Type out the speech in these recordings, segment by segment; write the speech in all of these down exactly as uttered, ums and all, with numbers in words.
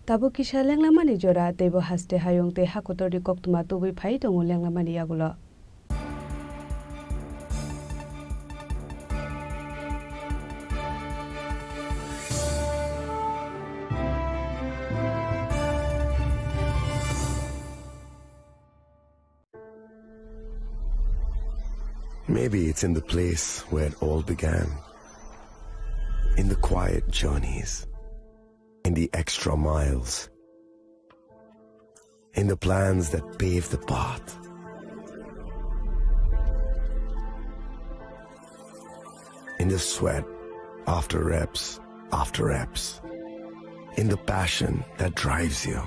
Tabuk kisa lenglamani jora, teibo haste hayung tei hakotorni koktwma tubui phai tongo lenglamani yagulo. Maybe it's in the place where it all began. In the quiet journeys, in the extra miles, in the plans that pave the path, in the sweat after reps after reps, in the passion that drives you.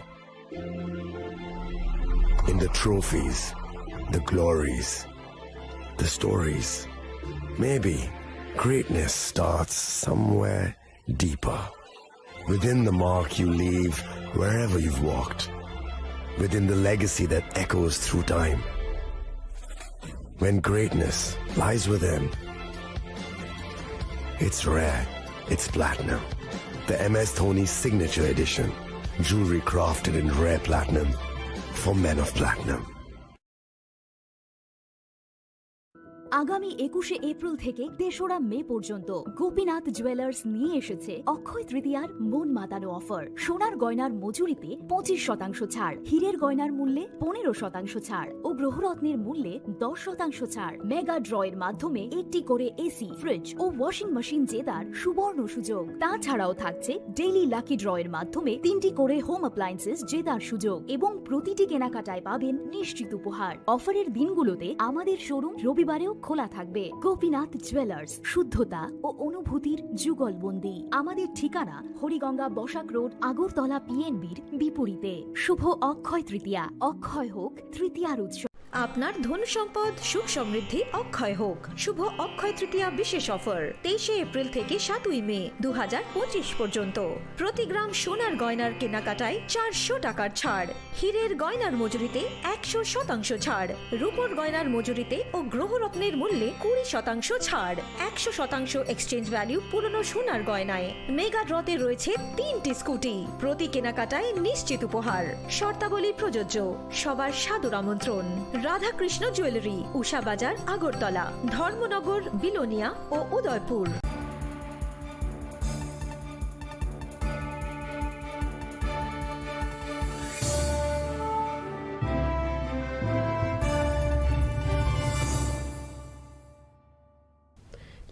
In the trophies, the glories, the stories. Maybe greatness starts somewhere deeper. Within the mark you leave wherever you've walked. Within the legacy that echoes through time. When greatness lies within, it's rare, it's platinum. The M S Dhoni Signature Edition. Jewelry crafted in rare platinum for men of platinum. আগামী একুশে এপ্রিল থেকে তেসরা মে পর্যন্ত গোপীনাথ জুয়েলার্স নিয়ে এসেছে অক্ষয় তৃতীয়ার মন মাতানো অফার। সোনার গয়নার মজুরিতে পঁচিশ শতাংশ ছাড়, হীরের গয়নার মূল্যে পনেরো শতাংশ ছাড় ও গ্রহরত্নের মূল্যে দশ শতাংশ ছাড়। মেগা ড্রয়ের মাধ্যমে একটি করে এসি, ফ্রিজ ও ওয়াশিং মেশিন জেতার সুবর্ণ সুযোগ। তাছাড়াও থাকছে ডেইলি লাকি ড্রয়ের মাধ্যমে তিনটি করে হোম অ্যাপ্লায়েন্সেস জেতার সুযোগ এবং প্রতিটি কেনাকাটায় পাবেন নিশ্চিত উপহার। অফারের দিনগুলোতে আমাদের শোরুম রবিবারেও খোলা থাকবে। গোপীনাথ জুয়েলার্স, শুদ্ধতা ও অনুভূতির যুগলবন্দি। আমাদের ঠিকানা হরিগঙ্গা বসাক রোড, আগরতলা পিএনবির বিপরীতে। শুভ অক্ষয় তৃতীয়া, অক্ষয় হোক তৃতীয়ার উৎসব। আপনার ধন সম্পদ সুখ সমৃদ্ধি অক্ষয় হোক। শুভ অক্ষয় তৃতীয়া বিশেষ অফার তেইশে এপ্রিল থেকে সাতই মে দু হাজার পঁচিশ পর্যন্ত। প্রতি গ্রাম সোনার গয়নার কেনাকাটায় চারশো টাকার ছাড়, হীরের গয়নার মজুরিতে একশো শতাংশ ছাড়, রূপোর গয়নার মজুরিতে ও গ্রহরত্নের মূল্যে কুড়ি শতাংশ ছাড়, একশো শতাংশ এক্সচেঞ্জ ভ্যালু পুরনো সোনার গয়নায়। মেগা ড্রতে রয়েছে তিনটি স্কুটি, প্রতি কেনাকাটায় নিশ্চিত উপহার। শর্তাবলী প্রযোজ্য। সবার সাদর আমন্ত্রণ। রাধাকৃষ্ণ জুয়েলারি, উষা বাজার, আগরতলা, ধর্মনগর, বিলোনিয়া ও Udaipur.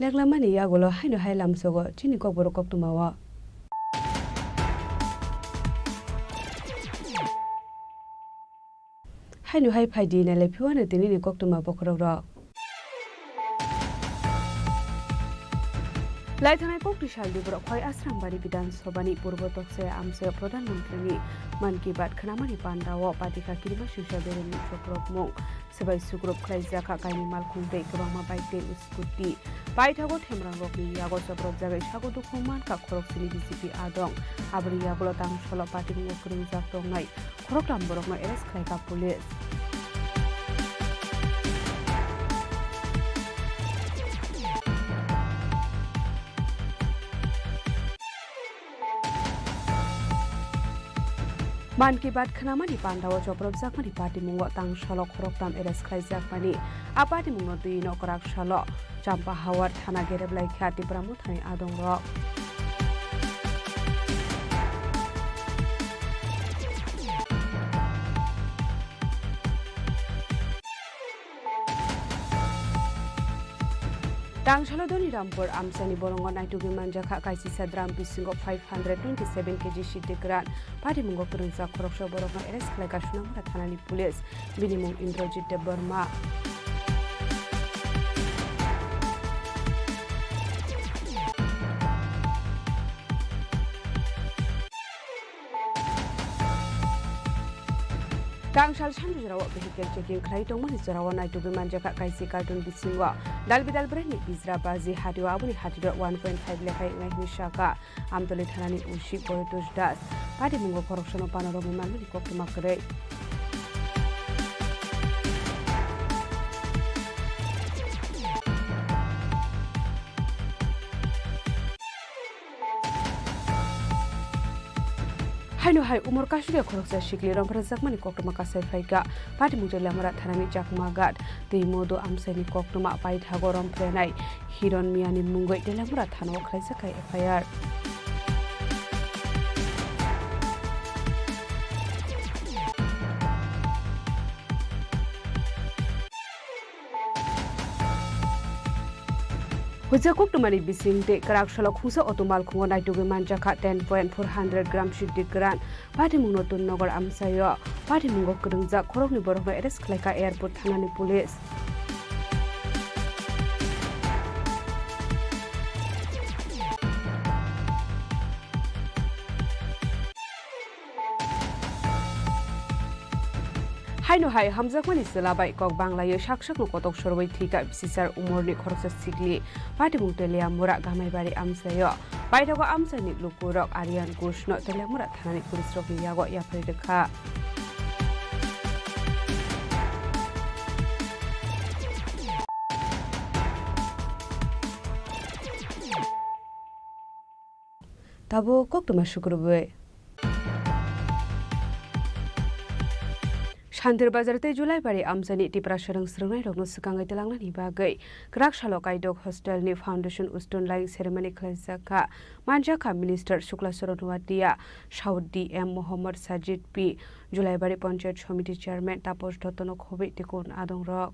Leklamani yagulo haino hai lamsogo chini kokborok koktwmao. Haino hai phaidi nailai phiwano tinini koktwma bokhorokrok. Laithanai kok twi sal di borok Khwai Asrambari Bidhan Sabhani Purbo Toksai Amchaio Pradhan Mantrini Mann Ki Baat khnamani pandao patikha kirima singsa beremni choprokmung. Swbai sukrup khlaijak kha kaini malkhung tei kwbangma bike tei scooty. Paithago themrangrokni yago chopropjagwi sago dukhu mankha khoroksini B J P adong. Aboni yagulo tangsholo patimungo kwrwngjak tongnai khoroktham borokno arrest khlaikha police. Mann Ki Baat khnamani pandao chopropjakmani patimungo tangsholo khoroktham arrest khlaijakmani. A patimungno twi nokrak salo Champahawar thana gereblai kha Tipra Mothani adongrok. Tangshalo Doni Rampur amchaini bolongo naitugwi manjakha kaisisa drum bisingo five hundred twenty seven K G siddi kwran. Patimungo kwrwngjak khoroksa borokno arrest khlaikha Sunamura thanani police. Bini mung Indrajit Debbarma. Tangsal sanju jorao vehicle checking khlai tongmani jorao naitugwi manjakha kaisi carton bisingo dal bidal brandni bijra baji hatio, aboni hatio one point five lekhai wngnai hwnwi sakha Amtoli thanani O C Boyotosh Das. Patimungo khoroksano panorogwi manmani koktwma kwrwi. Haino hai umor kasuria khoroksa sikli romphrejakmani koktwma kasai phaikha. Patimung Teliamura thanani Chakma Ghat tei Modu amchaini koktwma paithago romprenai Hiron Miyani mungwi Teliamura thanao khlaijak kha F I R. Huijak koktwmani bising tei kwrak salo khungsa auto malkhungo naitugwi manjakha ten point four hundred gram siddi kwran. Patimung Notun Nogor amchaio patimungo kwrwngjak khoroknwi borokno arrest khlaikha airport thanani police. Haino hai hamjakmani chwla bai kok banglaio sak sakno kotok sorwi thwikha bisisar umorni khoroksa sikli. Patimung Teliamura Gamaibari amchaio paithago amchaini lukurok Aryan Ghoshno Teliamura thanani police rokni yago yapharwi rwkha. Tabuk koktwma sukrubwi. Shantir Bazar tei Julaibari amchaini Tiprasa rang swrwngnairokno swkangwi twlangnani bagwi kwrak salo Kaidok Hostelni Foundation Stone Laying Ceremony khlaijakha. Manjakha Minister Shukla Charan Noatia, South D M Mohammad Sajid P, Julaibari Panchayat Samiti Chairman Taposh Dottono khobwi tei kon adongrok.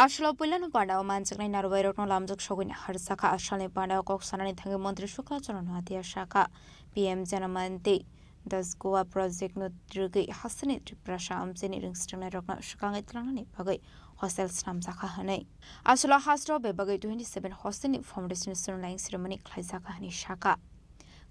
Aswkla puilano pandao manjaknai narwbairokno lamjak sogwini harjakha. Aswkni pandao kok sanani thangwi Montri Shukla Charan Noatia sakha, P M Janamanti Das Goa project no twrwgwi hasteni Tiprasa amchaini rwngthwngnairokno swkangwi twlangnani bagwi hostel snamjakha hwnwi. Aswkla hasteo bebagwi twenty seven hostel ni foundation stone laying ceremony khlaijakha hwnwi sakha.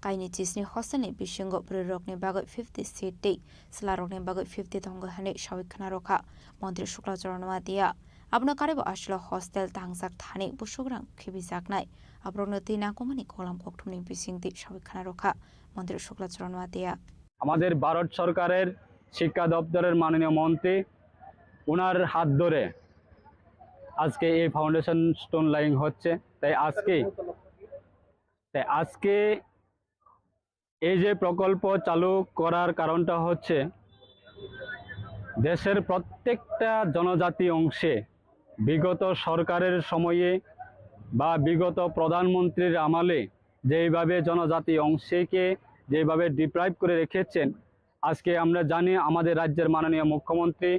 Kaini chisni hostel ni bisingo bwrwirokni bagwi fifty seat tei chwlarokni bagwi fifty tongo hwnwi sawi khwnarokha Montri Shukla Charan Noatia. Abono karwibo aswkla hostel tangjak thani busukrang khibijaknai. Aborokno twi nangkukmani kolam kokthumni bisingtwi sawi khwnarokha Montri Shukla Charan Noatia. আমাদের ভারত সরকারের শিক্ষা দপ্তরের মাননীয় মন্ত্রী, ওনার হাত ধরে আজকে এই ফাউন্ডেশন স্টোন লাইং হচ্ছে। তাই আজকে, তাই আজকে এই যে প্রকল্প চালু করার কারণটা হচ্ছে দেশের প্রত্যেকটা জনজাতি অংশে বিগত সরকারের সময়ে বা বিগত প্রধানমন্ত্রীর আমলে যেইভাবে জনজাতি অংশকে যেইভাবে ডিপ্রাইভ করে রেখেছেন, আজকে আমরা জানি আমাদের রাজ্যের মাননীয় মুখ্যমন্ত্রী,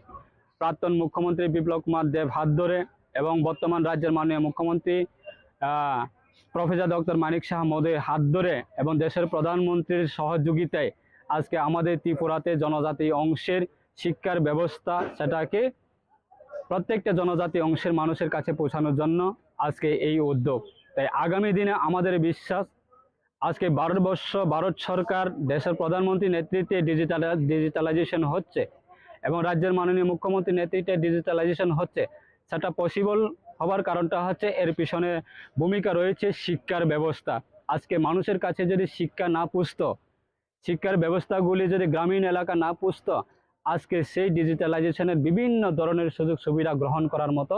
প্রাক্তন মুখ্যমন্ত্রী বিপ্লব কুমার দেব হাত ধরে এবং বর্তমান রাজ্যের মাননীয় মুখ্যমন্ত্রী, আহ, প্রফেসর ডক্টর মানিক সাহা মহোদয়ের হাত ধরে এবং দেশের প্রধানমন্ত্রীর সহযোগিতায় আজকে আমাদের ত্রিপুরাতে জনজাতি অংশের শিক্ষার ব্যবস্থা, সেটাকে প্রত্যেকটা জনজাতি অংশের মানুষের কাছে পৌঁছানোর জন্য আজকে এই উদ্যোগ। তাই আগামী দিনে আমাদের বিশ্বাস, আজকে ভারতবর্ষ, ভারত সরকার, দেশের প্রধানমন্ত্রী নেতৃত্বে ডিজিটাল, ডিজিটালাইজেশন হচ্ছে এবং রাজ্যের মাননীয় মুখ্যমন্ত্রী নেতৃত্বে ডিজিটালাইজেশন হচ্ছে, সেটা পসিবল হবার কারণটা হচ্ছে এর পিছনে ভূমিকা রয়েছে শিক্ষার ব্যবস্থা। আজকে মানুষের কাছে যদি শিক্ষা না পুষতো, শিক্ষার ব্যবস্থাগুলি যদি গ্রামীণ এলাকা না পুষতো, আজকে সেই ডিজিটালাইজেশনের বিভিন্ন ধরনের সুযোগ সুবিধা গ্রহণ করার মতো,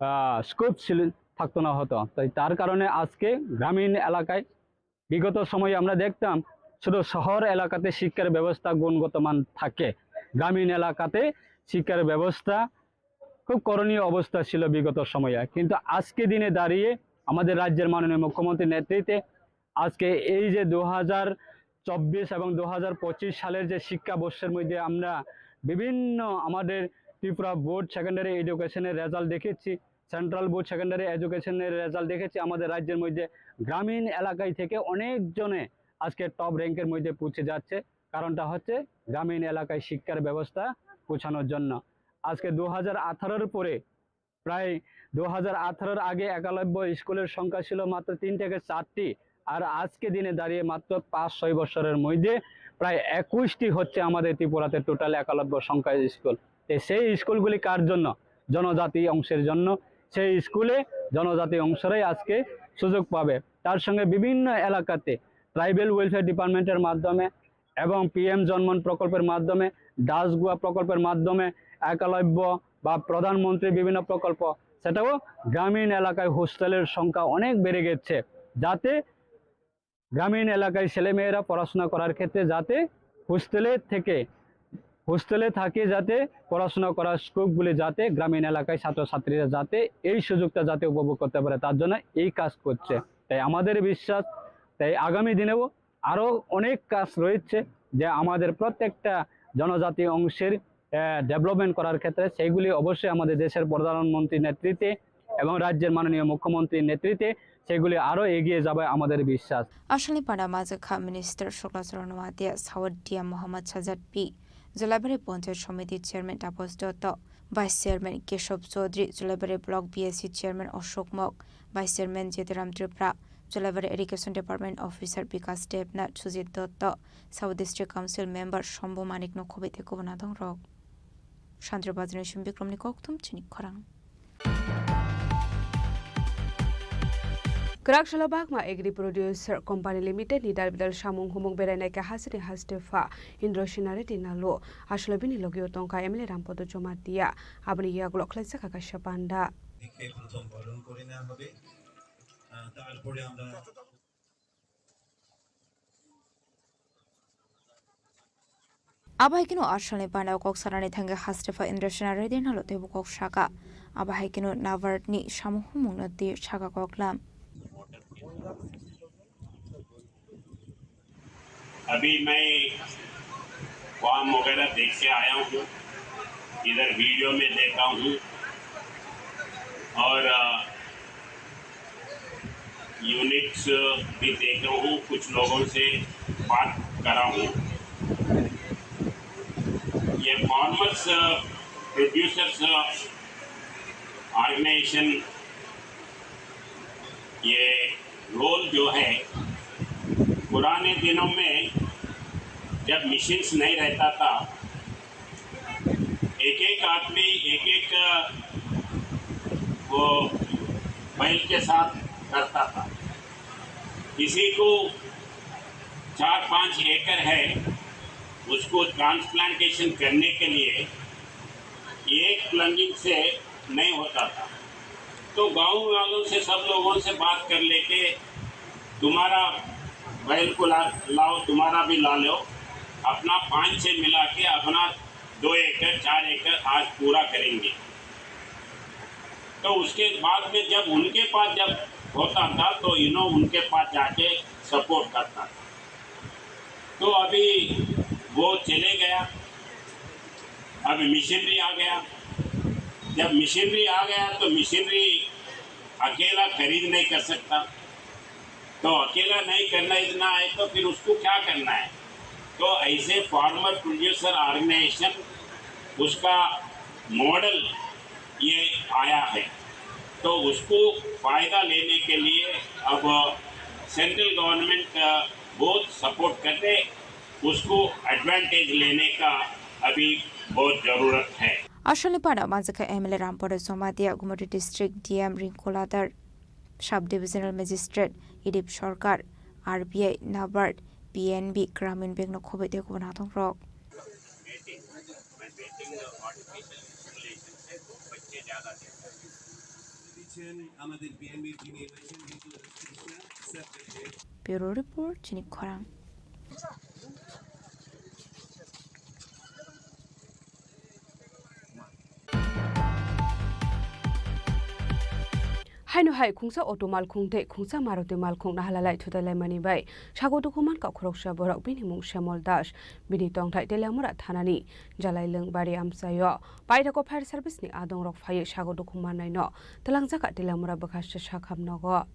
আহ, স্কোপ ছিল, থাকতো না হতো। তাই তার কারণে আজকে গ্রামীণ এলাকায় বিগত সময়ে আমরা দেখতাম শুধু শহর এলাকাতে শিক্ষার ব্যবস্থা গুণগত মান থাকে, গ্রামীণ এলাকাতে শিক্ষার ব্যবস্থা খুব করণীয় অবস্থা ছিল বিগত সময়ে। কিন্তু আজকে দিনে দাঁড়িয়ে আমাদের রাজ্যের মাননীয় মুখ্যমন্ত্রীর নেতৃত্বে আজকে এই যে দু হাজার চব্বিশ এবং দু হাজার পঁচিশ সালের যে শিক্ষাবর্ষের মধ্যে আমরা বিভিন্ন আমাদের ত্রিপুরা বোর্ড সেকেন্ডারি এডুকেশনের রেজাল্ট দেখেছি, সেন্ট্রাল বোর্ড সেকেন্ডারি এডুকেশনের রেজাল্ট দেখেছি, আমাদের রাজ্যের মধ্যে গ্রামীণ এলাকায় থেকে অনেকজনে আজকে টপ র্যাঙ্কের মধ্যে পৌঁছে যাচ্ছে। কারণটা হচ্ছে গ্রামীণ এলাকায় শিক্ষার ব্যবস্থা পৌঁছানোর জন্য। আজকে দু হাজার আঠারোর পরে প্রায় দু হাজার আঠারোর আগে একলব্য স্কুলের সংখ্যা ছিল মাত্র তিন থেকে চারটি, আর আজকে দিনে দাঁড়িয়ে মাত্র পাঁচ ছয় বছরের মধ্যে প্রায় একুশটি হচ্ছে আমাদের ত্রিপুরাতে টোটাল একলব্য সংখ্যা স্কুল। তো সেই স্কুলগুলি কার জন্য? জনজাতি অংশের জন্য। সেই স্কুলে জনজাতি অংশরাই আজকে সুযোগ পাবে। তার সঙ্গে বিভিন্ন এলাকাতে ট্রাইবাল ওয়েলফেয়ার ডিপার্টমেন্টের মাধ্যমে এবং পিএম জনমন প্রকল্পের মাধ্যমে, দাসগুয়া প্রকল্পের মাধ্যমে, একলব্য বা প্রধানমন্ত্রী বিভিন্ন প্রকল্প, সেটাও গ্রামীণ এলাকায় হোস্টেলের সংখ্যা অনেক বেড়ে গেছে, যাতে গ্রামীণ এলাকায় ছেলেমেয়েরা পড়াশোনা করার ক্ষেত্রে যাতে হোস্টেলে থেকে, হোস্টেলে থাকে যাতে পড়াশোনা করার স্কোপগুলি যাতে গ্রামীণ এলাকায় ছাত্রছাত্রীরা যাতে এই সুযোগটা যাতে উপভোগ করতে পারে, তার জন্য এই কাজ করছে। তাই আমাদের বিশ্বাস, তাই আগামী দিনেও আরও অনেক কাজ রয়েছে যে আমাদের প্রত্যেকটা জনজাতি অংশের, আহ, ডেভেলপমেন্ট করার ক্ষেত্রে, সেইগুলি অবশ্যই আমাদের দেশের প্রধানমন্ত্রীর নেতৃত্বে এবং রাজ্যের মাননীয় মুখ্যমন্ত্রীর নেতৃত্বে সেগুলি আরও এগিয়ে যাবে আমাদের বিশ্বাস। Asalni panda majwkha Minister Sukla Charan Noatia, South D M Mohammad Sajad P, Jolaibari Panchayat Samiti Chairman Tapos Dotto, Vice Chairman Keshob Chaudhary, Jolaibari Block B S C Chairman Ashok Mok, Vice Chairman Jetiram Tripura, Jolaibari Education Department Officer Bikas Debnath, Sujit Dotto, South District Council Member Shambhu Manik no khoboi tei kubun adongrok. Sandra Bazarni Sum Bikramni kokthum chini khorang. Kwrak salo Bagma Agri Producer Company Limited ni dalbidal samung humung berainai khe hasteni hastepha Indro Sinari Dinalo. Aswlai bini logio tongkha M L A Rampodo Jomatia. Aboni yagulo khlaijak kha kaisa panda. দিকে প্রথম বরণ করে নেওয়া হবে। আহ, তারপরে আমরা Abo hai kheno asalni panda o kok sanani thangwi hastepha Indro Sinari Dinalo teibo kok saka. Abo hai kheno NABARD ni samung humung no twi saka koklam. अभी मैं फॉर्म वगैरह देख के आया हूँ, इधर वीडियो में देखा हूँ और, अ, यूनिट्स भी देखा हूँ, कुछ लोगों से बात करा हूँ। ये फार्मर्स, अ, प्रोड्यूसर्स, अ, ऑर्गेनाइजेशन, ये रोल जो है, पुराने दिनों में जब मशीन्स नहीं रहता था, एक एक आदमी एक एक, अ, वो बैल के साथ करता था। किसी को चार पाँच एकड़ है, उसको ट्रांसप्लांटेशन करने के लिए एक प्लंगिंग से नहीं होता था। तो गांव वालों से, सब लोगों से बात कर लेके, तुम्हारा बैल को ला, लाओ, तुम्हारा भी ला लो, अपना पाँच छः मिला के अपना दो एकड़, चार एकड़ आज पूरा करेंगे। तो उसके बाद में जब उनके पास जब होता था, तो इन्हों उनके पास जाके सपोर्ट करता था। तो अभी वो चले गया, अभी मशीनरी आ गया। जब मशीनरी आ गया, तो मशीनरी अकेला खरीद नहीं कर सकता। तो अकेला नहीं करना इतना है, तो फिर उसको क्या करना है? तो ऐसे फार्मर प्रोड्यूसर ऑर्गेनाइजेशन, उसका मॉडल ये आया है, तो उसको फायदा लेने के लिए अब सेंट्रल गवर्नमेंट बहुत सपोर्ट करते, उसको एडवांटेज लेने का अभी बहुत जरूरत है। Asalni panda manjakha M L A Rampodo Jomatia, Gumoti District D M Ringkuladar, Sub Divisional Magistrate Idip Sarkar, R B I, NABARD, P N B, Gramin Bank no khoboi tei kubun adongrok. Bureau Report, chini khorang. Haino hai khungsa auto malkhung tei khungsa Maruti malkhung nahalalai thutai laimani bai sago dukhu mankha khoroksa borok, bini mung Shyamol Das, bini tongthai Teliamura thanani Jalai Lwngbari amchaio. Paithakgo fire service ni adongrok phaiwi sago dukhu mannaino twlangjakha Teliamura bwkhaste sakham nogo.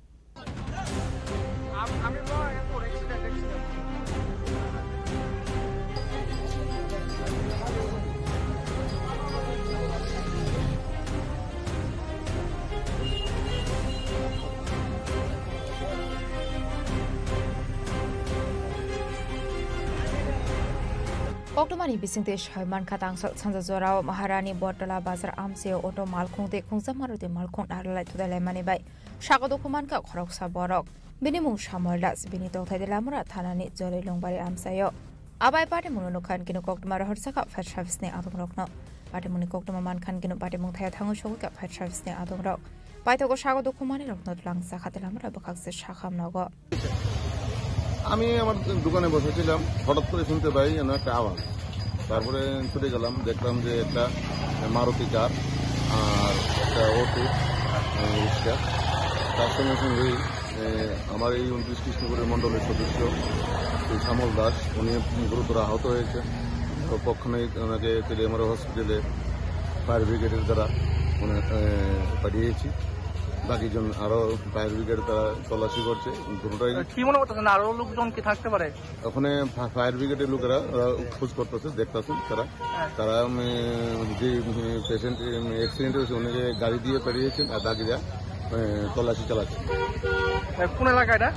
Koktwmani bisingtwi soi mankha, tangsal sanja jorao Maharani Bottola Bazar amchaio auto malkhung tei khungsa Maruti malkhung nahalalai thutai laimani bai sago dukhu mankha khoroksa borok. Bini mung Shyamol Das, bini tongthai Teliamura thanani Jalai Lwngbari amchaio. Abai patimungno nukhan kino koktwma rohorjakha fire service ni adongrokno. Patimungni koktwma mankhan kino patimung thaya thango sogwikha fire service ni adongrok. Paithago sago dukhu manwirokno twlangjakha tei lamara bwkhakse sakham nogo. আমি আমার দোকানে বসেছিলাম, হঠাৎ করে শুনতে পাই যেন একটা আওয়াজ। তারপরে ছুটে গেলাম, দেখলাম যে একটা মারুতি কার আর একটা অটো, আহ, রিক্সা। তার সঙ্গে সঙ্গেই, আহ, আমার এই ঊনত্রিশ কৃষ্ণপুরের মণ্ডলের সদস্য শ্রী শ্যামল দাস, উনি গুরুতর আহত হয়েছে। তো পক্ষণে ওনাকে তেলিয়ামুড়া হসপিটালে ফায়ার ব্রিগেডের দ্বারা ওনাকে, আহ, পাঠিয়েছি। বাকিজন আরও ফায়ার ব্রিগেড তারা তল্লাশি করছে, দুটোটাই। কি মনে করতেছেন, আরো লোকজন কি থাকতে পারে? ওখানে ফা-, ফায়ার ব্রিগেডের লোকেরা, ওরা খোঁজ করতেছে, দেখতেছে তারা। হ্যাঁ। তারা, উম, যে, উম, পেশেন্ট, উম, অ্যাক্সিডেন্ট হয়েছে, ওনাকে গাড়ি দিয়ে পাঠিয়েছেন আর বাকিরা, উম, তল্লাশি চালাচ্ছে। এ, কোন এলাকা এটা?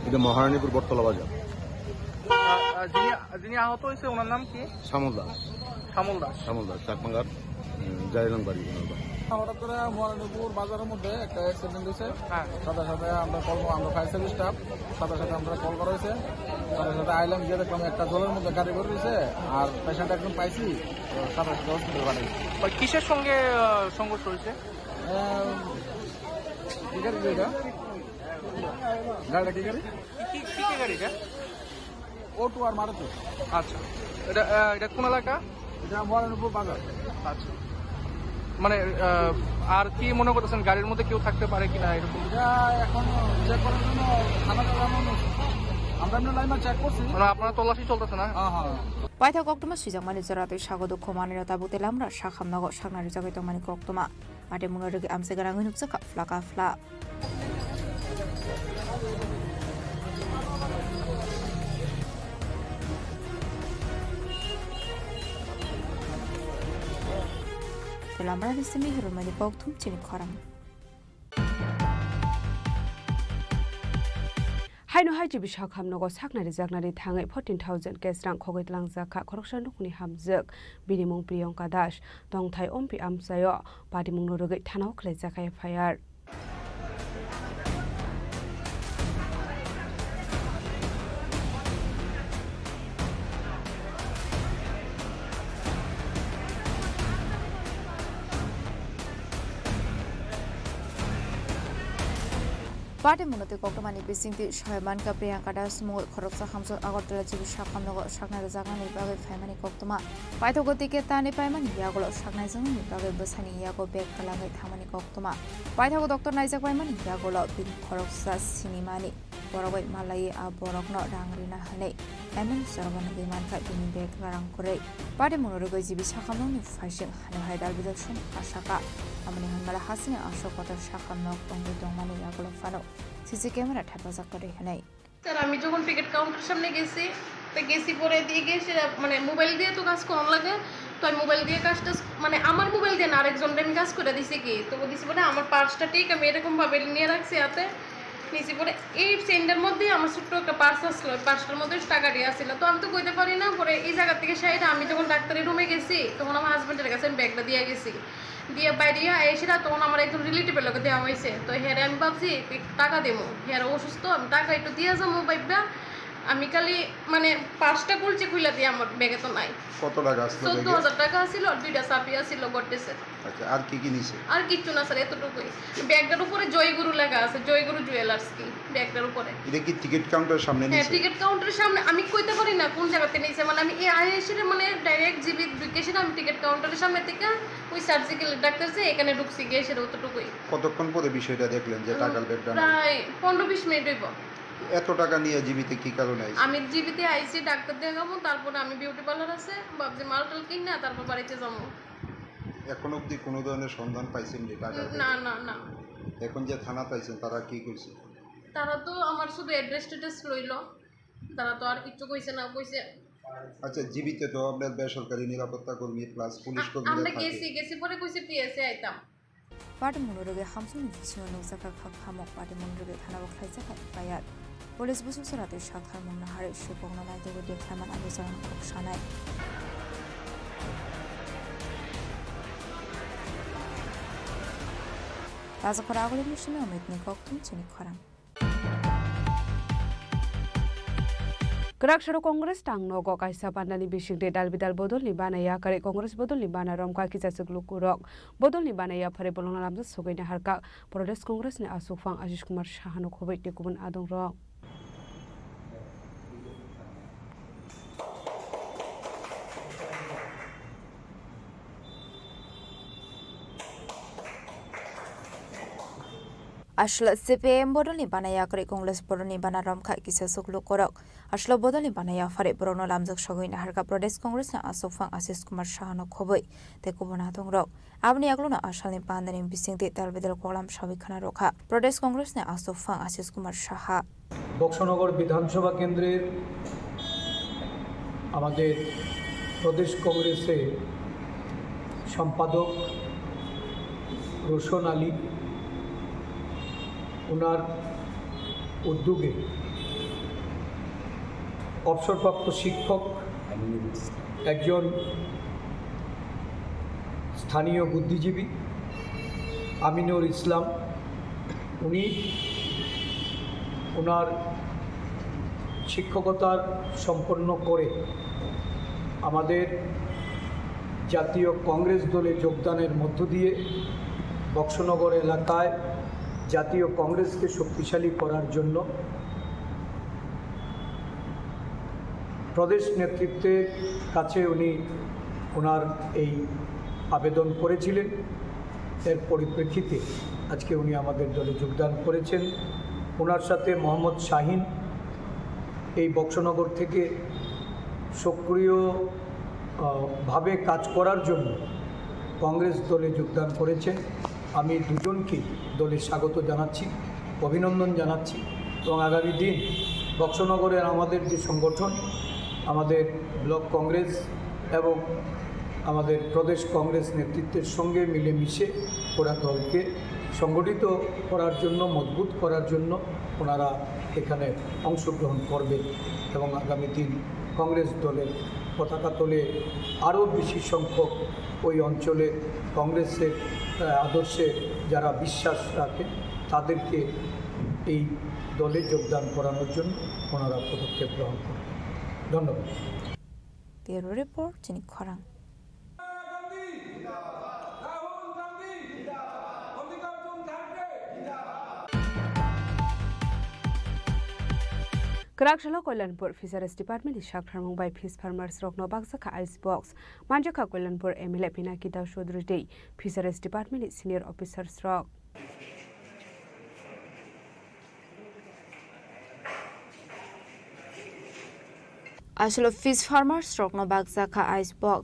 এটা মহারানীপুর বটতলা বাজার। আ, আ, যিনি, যিনি আহত হয়েছে, ওনার নাম কি? শ্যামল দাস। শ্যামল দাস। শ্যামল দাস, চাকমাঘাট, উম, জারিলাং বাড়ি ওনার বাড়ি। হঠাৎ করে মহারানীপুর বাজারের মধ্যে একটা অ্যাক্সিডেন্ট হয়েছে। হ্যাঁ। সাথে সাথে আমরা কল, আমরা ফায়ার সার্ভিস স্টাফ, সাথে সাথে আমরা কল করা হয়েছে। সাথে সাথে আইলাম, গিয়ে দেখলাম একটা জলের মধ্যে গাড়ি পড়ে রয়েছে, আর পেশেন্ট একজন পাইছি, তো সাথে সাথে হসপিটাল পাঠাইছি। ভাই, কিসের সঙ্গে, আহ, সংঘর্ষ হয়েছে? আহ, কি গাড়ি এটা? গাড়িটা কি গাড়ি? কি, কি, কি গাড়ি এটা? অটো আর মারুতি। আচ্ছা, এটা, আহ, এটা কোন এলাকা? এটা মহারানীপুর বাজার। আচ্ছা, মানে, আহ, আর কি মনে করতেছেন, গাড়ির মধ্যে কেউ থাকতে পারে কিনা এরকম? এটা এখন চেক করার জন্য থানা চালানো হয়েছে। আমরা এমনি লাইনে চেক করছি। মানে, আপনারা তল্লাশি চলতেছে না? হ্যাঁ, হ্যাঁ। Paithak koktwma swijakmani jora tei sago dukhu manwirok tabuk tei lamra sakham nogo sakna rijagwi tongmani koktwma. Patimungno rwgwi amchai gwnangwi nukjakha phlaka phla. Tei lamrani simi rwmani kokthum chini khorang. Haino hai G B sakham nogo saknari jaknari thangwi fourteen thousand cash rang khogwi tlangjak kha khoroksa nukni hamjwk. Bini mung Priyanka Das. Tongthai ompi amchaio patimungno rwgwi thanao khwlaijak kha F I R. Patimungno tei koktwmani bisingtwi soi mankha Priyanka Das mungwi khoroksa hamjwk Agartala G B sakham nogo saknai rwjaknani bagwi phaimani koktwma. Paithago ticket tanwi paimani yagulo saknai jwngjwngni bagwi bwsaini yago bag kwlangwi thangmani koktwma. Paithago doctor naijak paimani yagulo bini khoroksa sinimani borok bai malaiwi a borokno rang rina hwnwi M N Sorbo nugwi mankha bini bag rang kwrwi. Patimungno rwgwi G B sakhamnokni phaising hano hai dalbidal song asaka. Aboni hwnmale hasini aswk kotor sakhamnok tongwi tongmani yagulo phano C C camera thepajak kwrwi hwnwi. Sir, আমি যখন ticket counter সামনে গেছি, তো গেছি পরে দিয়ে গিয়ে সে, মানে, মোবাইল দিয়ে তো কাজ করানো লাগে, তো আমি মোবাইল দিয়ে কাজটা, মানে, আমার মোবাইল দিয়ে না, আরেকজনকে আমি কাজ করে দিছি কি, তো দিছি পরে আমার পার্সটা ঠিক আমি এরকম ভাবে নিয়ে রাখছি হাতে, নিছি পরে এই চেইনটার মধ্যে আমার ছোট্ট একটা পার্স আসলো, ওই পার্সটার মধ্যে টাকা দিয়ে আসছিল, তো আমি তো কইতে পারি না। পরে এই জায়গা থেকে সাইডে আমি যখন ডাক্তারের রুমে গেছি, তখন আমার হাজবেন্ডের কাছে আমি ব্যাগটা দিয়ে গেছি। দিয়ে বাইরে আইসি না, তখন আমার একজন রিলেটিভের লোকে দেওয়া হয়েছে। তো হেরে আমি ভাবছি একটু টাকা দেবো, হেরে অসুস্থ, আমি টাকা একটু দিয়ে যাবো ভাববা। আমি খালি, মানে, পার্সটা খুলছি, খুলে দিয়ে আমার ব্যাগে তো নাই। কত টাকা আসলো চোদ্দ হাজার টাকা ছিল, আর দুইটা চাবি আছিল গডরেজের। আচ্ছা, আর কি কি নিছে? আর কিচ্ছু না স্যার, এতটুকুই। ব্যাগটার উপরে জয়গুরু লেখা আছে, জয়গুরু জুয়েলার্স কি ব্যাগটার উপরে। এটা কি টিকিট কাউন্টারের সামনে হ্যাঁ, নিছে? টিকিট কাউন্টারের সামনে। আমি কইতে পারি না কোন জায়গাতে নিছে, মানে, আমি এই আইসি, মানে, ডাইরেক্ট জিবি ঢুকেছি না, আমি টিকিট কাউন্টারের সামনে থেকে ওই সার্জিক্যাল ডাক্তার যে এখানে ঢুকছি, গিয়ে সেটা অতটুকুই। কতক্ষণ পরে বিষয়টা দেখলেন যে উম, টাকার ব্যাগটা নাই? প্রায় পনেরো বিশ মিনিট হইব। এত টাকা নিয়ে জিবিতে কি কারণে আইছেন? আমি জিবিতে আইছি ডাক্তার দেখাবো, তারপরে আমি বিউটি পার্লার আছে, ভাবছি মাল টাল কিনা তারপর বাড়িতে যাবো। এখন অবধি কোনো ধরনের সন্ধান পাইছেন যে টাকার না, ব্যাগের? না, না। এখন যে থানাত আইছেন, তারা কি কইছে? তারা তো আমার শুধু অ্যাড্রেস ট্যাড্রেস লইলো, তারা তো আর কিচ্ছু কইছে না, কইছে। আচ্ছা, জিবিতে তো আপনার বেসরকারি নিরাপত্তা কর্মী প্লাস পুলিশ আ-, কর্মীরা আমরা থাকে। গেছি, গেছি পরে কইছে পিএসএ আইতাম। Patimungno rwgwi hamsukni bisingo nukjakha kha khamok, patimungno rwgwi thanao khlaijakha F I R. Police busuk chwra twi saktharmungno harwi supokno naitugwi dekhlaimani abo jorani kok sanai. Rajakhor Agulini simi Omitni kokthum chini khorang. Kwrak saro Congress tang nogo kaisa pandani bisingtwi dal bidal bodolni bana yakarwi Congress bodolni bana romkha kisa swk lukurok. Bodolni bana yapharwi bolongno lamjak sogwi naharkha Pradesh Congressni aswk phang Ashish Kumar Sahano khobwi tei kubun adongrok. Aswk C P I M bodolni bana yakarwi Congress bodolni bana romkha kisa swk lukurok. Aswk bodolni bana yapharwi borokno lamjak sogwi naharkha Pradesh Congressni aswk phang Ashish Kumar Sahano khobwi tei kubun adongrok. Aboni yagulono asalni pandani bisingtwi dal bidal koklam sawi khna rwkha Pradesh Congressni aswk phang Ashish Kumar Saha. Boxanagar বিধানসভা কেন্দ্রের আমাদের প্রদেশ কংগ্রেসের সম্পাদক রোশন আলী, ওনার উদ্যোগে অবসরপ্রাপ্ত শিক্ষক, একজন স্থানীয় বুদ্ধিজীবী আমিনুর ইসলাম, উনি ওনার শিক্ষকতার সম্পন্ন করে আমাদের জাতীয় কংগ্রেস দলে যোগদানের মধ্য দিয়ে বক্সনগর এলাকায় জাতীয় কংগ্রেসকে শক্তিশালী করার জন্য প্রদেশ নেতৃত্বের কাছে উনি ওনার এই আবেদন করেছিলেন। এর পরিপ্রেক্ষিতে আজকে উনি আমাদের দলে যোগদান করেছেন। ওনার সাথে মোহাম্মদ শাহিন এই বক্সনগর থেকে সক্রিয়, আহ, ভাবে কাজ করার জন্য কংগ্রেস দলে যোগদান করেছেন। আমি দুজনকেই দলে স্বাগত জানাচ্ছি, অভিনন্দন জানাচ্ছি এবং আগামী দিন বক্সনগরের আমাদের যে সংগঠন, আমাদের ব্লক কংগ্রেস এবং আমাদের প্রদেশ কংগ্রেস নেতৃত্বের সঙ্গে মিলেমিশে ওরা দলকে সংগঠিত করার জন্য, মজবুত করার জন্য ওনারা এখানে অংশগ্রহণ করবেন এবং আগামী দিন কংগ্রেস দলের পতাকা তলে আরও বেশি সংখ্যক ওই অঞ্চলের কংগ্রেসের, আহ, আদর্শে যারা বিশ্বাস রাখে তাদেরকে এই দলে যোগদান করানোর জন্য ওনারা পদক্ষেপ গ্রহণ করবেন। ধন্যবাদ। Bureau Report, Chini Khorang. Kwrak salo Koilanpur Fisheries Department ni sak tharmung bai fish farmers rokno bakjakha ice box. Manjakha Koilanpur M L A Pinaki Das Chaudhary tei Fisheries Department ni senior officers rok. Aswlo fish farmers rokno bakjakha ice box.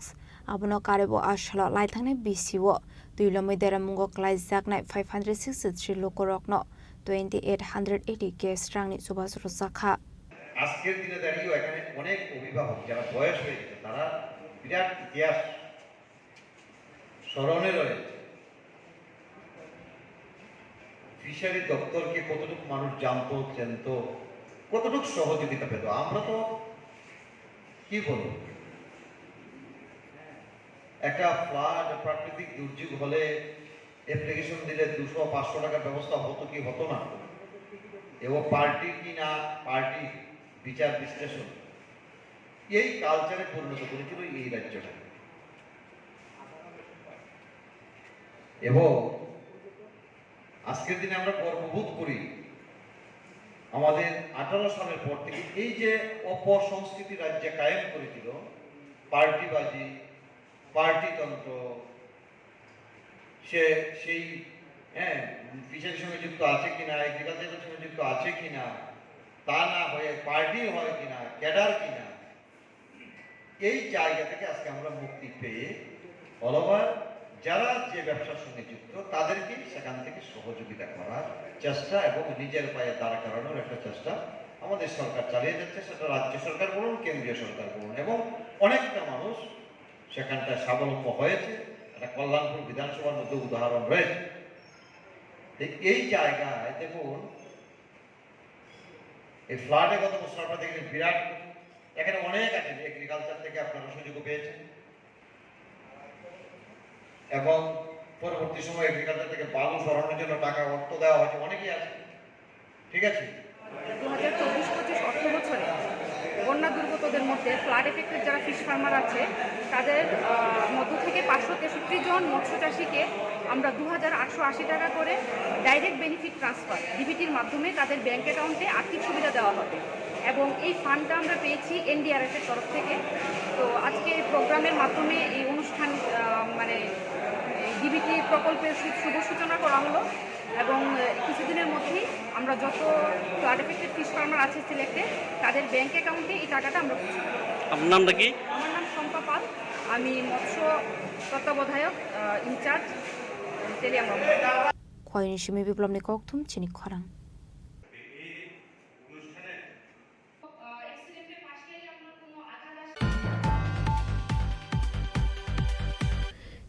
Abono karwi bo aswlo laithangnai bisio twi lomwi deramungo klaijaknai five hundred sixty three lukurokno twenty eight hundred eighty cash rangni chubachu rwjakha. আজকের দিনে দাঁড়িয়েও এখানে অনেক অভিভাবক যারা বয়স হয়ে গেছে, তারা বিরাট ইতিহাস স্মরণে রয়েছে। ফিশারি দপ্তরকে কতটুকু মানুষ জানতো, চেনতো, কতটুকু সহযোগিতা পেত, আমরা তো কি বলবো, একটা ফ্লাড, প্রাকৃতিক দুর্যোগ হলে অ্যাপ্লিকেশন দিলে দুশো পাঁচশো টাকার ব্যবস্থা হতো কি হতো না, এবং পার্টি কি না পার্টি বিচার বিশ্লেষণ, এই কালচারে পরিণত করেছিল এই রাজ্যটা। এবং আজকের দিনে আমরা গর্ববোধ করি, আমাদের আঠারো সালের পর থেকে এই যে অপসংস্কৃতি রাজ্যে কায়েম করেছিল, পার্টিবাজি, পার্টিতন্ত্র, সে সেই, হ্যাঁ, ফিশারির সঙ্গে যুক্ত আছে কিনা, এগ্রিকালচারের সঙ্গে যুক্ত আছে কিনা, তা না হয়ে পার্টি হয় কিনা, ক্যাডার কিনা, এই জায়গা থেকে আজকে আমরা মুক্তি পেয়ে all over যারা যে ব্যবসার সঙ্গে যুক্ত, তাদেরকে সেখান থেকে সহযোগিতা করার চেষ্টা এবং নিজের পায়ে দাঁড় করানোর একটা চেষ্টা আমাদের সরকার চালিয়ে যাচ্ছে। সেটা রাজ্য সরকার বলুন, কেন্দ্রীয় সরকার বলুন, এবং অনেকটা মানুষ সেখানটায় স্বাবলম্ব হয়েছে। এটা কল্যাণপুর বিধানসভার মধ্যে উদাহরণ রয়েছে। তো এই জায়গায় দেখুন, এই ফ্লাডে গত বছর আপনারা দেখেছেন, বিরাট ক্ষতি। এখানে অনেক আছে, এগ্রিকালচার থেকে আপনারা সুযোগও পেয়েছেন, এবং পরবর্তী সময় এগ্রিকালচার থেকে বালু সরানোর জন্য টাকা, অর্থ দেওয়া হয়েছে, অনেকেই আছে, ঠিক আছে। দু হাজার চব্বিশ পঁচিশ অর্থ বছরে বন্যা দুর্গতদের মধ্যে ফ্লাড এফেক্টেড যারা ফিশ ফার্মার আছে, তাদের আহ, মধ্য থেকে পাঁচশো তেষট্টি জন মৎস্য চাষীকে আমরা দু হাজার আটশো আশি টাকা করে ডাইরেক্ট বেনিফিট ট্রান্সফার, ডিবিটির মাধ্যমে তাদের ব্যাংক অ্যাকাউন্টে আর্থিক সুবিধা দেওয়া হবে। এবং এই ফান্ডটা আমরা পেয়েছি এনডিআরএফ এর তরফ থেকে। তো আজকে এই প্রোগ্রামের মাধ্যমে এই অনুষ্ঠান আহ, মানে ডিবিটি প্রকল্পের শু- শুভ সূচনা করা হলো। এবং আহ, কিছুদিনের মধ্যেই আমরা যত ফ্লাড এফেক্টেড ফিশ ফার্মার আছে সিলেটে, তাদের ব্যাংক অ্যাকাউন্টে এই টাকাটা আমরা পৌঁছে দেব। আপনার নামটা কি? আমার নাম শম্পা পাল। আমি মৎস্য তত্ত্বাবধায়ক, ইনচার্জ, Teliamura. Khoini simi biplopni kokthum chini khorang.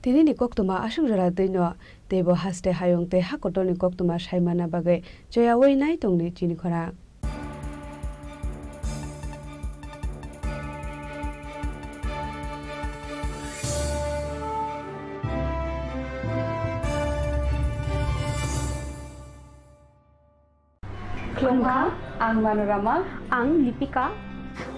Tinini koktwma aswk jora twino, teibo haste hayung tei hakotorni koktwma saimana bagwi choyaui nai tongdi chini khorang. Khulumkha, ang Manorama. Ang Lipika.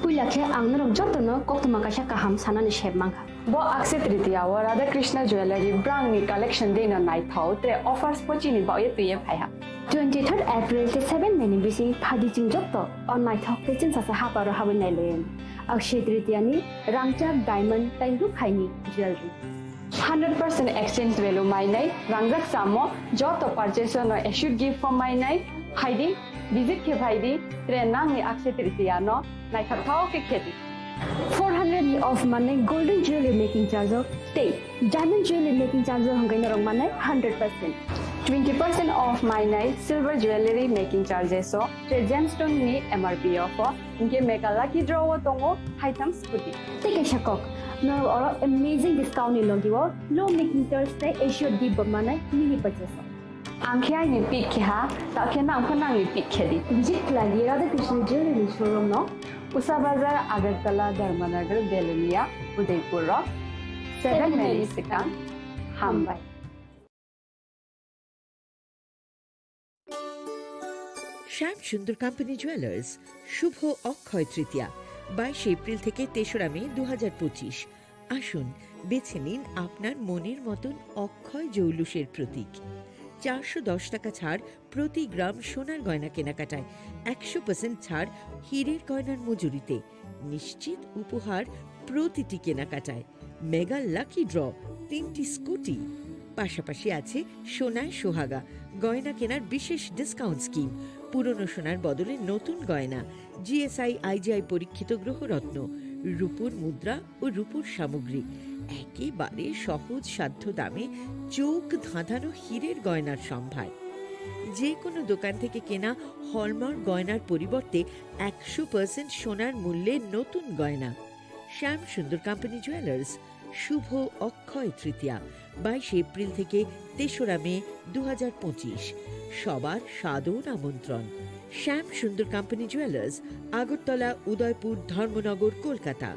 Puila khe ang norok jotono koktwma kaisa kaham sanani sep mankha. Bo Akshaya Tritiya o Radha Krishna Jewellery brangni collection dino naithok tre offers pochini baoye twiye phaiha. Twenty third April tei seven May ni bising phadi chwng joto o naithok tei chwngsacha haparo habwi nailayan. Akshaya Tritiya ni rangchak diamond tei rukhaini jewellery. Hundred percent exchange value mainai, rangjak chamo, joto purchase no assured gift form mainai, phaidi, visit khe phaidi, tre nangni Akshaya Tritiya no naithok thao khe khedi. Four hundred ni off manai golden jewelry making charge o tei diamond jewelry making charge o hwnkhe norok manai hundred percent. Twenty percent off mainai silver jewelry making charges o tre gemstone ni M R P o pho, hwnkhe mega lucky draw o tongo haitham scooty. Tei kaisa kok, norok oro amazing discount ni logi o low making charge tei assured gift bo manai mini purchase o. Ang khe aini pick khe ha, ta khe nang pho nangni pick khe di. Visit khlai di Radha Krishna Jewelry showroom no, Usha Bazar, Agartala, Dharmanagar, Belonia, Udaipur rok, seven May ni swkang. Hambai. শ্যাম সুন্দর company jewellers, শুভ অক্ষয় তৃতীয়া, বাইশে এপ্রিল থেকে তেসরা মে দু হাজার পঁচিশ। আসুন, বেছে নিন আপনার মনের মতন অক্ষয় জৌলুসের প্রতীক। চারশো দশ টাকা ছাড় প্রতি গ্রাম সোনার গয়না কেনাকাটায়, একশো পার্সেন্ট ছাড় হীরের গয়নার মজুরিতে, নিশ্চিত উপহার প্রতিটি কেনাকাটায়, মেগা লাকি ড্র, তিনটি স্কুটি, পাশাপাশি আছে সোনায় সোহাগা, গয়না কেনার বিশেষ ডিসকাউন্ট স্কিম, পুরনো সোনার বদলে নতুন গয়না, জিএসআই আইজিআই পরীক্ষিত গ্রহরত্ন, রূপোর মুদ্রা ও রূপোর সামগ্রী, একেবারে সহজ সাধ্য দামে চোখ ধাঁধানো হীরের গয়নার সম্ভার। যে কোনো দোকান থেকে কেনা হলমার্ক গয়নার পরিবর্তে একশো পার্সেন্ট সোনার মূল্যে নতুন গয়না। শ্যাম সুন্দর কোম্পানি জুয়েলার্স, শুভ অক্ষয় তৃতীয়া, বাইশে এপ্রিল থেকে তেসরা মে দু হাজার পঁচিশ। সবার সাদর আমন্ত্রণ। শ্যাম সুন্দর কোম্পানি জুয়েলার্স, আগরতলা, উদয়পুর, ধর্মনগর, কলকাতা।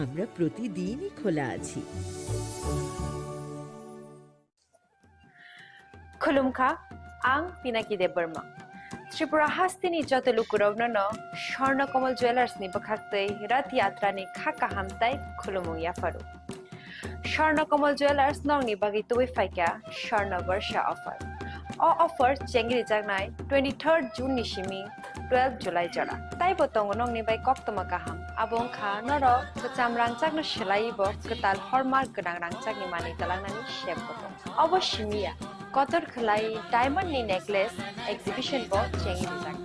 আমরা প্রতিদিনই খোলা আছি। Khulumkha, ang Pinaki Debbarma. Tripura hasteni joto lukurokno no Swarna Kamal Jewellers ni bwkhaktwi Rath Yatra ni kha kaham tai khulumung yapharu. Swarna Kamal Jewellers nokni bagwi tubui phaikha Swarna Barsha offer. O offer chengrijaknai twenty third June ni simi twelve July jora. Taibo tongo nokni bai koktwma kaham. Abo wngkha norok kwcham rangchakno swlaiwi bo kwtal hallmark gwnang rangchakni manwi twlangnani sep bo tongo. Obo simi ya, kotor khwlai diamond ni necklace exhibition bo chengwi rijak.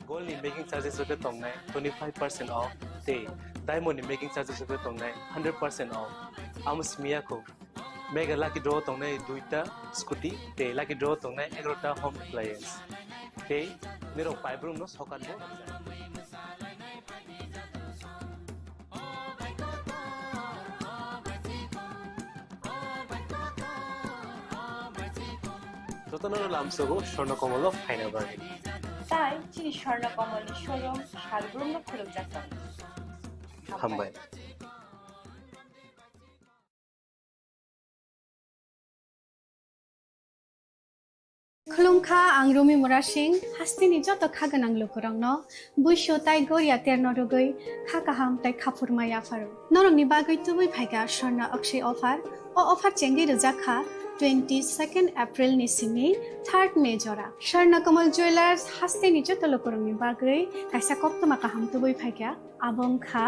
Gold ni making charges rok tongnai twenty five percent off, tei diamond ni making charges rok tongnai hundred percent off. Amo simi ya kho. Mega lucky draw tongnai duita scooty, tei lucky draw tongnai egarota home appliance. Tei nirok paibrum no sokat bo. Jotono lamsogo Swarna Kamal o phaina bagwi. Tai chini Swarna Kamal ni showroom salbrum no khulumjak tongo. Hambai. Khulumkha, ang Rumi Murasing, hasteni joto kha gwnang lukurokno buisu tai goria terno rwgwi kha kaham tai khaphurma yapharo. Norokni bagwi tubui phaikha Swarna Akshay offer. O offer chengwi rwjak kha twenty second April ni simi third May jora. Swarna Kamal Jewellers hasteni joto lukurokni bagwi kaisa koktwma kaham tubui phaikha. Abo wngkha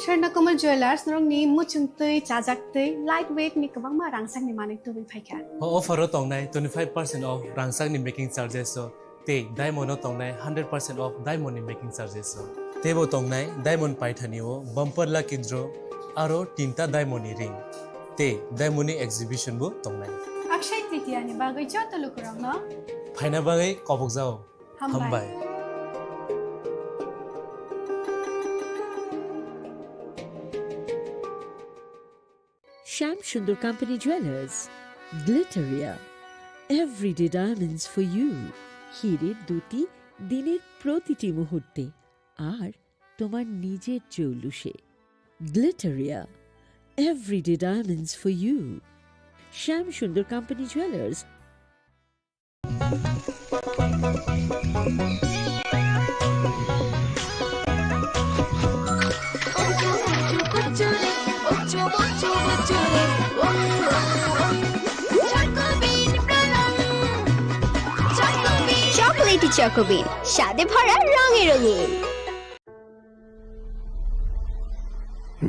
Swarna Kamal Jewellers, norokni muchung twi, chajak twi, light weight ni kwbangma rangchakni manwi tubui phaikha. O offer o tongnai twenty five percent off rangchakni making charges o tei diamond o tongnai hundred percent off diamond ni making charges o. Teibo tongnai diamond paithani o bumper lucky draw aro tinta diamond ni ring tei diamond ni exhibition bo tongnai. Akshay Tritiya ni bagwi joto lukurokno phaina bagwi kobokjao. Hambai. Hambai. Shyam Sundar Company Jewelers, Glitteria, everyday diamonds for you. হীরের দ্যুতি দিনের প্রতিটি মুহূর্তে, আর তোমার নিজের জৌলুসে। Glitteria, everyday diamonds for you. Shyam Sundar Company Jewelers, chocolatey চকোবিন, স্বাদে ভরা, রঙে রঙিন।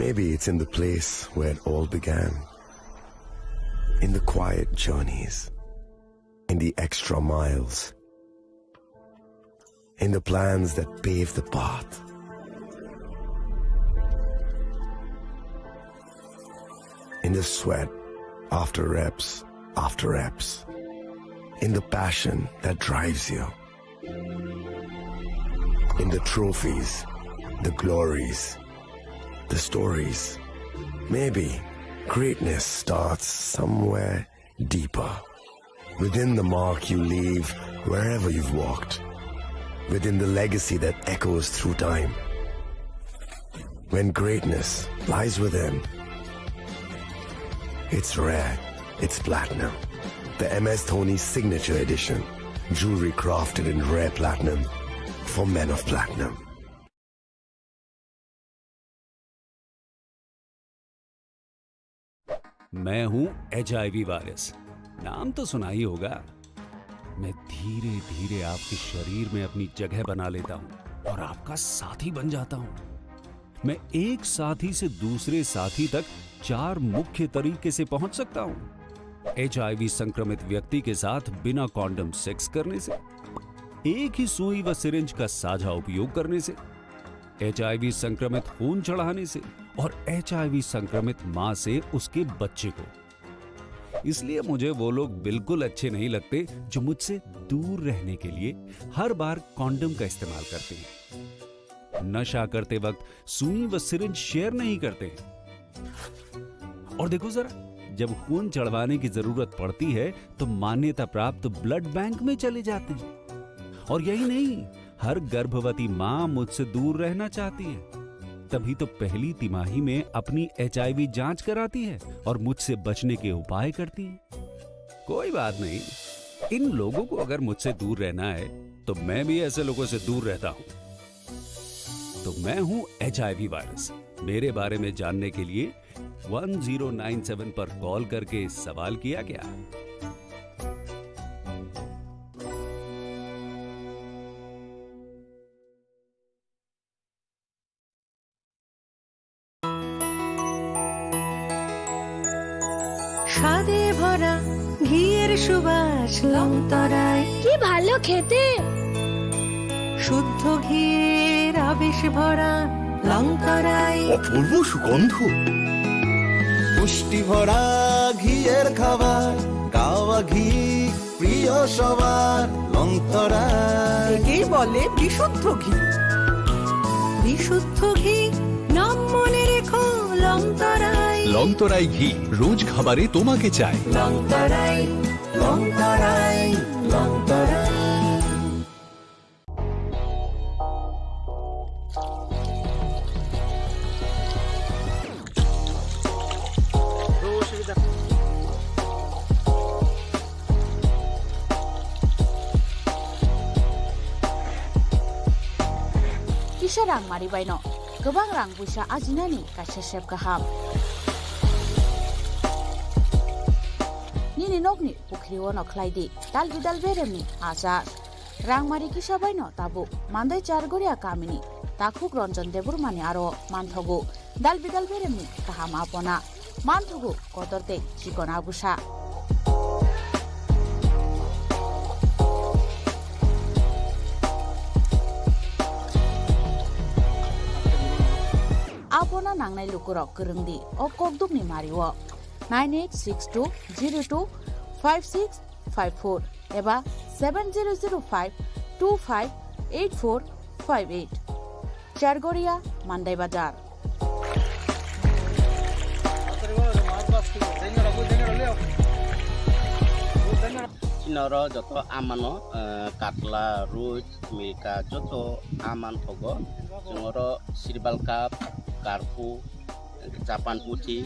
Maybe it's in the place where it all began. In the quiet journeys, in the extra miles, in the plans that pave the path, in the sweat after reps after reps, in the passion that drives you, in the trophies, the glories, the stories. Maybe greatness starts somewhere deeper. Within the mark you leave wherever you've walked. Within the legacy that echoes through time. When greatness lies within, it's rare, it's platinum. The M S Dhoni Signature Edition. Jewelry crafted in rare platinum for men of platinum. मैं हूं HIV virus, नाम तो सुना ही होगा। मैं धीरे धीरे आपके शरीर में अपनी जगह बना लेता हूं और आपका साथी बन जाता हूं। मैं एक साथी से दूसरे साथी तक चार मुख्य तरीके से पहुंच सकता हूं। एचआईवी संक्रमित व्यक्ति के साथ बिना कॉन्डम सेक्स करने से, एक ही सुई व सिरिंज का साझा उपयोग करने से, एचआईवी संक्रमित खून चढ़ाने से और एचआईवी संक्रमित मां से उसके बच्चे को। इसलिए मुझे वो लोग बिल्कुल अच्छे नहीं लगते जो मुझसे दूर रहने के लिए हर बार कॉन्डम का इस्तेमाल करते हैं, नशा करते वक्त सुई व सिरिंज शेयर नहीं करते हैं। और देखो जरा, जब खून चढ़वाने की जरूरत पड़ती है तो मान्यता प्राप्त ब्लड बैंक में चले जाते हैं। और यही नहीं, हर गर्भवती मां मुझसे दूर रहना चाहती है, तभी तो पहली तिमाही में अपनी एचआईवी जांच कराती है और मुझसे बचने के उपाय करती है। कोई बात नहीं, इन लोगों को अगर मुझसे दूर रहना है तो मैं भी ऐसे लोगों से दूर रहता हूं। तो मैं हूं एचआईवी वायरस। मेरे बारे में जानने के लिए वन ज़ीरो नाइन सेवन पर कॉल करके सवाल किया क्या? স্বাদে ভরা ঘিয়ের সুবাস লংতরাই। কি ভালো খেতে! শুদ্ধ ঘিয়ের আবেশ ভরা লংতরাই। অপূর্ব সুগন্ধ। পুষ্টি ভরা ঘিয়ের খাবার, গাওয়া ঘি প্রিয় সবার, লংতরাই। একেই বলে বিশুদ্ধ ঘি। বিশুদ্ধ ঘি, নাম মনে রেখো, লংতরাই। লংতরাই ঘি, রোজ খাবারে তোমাকে চাই। লংতরাই, লংতরাই, লংতরাই। Kisa rangmari baino kwbang rang puisa ajinani kaisa sep kaham. Nini nokni pukhriwono khlai di dal bidal beremni achar. Rangmari kisa baino tabuk Mandai Chargoria kamini takhuk Ranjan Debbarmani aro manthogo dal bidal beremni kaham apona. Manthogo kotor tei chikon abusa. Apona nangnai lukurok kwrwng di o kokdukni mario nine eight six two zero two five six five four eba seven zero zero five two five eight four five eight. Chargoria, Mandai Bazar. Chini oro joto amano, eh, katla, roi, milka joto aman thogo. Chwng oro sirbal cup, karpu, Japan puthi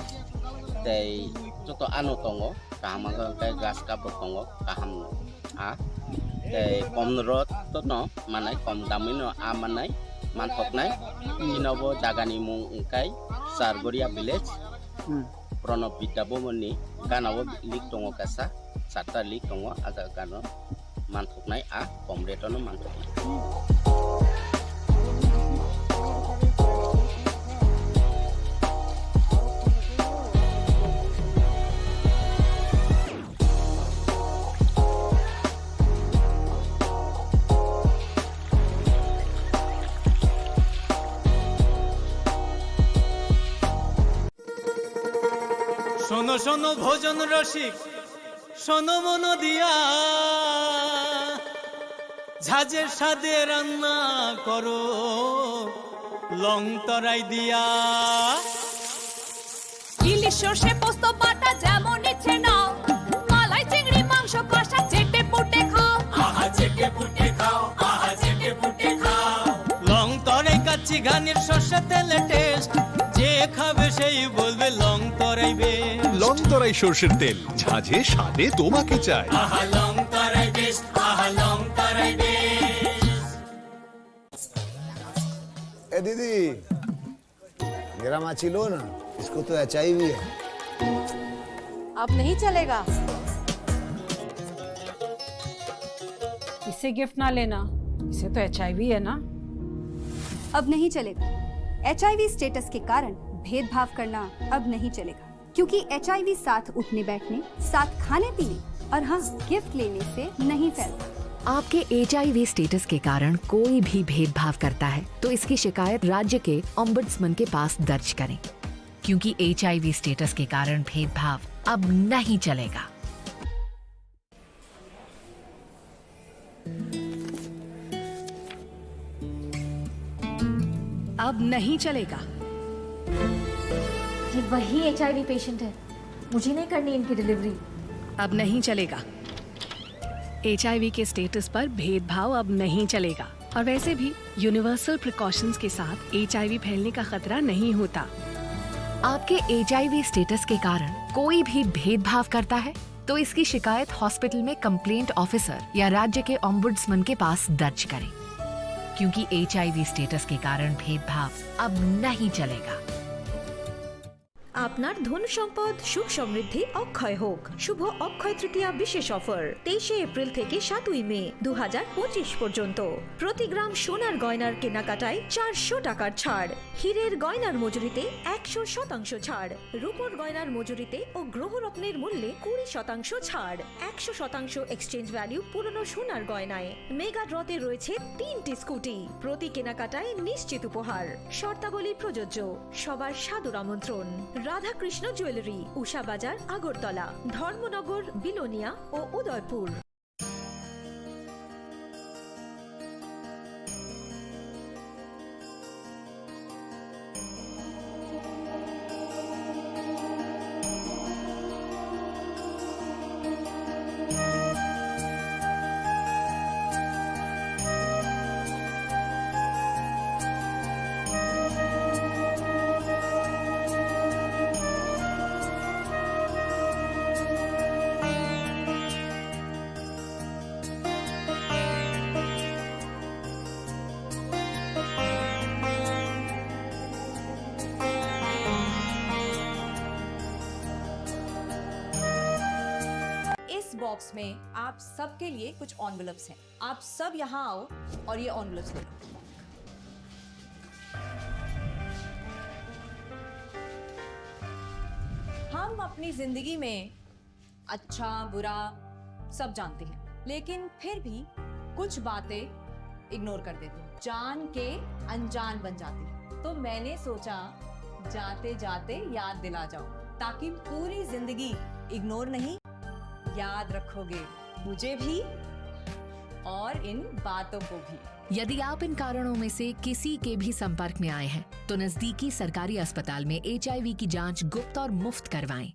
tei joto ano tongo, kaham wngkha hwnkhe grass cup bo tongo, kaham no. A tei kom rot no manai, kom damwi no a manai, manthoknai. Chini bo jagani mung wngkha Chargoria village. Hmm. Pranab Vidya Bhavan ni gana o link tongo kaisa, charta link tongo, a jaga gana o manthoknai, a kom rate o no manthoknai. শোনো শোনো ভোজন রসিক, শোনো মন দিয়া, ঝাঁঝে স্বাদে রান্না করো লং তরাই দিয়া। ইলিশ সর্ষে পোস্ত বাটা যেমন ইচ্ছে নাও, মালাই চিংড়ি মাংস কষা চেটে পুটে খাও। আহা চেটে পুটে খাও, আহা চেটে পুটে খাও। লং তরাই কাচ্চি ঘানির সর্ষে তেলে টেস্ট, যে খাবে সেই বলবে লং তরাই বেস্ট। লং তরাই সর্ষের তেল, ঝাঁঝে স্বাদে তোমাকে চাই। আহা লং তরাই বেস্ট, আহা লং তরাই বেস্ট। ए दीदी, मेरा माची लो ना, इसको तो एचआईवी है। अब नहीं चलेगा। इसे गिफ्ट ना लेना, इसे तो एचआईवी है ना। अब नहीं चलेगा। एचआईवी स्टेटस के कारण भेदभाव करना अब नहीं चलेगा, क्योंकि एचआईवी साथ उठने बैठने, साथ खाने पीने और हाँ, गिफ्ट लेने से नहीं फैलता। आपके एचआईवी स्टेटस के कारण कोई भी भेदभाव करता है, तो इसकी शिकायत राज्य के ओम्बड्समैन के पास दर्ज करें, क्योंकि एचआईवी स्टेटस के कारण भेदभाव अब नहीं चलेगा। अब नहीं चलेगा। ये वही एचआईवी पेशेंट है, मुझे नहीं करनी इनकी डिलीवरी। अब नहीं चलेगा। एचआईवी के स्टेटस पर भेदभाव अब नहीं चलेगा। और वैसे भी यूनिवर्सल प्रिकॉशंस के साथ एचआईवी फैलने का खतरा नहीं होता। आपके एचआईवी स्टेटस के कारण कोई भी भेदभाव करता है, तो इसकी शिकायत हॉस्पिटल में कंप्लेंट ऑफिसर या राज्य के ओम्बुड्समैन के पास दर्ज करें, क्योंकि एचआईवी स्टेटस के कारण भेदभाव अब नहीं चलेगा। আপনার ধন সম্পদ, সুখ সমৃদ্ধি অক্ষয় হোক। শুভ অক্ষয় তৃতীয়া বিশেষ অফার তেইশে এপ্রিল থেকে সাতই মে দু হাজার পঁচিশ পর্যন্ত। প্রতি গ্রাম সোনার গয়নার কেনাকাটায় চারশো টাকার ছাড়, হীরের গয়নার মজুরিতে একশো শতাংশ ছাড়, রূপোর গয়নার মজুরিতে ও গ্রহরত্নের মূল্যে কুড়ি শতাংশ ছাড়, একশো শতাংশ এক্সচেঞ্জ ভ্যালু পুরনো সোনার গয়নায়। মেগা ড্রতে রয়েছে তিনটি স্কুটি, প্রতি কেনাকাটায় নিশ্চিত উপহার। শর্তাবলী প্রযোজ্য। সবার সাদর আমন্ত্রণ। রাধাকৃষ্ণ জুয়েলারি, উষা বাজার, আগরতলা, ধর্মনগর, বিলোনিয়া ও উদয়পুর। बॉक्स में आप सबके लिए कुछ एनवेलप्स हैं। आप सब यहाँ आओ और ये एनवेलप्स ले लो। हम अपनी जिंदगी में अच्छा, बुरा सब जानते हैं, लेकिन फिर भी कुछ बातें इग्नोर कर देते हैं, जान के अनजान बन जाते हैं। तो मैंने सोचा, जाते जाते याद दिला जाऊं, ताकि पूरी जिंदगी इग्नोर नहीं, याद रखोगे मुझे भी और इन बातों को भी। यदि आप इन कारणों में से किसी के भी संपर्क में आए हैं, तो नजदीकी सरकारी अस्पताल में एचआईवी की जांच गुप्त और मुफ्त करवाएं।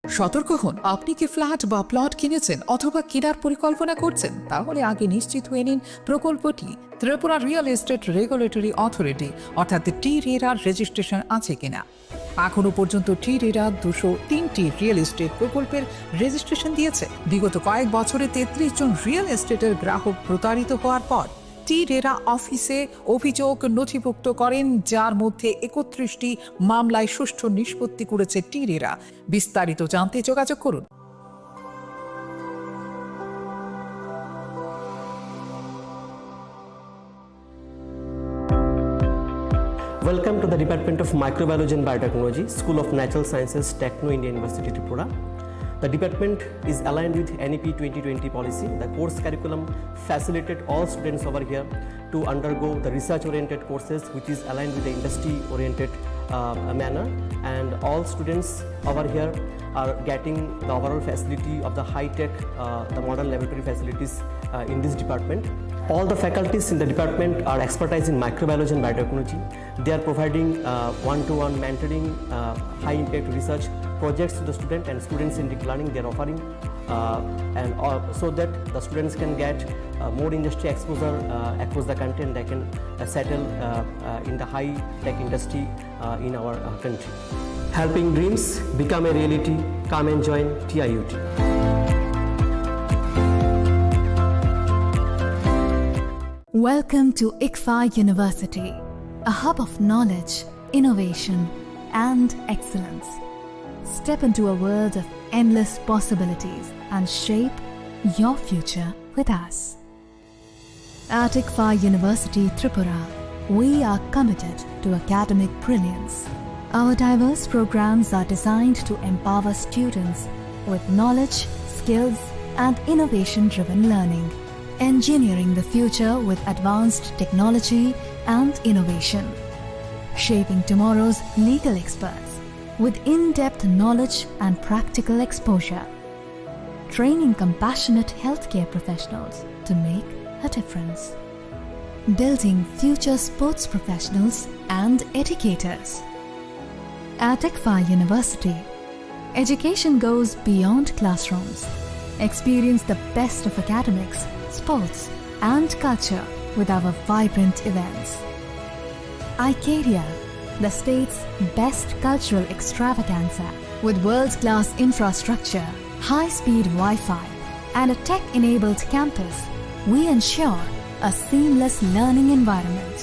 সতর্ক হন, আপনি কি ফ্ল্যাট বা প্লট কিনেছেন অথবা কেনার পরিকল্পনা করছেন? তাহলে আগে নিশ্চিত হয়ে নিন প্রকল্পটি Tripura real estate regulatory authority অর্থাৎ টি রেরার রেজিস্ট্রেশন আছে কিনা। এখনো পর্যন্ত টি রেরা দুশো তিনটি রিয়েল এস্টেট প্রকল্পের রেজিস্ট্রেশন দিয়েছে। বিগত কয়েক বছরে তেত্রিশ জন রিয়েল এস্টেটের গ্রাহক প্রতারিত হওয়ার পর টি রেরা অফিসে অভিযোগ নথিভুক্ত করেন, যার মধ্যে একত্রিশটি মামলায় সুষ্ঠু নিষ্পত্তি করেছে টি রেরা। বিস্তারিত জানতে যোগাযোগ করুন। Welcome to the Department of Microbiology and Biotechnology, School of Natural Sciences, Techno India University, Tripura. The department is aligned with N E P twenty twenty policy. The course curriculum facilitated all students over here to undergo the research-oriented courses, which is aligned with the industry-oriented, uh, manner. And all students over here are getting the overall facility of the high-tech, uh, the modern laboratory facilities, uh, in this department. All the faculties in the department are expertise in microbiology and biotechnology. They are providing, uh, one-to-one mentoring, uh, high-impact research projects to the student and students in deep learning. They are offering, uh, and, uh, so that the students can get, uh, more industry exposure, uh, across the country, and they can, uh, settle, uh, uh, in the high-tech industry, uh, in our, uh, country. Helping dreams become a reality. Come and join T I U T. Welcome to ICFAR University, a hub of knowledge, innovation, and excellence. Step into a world of endless possibilities and shape your future with us. At ICFAR University Tripura, we are committed to academic brilliance. Our diverse programs are designed to empower students with knowledge, skills, and innovation-driven learning, engineering the future with advanced technology and innovation, shaping tomorrow's legal experts with in-depth knowledge and practical exposure, training compassionate healthcare professionals to make a difference, building future sports professionals and educators. At ICFAR University, education goes beyond classrooms. Experience the best of academics, sports, and culture with our vibrant events. Icaria, the state's best cultural extravaganza. With world-class infrastructure, high-speed Wi-Fi, and a tech-enabled campus, we ensure a seamless learning environment.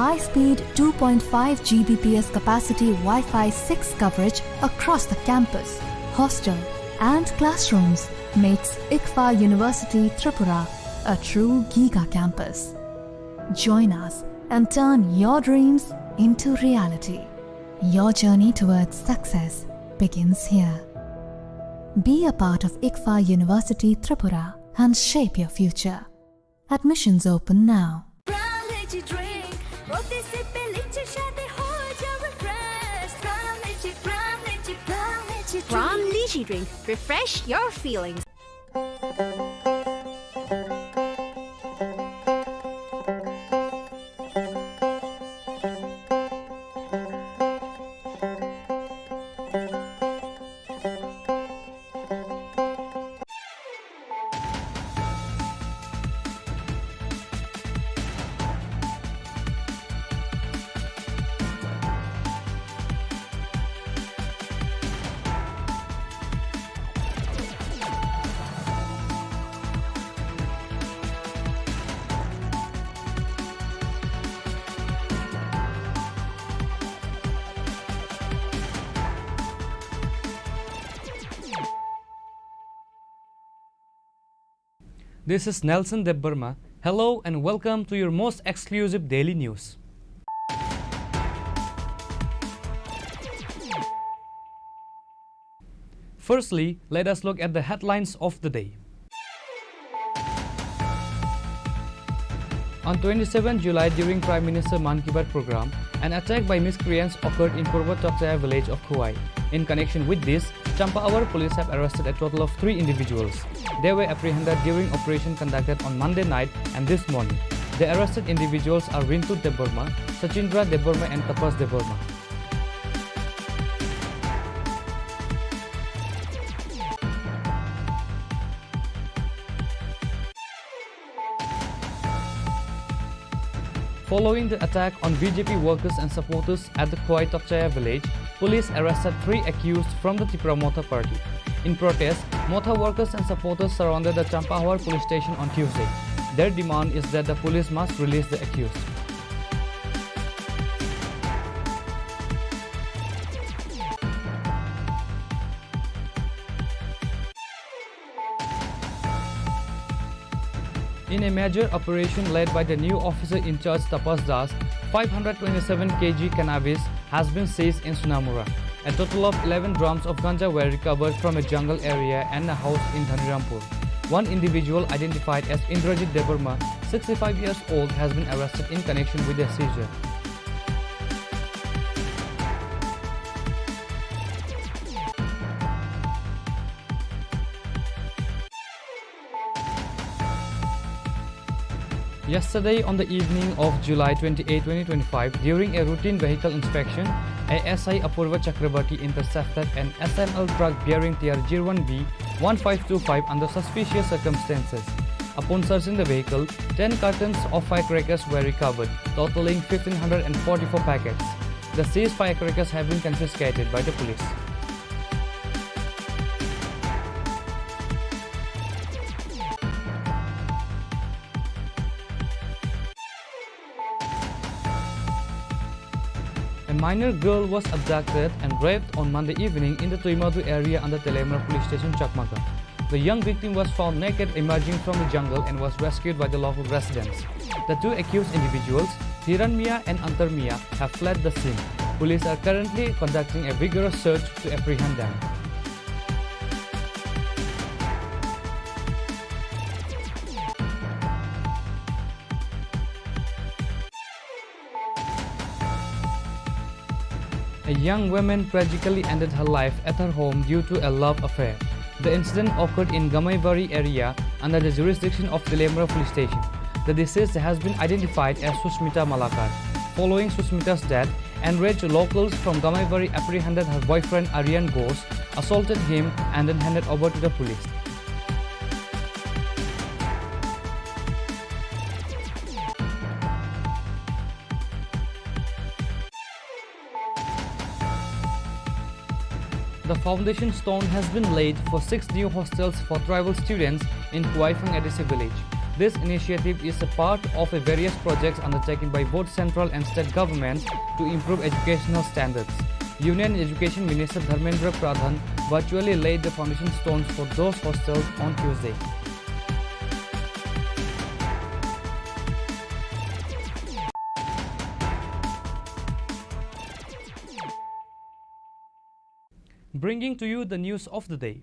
High-speed two point five G B P S capacity Wi-Fi six coverage across the campus, hostel, and classrooms makes ICFAR University Tripura a true giga campus. Join us and turn your dreams into reality. Your journey towards success begins here. Be a part of ICFAR University Tripura and shape your future. Admissions open now. Pran Lychee drink, প্রতি সিপে লিচির স্বাদে হয়ে যাও refresh। Pran Lychee, Pran Lychee, Pran Lychee drink. Pran Lychee drink, refresh your feelings. This is Nelson Debbarma. Hello and welcome to your most exclusive daily news. Firstly, let us look at the headlines of the day. On twenty-seven July, during Prime Minister Mann Ki Baat program, an attack by miscreants occurred in Purba Tokchaya village of Khowai. In connection with this, Champawar police have arrested a total of three individuals. They were apprehended during operation conducted on Monday night and this morning. The arrested individuals are Rintu Debbarma, Sachindra Debbarma and Tapas Debbarma. Following the attack on B J P workers and supporters at the Khowai Tokchaya village, police arrested three accused from the Tipra Motha party. In protest, Motha workers and supporters surrounded the Champawar police station on Tuesday. Their demand is that the police must release the accused. In a major operation led by the new officer in charge Tapas Das, five hundred twenty-seven K G cannabis has been seized in Sonamura. A total of eleven drums of ganja were recovered from a jungle area and a house in Dhanirampur. One individual identified as Indrajit Debbarma, sixty-five years old, has been arrested in connection with the seizure. Yesterday, on the evening of July twenty-eight, twenty twenty-five, during a routine vehicle inspection, A S I Apurva Chakrabarti intercepted an S M L truck bearing T R zero one B one five two five under suspicious circumstances. Upon searching the vehicle, ten cartons of firecrackers were recovered, totaling fifteen hundred and forty-four packets. The seized firecrackers have been confiscated by the police. A minor girl was abducted and raped on Monday evening in the Tuimadu area under Teliamura Police Station, Chakmagarh. The young victim was found naked emerging from the jungle and was rescued by the local residents. The two accused individuals, Hiran Mia and Antar Mia, have fled the scene. Police are currently conducting a vigorous search to apprehend them. A young woman tragically ended her life at her home due to a love affair. The incident occurred in Gamaibari area under the jurisdiction of Teliamura Police Station. The deceased has been identified as Sushmita Malakar. Following Sushmita's death, enraged locals from Gamaibari apprehended her boyfriend Aryan Ghosh, assaulted him and then handed over to the police. The foundation stone has been laid for six new hostels for tribal students in Khowai Phang A D C village. This initiative is a part of a various projects undertaken by both central and state governments to improve educational standards. Union Education Minister Dharmendra Pradhan virtually laid the foundation stones for those hostels on Tuesday. Bringing to you the news of the day.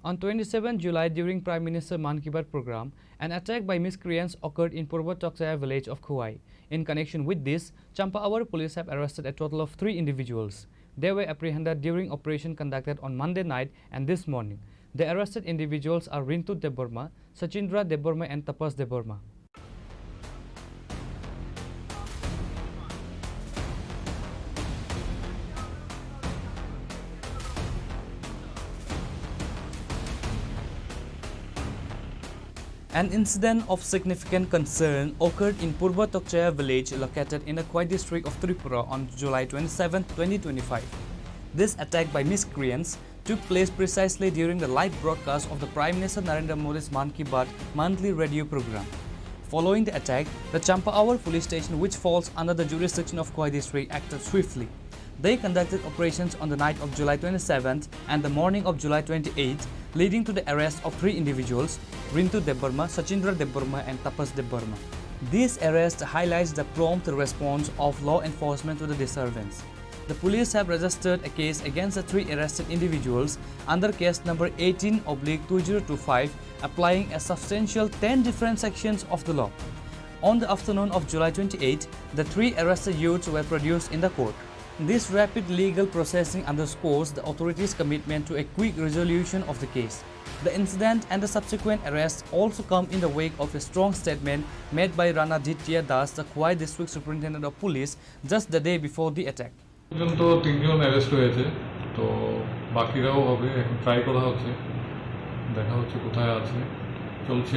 On twenty-seven July, during Prime Minister Mann Ki Baat program, an attack by miscreants occurred in Purba Tokchaya village of Khowai. In connection with this, Champawar police have arrested a total of three individuals. They were apprehended during operation conducted on Monday night and this morning. The arrested individuals are Rintu Debbarma, Sachindra Debbarma and Tapas Debbarma. An incident of significant concern occurred in Purba Tokchaya village located in the Khowai district of Tripura on July twenty-seventh, twenty twenty-five. This attack by miscreants took place precisely during the live broadcast of the Prime Minister Narendra Modi's Mann Ki Baat monthly radio program. Following the attack, the Champawar police station, which falls under the jurisdiction of Khowai district, acted swiftly. They conducted operations on the night of July twenty-seventh and the morning of July twenty-eighth, leading to the arrest of three individuals, Rintu Debbarma, Sachindra Debbarma, and Tapas Debbarma. This arrest highlights the prompt response of law enforcement to the disturbance. The police have registered a case against the three arrested individuals under case number eighteen oblique two zero two five, applying a substantial ten different sections of the law. On the afternoon of July twenty-eighth, the three arrested youths were produced in the court. This rapid legal processing underscores the authorities' commitment to a quick resolution of the case. The incident and the subsequent arrest also come in the wake of a strong statement made by Rana Ditya Das, the Khowai District Superintendent of Police, just the day before the attack. পর্যন্ত তিনজন অ্যারেস্ট হয়েছে, তো বাকিরাও হবে, এখন ট্রাই করা হচ্ছে, দেখা হচ্ছে কোথায় আছে, চলছে,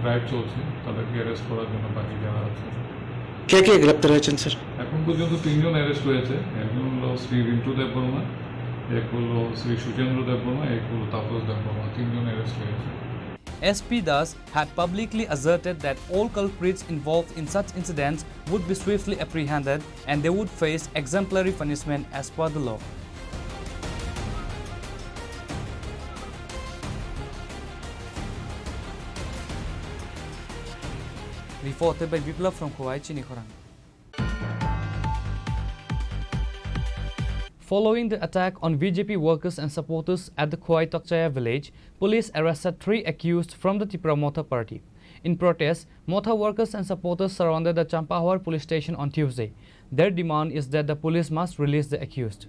ড্রাইভ চলছে তাদেরকে অ্যারেস্ট করার জন্য, বাকি যারা আছে। কে কে গ্রেপ্তার হয়েছেন, স্যার? এখন পর্যন্ত তিনজন অ্যারেস্ট হয়েছে। একজন হলো শ্রী রিন্টু দেববর্মা, এক হলো শ্রী সুচেন্দ্র দেববর্মা, এক হলো তাপস দেববর্মা। তিনজন অ্যারেস্ট হয়েছে। S P Das had publicly asserted that all culprits involved in such incidents would be swiftly apprehended and they would face exemplary punishment as per the law. Reported by Biplab from Khowai, Chini Khorang. Following the attack on B J P workers and supporters at the Khowai Tokchaya village, police arrested three accused from the Tipra Motha party. In protest, Motha workers and supporters surrounded the Champahawar police station on Tuesday. Their demand is that the police must release the accused.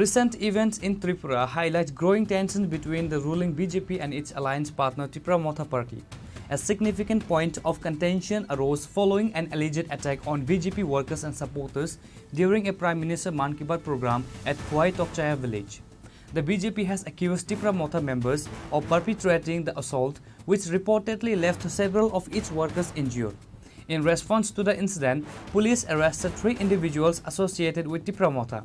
Recent events in Tripura highlight growing tension between the ruling B J P and its alliance partner Tipra Motha Party. A significant point of contention arose following an alleged attack on B J P workers and supporters during a Prime Minister Mann Ki Baat program at Khowai Tokchaya village. The B J P has accused Tipra Motha members of perpetrating the assault, which reportedly left several of its workers injured. In response to the incident, police arrested three individuals associated with Tipra Motha.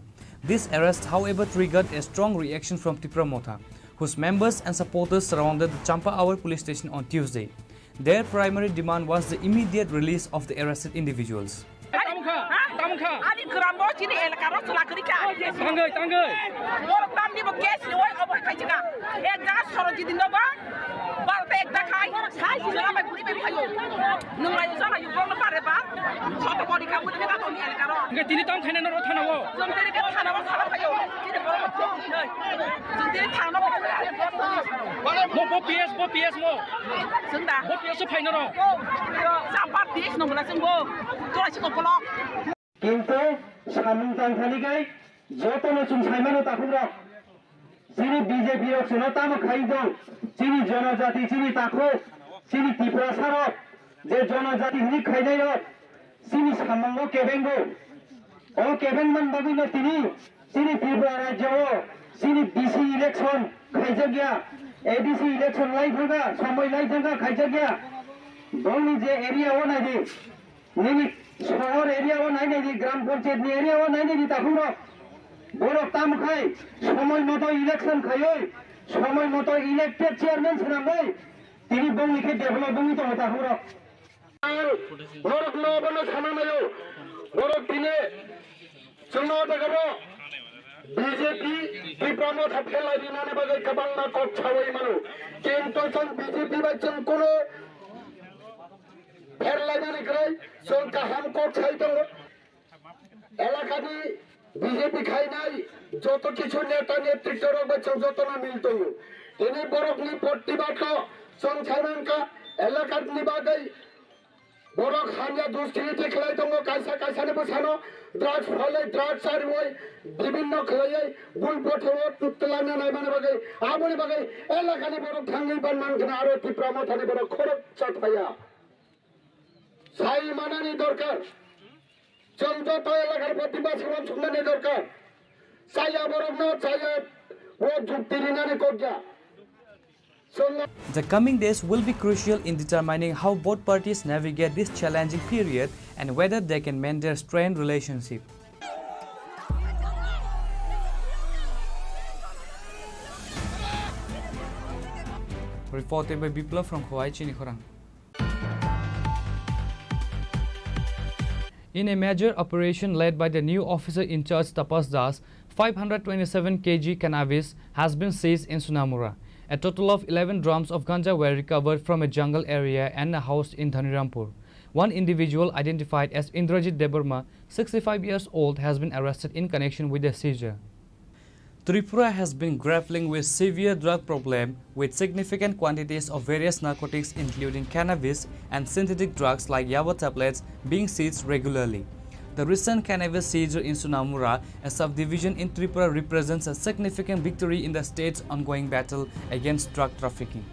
This arrest, however, triggered a strong reaction from Tipra Motha, whose members and supporters surrounded the Champahawar police station on Tuesday. Their primary demand was the immediate release of the arrested individuals. Tamo kha? Ha? Tamo kha? Ani gram bo chini elaka ro chwla kwrwi kha. Tangwi, tangwi. Borok tamni bo case ni wai obo khai chika. Ek jaga Sorojit ni nogo. Borok ta ek jaga khai. Chwla bai buri bai phaio. Nung lai jala yu borok no pare ba. Soto bori ka buri ka toni elaka ro. Nge tini tam khaina no ro thana wo. Jom tini ka thana wo sala phaio. Tini borok no phone ni noi. Jom tini thana wo. Mo bo P S, bo P S mo. Sunda. Bo P S o phaina ro. Sambar dis no mula sungbo. Tora si ko polok. Kintu samung tangthani kai jotono chwng saimano takhukrok. Chini B J P rok chwngno tamo khai tong? Chini jonojati, chini takhuk, chini Tiprasa rok, je jonojati hwnwi khainai rok, chini samungo kebengo. O kebeng man bagwino tini chini Tripura rajyo o chini D C election khaijakya, A D C election lai thangkha, somoi lai thangkha, khaijakya. Bongni je area o naidi, nini sohor area o nai naidi, gram panchayat ni area o nai naidi takhukrok. Borok tamo khai somoi moto election khaiwi, somoi moto elected chairman swnamwi, tini bongni khe develop wngwi tongo takhukrok. Ang norok no bono sana nayo. Norok tini chwngno o jaga o B J P Tipra Motha phelai rinani bagwi kwbangma kok sawi mano. Kintu chwng B J P bai chwng kuno pherlainani kwrwi chwng kaham kok sai tongo. Elakani B J P khainai joto kichu neta netrito rok bai chwng jotono mil tongo. Tini borokni protibad no chwng sai mankha, elakani bagwi borok hamya duskriti khlai tongo, kaisa kaisa ni bwsano drugs phalwi, drugs chariwi, bibinno khlaiwi bul bothoro twlangna naimani bagwi, aboni bagwi elakani borok thangwi ban mankha aro Tipra Mothani borok khorok chatphaiya. Sai manani dorkar. Chwng Joto elakar poti basi wansuknani dorkar. Chaya borokno chaya o jukti rinani kokya. Chwng The coming days will be crucial in determining how both parties navigate this challenging period and whether they can maintain strained relationship. Reported by Biplab from Khowai, Chini Khorang. In a major operation led by the new officer in charge Tapas Das, five hundred twenty-seven kilograms cannabis has been seized in Sonamura. A total of eleven drums of ganja were recovered from a jungle area and a house in Dhanirampur. One individual identified as Indrajit Debbarma, sixty-five years old, has been arrested in connection with the seizure. Tripura has been grappling with severe drug problem, with significant quantities of various narcotics including cannabis and synthetic drugs like yaba tablets being seized regularly. The recent cannabis seizure in Sonamura, a subdivision in Tripura, represents a significant victory in the state's ongoing battle against drug trafficking.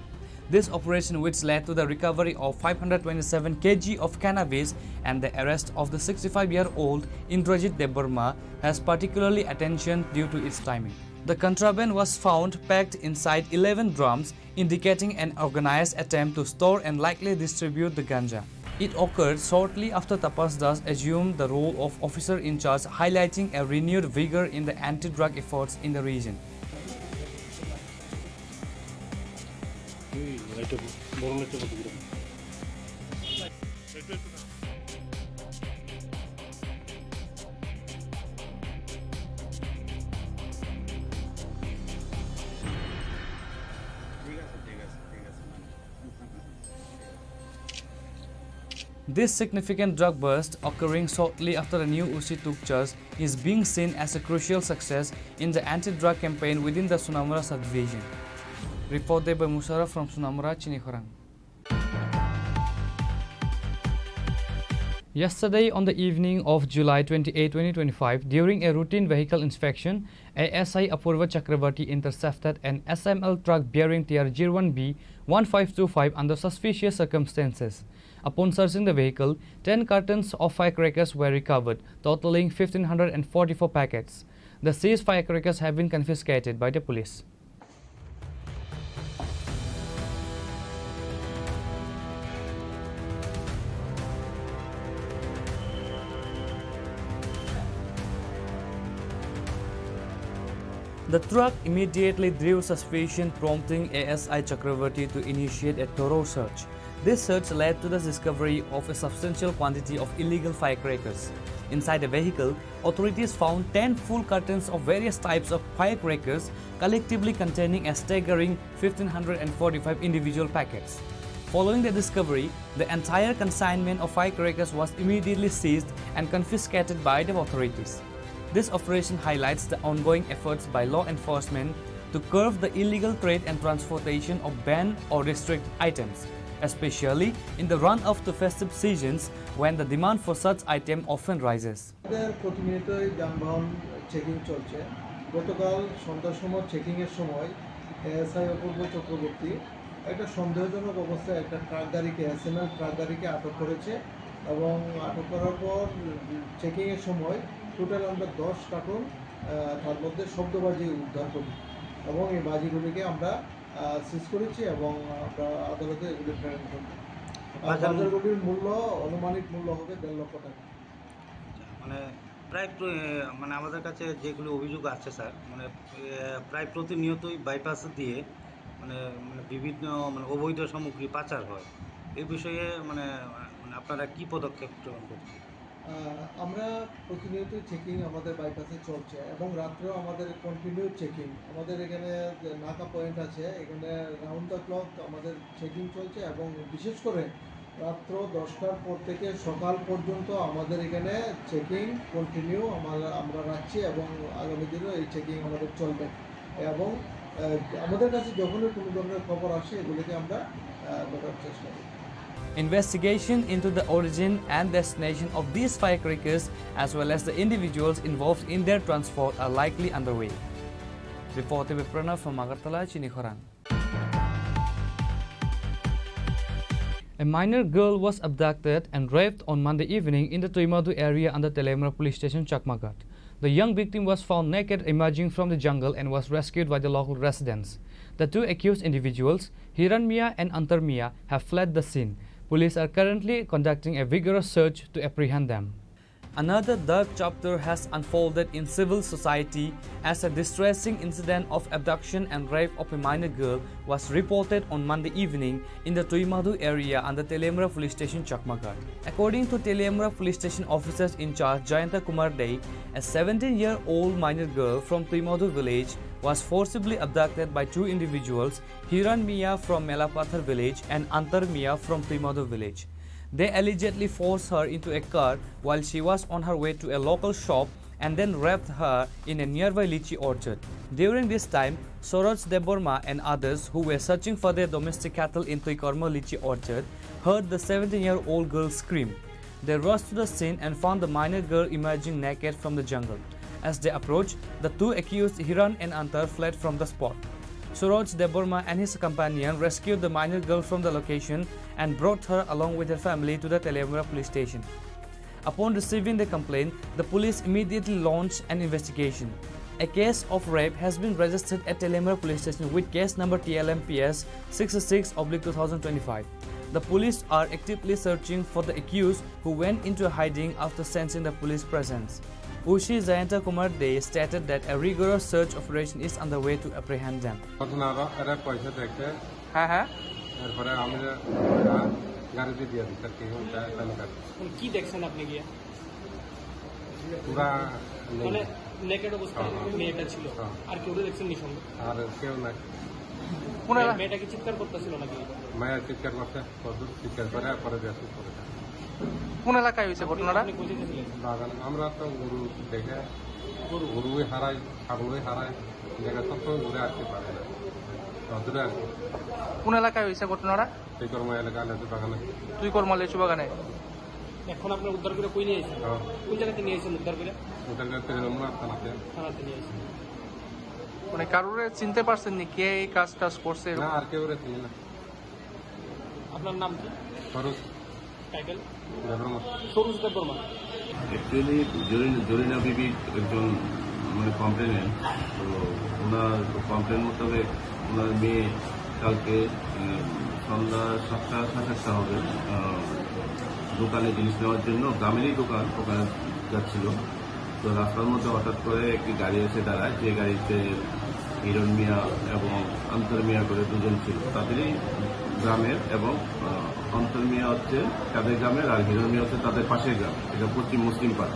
This operation, which led to the recovery of five hundred twenty-seven kilograms of cannabis and the arrest of the sixty-five-year-old Indrajit Debbarma, has particularly attention due to its timing. The contraband was found packed inside eleven drums, indicating an organized attempt to store and likely distribute the ganja. It occurred shortly after Tapas Das assumed the role of officer in charge, highlighting a renewed vigor in the anti-drug efforts in the region. This significant drug bust, occurring shortly after the new O C took charge, is being seen as a crucial success in the anti-drug campaign within the Sonamura subdivision. Reported by Musharraf from Sonamura, Chini Khorang. Yesterday, on the evening of July twenty-eight, twenty twenty-five, during a routine vehicle inspection, A S I Apurva Chakravarti intercepted an S M L truck bearing T R zero one B one five two five under suspicious circumstances. Upon searching the vehicle, ten cartons of firecrackers were recovered, totaling fifteen hundred and forty-four packets. The seized firecrackers have been confiscated by the police. The truck immediately drew suspicion, prompting A S I Chakravarti to initiate a thorough search. This search led to the discovery of a substantial quantity of illegal firecrackers. Inside the vehicle, authorities found ten full cartons of various types of firecrackers, collectively containing a staggering fifteen hundred and forty-five individual packets. Following the discovery, the entire consignment of firecrackers was immediately seized and confiscated by the authorities. This operation highlights the ongoing efforts by law enforcement to curb the illegal trade and transportation of banned or restricted items, especially in the run-up to festive seasons when the demand for such item often rises. আমাদের প্রতিনিয়তই যানবাহন চেকিং চলছে। গতকাল সন্ধ্যার সময় চেকিংয়ের সময় এএসআই অপূর্ব চক্রবর্তী একটা সন্দেহজনক অবস্থায় একটা ট্রাক গাড়িকে, এসএমএল ট্রাক গাড়িকে আটক করেছে এবং আটক করার পর চেকিংয়ের সময় টোটাল আমরা দশ কার্টন, আহ, তার মধ্যে শব্দবাজি উদ্ধার করি এবং এই বাজিগুলিকে আমরা, আহ, সিজ করেছি এবং আমরা আদালতে এগুলি প্রেরণ করব। আর বাজার বাজারগুলির মূল্য, আনুমানিক মূল্য হবে দেড় লক্ষ টাকা। আচ্ছা, মানে প্রায় প্র-, এ, মানে আমাদের কাছে যেগুলো অভিযোগ আসছে স্যার, মানে, এ, প্রায় প্রতিনিয়তই বাইপাস দিয়ে মানে, মানে বিভিন্ন মানে অবৈধ সামগ্রী পাচার হয়। এই বিষয়ে মানে, মানে আপনারা কি পদক্ষেপ গ্রহণ করছেন? আহ, আমরা প্রতিনিয়তই চেকিং আমাদের বাইপাসে চলছে এবং রাত্রেও আমাদের কন্টিনিউ চেকিং। আমাদের এখানে যে নাকা পয়েন্ট আছে, এখানে রাউন্ড দ্য ক্লক আমাদের চেকিং চলছে এবং বিশেষ করে রাত্র দশটার পর থেকে সকাল পর্যন্ত আমাদের এখানে চেকিং কন্টিনিউ আমরা, আমরা রাখছি এবং আগামী দিনও এই চেকিং আমাদের চলবে এবং, আহ, আমাদের কাছে যখনই কোনো ধরনের খবর আসে, এগুলিকে আমরা, আহ, ধরার চেষ্টা করি। Investigation into the origin and destination of these firecrackers, as well as the individuals involved in their transport, are likely underway. Reported by Pranav from Agartala, Chini Khorang. A minor girl was abducted and raped on Monday evening in the Tuimadu area under Teliamura Police Station, Chakmaghat. The young victim was found naked emerging from the jungle and was rescued by the local residents. The two accused individuals, Hiran Mia and Antar Mia, have fled the scene. Police are currently conducting a vigorous search to apprehend them. Another dark chapter has unfolded in civil society as a distressing incident of abduction and rape of a minor girl was reported on Monday evening in the Tuimadu area under Teliamura Police Station, Chakmaghat. According to Teliamura Police Station officers in charge Jayanta Kumar Dey, a seventeen-year-old minor girl from Tuimadu village was forcibly abducted by two individuals, Hiran Mia from Melapathar village and Antar Mia from Tuimadu village. They allegedly forced her into a car while she was on her way to a local shop and then raped her in a nearby lychee orchard. During this time, Soroj Debbarma and others who were searching for their domestic cattle in Tuikorma lychee orchard heard the seventeen-year-old girl scream. They rushed to the scene and found the minor girl emerging naked from the jungle. As they approached, the two accused, Hiran and Antar, fled from the spot. Suraj Debbarma and his companion rescued the minor girl from the location and brought her along with her family to the Teliamura police station. Upon receiving the complaint, the police immediately launched an investigation. A case of rape has been registered at Teliamura police station with case number T L M P S sixty-six oblique two thousand twenty-five. The police are actively searching for the accused who went into hiding after sensing the police presence. O C Jayanta Kumar Dey stated that a rigorous search operation is underway to apprehend them. ঘটনা এরা পয়সা দেখে, হ্যাঁ, হ্যাঁ। এরপরে আমি গাড়ি দিয়ে দিয়ে দিচ্ছি আর কি, ওটা এখানে কাজ। এখন কি দেখছেন আপনি গিয়ে? পুরা নেই। মানে নেকেড অবস্থায় হ্যাঁ, হ্যাঁ। মেয়েটা ছিল। হ্যাঁ। আর কেউ দেখছেন নিঃসন্দেহ? আর কেউ নাই। কোন এলা- মেয়েটা কি চিৎকার করতেছিল নাকি? মেয়ে চিৎকার করছে, কত চিৎকার করে, পরে দেখো পরে দেখো। কোন এলাকায় হয়েছে ঘটনাটা? আপনি কোথায় ছিলেন? বাগান, আমরা তো গরু দেখে, গরু। গরুই হারাই, ছাগলই হারাই, জায়গা সব সময় ঘুরে আসতে পারে না। রোদ্রে আর কি। কোন এলাকায় হয়েছে ঘটনাটা? তুইকর্মা এলাকা, লেচু বাগানে। তুইকর্মা লেচু বাগানে? এখন আপনার উদ্ধার করে কই নিয়ে এসেছেন? হ্যাঁ। কোন জায়গাতে নিয়ে এসেছেন উদ্ধার করে? উদ্ধার করে তিন নম্বর থানাতে। থানাতে নিয়ে এসেছেন। মানে কারোরে চিনতে পারছেন নি কে এই কাজ টাজ করছে? না, আর কেউ রে চিনি না। আপনার নাম কি? সরোজ। টাইটেল? দেববর্মা। সরোজ দেববর্মা। অ্যাকচুয়ালি জরিনা, জরিনা বিবি একজন মানে কমপ্লেনেন্ট। তো ওনার কমপ্লেন মোতাবেক ওনার মেয়ে কালকে, উম, সন্ধ্যা সাতটা, সাড়ে সাতটা হবে, আহ, দোকানে জিনিস নেওয়ার জন্য, গ্রামেরই দোকান, ওখানে যাচ্ছিল। তো রাস্তার মধ্যে হঠাৎ করে একটি গাড়ি এসে দাঁড়ায়, যে গাড়িতে হিরণ মিয়া এবং অন্তর মিয়া করে দুজন ছিল। তাদেরই গ্রামের এবং, আহ, অন্তর মিয়া হচ্ছে তাদের গ্রামের, আর হিরণ মিয়া হচ্ছে তাদের পাশের গ্রাম, এটা পশ্চিম মুসলিম পাড়া।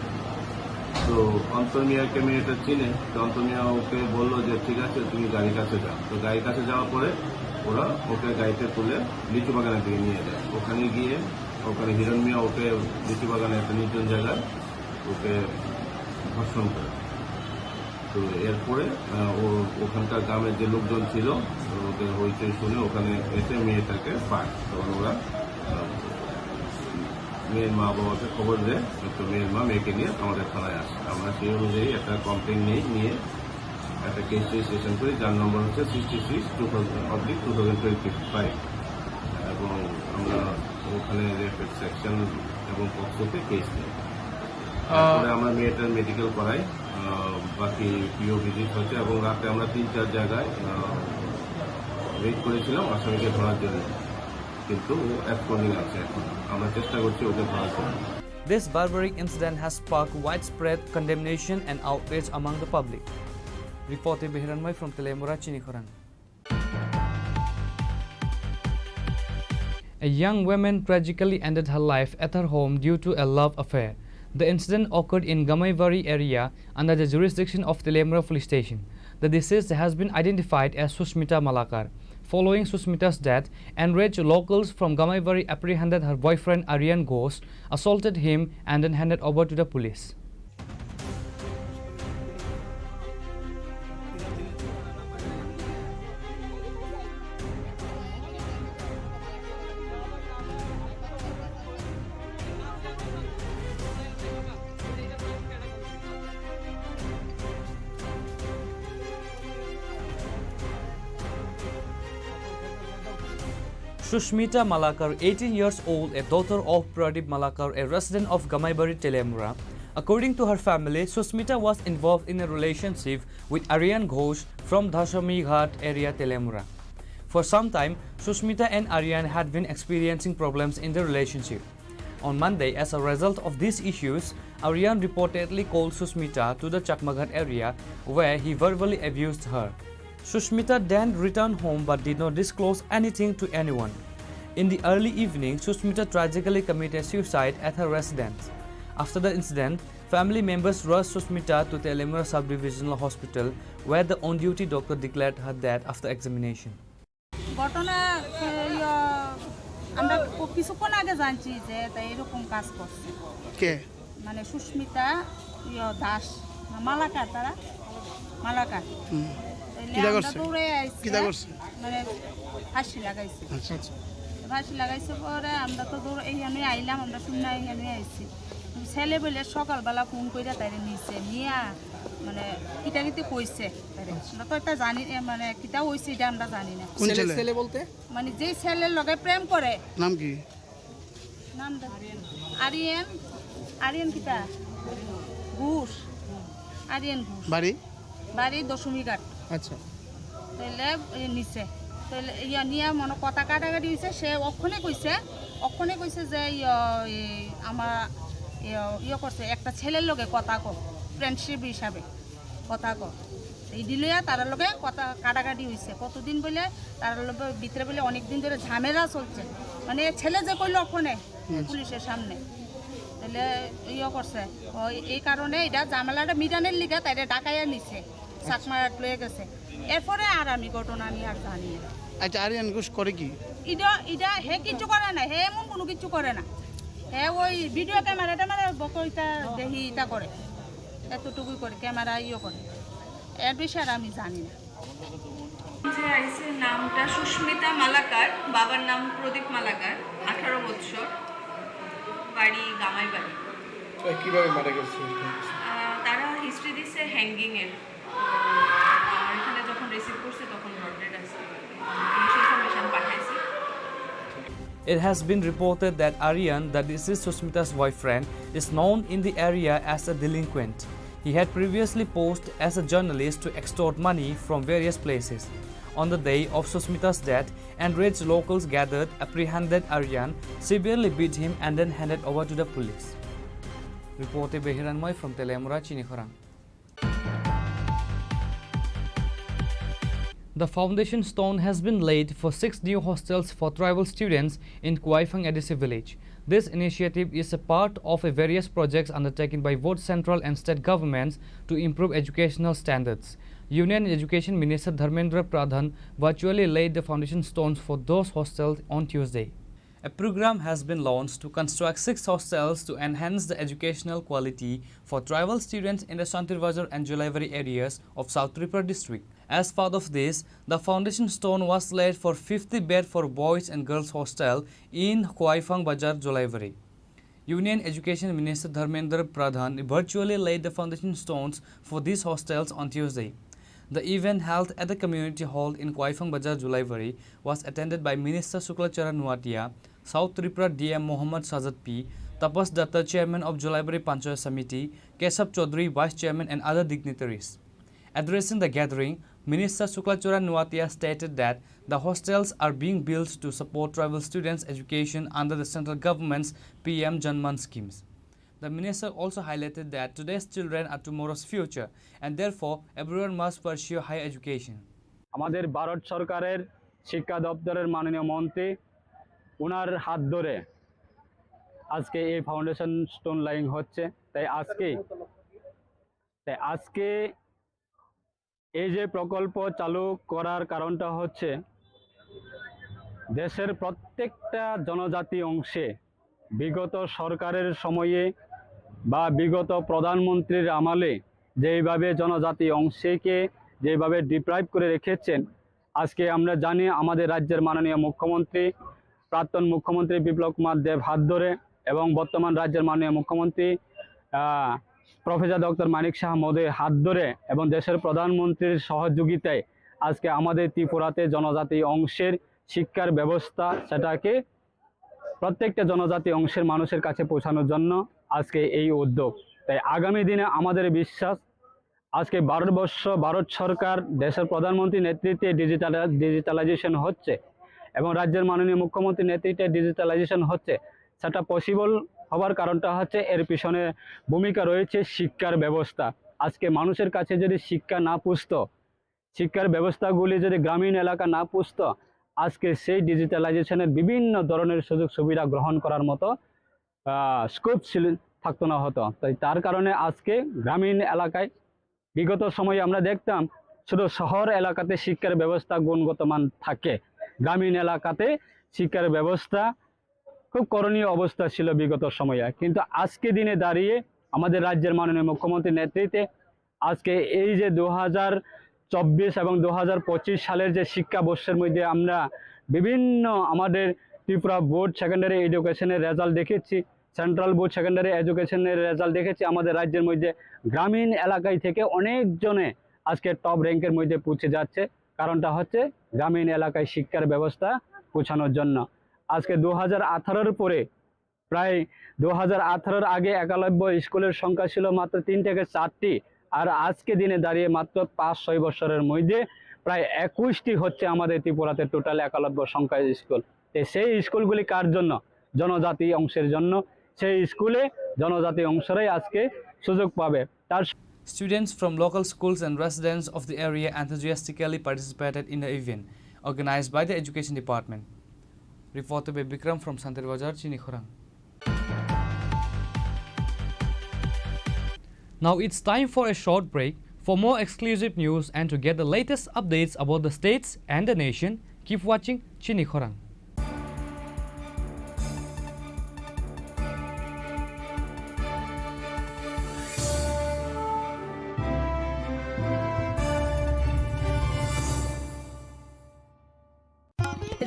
তো অন্তর মিয়াকে মেয়েটা চিনে, তো অন্তর মিয়া ওকে বললো যে, "ঠিক আছে, তুমি গাড়ির কাছে যাও।" তো গাড়ির কাছে যাওয়ার পরে ওরা ওকে গাড়িতে তুলে লিচু বাগানের দিকে নিয়ে যায়। ওখানে গিয়ে ওখানে হিরণ মিয়া ওকে লিচু বাগানে একটা নির্জন জায়গায় ওকে ধর্ষণ করে। তো এরপরে, আহ, ও ওখানকার গ্রামের যে লোকজন ছিল, ওদের হইচই শুনে ওখানে এসে মেয়েটাকে পায়। তখন ওরা, আহ, মেয়ের মা বাবাকে খবর দেয়, তো মেয়ের মা মেয়েকে নিয়ে আমাদের থানায় আসে। আমরা সেই অনুযায়ী একটা কমপ্লেন নিয়ে, নিয়ে একটা কেস রেজিস্ট্রেশন করি, যার নম্বর হচ্ছে sixty six two thousand oblique two thousand twenty five. এবং আমরা ওখানে রেপ সেকশন এবং পক্সোতে কেস নেই। আহ, তারপরে আমরা মেয়েটার মেডিকেল করাই, আহ, বাকি পিও ভিজিট হচ্ছে এবং রাতে আমরা তিন চার জায়গায়, আহ, রেড করেছিলাম আসামিকে ধরার জন্য, কিন্তু ও অ্যাবসকন্ডিং আছে এখন। আমরা চেষ্টা করছি ওকে ধরার জন্য। This barbaric incident has sparked widespread condemnation and outrage among the public. Reported by Hiranmai from Teliamura, Chinikhorang. A young woman tragically ended her life at her home due to a love affair. The incident occurred in Gamaibari area under the jurisdiction of Teliamura Police Station. The deceased has been identified as Susmita Malakar. Following Susmita's death, enraged locals from Gamaibari apprehended her boyfriend Aryan Ghosh, assaulted him, and then handed over to the police. Sushmita Malakar, eighteen years old, a daughter of Pradip Malakar, a resident of Gamaibari, Teliamura. According to her family, Sushmita was involved in a relationship with Aryan Ghosh from Dashami Ghat area, Teliamura. For some time, Sushmita and Aryan had been experiencing problems in their relationship. On Monday, as a result of these issues, Aryan reportedly called Sushmita to the Chakmaghat area, where he verbally abused her. Sushmita then returned home but did not disclose anything to anyone. In the early evening, Sushmita tragically committed suicide at her residence. After the incident, family members rushed Sushmita to Teliamura Sub-Divisional Hospital, where the on-duty doctor declared her dead after examination. ঘটনা, এ, ইয়ো, আমরা ক-, কিছুক্ষণ আগে জানছি যে তাই এরকম কাজ করছে। কে? মানে সুস্মিতা, ইয়ো, দাস, না, মালাকার তারা? মালাকার। হুম। তাইলে কিতা আমরা করছে? দৌড়ে আইছি, কিতা করছে? মানে ফাঁসি লাগাইছে। আচ্ছা। ফাঁসি লাগাইছে পরে আমরা তো দৌড়ে এইখানে আইলাম, আমরা শুনে এইখানে আইছি। ছেলে বলে সকালবেলা ফোন করে তাইরে নিছে, নিয়া মানে কিতা কিতি কইছে। আমরা তো এটা জানি, এ, মানে, কিতা হইছে, এটা আমরা জানি না। কোন ছেলে, ছেলে? ছেলে বলতে? মানে, যেই ছেলের লগে প্রেম করে। নাম কি? নাম দে-, আরিয়ান, আরিয়ান কিতা? ঘোষ। আরিয়ান ঘোষ। বাড়ি? বাড়ি দশমী ঘাট। আচ্ছা। তাইলে এই নিচে। তাইলে ইয়া নিয়ে মনে কথা কাটাকাটি হইছে, সে অক্ষণে কইছে, অক্ষণে কইছে যে ইয়া, এই আমার ইয়া, ইয়ে করছে, একটা ছেলের লগে কথা কো, ফ্রেন্ডশিপ হিসাবে। কথা কর। এই দিলইয়া তার লগে কথা কাটাকাটি হইছে। কতদিন বলে তার লগে ভিতরে বলে অনেক দিন ধরে ঝামেলা চলছে। মানে ছেলে যে কইলো ওখানে হুম। পুলিশের সামনে। তাহলে ইয়ে করছে। ওই এই কারণে এটা ঝামেলাটা মিটানের লিগে তাইরে ডাকাইয়া নিছে। চাকমা লয়ে গেছে। এরপরে আর আমি ঘটনা নিয়ে আর জানি না। আচ্ছা, আরিয়ান ঘোষ করে কি? এটা, এটা হে কিচ্ছু করে না, হে এমন কোনো কিচ্ছু করে না। হে ওই ভিডিও ক্যামেরা ট্যামেরা বকইতা দেখি ইতা করে। এতটুকুই করে, ক্যামেরা ইয়ে করে। এর বেশি আর আমি জানি না। যে আইসির নামটা সুস্মিতা মালাকার, বাবার নাম প্রদীপ মালাকার, আঠারো বৎসর, বাড়ি গামাইবাড়ি। তো কিভাবে মারা গেছে? আহ, তারা হিস্ট্রি দিছে হ্যাঙ্গিং এর। তো আমার এখানে যখন রিসিভ করছে তখন ব্রড ডেড আছে। পুলিশ ইনফরমেশন পাঠাইছি। It has been reported that Aryan, the deceased Sushmita's boyfriend, is known in the area as a delinquent. He had previously posed as a journalist to extort money from various places. On the day of Sushmita's death, enraged locals gathered, apprehended Aryan, severely beat him, and then handed over to the police. Reported by Hiranmoy from Teliamura, Chinikhorang. The foundation stone has been laid for six new hostels for tribal students in Kuaifang A D C village. This initiative is a part of a various projects undertaken by both central and state governments to improve educational standards. Union Education Minister Dharmendra Pradhan virtually laid the foundation stones for those hostels on Tuesday. A program has been launched to construct six hostels to enhance the educational quality for tribal students in the Shantir Bazar and Jolaibari areas of South Tripura district. As part of this, the foundation stone was laid for fifty bed for boys and girls hostel in Khwaifang Bazar, Jolaibari. Union Education Minister Dharmendra Pradhan virtually laid the foundation stones for these hostels on Tuesday. The event, held at the community hall in Khwaifang Bazar, Jolaibari, was attended by Minister Shukla Charan Nuatia, South Tripura D M Mohammad Sajad P, Tapas Datta, Chairman of Jolaibari Panchayat Samiti, Kesab Chaudhary, Vice Chairman, and other dignitaries. Addressing the gathering, Minister Shukla Charan Nuatia stated that the hostels are being built to support tribal students' education under the central government's P M Janman schemes. The minister also highlighted that today's children are tomorrow's future, and therefore everyone must pursue higher education. আমাদের ভারত সরকারের শিক্ষা দপ্তরের মাননীয় মন্ত্রী, ওনার হাত ধরে আজকে এই ফাউন্ডেশন স্টোন লেইং হচ্ছে। তাই আজকে, তাই আজকে এই যে প্রকল্প চালু করার কারণটা হচ্ছে, দেশের প্রত্যেকটা জনজাতি অংশে বিগত সরকারের সময়ে বা বিগত প্রধানমন্ত্রীর আমলে যেইভাবে জনজাতি অংশকে যেভাবে ডিপ্রাইভ করে রেখেছেন, আজকে আমরা জানি আমাদের রাজ্যের মাননীয় মুখ্যমন্ত্রী, প্রাক্তন মুখ্যমন্ত্রী বিপ্লব কুমার দেব হাত ধরে এবং বর্তমান রাজ্যের মাননীয় মুখ্যমন্ত্রী, আহ, প্রফেসর ডক্টর মানিক সাহা মহোদয়ের হাত ধরে এবং দেশের প্রধানমন্ত্রীর সহযোগিতায় আজকে আমাদের ত্রিপুরাতে জনজাতি অংশের শিক্ষার ব্যবস্থা, সেটাকে প্রত্যেকটা জনজাতি অংশের মানুষের কাছে পৌঁছানোর জন্য আজকে এই উদ্যোগ। তাই আগামী দিনে আমাদের বিশ্বাস, আজকে ভারতবর্ষ, ভারত সরকার, দেশের প্রধানমন্ত্রী নেতৃত্বে ডিজিটাল, ডিজিটালাইজেশন হচ্ছে এবং রাজ্যের মাননীয় মুখ্যমন্ত্রী নেতৃত্বে ডিজিটালাইজেশন হচ্ছে, সেটা পসিবল হবার কারণটা হচ্ছে এর পিছনে ভূমিকা রয়েছে শিক্ষার ব্যবস্থা। আজকে মানুষের কাছে যদি শিক্ষা না পুষতো, শিক্ষার ব্যবস্থাগুলি যদি গ্রামীণ এলাকা না পুষতো, আজকে সেই ডিজিটালাইজেশনের বিভিন্ন ধরনের সুযোগ সুবিধা গ্রহণ করার মতো, আহ, স্কোপ ছিল, থাকতো না হতো। তাই তার কারণে আজকে গ্রামীণ এলাকায় বিগত সময়ে আমরা দেখতাম শুধু শহর এলাকাতে শিক্ষার ব্যবস্থা গুণগত মান থাকে, গ্রামীণ এলাকাতে শিক্ষার ব্যবস্থা খুব করণীয় অবস্থা ছিল বিগত সময়ে। কিন্তু আজকে দিনে দাঁড়িয়ে আমাদের রাজ্যের মাননীয় মুখ্যমন্ত্রীর নেতৃত্বে আজকে এই যে দু হাজার চব্বিশ এবং দু হাজার পঁচিশ সালের যে শিক্ষাবর্ষের মধ্যে আমরা বিভিন্ন আমাদের ত্রিপুরা বোর্ড সেকেন্ডারি এডুকেশনের রেজাল্ট দেখেছি, সেন্ট্রাল বোর্ড সেকেন্ডারি এডুকেশনের রেজাল্ট দেখেছি, আমাদের রাজ্যের মধ্যে গ্রামীণ এলাকায় থেকে অনেকজনে আজকে টপ র্যাঙ্কের মধ্যে পৌঁছে যাচ্ছে। কারণটা হচ্ছে গ্রামীণ এলাকায় শিক্ষার ব্যবস্থা পৌঁছানোর জন্য। আজকে দু হাজার আঠারোর পরে প্রায় দু হাজার আঠারোর আগে একলব্য স্কুলের সংখ্যা ছিল মাত্র তিন থেকে চারটি, আর আজকে দিনে দাঁড়িয়ে মাত্র পাঁচ ছয় বছরের মধ্যে প্রায় একুশটি হচ্ছে আমাদের ত্রিপুরাতে টোটাল একলব্য সংখ্যা স্কুল। তো সেই স্কুলগুলি কার জন্য? জনজাতি অংশের জন্য। সেই স্কুলে জনজাতি অংশরাই আজকে সুযোগ পাবে। তার Students from local schools and residents of the area enthusiastically participated in the event organized by the Education Department. Reported by Bikram from Santir Bazar, Chini Khorang. Now it's time for a short break. For more exclusive news and to get the latest updates about the states and the nation, keep watching Chini Khorang.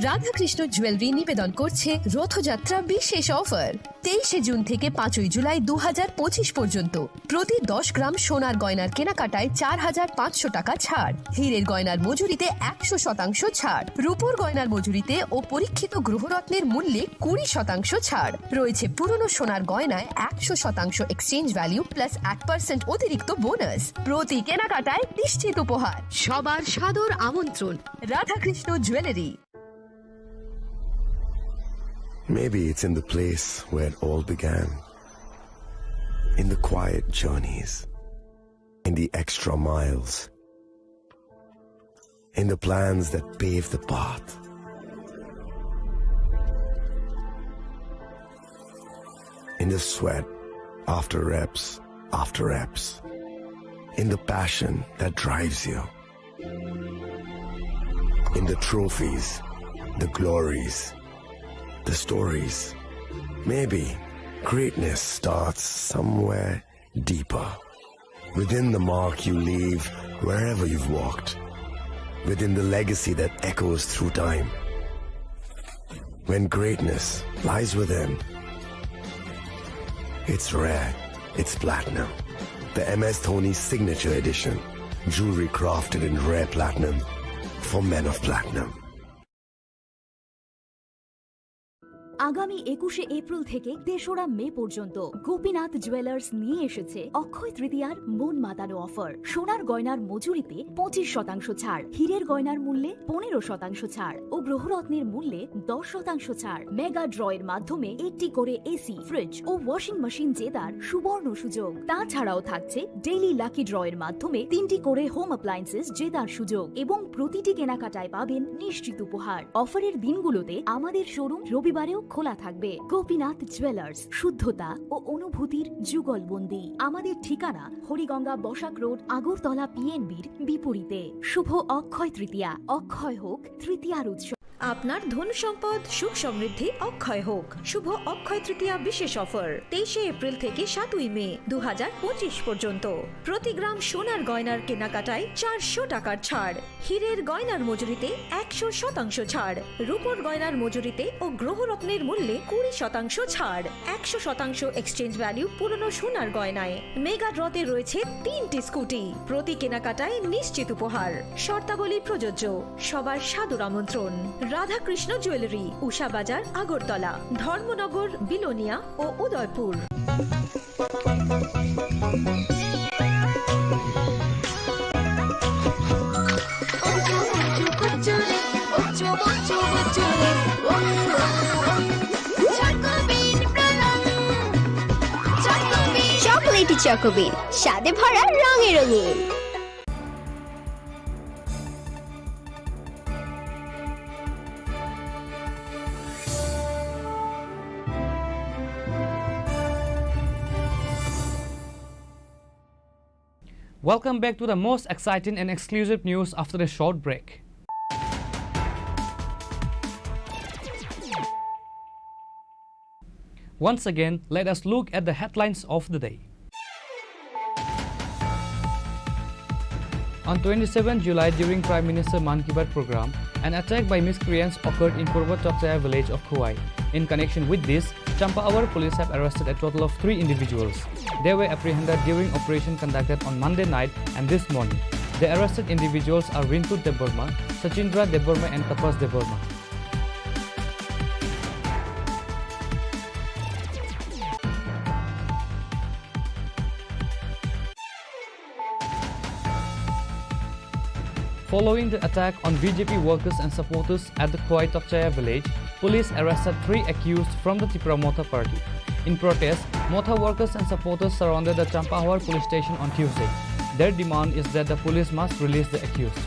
Radhakrishna jewellery নিবেদন করছে রথযাত্রা বিশেষ অফার। তেইশে জুন থেকে পাঁচই জুলাই দু হাজার পঁচিশ পর্যন্ত প্রতি দশ গ্রাম সোনার গয়নার কেনাকাটায় চার হাজার পাঁচশো টাকা ছাড়, হীরের গয়নার মজুরিতে একশো শতাংশ ছাড়, রূপোর গয়নার মজুরিতে ও পরীক্ষিত গ্রহরত্নের মূল্যে কুড়ি শতাংশ ছাড়। রয়েছে পুরনো সোনার গয়নায় একশো শতাংশ এক্সচেঞ্জ ভ্যালু প্লাস এক পার্সেন্ট অতিরিক্ত বোনাস। প্রতি কেনাকাটায় নিশ্চিত উপহার। সবার সাদর আমন্ত্রণ। Radhakrishna jewellery. Maybe it's in the place where it all began. In the quiet journeys, in the extra miles, in the plans that pave the path, in the sweat after reps after reps, in the passion that drives you. In the trophies, the glories, the stories. Maybe greatness starts somewhere deeper. Within the mark you leave wherever you've walked. Within the legacy that echoes through time. When greatness lies within, it's rare, it's platinum. The M S Dhoni Signature Edition. Jewelry crafted in rare platinum for men of platinum. আগামী একুশে এপ্রিল থেকে তেসরা মে পর্যন্ত গোপীনাথ জুয়েলার্স নিয়ে এসেছে অক্ষয় তৃতীয়ার মন মাতানো অফার। সোনার গয়নার মজুরিতে পঁচিশ শতাংশ ছাড়, হীরের গয়নার মূল্যে পনেরো শতাংশ ছাড় ও গ্রহরত্নের মূল্যে দশ শতাংশ ছাড়। মেগা ড্রয়ের মাধ্যমে একটি করে এসি, ফ্রিজ ও ওয়াশিং মেশিন জেতার সুবর্ণ সুযোগ। তাছাড়াও থাকছে ডেইলি লাকি ড্রয়ের মাধ্যমে তিনটি করে হোম অ্যাপ্লায়েন্সেস জেতার সুযোগ এবং প্রতিটি কেনাকাটায় পাবেন নিশ্চিত উপহার। অফারের দিনগুলোতে আমাদের শোরুম রবিবারেও খোলা থাকবে। গোপীনাথ জুয়েলার্স, শুদ্ধতা ও অনুভূতির যুগলবন্দি। আমাদের ঠিকানা হরিগঙ্গা বসাক রোড, আগরতলা পিএনবির বিপরীতে। শুভ অক্ষয় তৃতীয়া, অক্ষয় হোক তৃতীয়ার উৎসব। আপনার ধন সম্পদ সুখ সমৃদ্ধি অক্ষয় হোক। শুভ অক্ষয় তৃতীয়া বিশেষ অফার, তেইশে এপ্রিল থেকে সাতই মে দু হাজার পঁচিশ পর্যন্ত। প্রতি গ্রাম সোনার গয়নার কেনাকাটায় চারশো টাকার ছাড়, হীরের গয়নার মজুরিতে একশো শতাংশ ছাড়, রূপোর গয়নার মজুরিতে ও গ্রহরত্নের মূল্যে কুড়ি শতাংশ ছাড়, একশো শতাংশ এক্সচেঞ্জ ভ্যালু পুরনো সোনার গয়নায়। মেগা ড্রতে রয়েছে তিনটি স্কুটি, প্রতি কেনাকাটায় নিশ্চিত উপহার। শর্তাবলী প্রযোজ্য। সবার সাদর আমন্ত্রণ। রাধাকৃষ্ণ জুয়েলারি, উষা বাজার, আগরতলা, ধর্মনগর, বিলোনিয়া ও উদয়পুর। চকোলেটি চকোবিন, স্বাদে ভরা, রঙে রঙিন। Welcome back to the most exciting and exclusive news after a short break. Once again, let us look at the headlines of the day. On twenty-seventh July, during Prime Minister Mann Ki Baat program, an attack by miscreants occurred in Purba Chokchaya village of Khowai. In connection with this, Champahawar police have arrested a total of three individuals. They were apprehended during operation conducted on Monday night and this morning. The arrested individuals are Rintu Debbarma, Sachindra Debbarma and Tapas Debbarma. Following the attack on B J P workers and supporters at the Khowai Tokchaya village, police arrested three accused from the Tipra Motha party. In protest, Motha workers and supporters surrounded the Champahawar police station on Tuesday. Their demand is that the police must release the accused.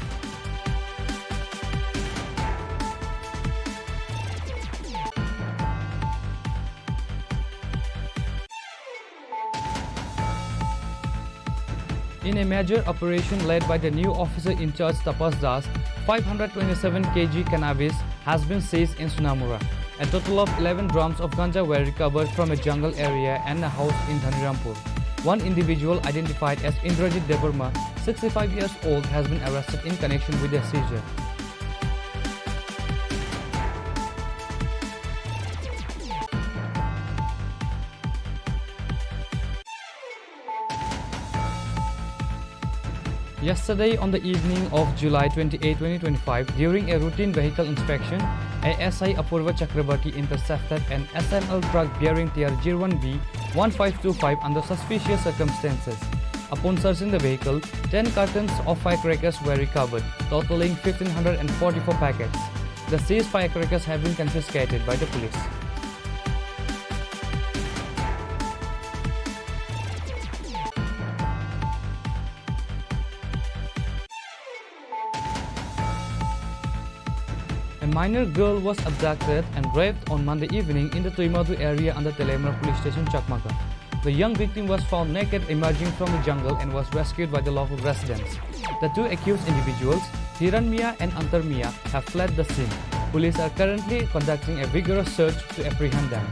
In a major operation led by the new officer in charge Tapas Das, five hundred twenty-seven K G cannabis has been seized in Sonamura. A total of eleven drums of ganja were recovered from a jungle area and a house in Dhanirampur. One individual identified as Indrajit Debbarma, sixty-five years old, has been arrested in connection with the seizure. Yesterday, on the evening of July twenty-eight, twenty twenty-five, during a routine vehicle inspection, A S I Apurva Chakrabarti intercepted an S M L truck bearing T R zero one B one five two five under suspicious circumstances. Upon searching the vehicle, ten cartons of firecrackers were recovered, totaling fifteen hundred and forty-four packets. The seized firecrackers have been confiscated by the police. A minor girl was abducted and raped on Monday evening in the Tuimadu area under Teliamura Police Station, Chakmaga. The young victim was found naked emerging from the jungle and was rescued by the local residents. The two accused individuals, Hiran Mia and Antar Mia, have fled the scene. Police are currently conducting a vigorous search to apprehend them.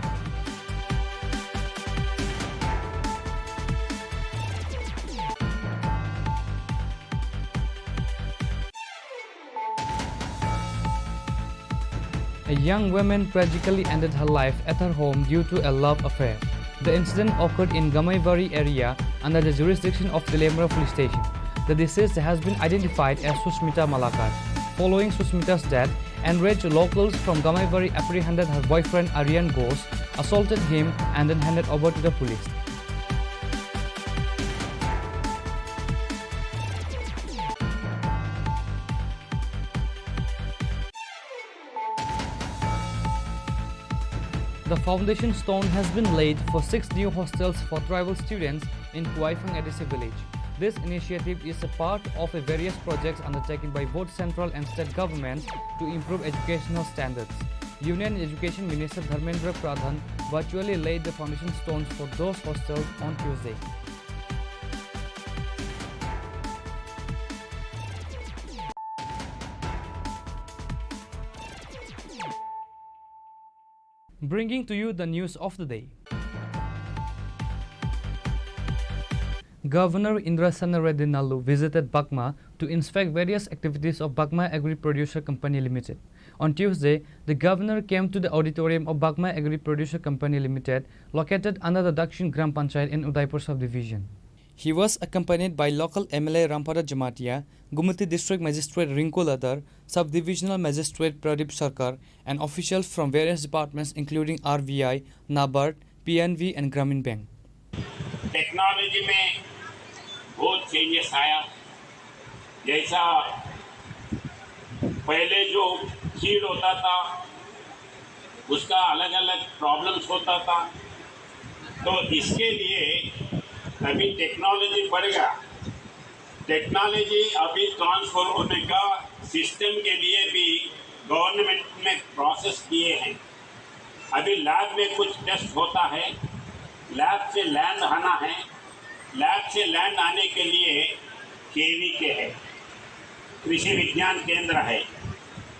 A young woman tragically ended her life at her home due to a love affair. The incident occurred in Gamaibari area under the jurisdiction of Teliamura Police Station. The deceased has been identified as Susmita Malakar. Following Susmita's death, enraged locals from Gamaibari apprehended her boyfriend Aryan Ghosh, assaulted him, and then handed over to the police. The foundation stone has been laid for six new hostels for tribal students in Khowai Phang A D C village. This initiative is a part of a various projects undertaken by both central and state governments to improve educational standards. Union Education Minister Dharmendra Pradhan virtually laid the foundation stones for those hostels on Tuesday. Bringing to you the news of the day. Governor Indrasena Reddy Nallu visited Bagma to inspect various activities of Bagma Agri Producer Company Limited. On Tuesday, the governor came to the auditorium of Bagma Agri Producer Company Limited, located under the Dakshin Gram Panchayat in Udaipur subdivision. He was accompanied by local M L A Rampada Jamatia, Gumati District Magistrate Rinku Ladar, Sub-Divisional Magistrate Pradip Sarkar, and officials from various departments including R B I, NABARD, P N V and Gramin Bank. Technology में बहुत चेंजेस आया। जैसा पहले जो सीड होता था, उसका अलग-अलग प्रॉब्लम्स होता था। तो इसके लिए अभी टेक्नोलॉजी बढ़ गया। टेक्नोलॉजी अभी ट्रांसफर होने का सिस्टम के लिए भी गवर्नमेंट ने प्रोसेस किए हैं। अभी लैब में कुछ टेस्ट होता है, लैब से लैंड आना है, लैब से लैंड आने के लिए केवीके है, कृषि विज्ञान केंद्र है।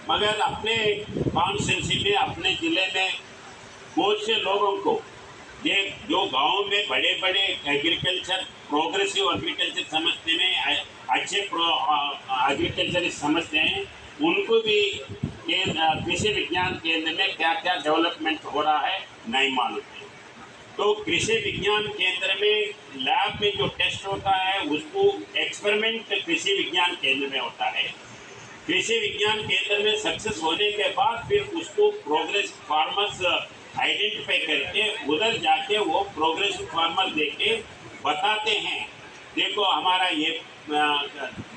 मगर अपने कॉन्स्टिट्यूंसी में, अपने जिले में बहुत से लोगों को, ये जो गांव में बड़े-बड़े एग्रीकल्चर, प्रोग्रेसिव एग्रीकल्चर समझते हैं, अ-, अच्छे प्रो-, अ, एग्रीकल्चरिस्ट समझते हैं, उनको भी केंद्र, अ, कृषि विज्ञान केंद्र में क्या-क्या डेवलपमेंट हो रहा है, नहीं मालूम है। तो कृषि विज्ञान केंद्र में लैब में जो टेस्ट होता है, उसको एक्सपेरिमेंट कृषि विज्ञान केंद्र में होता है। कृषि विज्ञान केंद्र में सक्सेस होने के बाद फिर उसको प्रोग्रेस फार्मर्स आइडेंटिफाई करके उधर जाके वो प्रोग्रेसिव फार्मर देके बताते हैं, "देखो, हमारा ये, अ,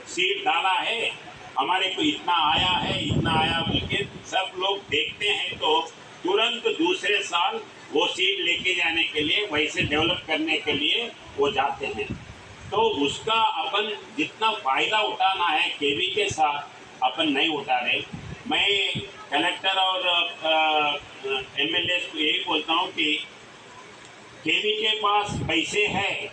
सीड डाला है, हमारे को इतना आया है, इतना आया," बोल के सब लोग देखते हैं, तो तुरंत दूसरे साल वो सीड लेके जाने के लिए, वैसे डेवलप करने के लिए वो जाते हैं। तो उसका अपन जितना फायदा उठाना है केवीके साथ, अपन नहीं उठा रहे। मैं कलेक्टर और, अ, एमएलए को यही बोलता हूँ कि केवीके पास पैसे हैं,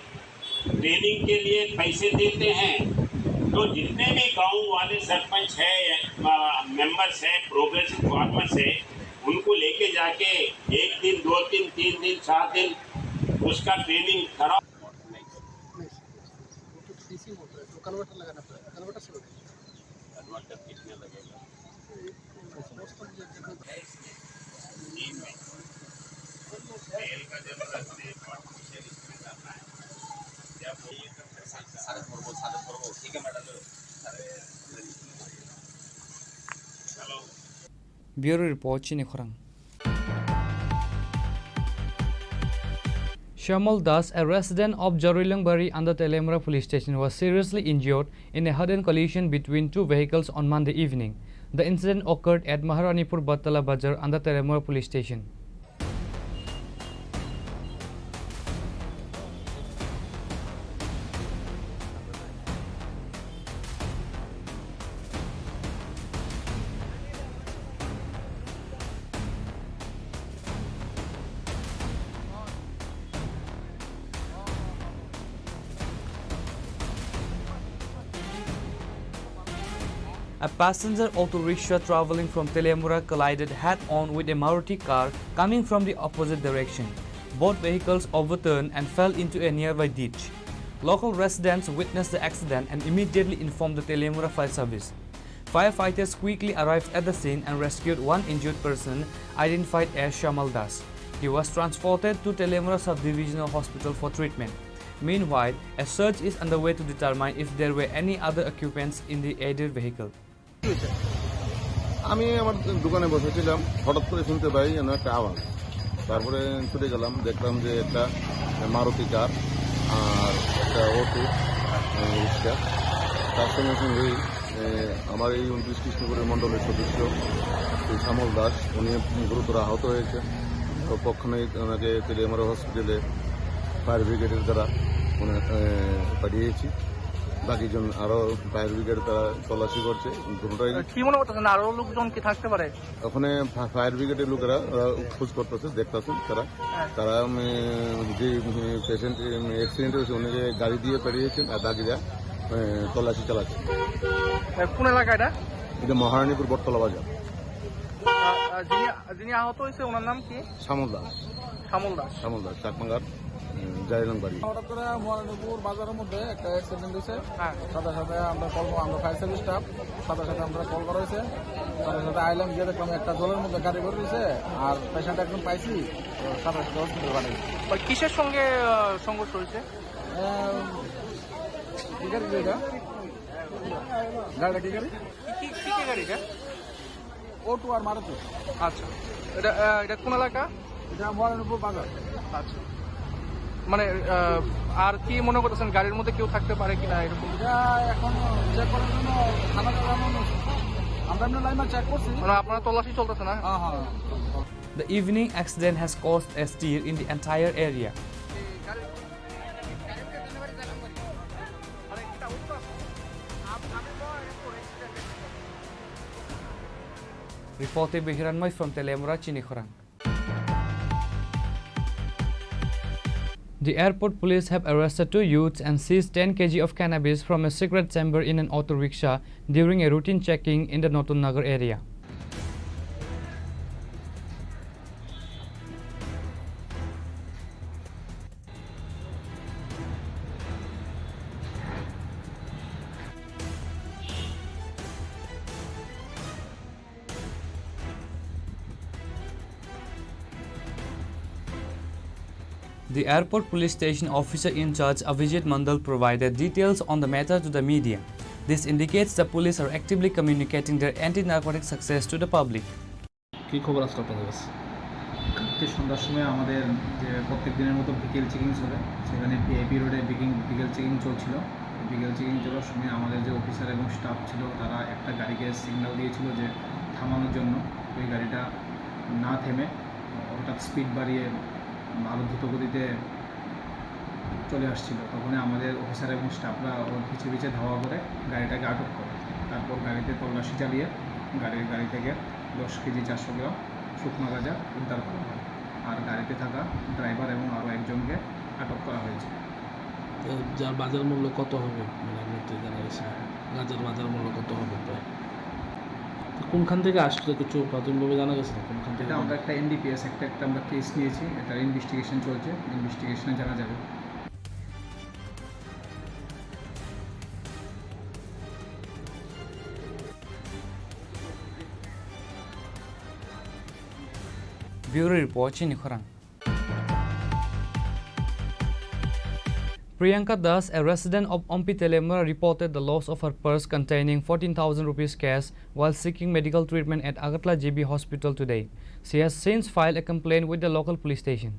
ट्रेनिंग के लिए पैसे देते हैं, तो जितने भी गांव वाले सरपंच है, अ, मेंबर्स है, प्रोग्रेसिव फार्मर्स है, उनको लेके जाके एक दिन, दो दिन, तीन दिन, चार दिन उसका ट्रेनिंग कराओ। नहीं, वो तो डीसी मोटर है, तो कन्वर्टर लगाना पड़ेगा, कन्वर्टर से हो जाएगा। कन्वर्टर कितने लगेगा? नीम में तेल का जरूरत नहीं, आर्टिफिशियल इसमें डालना है। जब ये सारे धरबो, सारे धरबो, ठीक है मैडम, सारे। Bureau Report, Chini Khorang. Shamal Das, a resident of Jaruilangbari under Teliamura Police Station, was seriously injured in a head-on collision between two vehicles on Monday evening. The incident occurred at Maharanipur Battala Bazar under Teliamura Police Station. A passenger auto rickshaw traveling from Teliamura collided head-on with a Maruti car coming from the opposite direction. Both vehicles overturned and fell into a nearby ditch. Local residents witnessed the accident and immediately informed the Teliamura Fire Service. Firefighters quickly arrived at the scene and rescued one injured person identified as Shamal Das. He was transported to Teliamura Sub-Divisional Hospital for treatment. Meanwhile, a search is underway to determine if there were any other occupants in the aided vehicle. আমি আমার দোকানে বসেছিলাম, হঠাৎ করে শুনতে পাই যেন একটা আওয়াজ। তারপরে ছুটে গেলাম, দেখলাম যে একটা মারুতি কার আর একটা অটো, আহ, রিক্সা। তার সঙ্গে সঙ্গেই, আহ, আমার এই ঊনত্রিশ কৃষ্ণপুরের মণ্ডলের সদস্য শ্রী শ্যামল দাস, উনি গুরুতর আহত হয়েছে। তো পক্ষণেই ওনাকে তেলিয়ামুড়া হসপিটালে ফায়ার ব্রিগেডের দ্বারা উনি, আহ, পাঠিয়েছি। বাকিজন আরও ফায়ার ব্রিগেড তারা তল্লাশি করছে। দুটোটাই কি মনে করতেছেন, আরো লোকজন কি থাকতে পারে? ওখানে ফা-, ফায়ার ব্রিগেডের লোকেরা, ওরা খোঁজ করতেছে, দেখতেছে তারা। হ্যাঁ। তারা, উম, যে, উম, পেশেন্ট, উম, অ্যাক্সিডেন্ট হয়েছে, ওনাকে গাড়ি দিয়ে পাঠিয়েছেন আর বাকিরা, উম, তল্লাশি চালাচ্ছে। এ, কোন এলাকা এটা? এটা মহারানীপুর বটতলা বাজার। আ, আ, যিনি, যিনি আহত হয়েছে, ওনার নাম কি? শ্যামল দাস। শ্যামল দাস। শ্যামল দাস, চাকমাঘাট, উম, জারিলাংবাড়ি। হঠাৎ করে মহারানীপুর বাজারের মধ্যে একটা অ্যাক্সিডেন্ট হয়েছে। হ্যাঁ। সাথে সাথে আমরা কল, আমরা ফায়ার সার্ভিস স্টাফ, সাথে সাথে আমরা কল করা হয়েছে। সাথে সাথে আইলাম, গিয়ে দেখলাম একটা জলের মধ্যে গাড়ি ভরে রয়েছে, আর পেশেন্ট একজন পাইছি, তো সাথে সাথে হসপিটাল পাঠাইছি। বা কিসের সঙ্গে, আহ, সংঘর্ষ হয়েছে? আহ, কি গাড়ি রে এটা? গাড়িটা কি গাড়ি? কি, কি, কি গাড়ি এটা? অটো আর মারুতি। আচ্ছা, এটা, আহ, এটা কোন এলাকা? এটা মহারানীপুর বাজার। আচ্ছা, মানে, আহ, আর কি মনে করতেছেন, গাড়ির মধ্যে কেউ থাকতে পারে কিনা এরকম? এটা এখন চেক করার জন্য থানা চালানো হয়েছে। আমরা এমনি লাইন চেক করছি। মানে, আপনারা তল্লাশি চলতেছে না? হ্যাঁ, হ্যাঁ। The evening accident has caused a stir in the entire area. Reported by Hiranmoy from Teliamura, Chinikhorang. The airport police have arrested two youths and seized ten kilograms of cannabis from a secret chamber in an auto rickshaw during a routine checking in the Notun Nagar area. The airport police station officer in charge, Abhijit Mandal, provided details on the matter to the media. This indicates the police are actively communicating their anti-narcotic success to the public. কি খবর আজকে আপনাদের কাছে? কালকে সন্ধ্যার সময় আমাদের যে প্রত্যেক দিনের মতো বিকেল চেকিং চলে, সেখানে ভিআইপি রোডে বিকিং, বিকেল চেকিং চলছিল। বিকেল চেকিং চলার সময় আমাদের যে অফিসার এবং স্টাফ ছিল, তারা একটা গাড়িকে সিগন্যাল দিয়েছিল যে থামানোর জন্য। ওই গাড়িটা না থেমে হঠাৎ স্পিড বাড়িয়ে আরও দ্রুত গতিতে চলে আসছিল। তখনই আমাদের অফিসার এবং স্টাফরা ওর পিছে পিছে ধাওয়া করে গাড়িটাকে আটক করে। তারপর গাড়িতে তল্লাশি চালিয়ে গাড়ির, গাড়ি থেকে দশ কেজি চারশো গ্রাম শুকনো গাঁজা উদ্ধার করা হয়। আর গাড়িতে থাকা ড্রাইভার এবং আরও একজনকে আটক করা হয়েছে। তো যার বাজার মূল্য কত হবে? মানে, আপনার তো জানা গেছে না। গাঁজার বাজার মূল্য কত হবে প্রায়? তো কোনখান থেকে আসলো কিছু প্রাথমিকভাবে জানা গেছে না? কোনখান থেকে এটা আমরা একটা এনডিপিএস একটা, একটা আমরা কেস নিয়েছি, এটার ইনভেস্টিগেশন চলছে, ইনভেস্টিগেশনে জানা যাবে। Bureau Report, Chinikhorang. Priyanka Das, a resident of Ompi Teliamura, reported the loss of her purse containing fourteen thousand rupees cash while seeking medical treatment at Agartala G B Hospital today. She has since filed a complaint with the local police station.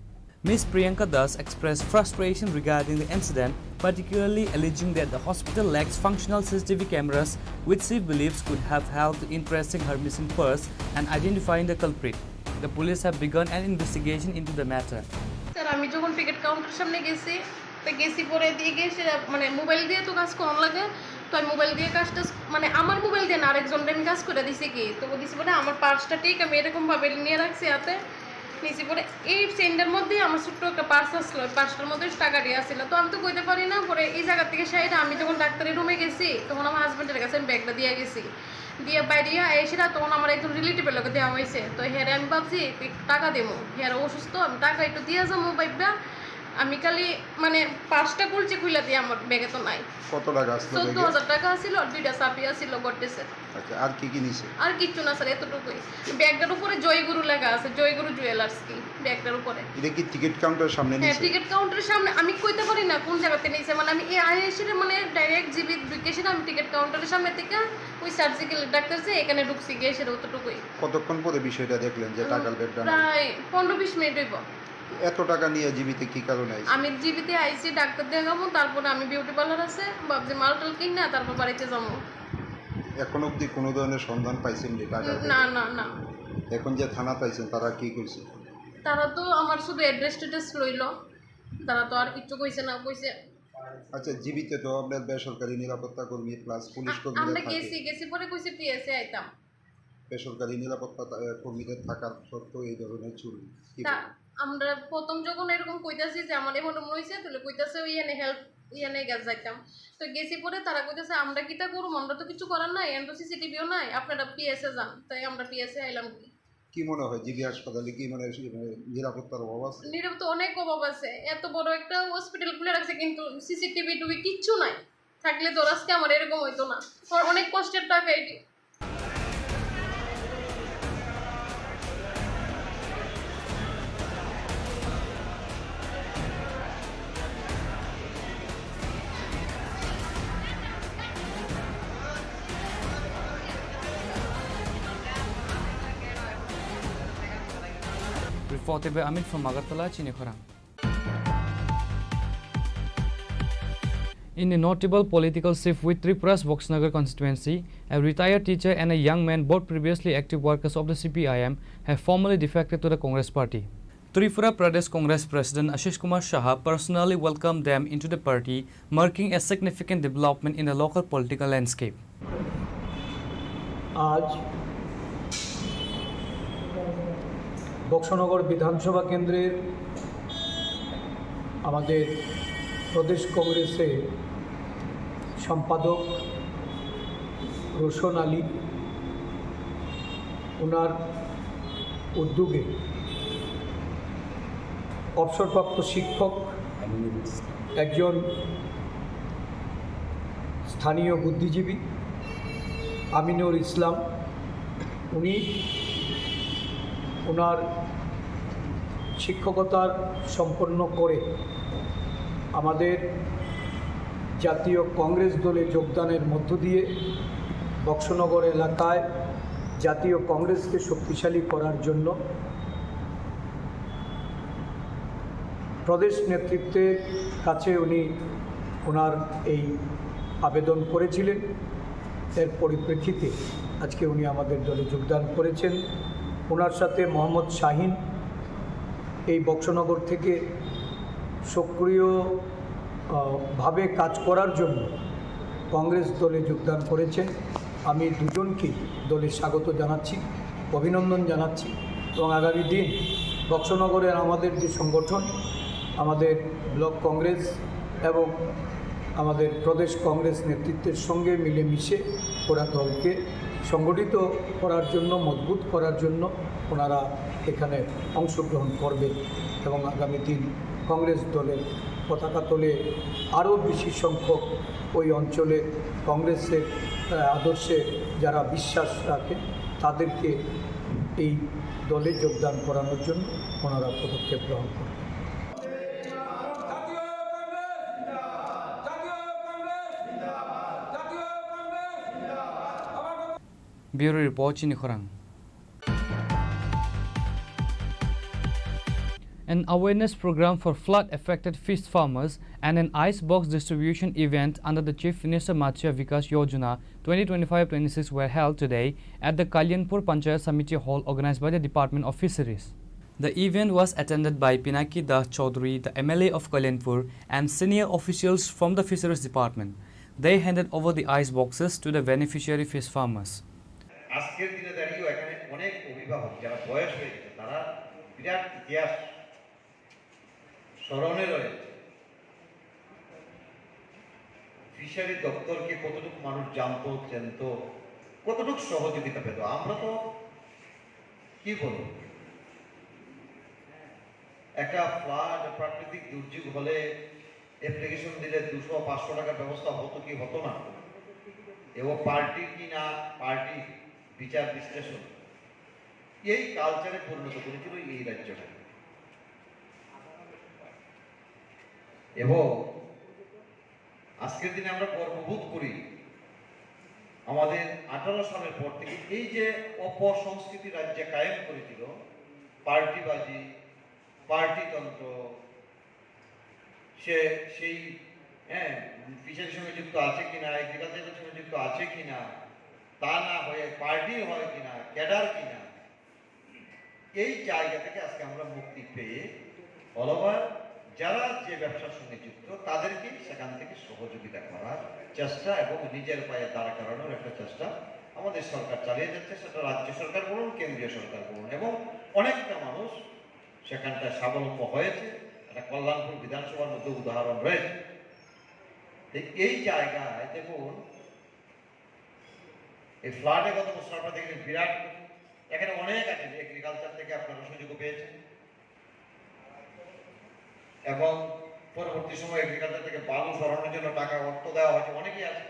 Miss Priyanka Das expressed frustration regarding the incident, particularly alleging that the hospital lacks functional C C T V cameras, which she believes could have helped in tracing her missing purse and identifying the culprit. The police have begun an investigation into the matter. Sir, আমি যখন ticket counter সামনে গেছি, তো গেছি পরে দিয়ে গিয়ে সেটা, মানে, মোবাইল দিয়ে তো কাজ করার লাগে, তো আমি মোবাইল দিয়ে কাজটা, মানে, আমার মোবাইল দিয়ে না, আরেকজনকে আমি কাজ করে দিছি কি, তো ও দিছি বলে আমার পার্সটা ঠিক আমি এরকম ভাবে নিয়ে রাখছি হাতে, নিছি পরে এই চেইনটার মধ্যে আমার ছোট্ট একটা পার্স আসলো, ওই পার্সটার মধ্যে টাকা দিয়ে আসছিল, তো আমি তো কইতে পারি না। পরে এই জায়গা থেকে সাইডে আমি যখন ডাক্তারের রুমে গেছি, তখন আমার হাজবেন্ডের কাছে আমি ব্যাগটা দিয়ে গেছি, দিয়ে বাইরে এসে না, তখন আমার একজন রিলেটিভের লোকে দেওয়া হয়েছে, তো হেরে আমি ভাবছি একটু টাকা দেবো, হেরে অসুস্থ, আমি টাকা একটু দিয়ে যাবো ভাববা। আমি খালি, মানে, পার্সটা খুলছি, খুলে দিয়ে আমার ব্যাগে তো নাই। কত টাকা আসলো চোদ্দ হাজার টাকা ছিল, আর দুইটা চাবি আছিল গডরেজের। আচ্ছা, আর কি কি নিছে? আর কিচ্ছু না স্যার, এতটুকুই। ব্যাগটার উপরে জয়গুরু লেখা আছে, জয়গুরু জুয়েলার্স কি ব্যাগটার উপরে। এটা কি টিকিট কাউন্টারের সামনে হ্যাঁ, নিছে? টিকিট কাউন্টারের সামনে। আমি কইতে পারি না কোন জায়গাতে নিছে, মানে, আমি এই আইএসির, মানে, ডাইরেক্ট জিবি ঢুকেছি না, আমি টিকিট কাউন্টারের সামনে থেকে ওই সার্জিক্যাল ডাক্তার যে এখানে ঢুকছি গিয়ে সেটা অতটুকুই। কতক্ষণ পরে বিষয়টা দেখলেন যে টাকার ব্যাগটা নাই? প্রায় পনেরো বিশ মিনিট হইব। এত টাকা নিয়ে জিবিতে কি কারণে আইছেন? আমি জিবিতে আইছি ডাক্তার দেখাবো, তারপরে আমি বিউটি পার্লার আছে, ভাবছি মাল টাল কিনা তারপর বাড়িতে যাবো। এখন অবধি কোনো ধরনের সন্ধান পাইছেন যে টাকার না, ব্যাপারে? না, না। এখন যে থানাত আইছেন, তারা কি কইছে? তারা তো আমার শুধু অ্যাড্রেস ট্যাড্রেস লইলো, তারা তো আর কিচ্ছু কইছে না, কইছে আচ্ছা, জিবিতে তো আপনার বেসরকারি নিরাপত্তা কর্মী প্লাস পুলিশ আ-, কর্মীরা আমরা থাকে। গেছি, গেছি পরে কইছে পিএসএ আইতাম। বেসরকারি নিরাপত্তা তা-, কর্মীদের থাকার সত্ত্বেও এই ধরনের চুরি। কি তা বলবেন? আমরা প্রথম যখন এরকম কইতাছি যে আমার এমন এমন হইছে, তাহলে কইতাছে ওই এনে হেল্প, ইয়ে নেই গেছে যাইতাম। তো গেছি পরে তারা কইতাছে, "আমরা কিতা করুম? আমরা তো কিছু করার নাই, এখন তো সিসিটিভিও নাই, আপনারা পিএসএ যান।" তাই আমরা পিএসএ আইলাম কি। কি মনে হয়, জিবি হাসপাতালে কি মানে, মানে নিরাপত্তার অভাব আছে? নিরাপত্তা অনেক অভাব আছে। এত বড় একটা হসপিটাল খুলে রাখছে, কিন্তু সিসিটিভি টুভি কিচ্ছু নাই। থাকলে তো আজকে আমার এরকম হইতো না। আমার অনেক কষ্টের টাকা এটি। Photo by Amit from Agartala, Chini Khorang. In a notable political shift with Tripura's Boxnagar constituency, a retired teacher and a young man, both previously active workers of the C P I M, have formally defected to the Congress party. Tripura Pradesh Congress President Ashish Kumar Saha personally welcomed them into the party, marking a significant development in the local political landscape. আজ বক্সনগর বিধানসভা কেন্দ্রের আমাদের প্রদেশ কংগ্রেসের সম্পাদক রোশন আলী, ওনার উদ্যোগে অবসরপ্রাপ্ত শিক্ষক, একজন স্থানীয় বুদ্ধিজীবী আমিনুর ইসলাম, উনি ওনার শিক্ষকতার সম্পন্ন করে আমাদের জাতীয় কংগ্রেস দলে যোগদানের মধ্য দিয়ে বক্সনগর এলাকায় জাতীয় কংগ্রেসকে শক্তিশালী করার জন্য প্রদেশ নেতৃত্বের কাছে উনি ওনার এই আবেদন করেছিলেন। এর পরিপ্রেক্ষিতে আজকে উনি আমাদের দলে যোগদান করেছেন। ওনার সাথে মোহাম্মদ শাহিন এই বক্সনগর থেকে সক্রিয় আহ, ভাবে কাজ করার জন্য কংগ্রেস দলে যোগদান করেছেন। আমি দুজনকেই দলে স্বাগত জানাচ্ছি, অভিনন্দন জানাচ্ছি এবং আগামী দিন বক্সনগরের আমাদের যে সংগঠন, আমাদের ব্লক কংগ্রেস এবং আমাদের প্রদেশ কংগ্রেস নেতৃত্বের সঙ্গে মিলেমিশে ওরা দলকে সংগঠিত করার জন্য, মজবুত করার জন্য ওনারা এখানে অংশগ্রহণ করবেন এবং আগামী দিন কংগ্রেস দলের পতাকা তলে আরও বেশি সংখ্যক ওই অঞ্চলের কংগ্রেসের আহ, আদর্শে যারা বিশ্বাস রাখেন তাদেরকে এই দলে যোগদান করানোর জন্য ওনারা পদক্ষেপ গ্রহণ করবেন। Bureau Report, Chini Khorang. An awareness program for flood affected fish farmers and an ice box distribution event under the Chief Minister Matsya Vikas Yojana twenty twenty-five twenty-six were held today at the Kalyanpur Panchayat Samiti Hall, organized by the Department of Fisheries. The event was attended by Pinaki Das Chaudhary, the M L A of Kalyanpur, and senior officials from the Fisheries Department. They handed over the ice boxes to the beneficiary fish farmers. আজকের দিনে দাঁড়িয়েও এখানে অনেক অভিভাবক যারা বয়স হয়ে গেছে, তারা বিরাট ইতিহাস স্মরণে রয়েছে। ফিশারি দপ্তরকে কতটুকু মানুষ জানতো, চেনতো, কতটুকু সহযোগিতা পেত? আমরা তো কি বলবো, একটা ফ্লাড, প্রাকৃতিক দুর্যোগ হলে অ্যাপ্লিকেশন দিলে দুশো পাঁচশো টাকার ব্যবস্থা হতো কি হতো না, এবং পার্টি কি না পার্টি বিচার বিশ্লেষণ, এই কালচারে পরিণত করেছিল এই রাজ্যটা। এবং আজকের দিনে আমরা গর্ববোধ করি, আমাদের আঠারো সালের পর থেকে এই যে অপসংস্কৃতি রাজ্যে কায়েম করেছিল, পার্টিবাজি, পার্টিতন্ত্র, সে সেই হ্যাঁ ফিশারির সঙ্গে যুক্ত আছে কিনা, এগ্রিকালচারের সঙ্গে যুক্ত আছে কিনা, তা না হয়ে পার্টি হয় কিনা, ক্যাডার কিনা, এই জায়গা থেকে আজকে আমরা মুক্তি পেয়ে অল ওভার যারা যে ব্যবসার সঙ্গে যুক্ত তাদেরকে সেখান থেকে সহযোগিতা করার চেষ্টা এবং নিজের পায়ে দাঁড় করানোর একটা চেষ্টা আমাদের সরকার চালিয়ে যাচ্ছে। সেটা রাজ্য সরকার বলুন, কেন্দ্রীয় সরকার বলুন, এবং অনেকটা মানুষ সেখানটায় স্বাবলম্ব হয়েছে। একটা কল্যাণপুর বিধানসভার মধ্যে উদাহরণ রয়েছে। তো এই জায়গায় দেখুন, এই ফ্লাডে গত বছর আপনারা দেখেছেন বিরাট ক্ষতি। এখানে অনেক আছে, এগ্রিকালচার থেকে আপনারা সুযোগও পেয়েছেন এবং পরবর্তী সময় এগ্রিকালচার থেকে বালু সরানোর জন্য টাকা অর্থ দেওয়া হয়েছে, অনেকেই আছে,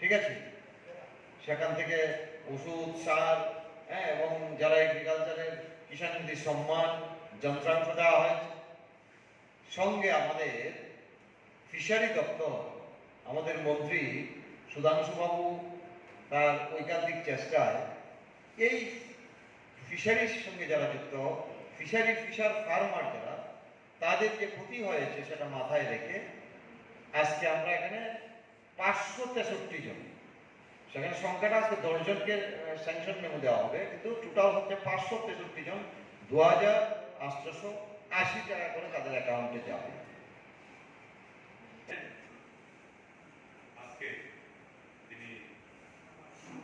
ঠিক আছে। সেখান থেকে ওষুধ, সার, হ্যাঁ, এবং যারা এগ্রিকালচারের কিষাণ নিধি সম্মান যন্ত্রাংশ দেওয়া হয়েছে। সঙ্গে আমাদের ফিশারি দপ্তর, আমাদের মন্ত্রী সুধাংশুবাবু তার ঐকান্তিক চেষ্টায় এই ফিশারির সঙ্গে যারা যুক্ত, ফিশারি, ফিশার ফার্মার যারা, তাদের যে ক্ষতি হয়েছে সেটা মাথায় রেখে আজকে আমরা এখানে পাঁচশো তেষট্টি জন, সেখানে সংখ্যাটা আজকে দশ জনকে স্যাংশন মেমো দেওয়া হবে, কিন্তু টোটাল হচ্ছে পাঁচশো তেষট্টি জন, দু হাজার আটশোশো আশি টাকা করে তাদের অ্যাকাউন্টে যাবে। আজকে তিনি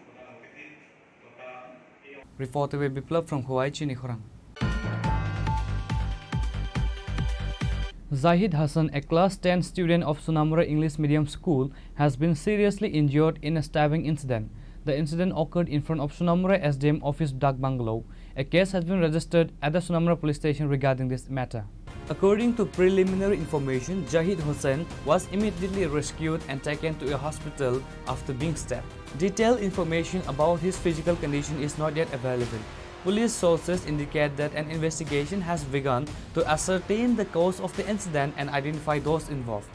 প্রধান অতিথি তথা এই Reported by Biplab from Khowai, Chini Khorang. Zahid Hassan, a class ten student of Sonamura English Medium School, has been seriously injured in a stabbing incident. The incident occurred in front of Sonamura S D M office Dak Bungalow. A case has been registered at the Sonamura police station regarding this matter. According to preliminary information, Jahid Hussain was immediately rescued and taken to a hospital after being stabbed. Detailed information about his physical condition is not yet available. Police sources indicate that an investigation has begun to ascertain the cause of the incident and identify those involved.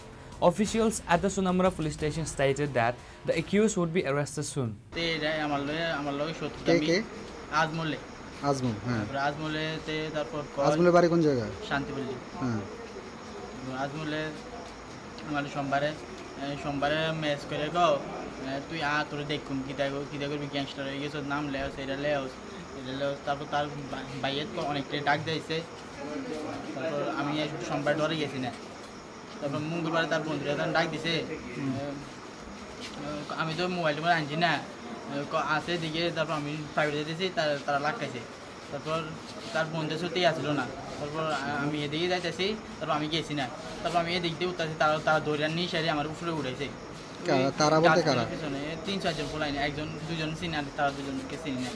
Officials at the Sonamura police station stated that the accused would be arrested soon. তে এরা আমার লগে, আমার লগে শত্রুতা কে, মি-, কে? আজমলে। আজমল, হ্যাঁ। তারপরে আজমলে তে তারপর কয় আজমলের বাড়ি কোন জায়গা? শান্তিপল্লী। হ্যাঁ। আজমলে মানে সোমবারে, এ, সোমবারে মেস করে কও, এ, "তুই আ, তোরে দেখুম, কিতা গো, কিতা করবি, গ্যাংস্টার হয়ে গেছস, নাম লেওস, এটা লেওস, এটা লেওস।" তারপর তার বা-, বাইয়েত কো অনেকটাই ডাক দিয়েছে। তারপর আমি এই সোমবার ডরে গেছি না। তারপর মঙ্গলবারে তার বন্ধুরা তখন ডাক দিছে। হুম। এ, এ, আমি তো মোবাইল টোবাইল আনছি না। এ, ক-, আছে এদিকে, তারপর আমি প্রাইভেটে দিয়েছি, তারা, তারা লাখ খাইছে। তারপর তার বন্ধু ছুটি আসলো না। তারপর আ-, আমি এদিকে যাইতেছি, তারপর আমি গেছি না। তারপর আমি এদিক দিয়ে উঠতেছি, তারা, তারা দৌড়ে নিয়ে এসে আমার উপরে উঠেছে। কা-, ওই তারা বলতে কারা? পিছনে তিন চারজন পোলাই না, একজন দুজন চিনি, আর তারা দুজনকে চিনি না।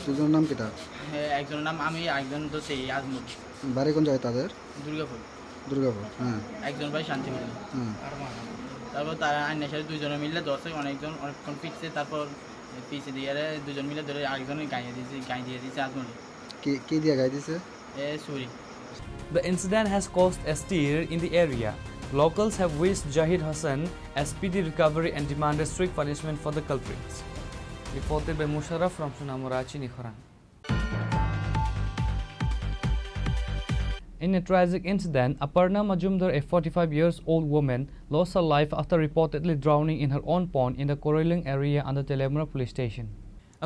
দুজনের নাম কিতা? হ্যাঁ, একজনের নাম আমি, একজন তো সেই আজমল। বাড়ি কোন জায়গায় তাদের? দুর্গাপুর। দুর্গাপুর, হ্যাঁ। একজন ভাই শান্তিপুর। হ্যাঁ। তারপর তারা আইনের সাথে দুইজনে মিলে ধরছে, অনেকজন অনেকক্ষণ পিটছে, তারপর পিছে দিয়ে আরে দুজন মিলে ধরে আরেকজনের গায়ে দিয়েছে, গায়ে দিয়ে দিয়েছে আজমলে। কি, কি দিয়ে গায়ে দিছে? এ, ছুরি। The incident has caused a stir in the area. Locals have wished Jahid Hassan a speedy recovery and demanded strict punishment for the culprits. Reported by Musharraf from Sonamura, Chini Khorang. In a tragic incident, Aparna Majumdar, a forty-five years old woman, lost her life after reportedly drowning in her own pond in the Koroiling area under Teliamura police station.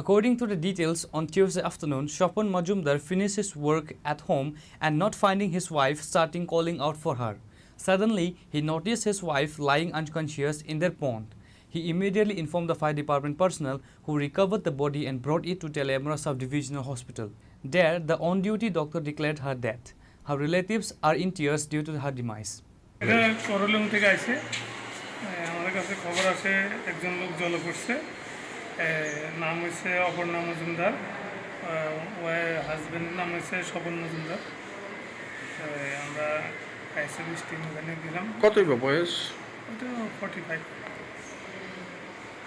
According to the details, on Tuesday afternoon, Shopon Majumdar finished his work at home and, not finding his wife, starting calling out for her. Suddenly, he noticed his wife lying unconscious in their pond. He immediately informed the fire department personnel, who recovered the body and brought it to Teliamura Sub-Divisional Hospital. There, the on-duty doctor declared her dead. Her relatives are in tears due to her demise. এটা করলিং থেকে আইছে। এ, আমাদের কাছে খবর আছে একজন লোক জলে পড়ছে। এ, নাম হচ্ছে অপর্ণা মজুমদার। এ, ওয়াই হাজবেন্ডের নাম হচ্ছে স্বপন মজুমদার। এ, আমরা ফায়ার সার্ভিস টিম ওখানে গেলাম। কতই বা বয়স? ওটা ফর্টি ফাইভ।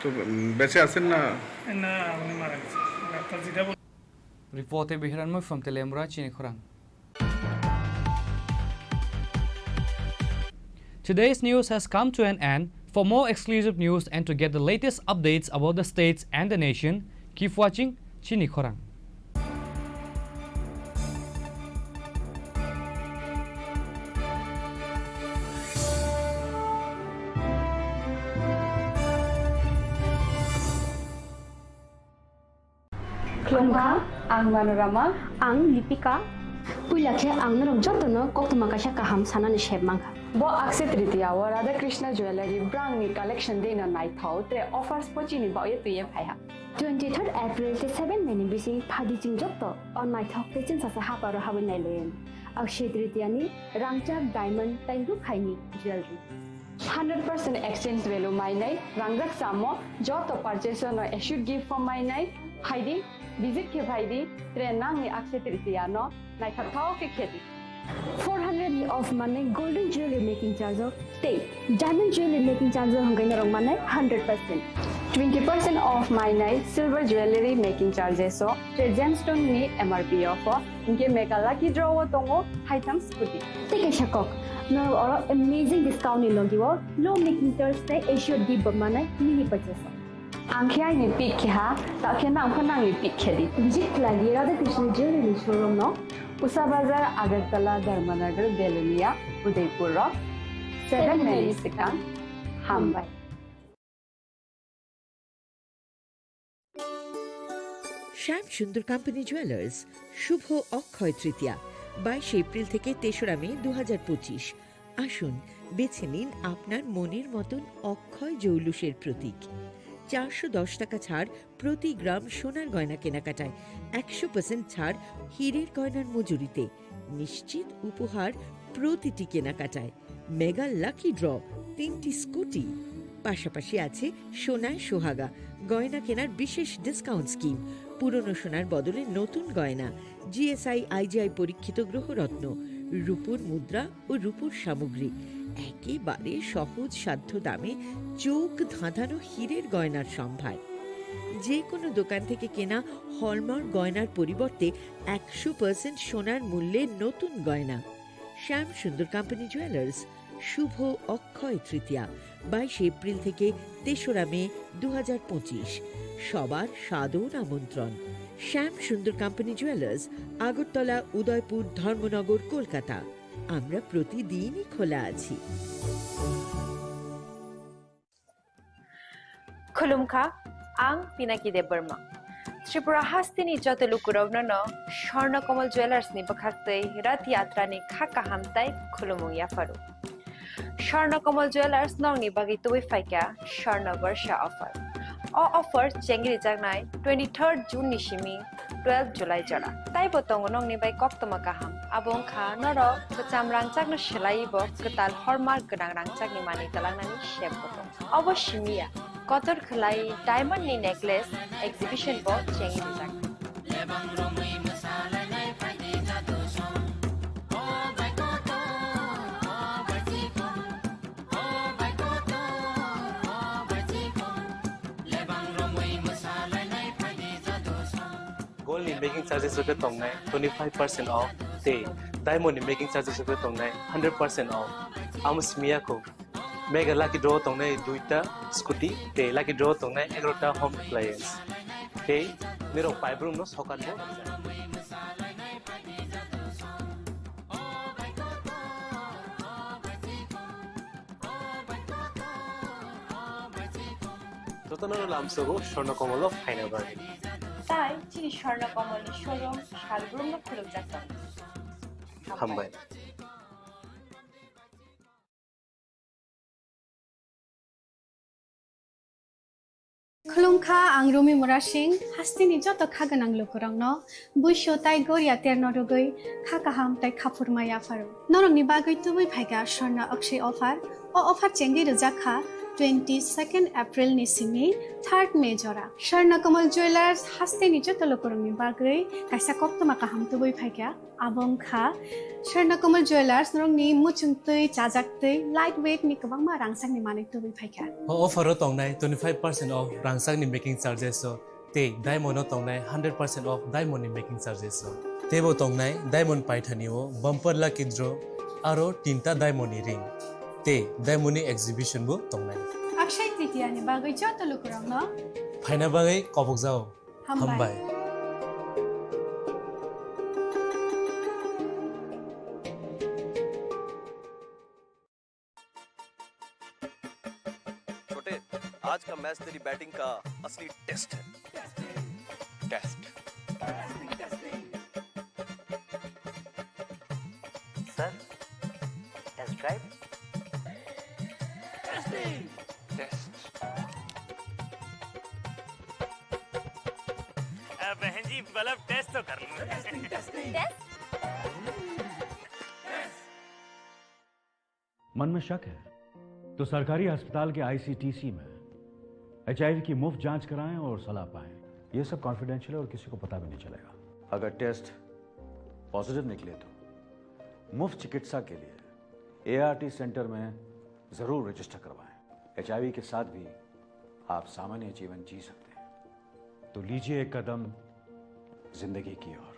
তো, উম, বেঁচে আছেন না? না, উনি মারা গেছেন। ডাক্তার যেটা বল- Reported by Hiranmoy from Teliamura, Chini Khorang. Today's news has come to an end. For more exclusive news and to get the latest updates about the states and the nation, keep watching Chini Khorang. Khulumkha, ang Manorama. Ang Lipika. Puila khe ang norok jotono koktwma kaisa kaham sanani sep mankha. Bo Akshaya Tritiya o Radha Krishna Jewellery brangni collection deino naithok tre offers bo chini bagwi twiwi phaiha. Twenty-third April tei seven May ni bising phaidi chwng joto o naithok tei chwngsacha haparo habwi nailaiyani Akshaya Tritiya ni rangchak diamond tei rukhaini jewellery. Hundred percent exchange value mainai, rangjak chamo, joto purchase no assured gift bo mainai, phaidi, visit khe phaidi, tre nangni Akshaya Tritiya no naithok thao khe khedi. Four hundred ni off manai golden jewelry making charge o tei diamond jewelry making charge o hwnkhai norok manai hundred percent. Twenty percent off mainai silver jewelry making charges o tre gemstone ni M R P o pho. Hinkhe mega lucky draw o tongo haitham scooty. Tei kaisa kok, norok oro amazing discount ni logi o low making charge tei assured gift bo manai mini purchase o. Ang khe aini pick khe ha, ta khe nang pho nangni pick khe di. Visit khlai di Radha Krishna Jewelry ni showroom no. Usabazar, Agartala, Dharmanagar, Belonia, Udaipur rok seven minutes swkang. Hambai. শ্যাম সুন্দর company jewellers, শুভ অক্ষয় তৃতীয়া, বাইশে এপ্রিল থেকে তেসরা মে দু হাজার পঁচিশ। আসুন, বেছে নিন আপনার মনের মতন অক্ষয় জৌলুসের প্রতীক। চারশো দশ টাকা ছাড় প্রতি গ্রাম সোনার গয়না কেনাকাটায়, একশো পার্সেন্ট ছাড় হীরের গয়নার মজুরিতে, নিশ্চিত উপহার প্রতিটি কেনাকাটায়, মেগা লাকি ড্র, তিনটি স্কুটি, পাশাপাশি আছে সোনায় সোহাগা, গয়না কেনার বিশেষ ডিসকাউন্ট স্কিম, পুরনো সোনার বদলে নতুন গয়না, জিএসআই আইজিআই পরীক্ষিত গ্রহরত্ন, রূপোর মুদ্রা ও রূপোর সামগ্রী, একেবারে সহজ সাধ্য দামে চোখ ধাঁধানো হীরের গয়নার সম্ভার। যে কোনো দোকান থেকে কেনা হলমার্ক গয়নার পরিবর্তে একশো পার্সেন্ট সোনার মূল্যে নতুন গয়না। শ্যাম সুন্দর কোম্পানি জুয়েলার্স, শুভ অক্ষয় তৃতীয়া, বাইশে এপ্রিল থেকে তেসরা মে দু হাজার পঁচিশ। সবার সাদর আমন্ত্রণ। শ্যাম সুন্দর কোম্পানি জুয়েলার্স, আগরতলা, উদয়পুর, ধর্মনগর, কলকাতা। আমরা প্রতিদিনই খোলা আছি। Khulumkha, ang Pinaki Debbarma. Tripura hasteni joto lukurokno no Swarna Kamal Jewellers ni bwkhaktwi Rath Yatra ni kha kaham tai khulumung yapharu. Swarna Kamal Jewellers nokni bagwi tubui phaikha Swarna Barsha offer. O offer chengri jaknai twenty-third June ni simi twelve July jora. Taibo tongo nokni bai koktwma kaham. Abo wngkha norok kwcham rangchakno swlaiwi bo kwtal hallmark gwnang rangchakni manwi twlangnani sep bo tongo. Obo simi ya, kotor khwlai diamond ni necklace exhibition bo chengwi rijak. Gold ni making charges rok khe tongnai twenty five percent off tei diamond ni making charges rok khe tongnai hundred percent off. Amo simi ya kho. Mega lucky draw tongnai duita scooty tei lucky draw tongnai egarota home appliance. Tei nirok paibrung no sokat bo. Jotono lamsogo Swarna Kamal o phaina bagwi. Tai chini Swarna Kamal ni showroom salbrumno khulumjak tongo. Hambai. Khulumkha, ang Rumi Murasing, hasteni joto kha gwnang lukurokno buisu tai goria terno rwgwi kha kaham tai khaphurma yapharo. Norokni bagwi tubui phaikha Swarna Akshay offer. O offer chengwi rwjak kha twenty-second April ni simi third May jora. Swarna Kamal Jewellers hasteni joto lukurokni bagwi kaisa koktwma kaham tubui phaikha. Abo wngkha Swarna Kamal Jewellers, norokni muchungtwi, chajaktwi, light weight ni kwbangma rangchakni manwi tubui phaikha. O offer o tongnai twenty five percent off rangchakni making charges o tei diamond o tongnai hundred percent off diamond ni making charges o. Teibo tongnai diamond paithani o bumper lucky draw aro tinta diamond ni ring tei diamond ni exhibition bo tongnai. Akshay Tritiya ni bagwi joto lukurokno phaina bagwi kobokjao. Hambai. Hambai. छोटे, आज का मैच तेरी बैटिंग का असली test है। Test. Sir, test drive. Test. अ, बहन जी, मतलब टेस्ट तो कर लो। टेस्ट? मन में शक है तो सरकारी अस्पताल के आईसीटीसी में एचआईवी की मुफ्त जांच कराएं और सलाह पाएं। ये सब कॉन्फिडेंशियल है और किसी को पता भी नहीं चलेगा। अगर टेस्ट पॉजिटिव निकले तो मुफ्त चिकित्सा के लिए एआरटी सेंटर में जरूर रजिस्टर करवाएं। एचआईवी के साथ भी आप सामान्य जीवन जी सकते हैं। तो लीजिए एक कदम जिंदगी की ओर।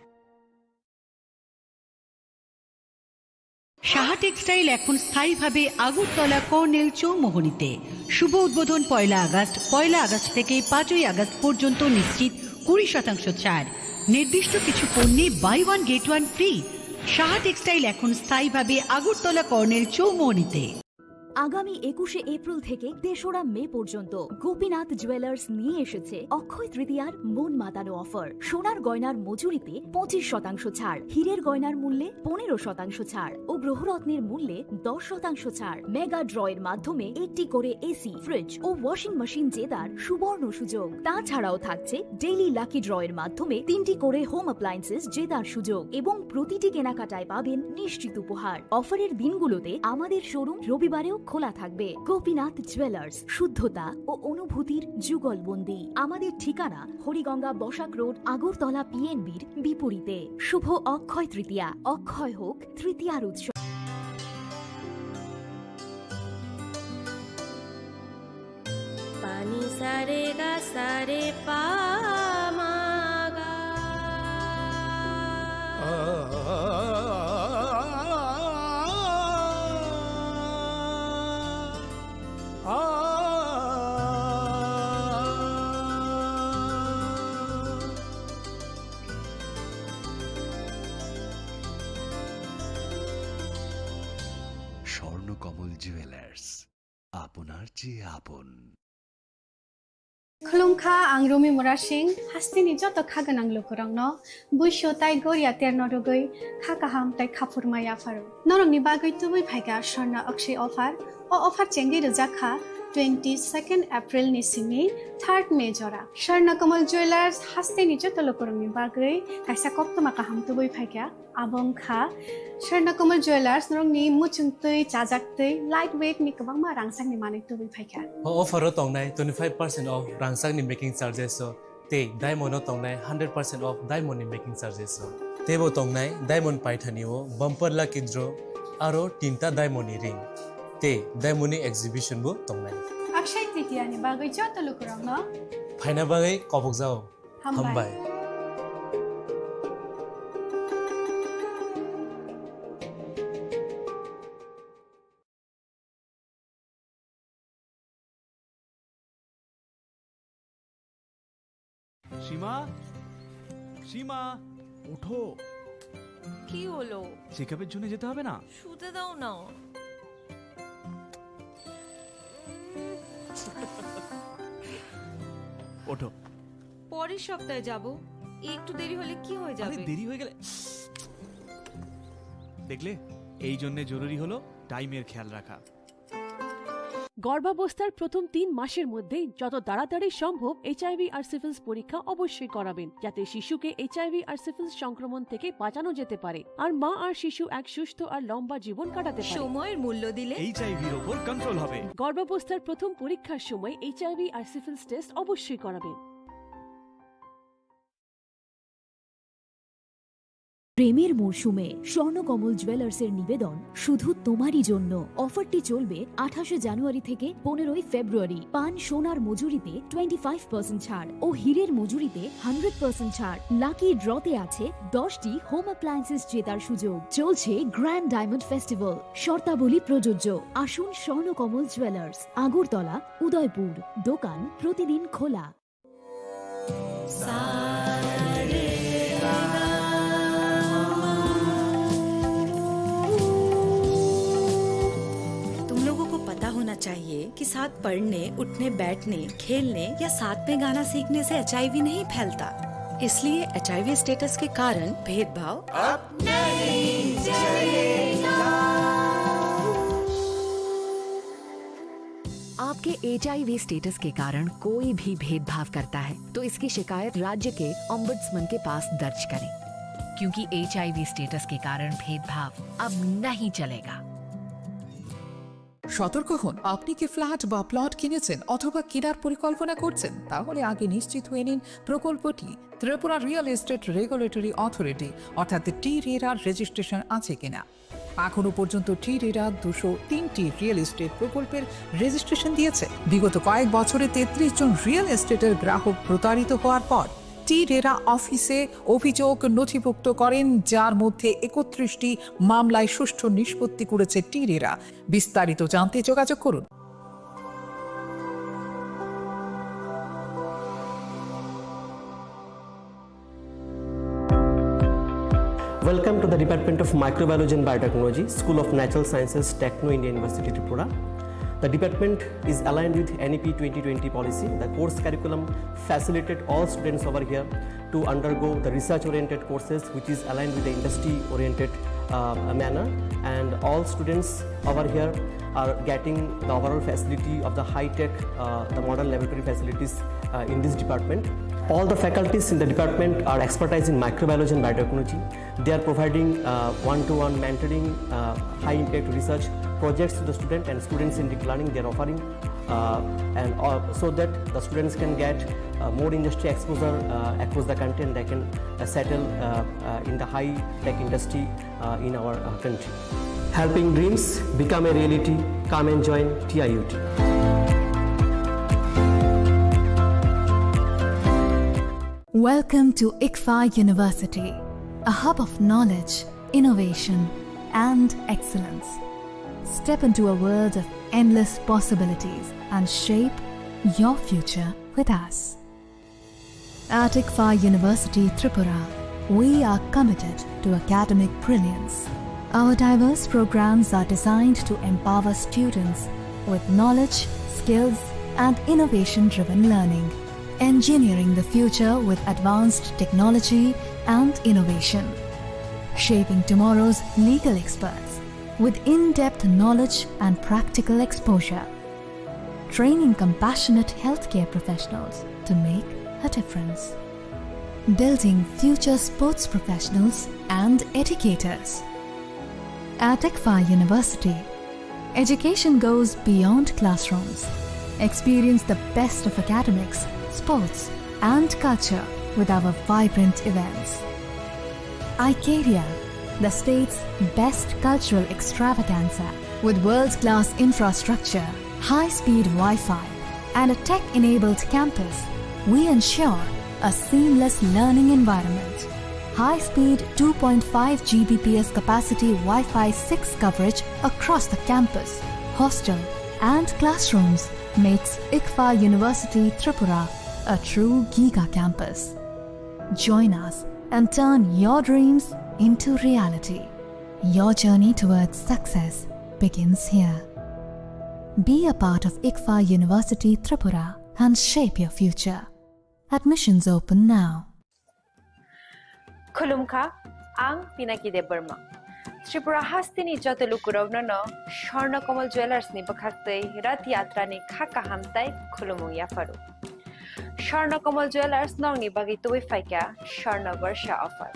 সাহা টেক্সটাইল এখন স্থায়ীভাবে আগরতলা কর্নেল চৌমোহনীতে। শুভ উদ্বোধন পয়লা আগস্ট। পয়লা আগস্ট থেকে পাঁচই আগস্ট পর্যন্ত নিশ্চিত কুড়ি শতাংশ ছাড়। নির্দিষ্ট কিছু পণ্যে buy one get one free. Saha textile এখন স্থায়ীভাবে আগরতলা কর্নেল চৌমুহনীতে। আগামী একুশে এপ্রিল থেকে তেসরা মে পর্যন্ত গোপীনাথ জুয়েলার্স নিয়ে এসেছে অক্ষয় তৃতীয়ার মন মাতানো অফার। সোনার গয়নার মজুরিতে পঁচিশ শতাংশ ছাড়, হীরের গয়নার মূল্যে পনেরো শতাংশ ছাড় ও গ্রহরত্নের মূল্যে দশ শতাংশ ছাড়। মেগা ড্র এর মাধ্যমে একটি করে এসি, ফ্রিজ ও ওয়াশিং মেশিন জেতার সুবর্ণ সুযোগ। তাছাড়াও থাকছে ডেইলি লাকি ড্র এর মাধ্যমে তিনটি করে হোম অ্যাপ্লায়েন্সেস জেতার সুযোগ এবং প্রতিটি কেনাকাটায় পাবেন নিশ্চিত উপহার। অফারের দিনগুলোতে আমাদের শোরুম রবিবারেও খোলা থাকবে। গোপীনাথ জুয়েলার্স, শুদ্ধতা ও অনুভূতির যুগলবন্দি। আমাদের ঠিকানা হরিগঙ্গা বসাক রোড, আগরতলা পিএনবির বিপরীতে। শুভ অক্ষয় তৃতীয়া, অক্ষয় হোক তৃতীয়ার উৎসব। Pani sa re ga sa re pa ma ga. Swarnakamal jewellers, আপনার চেয়ে আপন। Khulumkha, ang Rumi Murasing, hasteni joto kha gwnang lukurokno buisu tai goria terno rwgwi kha kaham tai khaphurma yapharo. Norokni bagwi tubui phaikha Swarna Akshay offer. O offer chengwi rwjakha twenty second April ni simi third May jora. Swarna Kamal Jewellers hasteni joto lukurokni bagwi kaisa koktwma kaham tubui phaikha. Abo wngkha Swarna Kamal Jewellers, norokni muchungtwi, chajaktwi, light weight ni kwbangma rangchakni manwi tubui phaikha. O offer o tongnai twenty five percent off rangchakni making charges o tei diamond o tongnai hundred percent off diamond ni making charges o. Teibo tongnai diamond paithani o bumper lucky draw aro tinta diamond ni ring tei diamond ni exhibition bo tongnai. Akshay Tritiya ni bagwi joto lukurokno phaina bagwi kobokjao. Hambai. Hambai. সীমা, সীমা, ওঠো। কি হলো? চেকআপের জন্য যেতে হবে না? শুতে দাও না। ওঠো। পরের সপ্তাহে যাব। একটু দেরি হলে কি হয়ে আরে, যাবে? দেরি হয়ে গেলে, দেখলে, এই জন্য জরুরি হলো টাইমের খেয়াল রাখা। গর্ভাবস্থার প্রথম তিন মাসের মধ্যে যত তাড়াতাড়ি সম্ভব এইচআইভি আর সিফিলিস পরীক্ষা অবশ্যই করাবেন, যাতে শিশুকে এইচআইভি আর সিফিলিস সংক্রমণ থেকে বাঁচানো যেতে পারে, আর মা আর শিশু এক সুস্থ আর লম্বা জীবন কাটাতে পারে। সময়ের মূল্য দিলে এইচআইভির ওপর কন্ট্রোল হবে। গর্ভাবস্থার প্রথম পরীক্ষার সময় এইচআইভি আর সিফিলিস টেস্ট অবশ্যই করাবেন। প্রেমের মরশুমে স্বর্ণকমল জুয়েলার্সের নিবেদন শুধু তোমারই জন্য। অফারটি চলবে আঠাশে জানুয়ারি থেকে পনেরোই ফেব্রুয়ারি। পান সোনার মজুরিতে টোয়েন্টি ফাইভ পার্সেন্ট ছাড় ও হীরের মজুরিতে হান্ড্রেড পার্সেন্ট ছাড়। লাকি ড্রতে আছে দশটি হোম অ্যাপ্লায়েন্সেস জেতার সুযোগ। চলছে গ্র্যান্ড ডায়মন্ড ফেস্টিভ্যাল, শর্তাবলী প্রযোজ্য। আসুন স্বর্ণকমল জুয়েলার্স, আগরতলা, উদয়পুর। দোকান প্রতিদিন খোলা। तुम लोगों को पता होना चाहिए कि साथ पढ़ने, उठने, बैठने, खेलने या साथ में गाना सीखने से एचआईवी नहीं फैलता। इसलिए एचआईवी स्टेटस के कारण भेदभाव अब नहीं चलेगा। आपके एचआईवी स्टेटस के कारण कोई भी भेदभाव करता है, तो इसकी शिकायत राज्य के ओम्बड्समैन के पास दर्ज करें, क्योंकि एचआईवी स्टेटस के कारण भेदभाव अब नहीं चलेगा। সতর্ক হন, আপনি কি ফ্ল্যাট বা প্লট কিনেছেন অথবা কেনার পরিকল্পনা করছেন? তাহলে আগে নিশ্চিত হয়ে নিন প্রকল্পটি Tripura real estate regulatory authority অর্থাৎ টি রেরার রেজিস্ট্রেশন আছে কিনা। এখনো পর্যন্ত টি রেরা দুশো তিনটি রিয়েল এস্টেট প্রকল্পের রেজিস্ট্রেশন দিয়েছে। বিগত কয়েক বছরে তেত্রিশ জন রিয়েল এস্টেটের গ্রাহক প্রতারিত হওয়ার পর টি রেরা অফিসে অভিযোগ নথিভুক্ত করেন, যার মধ্যে একত্রিশটি মামলায় সুষ্ঠু নিষ্পত্তি করেছে টি রেরা। বিস্তারিত জানতে যোগাযোগ করুন। Welcome to the Department of Microbiology and Biotechnology, School of Natural Sciences, Techno India University, Tripura. The department is aligned with N E P twenty twenty policy. The course curriculum facilitate all students over here to undergo the research-oriented courses, which is aligned with the industry-oriented, uh, manner. And all students over here are getting the overall facility of the high-tech, uh, the modern laboratory facilities, uh, in this department. All the faculties in the department are expertise in microbiology and biotechnology. They are providing, uh, one-to-one mentoring, uh, high-impact research projects to the student and student-centric learning they are offering, uh, and, uh, so that the students can get, uh, more industry exposure, uh, across the country, and they can, uh, settle, uh, uh, in the high-tech industry, uh, in our, uh, country. Helping dreams become a reality. Come and join T I U T. Welcome to ICFAI University, a hub of knowledge, innovation, and excellence. Step into a world of endless possibilities and shape your future with us. At ICFAI University Tripura, we are committed to academic brilliance. Our diverse programs are designed to empower students with knowledge, skills, and innovation-driven learning, engineering the future with advanced technology and innovation, shaping tomorrow's legal experts with in-depth knowledge and practical exposure, training compassionate healthcare professionals to make a difference, building future sports professionals and educators. At ICFAI University, education goes beyond classrooms. Experience the best of academics, sports, and culture with our vibrant events. Icaria, the state's best cultural extravaganza, with world-class infrastructure, high-speed Wi-Fi, and a tech-enabled campus, we ensure a seamless learning environment. High-speed two point five G B P S capacity Wi-Fi six coverage across the campus, hostel, and classrooms makes ICFAI University Tripura a true giga campus. Join us and turn your dreams into reality. Your journey towards success begins here. Be a part of ICFAI University Tripura and shape your future. Admissions open now. Khulumkha, ang Pinaki Debbarma. Tripura hasteni joto lukurokno no Swarna Kamal Jewellers ni bwkhaktwi Rath Yatra ni kha kaham tai khulumung yapharu. Swarna Kamal Jewellers nokni bagwi tubui phaikha Swarna Barsha offer.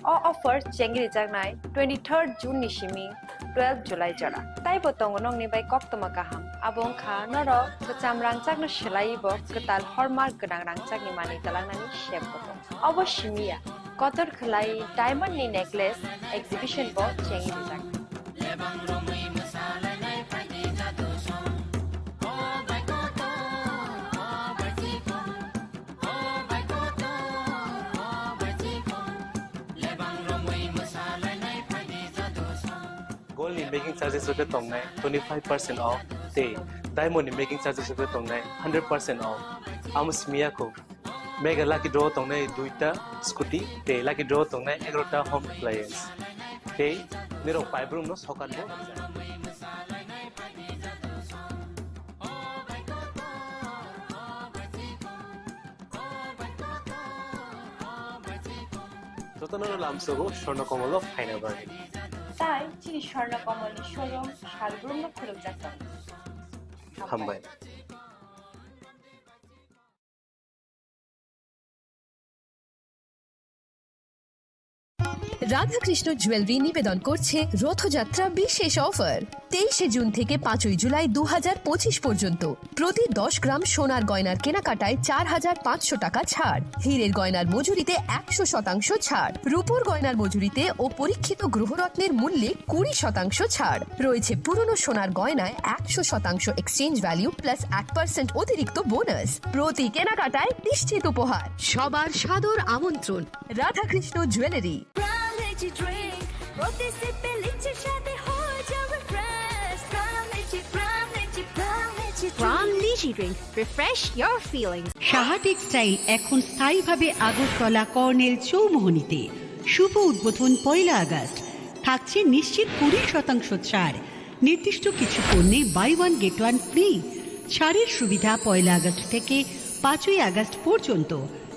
O offer chengrijaknai twenty-third June ni simi twelve July jora. Taibo tongo nokni bai koktwma kaham. Abo wngkha norok kwcham rangchakno swlaiwi bo kwtal hallmark gwnang rangchakni manwi twlangnani sep bo tongo. Obo simi ya, kotor khwlai diamond ni necklace exhibition bo chengrijaknai. Gold ni making charges rok khe tongnai twenty five percent off tei diamond ni making charges rok khe tongnai hundred percent off. Amo simi ya kho. Mega lucky draw tongnai duita scooty tei lucky draw tongnai egarota home appliance. Tei nirok paibrumno sokan bo. Jotono lamsogo Swarna Kamal o phaina bagwi. Tai chini Swarna Kamal ni showroom salbrumno khulukjak tongo. Hambai. Radhakrishna jewellery নিবেদন করছে রথযাত্রা বিশেষ অফার। তেইশে জুন থেকে পাঁচই জুলাই দু হাজার পঁচিশ পর্যন্ত প্রতি দশ গ্রাম সোনার গয়নার কেনাকাটায় চার হাজার পাঁচশো টাকা ছাড়, হীরের গয়নার মজুরিতে একশো শতাংশ ছাড়, রূপোর গয়নার মজুরিতে ও পরীক্ষিত গ্রহরত্নের মূল্যে কুড়ি শতাংশ ছাড়। রয়েছে পুরনো সোনার গয়নায় একশো শতাংশ এক্সচেঞ্জ ভ্যালু প্লাস এক পার্সেন্ট অতিরিক্ত বোনাস। প্রতি কেনাকাটায় নিশ্চিত উপহার। সবার সাদর আমন্ত্রণ Radhakrishna jewellery. Crown Lychee Drink, প্রতি সিপে লিচির স্বাদে হয়ে যাবে fresh. Crown Lychee, Crown Lychee, Crown Lychee Drink। Crown Lychee Drink, refresh your feelings। Saha textile এখন স্থায়ীভাবে আগরতলা কর্নেল চৌমুহনীতে। শুভ উদ্বোধন পয়লা আগস্ট, থাকছে নিশ্চিত কুড়ি শতাংশ ছাড়। নির্দিষ্ট কিছু পণ্যে buy one get one free. ছাড়ের সুবিধা পয়লা আগস্ট থেকে পাঁচই আগস্ট পর্যন্ত।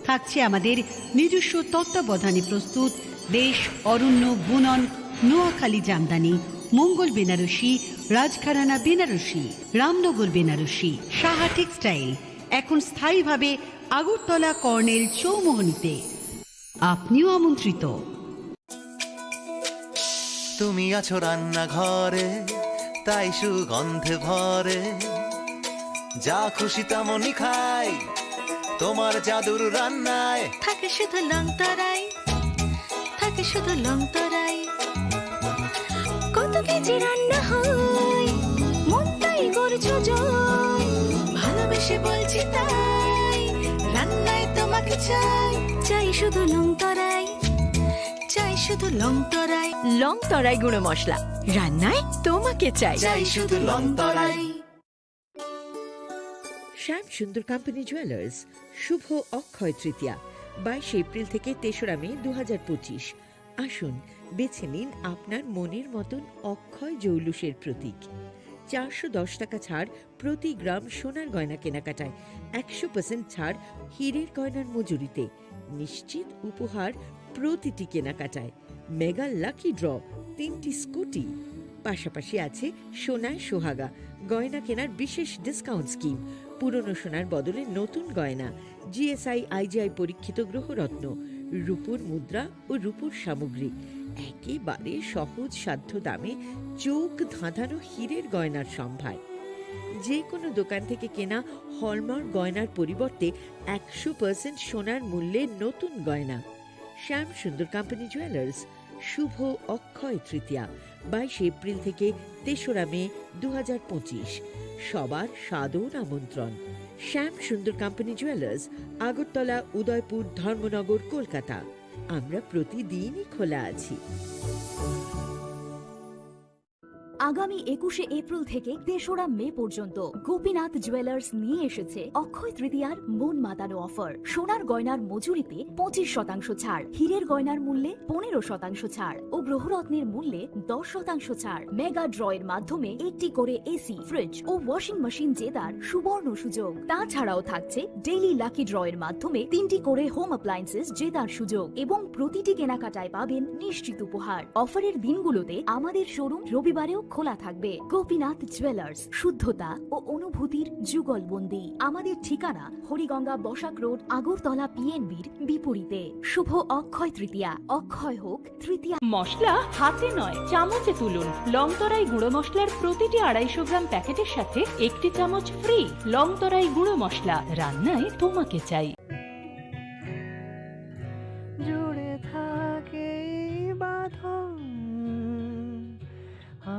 থাকছে আমাদের নিজস্ব তত্ত্বাবধানে প্রস্তুত দেশ, অরণ্য, বুনন, নোয়াখালী জামদানি, মঙ্গল বেনারসি, রাজঘরানা বেনারসি, রামনগর বেনারসি, সাহা টেক্সটাইল, এখন স্থায়ীভাবে আগরতলা কর্নেল চৌমোহনীতে। আপনিও আমন্ত্রিত। তুমি আছো রান্নাঘরে, তাই সুগন্ধে ভরে। যা খুশি তেমনই খাই, তোমার জাদুর রান্নায়। থাকে শুধু লং তরাই, থাকে শুধু লং তরাই। কত কেজি রান্না হয়, মনটাই করছো জয়। ভালোবেসে বলছি তাই, রান্নায় তোমাকে চাই। চাই শুধু লং তরাই, চাই শুধু লং তরাই। লং তরাই গুঁড়ো মশলা, রান্নায় তোমাকে চাই। চাই শুধু লং তরাই। শ্যাম সুন্দর কোম্পানি জুয়েলার্স। শুভ অক্ষয় তৃতীয়া, বাইশে এপ্রিল থেকে তেসরা মে দু হাজার পঁচিশ। আসুন, বেছে নিন আপনার মনের মতন অক্ষয় জৌলুসের প্রতীক। চারশো দশ টাকা ছাড় প্রতি গ্রাম সোনার গয়না কেনাকাটায়, একশো পার্সেন্ট ছাড় হীরের গয়নার মজুরিতে। নিশ্চিত উপহার প্রতিটি কেনাকাটায়। মেগা লাকি ড্র, তিনটি স্কুটি, পাশাপাশি আছে সোনায় সোহাগা, গয়না কেনার বিশেষ ডিসকাউন্ট স্কিম, পুরনো সোনার বদলে নতুন গয়না, জিএসআই আইজিআই পরীক্ষিত গ্রহরত্ন, রূপোর মুদ্রা ও রূপোর সামগ্রী। একেবারে সহজ সাধ্য দামে চোখ ধাঁধানো হীরের গয়নার সম্ভার। যে কোনো দোকান থেকে কেনা হলমার্ক গয়নার পরিবর্তে একশো পার্সেন্ট সোনার মূল্যে নতুন গয়না। শ্যাম সুন্দর কোম্পানি জুয়েলার্স। শুভ অক্ষয় তৃতীয়া, বাইশে এপ্রিল থেকে তেসরা মে দু হাজার পঁচিশ। সবার সাদর আমন্ত্রণ। শ্যাম সুন্দর কোম্পানি জুয়েলার্স, আগরতলা, উদয়পুর, ধর্মনগর, কলকাতা। আমরা প্রতিদিনই খোলা আছি। আগামী একুশে এপ্রিল থেকে তেসরা মে পর্যন্ত গোপীনাথ জুয়েলার্স নিয়ে এসেছে অক্ষয় তৃতীয়ার মন মাতানো অফার। সোনার গয়নার মজুরিতে পঁচিশ শতাংশ ছাড়, হীরের গয়নার মূল্যে পনেরো শতাংশ ছাড় ও গ্রহরত্নের মূল্যে দশ শতাংশ ছাড়। মেগা ড্র এর মাধ্যমে একটি করে এসি, ফ্রিজ ও ওয়াশিং মেশিন জেতার সুবর্ণ সুযোগ। তাছাড়াও থাকছে ডেইলি লাকি ড্র এর মাধ্যমে তিনটি করে হোম অ্যাপ্লায়েন্সেস জেতার সুযোগ এবং প্রতিটি কেনাকাটায় পাবেন নিশ্চিত উপহার। অফারের দিনগুলোতে আমাদের শোরুম রবিবারেও খোলা থাকবে। গোপীনাথ জুয়েলার্স, শুদ্ধতা ও অনুভূতির যুগলবন্দি। আমাদের ঠিকানা হরিগঙ্গা বসাক রোড, আগরতলা পিএনবির বিপরীতে। শুভ অক্ষয় তৃতীয়া। অক্ষয় হোক তৃতীয়া। মশলা হাতে নয়, চামচে তুলুন। লং তরাই গুঁড়ো মশলার প্রতিটি আড়াইশো গ্রাম প্যাকেটের সাথে একটি চামচ ফ্রি। লং তরাই গুঁড়ো মশলা, রান্নায় তোমাকে চাই। জুড়ে থাকে এই বাঁধন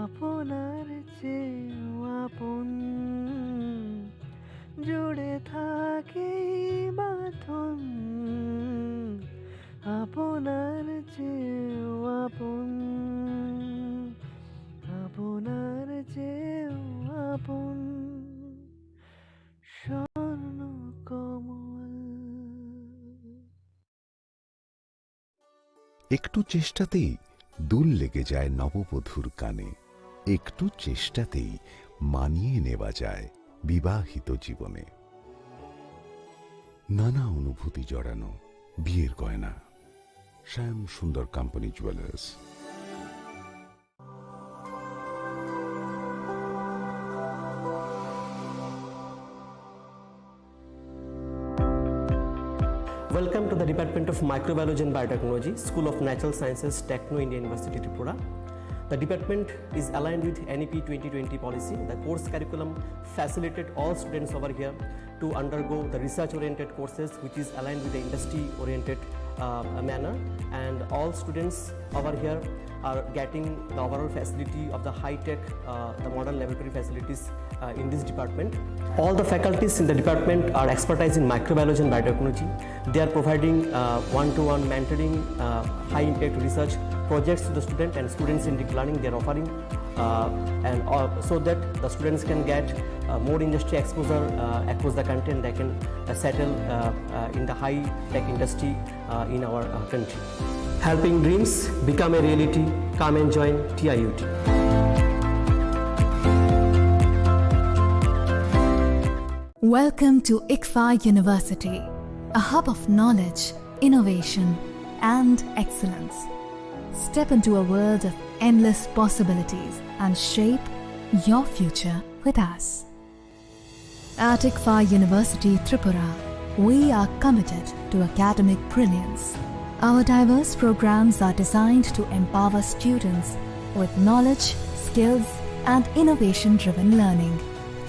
আপনার চেয়েও আপন। জুড়ে থাকে এই বাঁধন আপনার চেয়েও আপন, আপনার চেয়েও আপন। স্বর্ণ কমল। একটু চেষ্টাতেই দুল লেগে যায় নববধূর কানে। একটু চেষ্টাতেই মানিয়ে নেওয়া যায় বিবাহিত জীবনে। নানা অনুভূতি জড়ানো বিয়ের গয়না। শ্যাম সুন্দর company jewellers. Welcome to the Department of Microbiology and Biotechnology, School of Natural Sciences, Techno India University, Tripura. The department is aligned with N E P twenty twenty policy. The course curriculum facilitate all students over here to undergo the research-oriented courses, which is aligned with the industry-oriented uh, manner. And all students over here are getting the overall facility of the high-tech, uh, the modern laboratory facilities uh, in this department. All the faculties in the department are expertise in microbiology and biotechnology. They are providing uh, one-to-one mentoring, uh, high-impact research projects to the student and students-centric learning they are offering. Uh, and uh, so that the students can get uh, more industry exposure, uh, across the country, and they can, uh, settle, uh, uh, in the high tech industry, uh, in our, uh, country. Helping dreams become a reality. Come and join T I U T. Welcome to ICFAI University, a hub of knowledge, innovation, and excellence. Step into a world of endless possibilities and shape your future with us. At ICFAI University Tripura, we are committed to academic brilliance. Our diverse programs are designed to empower students with knowledge, skills, and innovation-driven learning,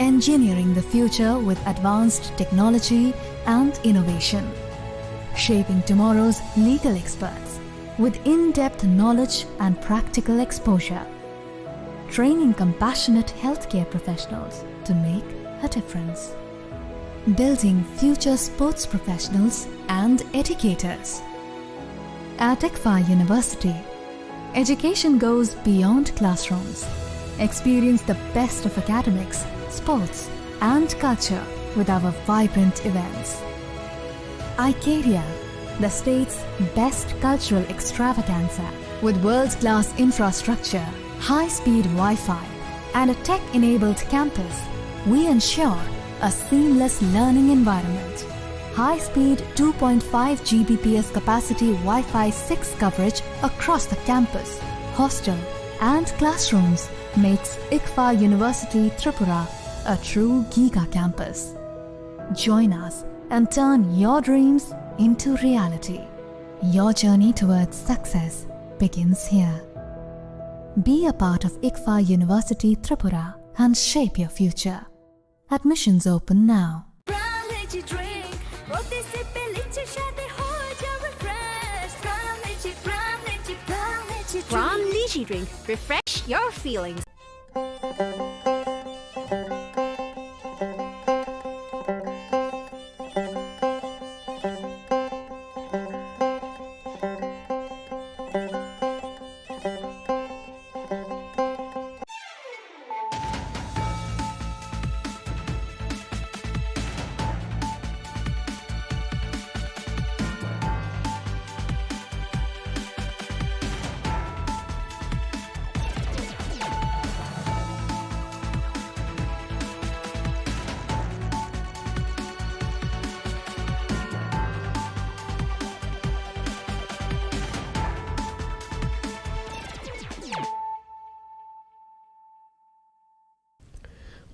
engineering the future with advanced technology and innovation, shaping tomorrow's legal experts with in-depth knowledge and practical exposure, training compassionate healthcare professionals to make a difference, building future sports professionals and educators. At ICFAI University, education goes beyond classrooms. Experience the best of academics, sports, and culture with our vibrant events. Icaria, the state's best cultural extravaganza. With world-class infrastructure, high-speed Wi-Fi, and a tech-enabled campus, we ensure a seamless learning environment. High-speed two point five G B P S capacity Wi-Fi six coverage across the campus, hostel, and classrooms makes ICFAI University Tripura a true giga campus. Join us and turn your dreams into reality. Your journey towards success begins here. Be a part of ICFAI University Tripura and shape your future. Admissions open now. Pran Lychee drink, প্রতি সিপে লিচির স্বাদে হয়ে যাও refresh। Pran Lychee, Pran Lychee, Pran Lychee drink। Pran Lychee drink, refresh your feelings.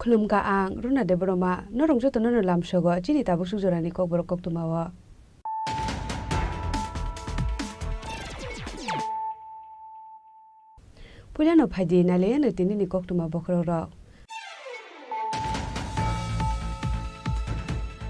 Khulumkha ang Runa Debbarma, norok jotono no lamsogo chini tabuk suk jorani kokborok koktwmao. Puilano phaidi nailaiano tinini koktwma bokhorokrok.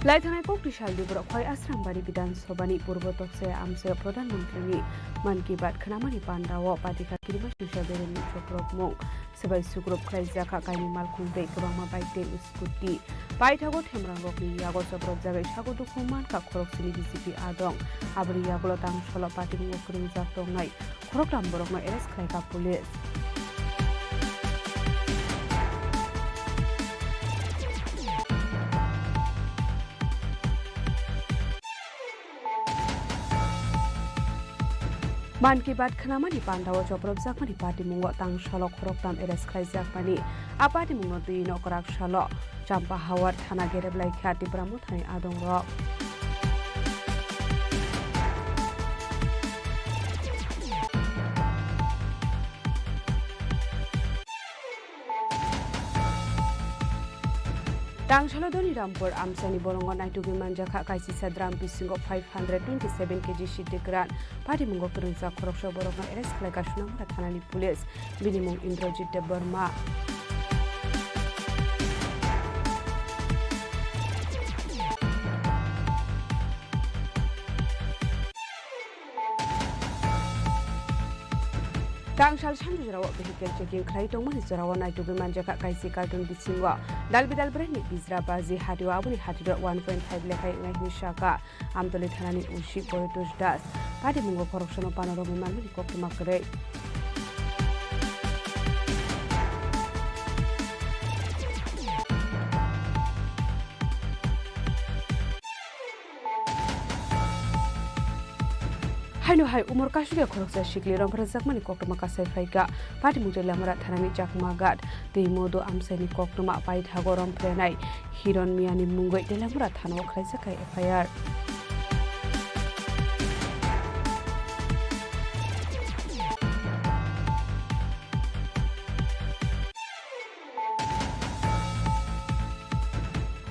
Laithanai kokti saldi borok Khwai Asrambari Bidhan Sabhani Purbo Toksai Amchaio Pradhan Mantrini Mann Ki Baat khwnamani pandao patikha kirima singsa beremni chokrokmung. Swbai sukrup khlaijak kha kainwi malkhung tei kwbangma bike tei scooty. Paithago themrangrokni yago chopropjagwi sago dukhu mankha khoroksini B J P adong. Aboni yagulo tang solo patimungo kwrwngjak tongnai khoroktham borokno arrest khlaikha police. Mann Ki Baat khwnamani pandao chopropjakmani patimungo tang salo khoroktham arrest khlaijakmani. A patimungno twi nokrak salo Champahawar thana gerep laikha Tipra Mothani adongrok. Tangsalo Doni Rampur amchaini bolongo naitugwi manjakha kaisisa drum bisingo five hundred twenty seven K G siddi kwran. Patimungo kwrwngjak khoroksa borokno arrest khlaikha Sonamura thanani police. Bini mung Indrajit Debbarma. Tangsal sanju jorao vehicle checking khlai tongmani jorao naitugwi manjakha kaisi carton bisingo dal bidal brengni bijra baji hatio aboni hatio one point five lekhai wngnai hwnwi sakha Amtoli thanani O C Boytosh Das. Patimungo khoroksano panorogwi manmani koktwma kwrwi. Haino hai umor kasulia khoroksa sikli romphrejakmani koktwma kasai phaikha. Patimung Teliamura thanani Chakma Ghat tei Modu amchaini koktwma paithago romphrenai Hiron Miani mungwi Teliamura thanao khlaijak kha F I R.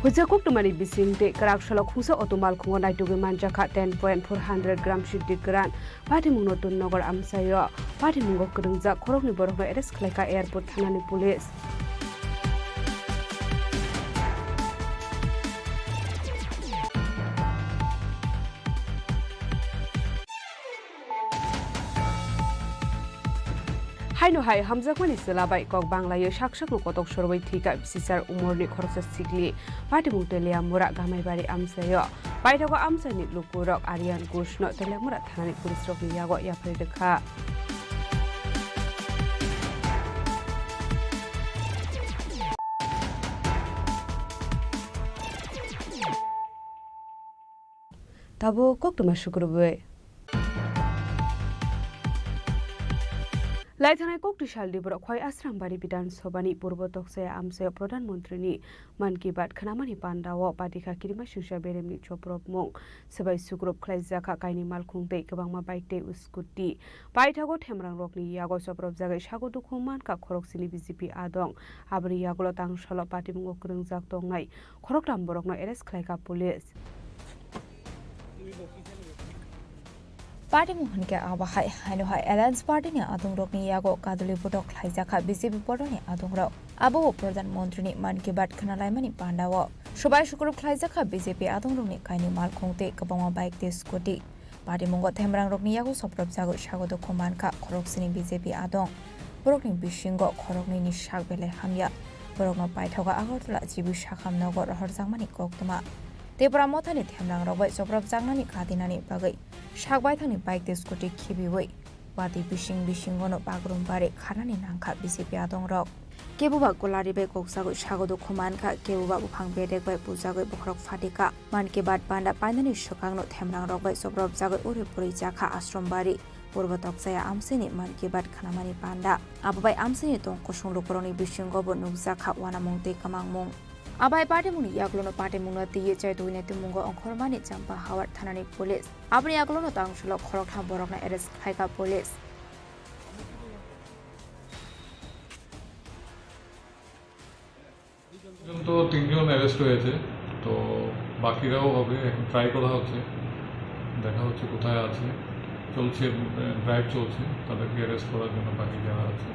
Hwja koktwmani bising tei kwrak salok hungsa auto malkhungo naitugwi manjakha ten point four hundred gram siddhi kwran. Patimungno Tunnogar amchaio patimungo kwrwngjak khoroknwi borokno arrest khlaikha airport thanani police. Haino hai hamjakmani chwla bai kok banglaio sak sakno kotok sorwi thwikha bisisar umorni khoroksa sikli. Patimung Teliamura Gamaibari amchaio paithago amchaini lukurok Aryan Ghoshno Teliamura thanani police rokni yago yapharwi rwkha. Tabuk koktwma sukrubwi. Laithanai koktwi salni borok Khwai Asrambari Bidhan Sabhani Purbo Toksaya amchaio Pradhan Mantrini Mann Ki Baat khwnamani pandao patikha kirima singsa beremni chopropmung swbai sukrub khlaijakha kaini malkhung tei kwbangma bike tei scooty. Paithago themrangrokni yago chopropjagwi sago dukhu mankha khoroksini B J P adong. Aboni yagulo tangsalo patimungo kwrwngjak tongnai khoroktham borokno arrest khlaikha police. Patimung hwnkhe abo hai, haino hai Alliance Party ni adongrokni yago kaduli botok khlaijakha B J P botok ni adongrok. Abo bo Pradhan Mantri ni Mann Ki Baat khwnalaimani pandao. Swbai sukrub khlaijakha B J P adongrokni kaini malkhung tei kwbangma bike tei scooty. Patimungo themrangrokni yago chopropjagwi sago dukhu mankha khoroksini B J P adong. Borokni bisingo khoroknwini sak belai hamya. Borokno paithago Agartala G B Sakham nogo rohorjakmani koktwma. Tipra Mothani themrangrok bai chopropjaknani kadinani bagwi sak baithangni bike tei scooty khibiwi watwi bising bisingono bagrum bari kharnani nangkha B J P adongrok. Keboba Golari bai kokjagwi sago dukhu mankha, keboba buphang bedek bai bujagwi bokhorok phatikha. Mann Ki Baat panda painani swkangno themrangrok bai chopropjagwi uri puri jakha Ashram Bari. Purbo Tokchaya amchaini Mann Ki Baat khwnamani panda. Abo bai amchaini tong kusung lukurokni bisingo bo nukjakha uanamung tei kwmangmung. Abai patimungni yagulono patimungno twiwi chaitugwi naitukmungo ongkhormani Champa Hawar thanani police. Aboni yagulono tangsulo khoroktham borokno arrest khlaikha police. পর্যন্ত তিনজন অ্যারেস্ট হয়েছে, তো বাকিরাও হবে, এখন ট্রাই করা হচ্ছে, দেখা হচ্ছে কোথায় আছে, চলছে, আহ, ড্রাইভ চলছে তাদেরকে অ্যারেস্ট করার জন্য বাকি যারা আছে।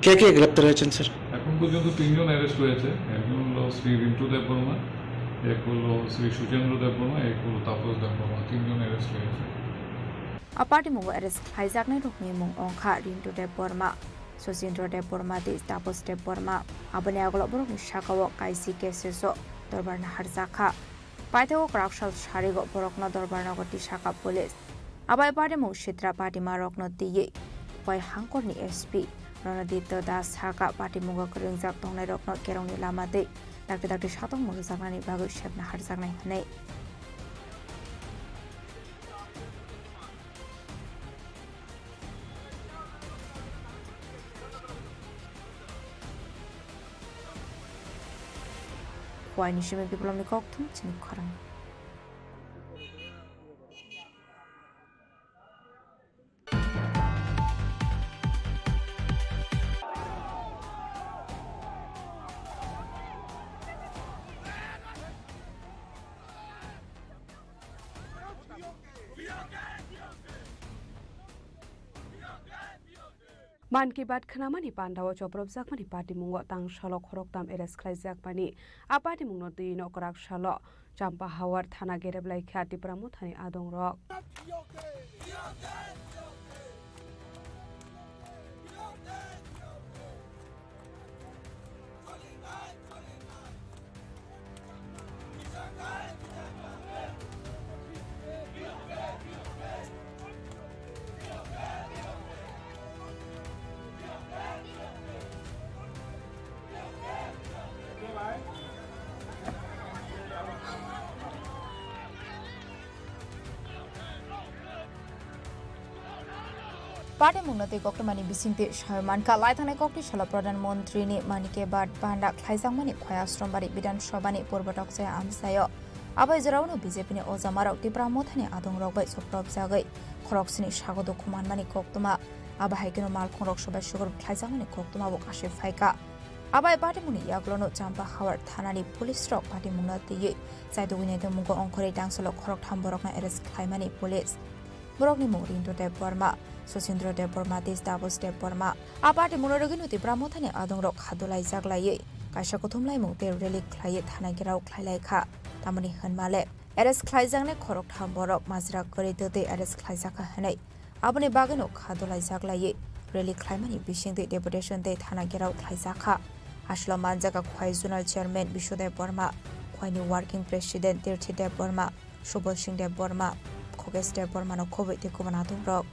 কে কে গ্রেপ্তার হয়েছেন, স্যার? এখন পর্যন্ত তিনজন অ্যারেস্ট হয়েছে, একজন হলো শ্রী রিন্টু দেববর্মা, এক হলো শ্রী সুচেন্দ্র দেববর্মা, এক হলো তাপস দেববর্মা, তিনজন অ্যারেস্ট হয়েছে। A patimungo arrest khlaijaknairokni mung wngkha Rintu Debbarma, Sachindra Debbarma tei Taposh Debbarma. Aboni yagulo borokni sakao kaisi cases o dorbar naharjakha. Paithago kwrak sal sarigo borokno dorbar nogo tisakha police. Abai patimung sitra patimarokno twiwi Khwai hangkorni S P Ronodipto Das sakha patimungo kwrwngjak tongnairokno kerongni lama twi dakti dakti satong mwrwkjaknani bagwi sep naharjaknai hwnwi. Khwai ni simi biplomni kokthum chini khorang. Mann Ki Baat khwnamani pandao chopropjakmani patimungo tangsalo khoroktham arrest khlaijakmani. A patimungno twi nokrak salo Champa Hawar thana gerep laikha Tipra Mothani adongrok. Patimungno tei koktwmani bisingtwi sawi mankha, laithanai kokni salo Pradhan Mantrini Mann Ki Baat banda khlaijakmani Khowai Ashrambari Bidhan Sabhani purbo tokchaya amchaio. Abo hai jorao Bjepni ojamarok Tipra Mothani adongrok bai chopropjagwi khoroksini sago dukhu manmani koktwma, abo hai kheno malkhungrok sobai sugrub khlaijakmani koktwma bo kasui phaikha. Abo hai patimungni yagulono Champahawar thanani police rok patimungno twiwi chaitugwi naitugmungo ongkhorwi tangsalo khoroktham borokno arrest khlaimani police. Borokni mung Rintu Debbarma, Susindra Debbarma tei Taposh Debbarma. A patimungno rwgwino Tipra Mothani adongrok kha dolaijak laiwi kaisa kuthumlaimung tei rally khlaiwi thana gherao khlailaikha. Tamoni hwnmale arrest khlaijaknai khoroktham borok majra kwrwi twtwi arrest khlaijakha hwnwi aboni bagwino kha dolaijak laiwi rally khlaimani bisingtwi deputation tei thana gherao khlaijakha. Aswlao manjakha Khowai Zonal Chairman Biswadev Debbarma, Khowai ni Working President Tirthi Debbarma, Subal Singh Debbarma, Khogesh Debbarmano khobwi tei kubun adongrok.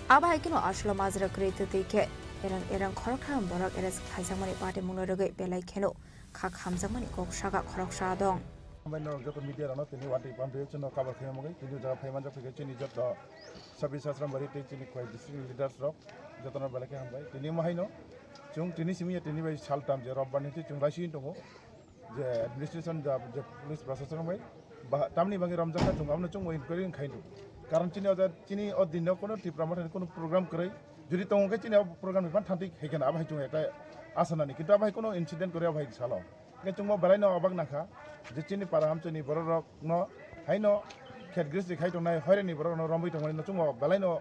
Abo hai kheno aswlao majra kwrwi twtwi khe erang erang khoroktham borok arrest khlaijakmani patimungno rwgwi belai kheno kha khamjakmani kok saka khoroksa dong. Hambai norok joto media rokno tini watwi pamtwi chwngno cover khaima bagwi tini o jaga phai manjak phaikha chini joto Sabis Asrambari tei chini Khowai district leaders rok jotono belai khe hambai. Tini omo haino chwng tini simi ya tini bai saltam je robbar ni chwng raising tongo je administration ja je police prashason bai ba tamni bagwi romjak kha chwng abono chwngbo inquiry khai tongo. Karon chini o ja chini o dinno kono Tipra Mothani kono program kwrwi jodi tongo khe chini o program ni phan thanti khai kheno abo hai chwng ekta asa nani kintu abo hai kono incident kwrwi abo hai salo. Hingke chwngbo belai no obak nangkha je chini para hamchini borok rok no haino khet gristi khai tongnai hoireni borok no romwi tongmani no chwngbo belai no,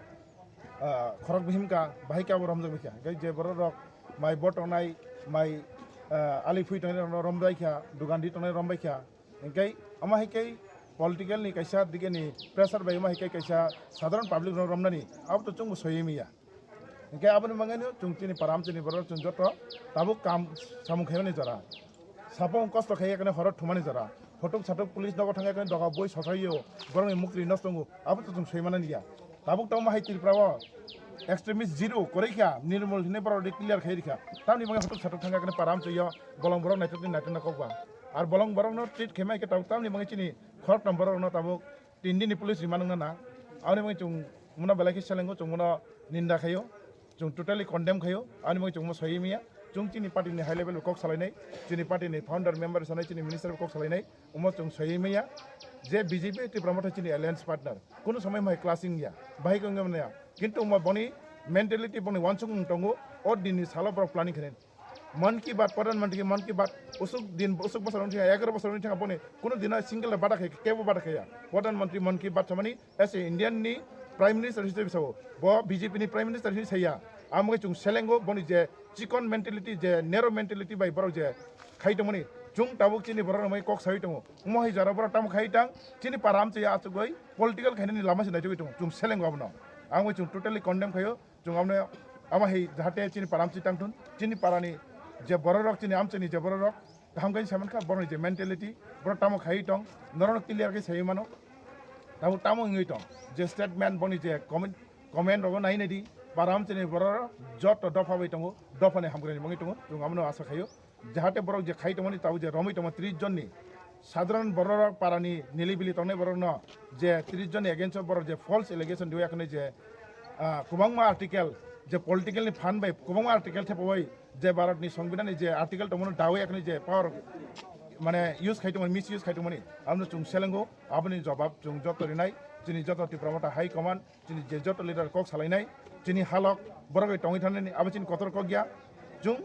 ah, khorok bihim ka bahai khe abo romjak bikha. Hingke je borok rok mai bo tongnai mai, ah, ali phui tongnai rok no rombai kha, dugan di tongnai rombai kha. Hingke omo hai khe political ni kaisa digi ni pressure bai omo hai khe kaisa sadharon public rok romnani abo to chwngbo soywi manya. Hingke aboni bagwino chwng chini para hamchini borok chwng joto tabuk kam samung khaimani jora. Sapung kosto khai yakni horo thumani jora. Photok satok police nogo thang yakni doga boi sosaio borokni mukri nosto wngo. Abo to chwng soi manani ya. Tabuk tongma hai Tripura o extremist zero kwrwi kha, nirmol hinwi borok declare khai rikha. Tamni bagwi photok satok thang yakni para hamchini bolong borok naithokni naithokna kokba. Ar bolong borokno treat khaima khe tabuk tamni bagwi chini khoroktham borokno tabuk tin din ni police remand wngna nang. Aboni bagwi chwng bono belai khe selengo, chwng bono ninda khaio, chwng totally condemn khaio. Aboni bagwi chwng bono soywi manya. Chwng chini party ni high level bo kok salainai, chini party ni founder member sanai, chini minister bo kok salainai. Omo chwng soywi manya je B J P Tipra Motha chini alliance partner. Kunu somoi mai clashing ya, bahai khe wngya manya. Kintu omo boni mentality boni wansukmung tongo, o din ni salo borok planning khainai. Mann Ki Baat, Pradhan Mantri Mann Ki Baat, usuk din, usuk bosor wngkha, egaroh bosor wngkha boni, kuno dino single bada khai, kebo bada khaya. Pradhan Mantri Mann Ki Baat samani, as a Indian ni Prime Minister hisabe sao, bo B J P ni Prime Minister hinwi saya. Amo khe chwng selengo boni je chikon mentality, je narrow mentality bai borok je khai tongmani, chwng tabuk chini borok rok mai kok sawi tongo. Omo hai jora borok tamo khai tang, chini para amchai achugwi political khainani lama se naichogwi tongo. Chwng selengo abono. Amo khe chwng totally condemn khaio. Chwng abono amo hai jahate chini para amchai tangthun, chini parani je bororok, chini amchaini je bororok, kaham khe sai mankha, borokni je mentality, borok tamo khaiwi tong, norokno clear khe saiwi mano. Tamo, tamo wngwi tong, je statement boni je comment, comment rogo nai naidi, para amchaini bororok joto dopha bai tongo, dophani hamkraini wngwi tongo, chwng abono asa khaio. Jahate borok je khai tongmani tabuk je romwi tongma tris jonni sadharon bororok parani nilibili tongnai borokno je tris jonni against o borok je false allegation diwi akhne je, ah, kwbangma article je political ni phan bai kwbangma article thepawai je Bharat ni Songbidan ni je article tongmani dawi akhne je power mane use khai tongmani, misuse khai tongmani abono chwng selengo, aboni jobab chwng joto rinai chini joto Tipra Motha High Command. Chini je joto leader kok salainai, chini halok borok bai tongwi thangnani abo chini kotor kok ya. Chwng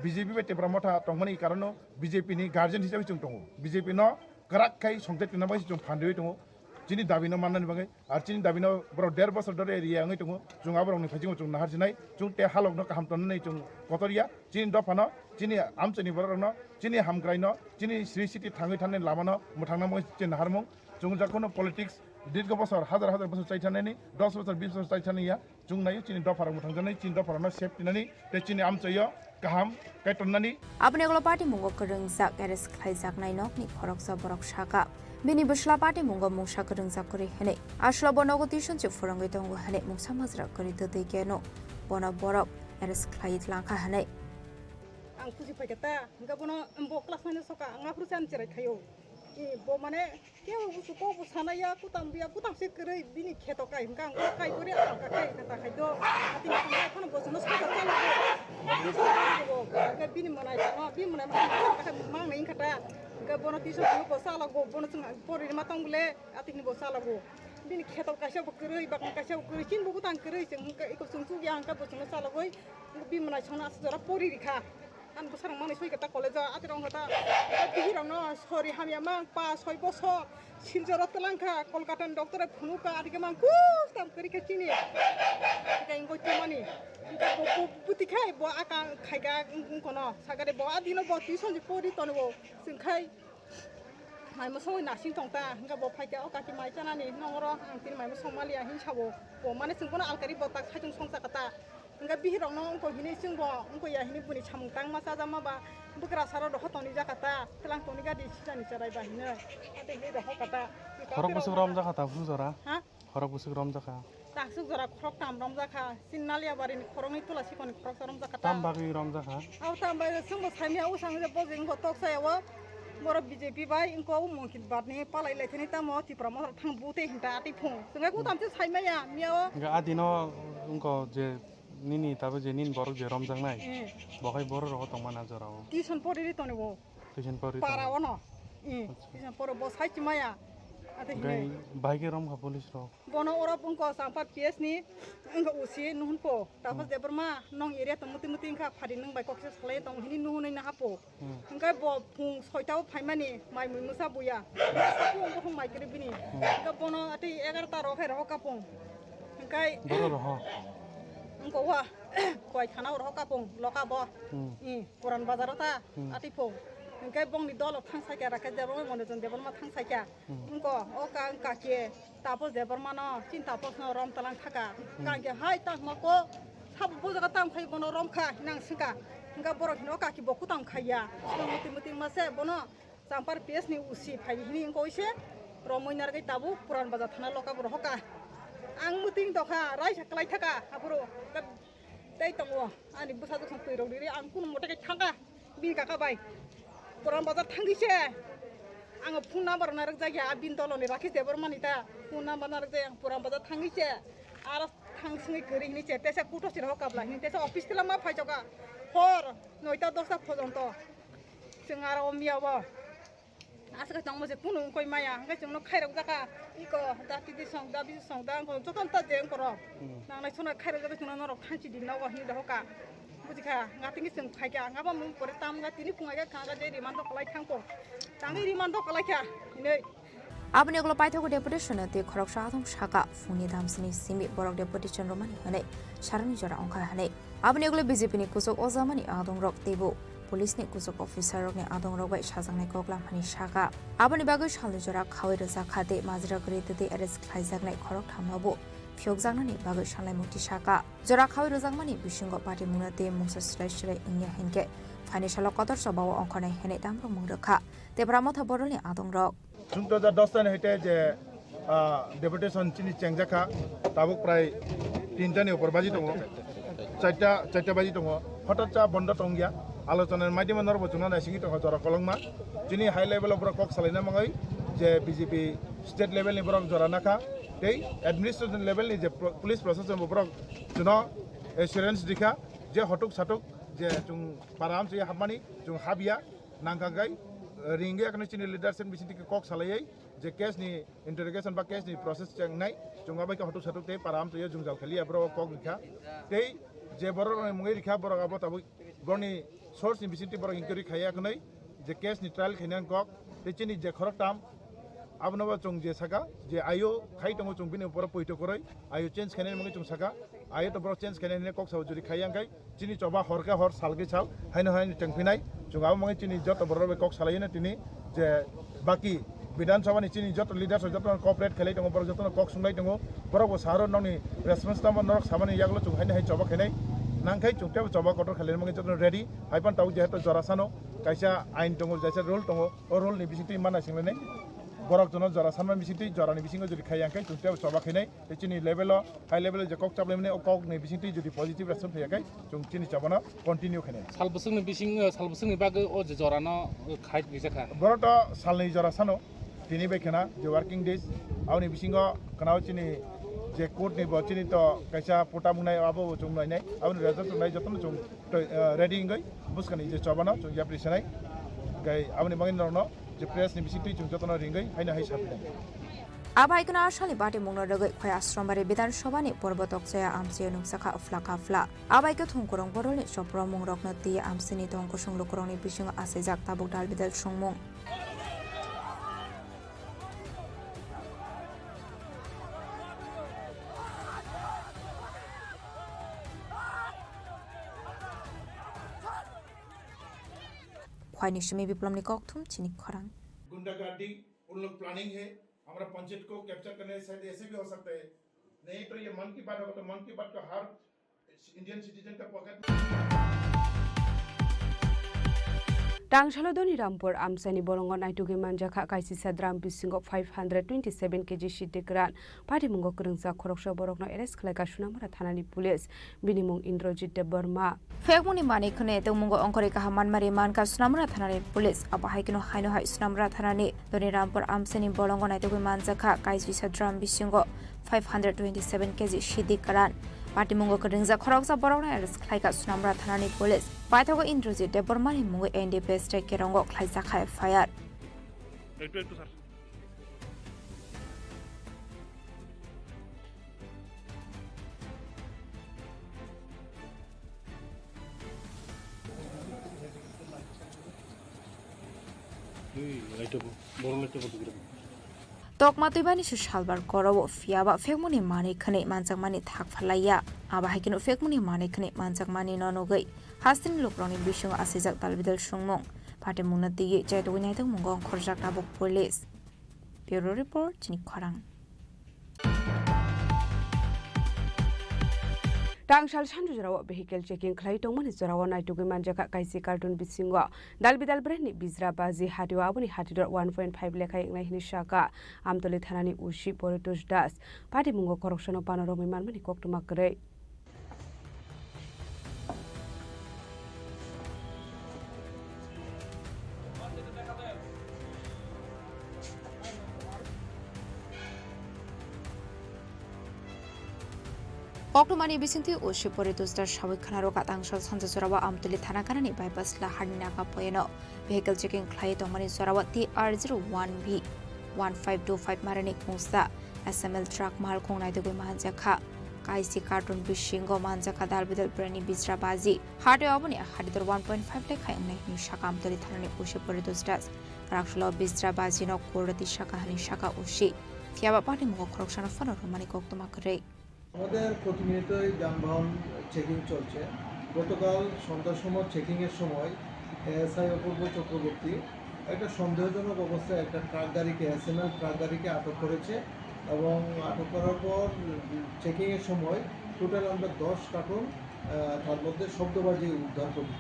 B J P bai Tipra Motha tongmani karono B J P ni guardian hisabe chwng tongo. B J P no kwrak khai songchai twna bagwi chwng phan riwi tongo. Chini dabi no mannani bagwi, ar chini dabi no borok der bosor dore area wngwi tongo. Chwng aborok ni phaising chwng nahar sinai, chwng te halok no kaham tonnani chwng kotor ya. Chini dopha no, chini amchai ni borok rok no, chini hamkrai no, chini sri city thangwi thangnani lama no mwthangna bagwi chini naharmung. Chwng jakhano politics Dirgo bosor, hazar hazar bosor chai thangnani, dos bosor, bis bosor chai thani ya, chwng naio chini dopharok mwthangjaknai, chini dopharokno safety nani, tei chini amchaio kaham kaitor nani. Aboni ulo party mungo kwrwngjak arrest khlaijaknai nokni khoroksa borok saka, bini bwsla party mungo mungsa kwrwngjak kwrwi hwnwi. Aswlabo nogo tuition se phwrwngwi tongo hwnwi mungsa majra kwrwi twtwi keno bono borok arrest khlaiwi tlangkha hwnwi. Ang kusi phaikha ta, hwnkhe bono bo class nine soka, ang aphuru se ani cherai khaio. Bo mane kebo busu kok bo sanaya, kutam biya, kutam se kwrwi bini kheto kai hwnkha, ang kai kori ang ka kai kata khai do. Ati ni tongkai phano bo sono soka chalo. Hwnkhe bini mwnai tongma, bini mwnai mwnai mang nai hwnkha ta. Hwnkhe bono tuition bo sala go, bono chwng pori ma tong bole, ati ni bo sala go. Bini kheto kaisa bo kwrwi, bakma kaisa bo kwrwi, chin bo butang kwrwi, chwng hwnkhe iko chwng chukya hwnkhe bo sono sala goi, bini mwnai songno aswk jora pori rikha. Ang bwsarok manwi soi khe ta college o, ati rok wngkha ta, bihirokno sori hamya mang pa soi bosor Silchar o twlang kha, Kolkata ni doctor bai phunuk kha, ati khe mang kuk tam kwrwi khe chini. Ati khe wngwi tongmani. Wngkha bo, bo, bwtwi khai bo aka khai kha wng-, wngkono. Sakha de bo a dino bo tuition je pori tongo. Chwng khai mai mwsogwi nasing tong ta. Wngkha bo phai kha o kaki mai chanani nongoro ang tini mai mwsog maliya hin sabo. Bo mane chwng bono alkari bo tak saichung song cha kha ta. Hingke bihirokno wngkha hini chwngbo wngkha ya hini buini samung tangma chajakma ba bwkrasaro rohor tongni jakha ta, twlang tongni gadi sijani cherai ba hino. Ate hini rohor kha ta. Khorok bwswk romjakha ta bwswk jora? Ha? Khorok bwswk romjakha? Takswk jora khorok tam romjakha. Chini Naliya barini khoroknwi tula sikoni khoroksa romjakha ta. Tam bagwi romjakha? Abo tam bagwi chwngbo saimaya usang je bojeng wngkha toksa yawo. Borok B J P bai wngkha o Monkit Badni palai lai thani tamo Tipra Motha thang bute hinta ati phung. Chwngkhe kutam se saimaya miya o. Hingke adino wngkha je Nini tabuk je nini borok je romjaknai, hmm, bo hai borok rogo tongmani a jorao. Tuition pori ri toni bo. Tuition pori para tongmani. Ono. Hmm. Acha. Tuition poro bo sai chimaya. Ate hini. Gai bai ke rom kha police rok. Bono oro bungko Sampar P S ni wngkha O C nuhun po. Tapos, hmm, Debbarma nong area tong muti muti wngkha phadi nung bai kokse salai tong hini nuhun na hapo. Hmm. Hingke bo phung soita o phaimani mai mui mwsa buya. Sapo wng buphang mai kwrwi bini. Hmm. Hingke bono tei egarota rok hai rohor kapung. Hingke boro rohor. Wngkha wa koi thana o rohor kapung loka bo. Hmm. I Puran bazar o ta, hmm, ati phung. Hingke bongni dolo thang saikha Rakesh Debbarma, Monojon Debbarma thang saikha. Hmm. Wngkha o ka wngkha khe. Tapos Debbarma no, chini Tapos no rom talang thaka. Hmm. Kangke hai tangma ko, sabo bo jaga tang khai bono rom kha, hinang singka. Hingka borok hino kaki bo kutang khaiya. Sino muti muti ma se bono Sampar P S ni O C phai hini hingko ise romoi nargai tabu Puran Bazar thana loka borok hoka. Ang muting tokha, raisa kalai thaka, aboro. Tei tongo, ani bwsa jwk song twi rok riri, ang kunu mote kai thangka. Bini kaka bai Puran Bazar thangwi se ang phone number narwk jak ya, bini dolo ni Rakesh Debbarma ni ta phone number narwk jak ya, ang Puran Bazar thangwi se aro thang singwi kwrwi hini se tesa kuto sira ho kabla hini tesa office tila ma phai choka hor noita dosta phojonto chwng aro o miya o aswk tongmo se kunu wngkoi maya hwnkhe chwngno khairok jaka iko da titi song da bisi song da wngkho jotono ta je wngkoro. Hmm. Nangnai sona khairok jaka chwngno norok thanchi di nogo hini dohoka. Bujikha, nga tini chwng phaikha, nga bo mung pore tam nga tini phungai kha, nga je rimando kwlai thangkho. Tangwi rimando kwlai kha, hinwi. Aboni ulo paithago deputation tei khoroksa adong saka, phungni damsini simi borok deputation romani hwnwi sarani jora wngkha hwnwi. Aboni ulo B J P ni kuchuk ojamani adongrok teibo police ni kuchuk officer rokni adongrok bai sajaknai koklam hwnwi saka. Aboni bagwi salni jora khaui rwjak kha tei majra kwrwi tei arrest khlaijaknai khoroktham no bo phiyokjaknani bagwi sanlaimung ti saka. Jora khaui rwjakmani bisingo patimungno tei mungsa swlai swlai wngya hinkhe phaini salo kotor choba o ongkhornai hinwi tamrwkmung rwkha Tipra Motha Borok ni adongrok. Chwng two hajar dos ni hoite je, ah, deputation chini chengjak kha, tabuk prai tinta ni upor baji tongo, charta, charta baji tongo, hotat cha bondo tongya, alochona ni maidima norok bo chwngno naisingwi tongkha jora kolokma. Chini high level o borok kok salaina mangwi je B J P state level ni borok jora nakha, tei administration level ni je pro-, police proshashan bo borok chwngno assurance rikha je hotuk satuk je chwng para amchwi hapmani chwng habya. Nangkha khe, eh, ringwi akheno chini leadership bisingtwi kok salaiwi je case ni interrogation ba case ni process chengnai, chwng abai khe hotuk satuk tei para amtwi o jwngjal khaliya borok kok rikha. Tei je borok rokni mungwi rikha, borok abo tabuk borokni source ni bisingtwi borok inquiry khaiya khwnwi je case ni trial khainani kok tei chini je khoroktham abono bo chwng je saka je ayo khai tongo chwng bini upor poito kwrwi ayo change khainani mungwi chwng saka. Ayo to borok change khainai hinwi kok sao juri khai yang khai chini choba hor khe hor sal khe sal haino haino chengphinai chwng abo mangwi chini joto borok bai kok salai hino tini je baki Bidhan Sabha ni chini joto leaders rok joto no cooperate khailai tongo, borok joto no kok sunglai tongo, borok bo saro nokni response tamo norok samani yagulo chwng haino hai choba khainai, nangkhai chwng tebo choba kotor khailai mangwi joto no ready. Hai phano tabuk jehetu jora sano kaisa ain tongo, kaisa rule tongo, o rule ni bisingtwi mana singlainai, borok jono jora sanma bisingtwi jorani bisingo jodi khai yang khe chwng tebo choba khainai. Tei chini level o, high level o je kok chaplaimani o kok ni bisingtwi jodi positive response phaiya khe, chwng chini chabano continue khainai. Sal bwswkni bising, eh, sal bwswkni bagwi o je jorano, eh, khai rijak kha. Borok to salni jora sano, tini bai khena je working days, aboni bisingo khna o chini je court ni bo chini to kaisa pota mungnai abo bo chwng nainai, aboni result chwng nai jotono chwng to, eh, ready wngwi bwskani je chobano chwng yapri sanai. Gai aboni bagwi norokno je press ni bisingtwi chwng jotono ringwi haino hai sapinai. Abo hai kheno Asalni Patimungno rwgwi Khowai Asrambari Bidhan Sabhani porbo tokchaya amchio nukjakha phla ka phla. Abo hai khe thongkwrwng bororni chopro mungrokno twi amchini tong kusung lukurokni bisingo achaijak tabuk dal bidal songmung. Khwaini simi Biplomni kokthum chini khorang. गुंडागर्दी, उन लोग प्लानिंग है, हमारा पंचायत को कैप्चर करने शायद ऐसे भी हो सकता है। नहीं तो ये मन की बात होगा तो मन की बात को हर इंडियन सिटीजन का पॉकेट में Tangsalo Doni Rampur amchaini bolongo naitugwi manjakha kaisisa drum bisingo five hundred twenty seven K G siddi kwran. Patimungo kwrwngjak khoroksa borokno arrest khlaikha Sonamura thanani police. Bini mung Indrajit Debbarma. Phekmungni manwi khwnwi tongmungo ongkhorwi kaham manmari mankha Sonamura thanani police. Abo hai kheno haino hai Sonamura thanani Doni Rampur amchaini bolongo naitugwi manjakha kaisisa drum bisingo five hundred twenty seven K G siddi kwran. Patimungo kwrwngjak khoroksa borokno arrest khlaikha Sonamura thanani police. Paithago Indrajit Debbarmani mungwi N D P S tei Kerongo khlaijak F I R. একটু, একটু, স্যার। এই লাইটটা ব-, বড় লাইটটা বন্ধ করে দাও। Tokma twibani se salbar korowo, phiya ba phekmungni manwi khwnwi manjakmani thak phalaiya. Abo hai kheno phekmungni manwi khwnwi manjakmani no nugwi hasteni lukurokni bisingo achaijak dalbidal songmung. Patimungno twiwi chaitugwi naitokmungo ongkhorjak tabuk police. Bureau Report, chini khorang. Tangsal sanju jorao vehicle checking khlai tongmani jorao naitugwi manjakha kaisi carton bisingo dalbidal brandni bijra baji hatio aboni hatidor one point five lekha wngnai hwnwi sakha Amtoli thanani O C Poritos Das. Patimungo khoroksano pano romwi manmani koktwma kwrwi. Koktwmani bisingtwi O C Poritos Das sawi khwnaro, Tangsal sanjajorao Amtoli thana kanani bypass laharni naga poyeno vehicle checking khlai tongmani jorao T R zero one B one five two five marani kungsa S M L truck malkhung naitugwi manjakha. Kaisi carton bisingo manjakha dalbidal brandni bijra baji. Hatio aboni hatidor one point five lekha wngnai hwnwi sakha Amtoli thanani O C Poritos Das. Kwraksalo bijra bajino kurati sakha hwnwi sakha O C. Phiya ba patimungo khoroksano phano romani koktwma kwrwi. আমাদের প্রতিনিয়তই যানবাহন চেকিং চলছে। গতকাল সন্ধ্যার সময় চেকিংয়ের সময় এএসআই অপূর্ব চক্রবর্তী একটা সন্দেহজনক অবস্থায় একটা ট্রাক গাড়িকে, এসএমএল ট্রাক গাড়িকে আটক করেছে এবং আটক করার পর চেকিংয়ের সময় টোটাল আমরা দশ কার্টন, আহ, তার মধ্যে শব্দবাজি উদ্ধার করি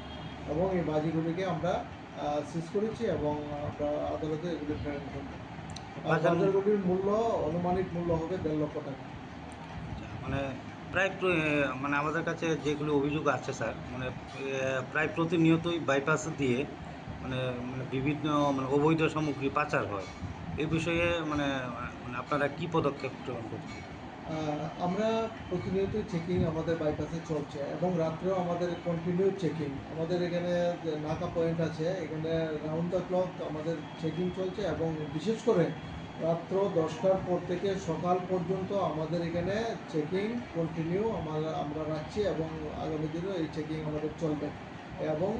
এবং এই বাজিগুলিকে আমরা আহ, সিজ করেছি এবং আমরা আদালতে এগুলি প্রেরণ করব। আর বাজার বাজারগুলির মূল্য, আনুমানিক মূল্য হবে দেড় লক্ষ টাকা। আচ্ছা, মানে প্রায় প্র-, এ, মানে আমাদের কাছে যেগুলি অভিযোগ আছে স্যার, মানে, এ, প্রায় প্রতিনিয়তই বাইপাস দিয়ে মানে, মানে বিভিন্ন মানে অবৈধ সামগ্রী পাচার হয়। এই বিষয়ে মানে, মানে আপনারা কি পদক্ষেপ গ্রহণ করছেন? আহ, আমরা প্রতিনিয়তই চেকিং আমাদের বাইপাসে চলছে এবং রাত্রেও আমাদের কন্টিনিউ চেকিং। আমাদের এখানে যে নাকা পয়েন্ট আছে, এখানে রাউন্ড দ্য ক্লক আমাদের চেকিং চলছে এবং বিশেষ করে রাত্র দশটার পর থেকে সকাল পর্যন্ত আমাদের এখানে চেকিং কন্টিনিউ আমরা, আমরা রাখছি এবং আগামী দিনেও এই চেকিং আমাদের চলবে। এবং,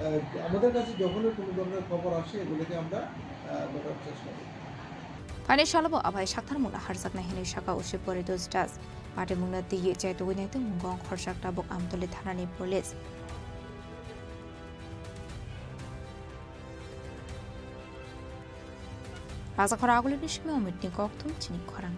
আহ, আমাদের কাছে যখনই কোনো ধরনের খবর আসে, এগুলিকে আমরা, আহ, ধরার চেষ্টা করি। Phaini salobo abai sakthar mungna harjaknai hinwi saka O C Poritos Das. Patimungno twiwi chaitugwi naitokmungo ongkhorjak tabuk Amtoli thanani police. Pajakhor agulini simi omitni kokthum chini khorang.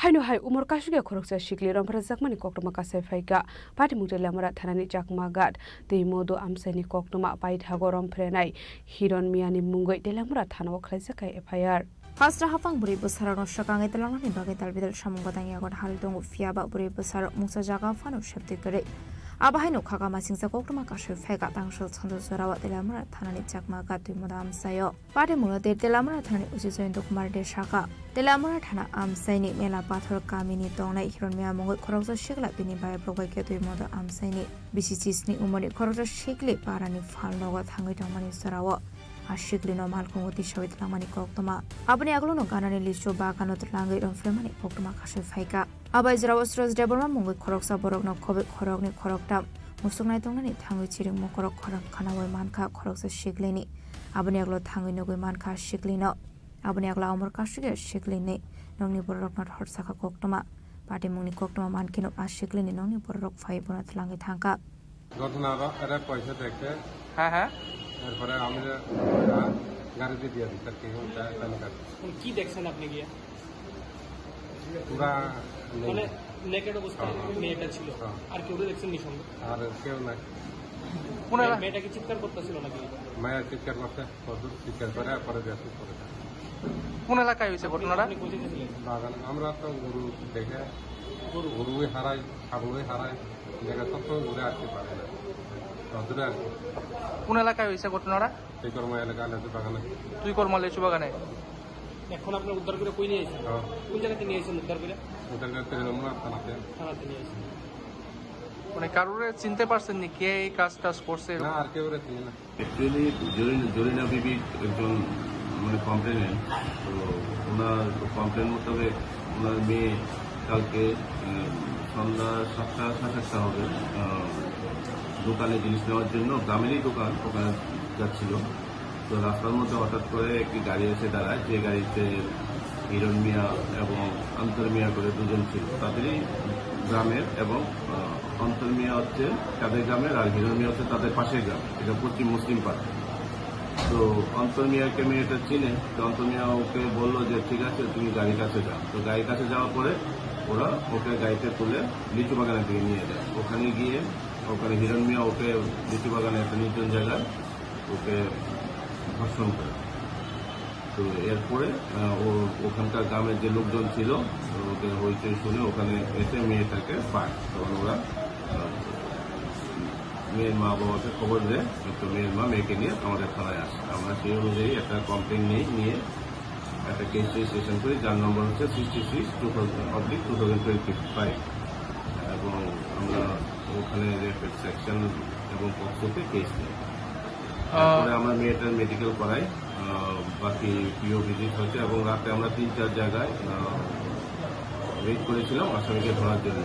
Haino hai umor kasugya khoroksa sikli romphrejakmani koktwma kasai phaikha. Patimung Teliamura thanani Chakma Ghat twi modo amchaini koktwma paithago romphrenai Hiron Miyani mungwi Teliamura thanao khlaijak kha F I R. Hasra hapang bwrwi bwsarokno swkangwi twlangmani bagwi dalbidal samung gotang yago hal tongo, phiya ba bwrwi bwsarok mungsa jaga phano septwi kwrwi. Abo haino khaka masingcha koktwma kasui phaikha tangso chonjo jorao Teliamura thanani Chakma Ghat twi modo amchaio. Patimungno tei Teliamura thanani O C Jayanta Kumar De sakha. Teliamura thana amchaini Mela Pathor kamini tongnai Hiron Miya mungwi khoroksa sikla bini bayaprok bai khe twi modo amchaini bisi chisni umorni khoroksa sikli parani phalnogo thangwi tongmani jorao. A siklino malkhungo tisawi twlangmani koktwma. Aboni agulokno ganani lichu bagano twlangwi romphrenmani koktwma kasui phaikha. Abai jorao Suraj Debbarma mungwi khoroksa borokno khobwi khoroknwi khoroktham musuk naitongnani thangwi chiring mokorok khorang khanaui mankha khoroksa siklini. Aboni agulok thangwi nugwi mankha siklino. Aboni agulok amor kasugya siklini nokni bororokno thorsakha koktwma. Patimungni koktwma mankheno a siklini nokni bororok phai bono twlangwi thangkha. ঘটনা রা-, এরা পয়সা দেখে। হ্যাঁ, হ্যাঁ। এরপরে আমি যে, আহ, গাড়িতে দিয়ে দিই, স্যার, কি হচ্ছে, কেন কাজ? এখন কি দেখছেন আপনি গিয়ে? পুরা নেই। মানে, নেকেড অবস্থায় হ্যাঁ, হ্যাঁ। মেয়েটা ছিল। হ্যাঁ। আর কেউ দেখছেন নি সঙ্গে? আর কেউ নাই। কোন মে-, এলা-, মেয়েটা কি চিৎকার করতেছিল নাকি? মেয়ে চিৎকার করছে, প্রচুর চিৎকার করে, পরে দেখছি পরে। কোন এলাকায় হয়েছে ঘটনাটা? আপনি কোথায় ছিলেন? বাগান, আমরা তো গরু দেখে, গরু, গরুই হারাই, ছাগলই হারাই। জায়গা সবসময় ঘুরে আসতে পারে না। রোদ্রে আসে। কোন এলাকায় হয়েছে ঘটনাটা? তুইকর্মা এলাকা, আনাচি বাগানে। তুইকর্মা লেচু বাগানে? এখন আপনার উদ্ধার করে কই নিয়ে এসেছেন? হ্যাঁ। কোন জায়গাতে নিয়ে এসেছেন উদ্ধার করে? উদ্ধার করে তিন নম্বর থানাতে। থানাতে নিয়ে এসেছেন। মানে কারোরে চিনতে পারছেন নি কে এই কাজ টাজ করছে? না, আর কেউ চিনি না। অ্যাকচুয়ালি জরিনা, জরিনা বিবি একজন মানে কমপ্লেনেন্ট। তো ওনার কমপ্লেন মোতাবেক ওনার মেয়ে কালকে, উম, সন্ধ্যা সাতটা, সাড়ে সাতটা হবে, আহ, দোকানে জিনিস নেওয়ার জন্য, গ্রামেরই দোকান, ওখানে যাচ্ছিল। তো রাস্তার মধ্যে হঠাৎ করে একটি গাড়ি এসে দাঁড়ায়, যে গাড়িতে হিরণ মিয়া এবং অন্তর মিয়া করে দুজন ছিল, তাদেরই গ্রামের। এবং, আহ, অন্তর মিয়া হচ্ছে তাদের গ্রামের, আর হিরণ মিয়া হচ্ছে তাদের পাশের গ্রাম, এটা পশ্চিম মুসলিম পাড়া। তো অন্তর মিয়াকে মেয়েটা চিনে, তো অন্তর মিয়া ওকে বললো যে, "ঠিক আছে, তুমি গাড়ির কাছে যাও।" তো গাড়ির কাছে যাওয়ার পরে ওরা ওকে গাড়িতে তুলে লিচু বাগানের দিকে নিয়ে যায়। ওখানে গিয়ে ওখানে হিরণ মিয়া ওকে লিচু বাগানে একটা নির্জন জায়গায় ওকে ধর্ষণ করে। তো এরপরে, আহ, ও, ওখানকার গ্রামের যে লোকজন ছিল, ওদের হইচই শুনে ওখানে এসে মেয়েটাকে পায়। তখন ওরা, আহ, মেয়ের মা বাবাকে খবর দেয়, তো মেয়ের মা মেয়েকে নিয়ে আমাদের থানায় আসে। আমরা সেই অনুযায়ী একটা কমপ্লেন নিয়ে, নিয়ে একটা কেস রেজিস্ট্রেশন করি, যার নম্বর হচ্ছে sixty six two thousand oblique two thousand twenty five. এবং আমরা ওখানে রেপ সেকশন এবং পক্সোতে কেস নেই। আহ, তারপরে আমরা মেয়েটার মেডিকেল করাই, আহ, বাকি পিও ভিজিট হচ্ছে এবং রাতে আমরা তিন চার জায়গায়, আহ, রেড করেছিলাম আসামিকে ধরার জন্য,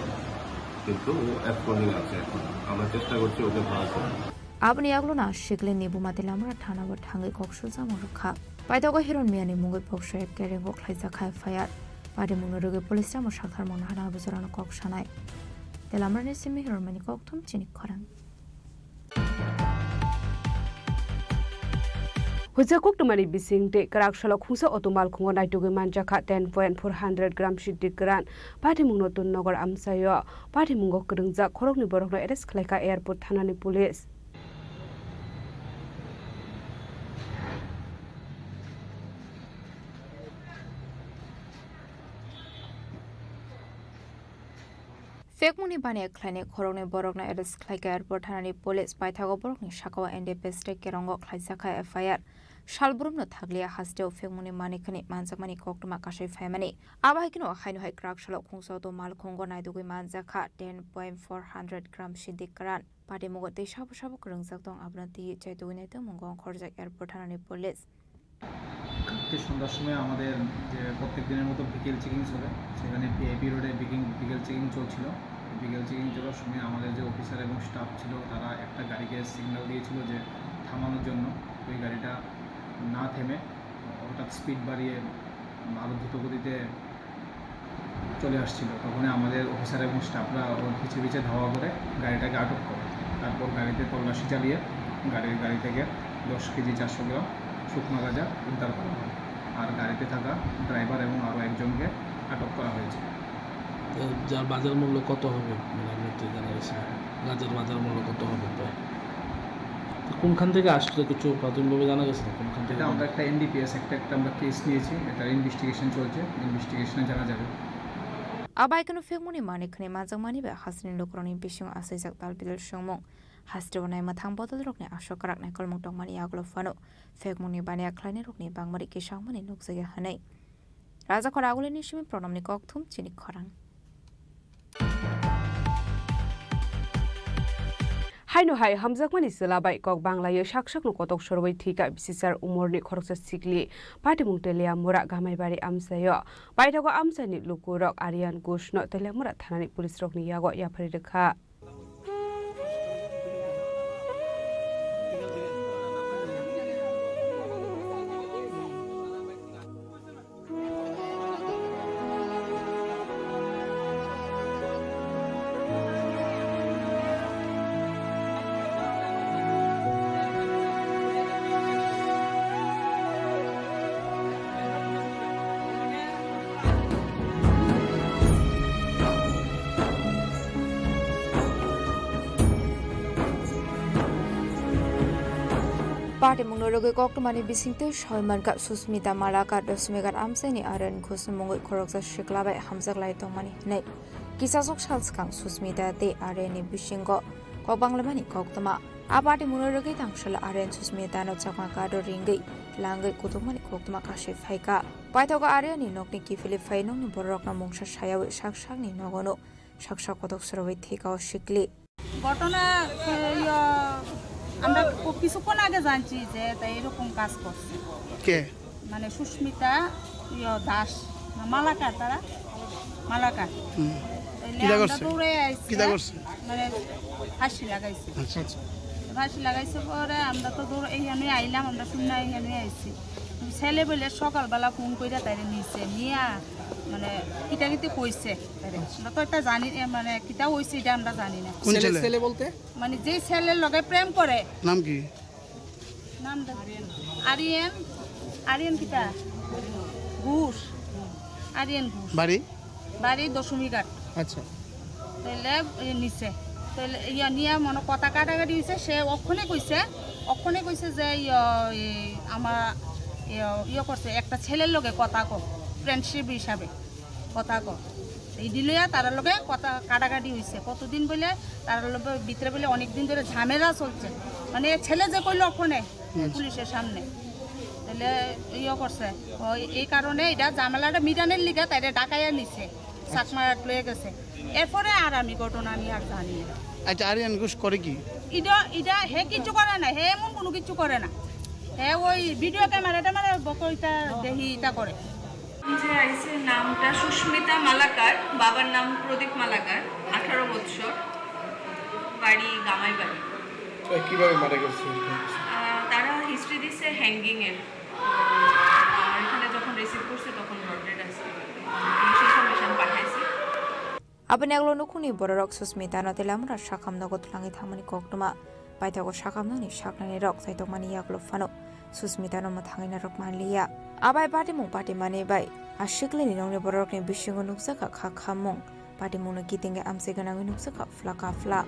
কিন্তু ও অ্যাবসকন্ডিং আছে এখন। আমরা চেষ্টা করছি ওকে ধরার জন্য। Aboni yaglona sikli ni buma Teliamura thana o thangwi kok sujamo rwkha. Paithago Hiron Miyani mungwi pokso ek kereng o khlaijak kha F I R. Patimungno rwgwi police ramo sakthar mungno hana bujorano kok sanai. Teliamura ni simi Hiron Miyani kokthum chini khorang. Huijak koktwmani bising tei kwrak salo khungsa auto malkhungo naitugwi manjakha ten point four hundred gram siddi kwran. Patimungno Tun Nagar amchaio. Patimungo kwrwngjak khoroknwi borokno arrest khlaikha airport thanani police. Phekmungni baniya khlainai khoroknwi borokno arrest khlaikha airport thanani police. Paithago borokni sakao N D P S tei kerongo khlaijakha F I R. Salbrumno thakliya hasteo phekmungni manikhani manjakmani koktwma kasui phaimani. Abo hai kheno haino hai kwrak salo khungsa auto malkhungo naitugwi manjakha ten point four hundred gram siddi kwran. Patimungo tei sabo sabo kwrwngjak tong, abono twiwi chaitugwi naitongmungo ongkhorjak airport thanani police. কালকে সন্ধ্যার সময় আমাদের যে প্রত্যেক দিনের মতো বিকেল চেকিং চলে, সেখানে ভি আই পি রোডে বিকিং-, বিকেল চেকিং চলছিল। বিকেল চেকিং চলার সময় আমাদের যে অফিসার এবং স্টাফ ছিল, তারা একটা গাড়িকে সিগন্যাল দিয়েছিল যে থামানোর জন্য। ওই গাড়িটা না থেমে হঠাৎ স্পিড বাড়িয়ে আরও দ্রুত গতিতে চলে আসছিল, তখনই আমাদের অফিসার এবং স্টাফরা ওর পিছে পিছে ধাওয়া করে গাড়িটাকে আটক করে। তারপর গাড়িতে তল্লাশি চালিয়ে গাড়ির, গাড়ি থেকে দশ কেজি চারশো গ্রাম শুকনো গাঁজা উদ্ধার করা হয়। আর গাড়িতে থাকা ড্রাইভার এবং আরও একজনকে আটক করা হয়েছে। তো যার বাজার মূল্য কত হবে? মানে, আপনার তো জানা গেছে না। গাঁজার বাজার মূল্য কত হবে প্রায়? তো কোনখান থেকে আসলো কিছু প্রাথমিকভাবে জানা গেছে না? কোনখান থেকে এটা আমরা একটা এনডিপিএস, একটা, একটা আমরা কেস নিয়েছি, এটা ইনভেস্টিগেশন চলছে, ইনভেস্টিগেশনে জানা যাবে। Abai kunu phekmuni mani khni majak mani bai hasini lukurokni bisingo asaijak tal bidal songmung. Hasteo nai mwthang bodol rokni aswk kwrak nai kolmok tongmani yagulo phano phekmungni baniya khlainai rokni bangmari kisangmani nukjakya hwnwi. Rajakhor Agulini simi Pranamni kokthum chini khorang. Haino hai hamjakmani chwla bai kok banglaio sak sakno kotok sorwi thwikha bisisar umorni khoroksa sikli. Patimung Teliamura Gamaibari amchaio. Paithago amchaini lukurok Aryan Ghoshno Teliamura thanani police rokni yago yapharwi rwkha. Patimungno rwgwi koktwmani bisingtwi soi mankha Susmita Malakar, Dosmigat amchaini Aryan Ghoshni mungwi khoroksa sikla bai hamjak lai tongmani hwnwi. Kisasok sal swkang Susmita tei Aryanni bisingo kok banglaimani koktwma. A patimungno rwgwi tangsala Aryan Susmitano chakma kado ringwi langwi kutukmani koktwma kasui phaikha. Paithago Aryanni nokni kiphilwi phai nokni bororokno mungsa sayawi sak sakni nogono sak sak kotok sorowi thwikha o sikli. ঘটনা, এ, ইয়া, আমরা ক-, কিছুক্ষণ আগে জানছি যে এটা এরকম কাজ করছে। কে? মানে সুস্মিতা, ইয়া, দাস, না, মালাকার তারা? মালাকার। হুম। তাইলে কিতা আমরা করছে? দৌড়ে আইছি, কিতা করছে? মানে ফাঁসি লাগাইছে। আচ্ছা, আচ্ছা। ফাঁসি লাগাইছে পরে আমরা তো দৌড়ে এইখানে আইলাম, আমরা শুনে এইখানে আইছি। ছেলে বলে সকালবেলা ফোন করে তাইরে নিছে, নিয়া মানে কিতা কিতি কইছে। আরে, আমরা তো এটা জানি, এ, মানে, কিতা হইছে এটা আমরা জানি না। কোন ছেলে, ছেলে? ছেলে বলতে? মানে, যে ছেলের লগে প্রেম করে। নাম কি? নাম দে-, আরিয়ান, আরিয়ান কিতা? ঘোষ। আরিয়ান ঘোষ। বাড়ি? বাড়ি দশমী ঘাট। আচ্ছা। তাইলে, এ, নিচে। তাইলে, ইয়া, নিয়া মনে কথা কাটাকাটি হইছে, সে অক্ষণে কইছে, অক্ষণে কইছে যে, ইয়া, এই, আমার, ইয়া, ইয়ে করছে, একটা ছেলের লগে কথা কো, ফ্রেন্ডশিপ হিসাবে। কথা কয়। এই দিলইয়া তার লগে কথা কাটাকাটি হইছে। কতদিন বলে তার লগে ভিতরে বলে অনেক দিন ধরে ঝামেলা চলছে। মানে ছেলে যে কইলো ওখানে হুম। পুলিশের সামনে। তাহলে ইয়ে করছে। ওই এই কারণে এটা ঝামেলাটা মিটানের লিগে তাইরে ডাকাইয়া নিছে। চাকমা লয়ে গেছে। এরপরে আর আমি ঘটনা আমি আর জানি না। আচ্ছা, আরিয়ান ঘোষ করে কি? এটা, এটা হে কিছু করে না, হে এমন কোনো কিছু করে না। হে ওই ভিডিও ক্যামেরা ট্যামেরা বকইতা দেখি ইতা করে। যে আইছে নামটা সুস্মিতা মালাকার, বাবার নাম প্রদীপ মালাকার, আঠারো বৎসর, বাড়ি গামাইবাড়ি। তো কিভাবে মারা গেছে? আহ, তারা হিস্ট্রি দিছে হ্যাঙ্গিং এর। তো আমার এখানে যখন রিসিভ করছে তখন ব্রড ডেড আছে। পুলিশ ইনফরমেশন পাঠাইছে। Aboni ulo nukhungni bororok Susmitano tei lamura sakhamno gotulangwi thangmani koktwma. Paithago sakhamnokni saknainirok chaitokmani yagulo phano Susmitano mwthangwi narwk manliya. Abai patimung patimani bai a siklini nokni bororokni bisingo nukjakha kha khammung. Patimungno kitingwi amchai gwnangwi nukjakha phla ka phla.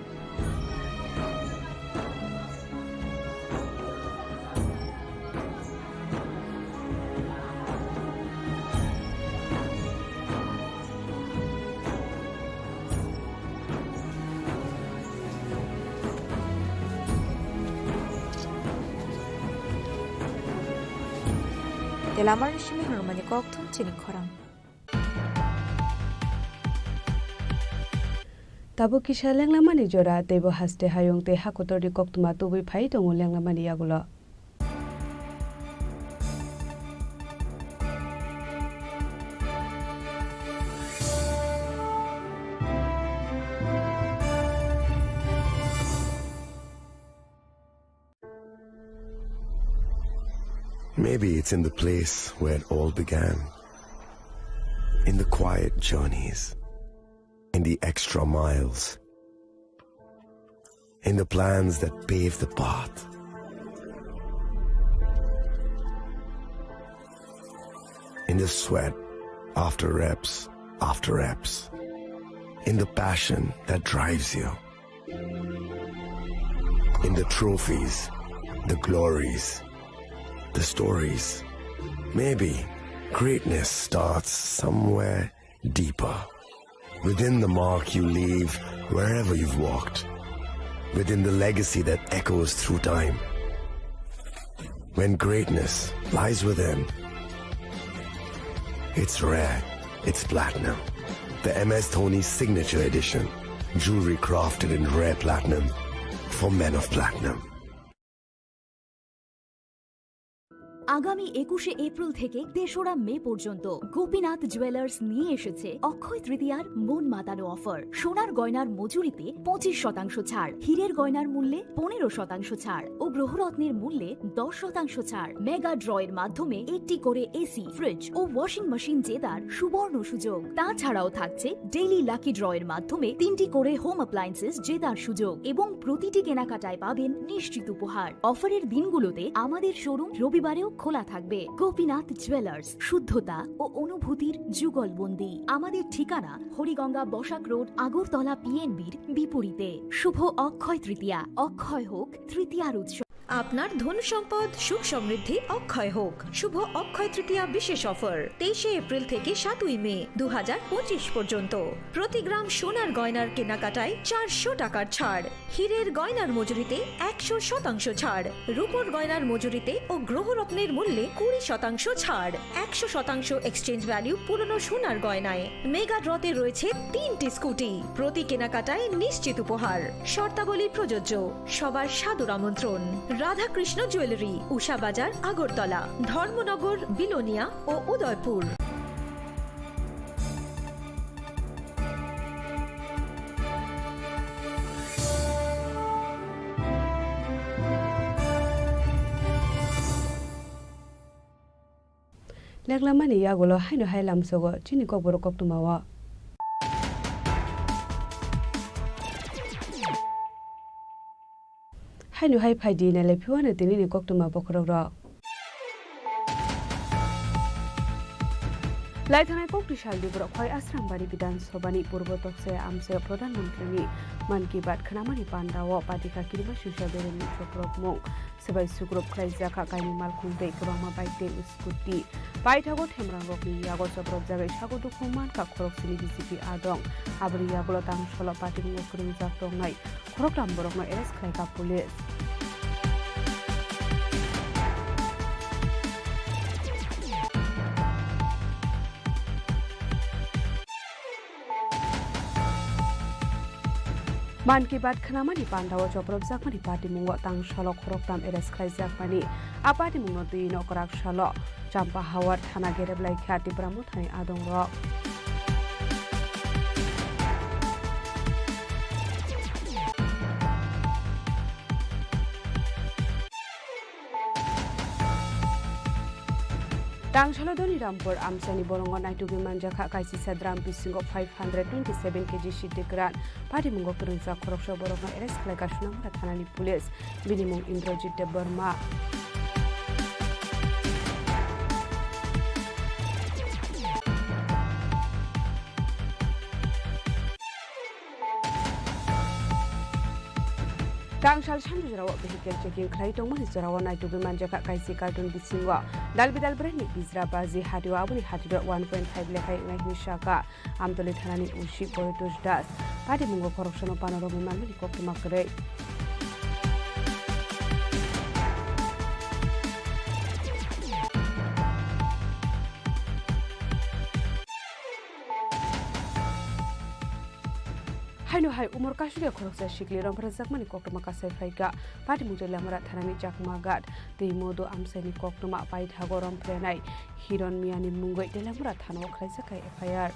Tei lamani simi hwnmani kokthum chini khorang. Tabuk kisa lenglamani jora, teibo haste hayung tei hakotorni koktwma tubui phai tongo lenglamani yagulo. Maybe it's in the place where it all began. In the quiet journeys, in the extra miles, in the plans that pave the path, in the sweat after reps, after reps, in the passion that drives you, in the trophies, the glories, the stories. Maybe greatness starts somewhere deeper, within the mark you leave wherever you've walked, within the legacy that echoes through time. When greatness lies within, it's rare, it's platinum. The M S Dhoni Signature Edition, jewelry crafted in rare platinum for men of platinum. আগামী একুশে এপ্রিল থেকে তেসরা মে পর্যন্ত গোপীনাথ জুয়েলার্স নিয়ে এসেছে অক্ষয় তৃতীয়ার মন মাতানো অফার। সোনার গয়নার মজুরিতে পঁচিশ শতাংশ ছাড়, হীরের গয়নার মূল্যে পনেরো শতাংশ ছাড় ও গ্রহরত্নের মূল্যে দশ শতাংশ ছাড়। মেগা ড্রয়ের মাধ্যমে একটি করে এসি, ফ্রিজ ও ওয়াশিং মেশিন জেতার সুবর্ণ সুযোগ। তাছাড়াও থাকছে ডেইলি লাকি ড্রয়ের মাধ্যমে তিনটি করে হোম অ্যাপ্লায়েন্সেস জেতার সুযোগ এবং প্রতিটি কেনাকাটায় পাবেন নিশ্চিত উপহার। অফারের দিনগুলোতে আমাদের শোরুম রবিবারেও খোলা থাকবে। গোপীনাথ জুয়েলার্স, শুদ্ধতা ও অনুভূতির যুগলবন্দি। আমাদের ঠিকানা হরিগঙ্গা বসাক রোড, আগরতলা পিএনবির বিপরীতে। শুভ অক্ষয় তৃতীয়া, অক্ষয় হোক তৃতীয়ার উৎসব। আপনার ধন সম্পদ সুখ সমৃদ্ধি অক্ষয় হোক। শুভ অক্ষয় তৃতীয়া বিশেষ অফার, তেইশে এপ্রিল থেকে সাতই মে দু হাজার পঁচিশ পর্যন্ত। প্রতি গ্রাম সোনার গয়নার কেনাকাটায় চারশো টাকার ছাড়, হীরের গয়নার মজুরিতে একশো শতাংশ ছাড়, রূপোর গয়নার মজুরিতে ও গ্রহরত্নের মূল্যে কুড়ি শতাংশ ছাড়, একশো শতাংশ এক্সচেঞ্জ ভ্যালু পুরনো সোনার গয়নায়। মেগা ড্রতে রয়েছে তিনটি স্কুটি, প্রতি কেনাকাটায় নিশ্চিত উপহার। শর্তাবলী প্রযোজ্য। সবার সাদর আমন্ত্রণ। রাধাকৃষ্ণ জুয়েলারি, উষা বাজার, আগরতলা, ধর্মনগর, বিলোনিয়া ও Udaipur. Leklamani yagulo haino hai lamsogo chini kokborok koktwmao. Haino hai phaidi nailai phiwano tinini koktwma bokhorokrok. Laithanai kokti salni borok Khwai Asrambari Bidhan Sabhani Purbo Toksai Amchaio Pradhan Mantrini Mann Ki Baat khnamani pandao patikha kirima singsa beremni choprokmung. Swbai sugrub khlaijak kha kaini malkhung tei kwbangma bike tei scooty. Paithago themrangrokni yago chopropjagwi sago dukhu mankha khoroksini B J P adong. Aboni yagulo tangsalo patimungo kwrwngjak tongnai khoroktham borokno arrest khlaikha police. Mann Ki Baat khnamani pandao chopropjakmani patimungo tangsalo khoroktham arrest khlaijakmani. A patimungno twi nokrak salo Champahawar thana gereblai kha Tipra Mothani adongrok. Tangsalo Doni Rampur amchaini bolongo naitugwi manjakha kaisisa drum bisingo five hundred twenty seven K G siddi kwran. Patimungo kwrwngjak khoroksa borokno arrest khlaikha Sonamura thanani police. Bini mung Indrajit Debbarma. Tangsal sanjujrao vehicle checking khlai tongmani jorao naitugwi manjakha kaisi carton bisingo dal bidal brandni bijra baji hatio aboni hatiro one point five lekhai wngnai hwnwi sakha Amtoli thanani O C Boyotosh Das. Patimungo khoroksano panorogwi manmani koktwma kwrwi. Haino hai umor kasuria khoroksa sikli romphrajakmani koktwma kasai phaikha. Patimung Teilamura thanani Chakma Ghat tei Modu amchaini koktwma paithago romphrenai Hiron Miyani mungwi Teilamura thanao khlaijak kha F I R.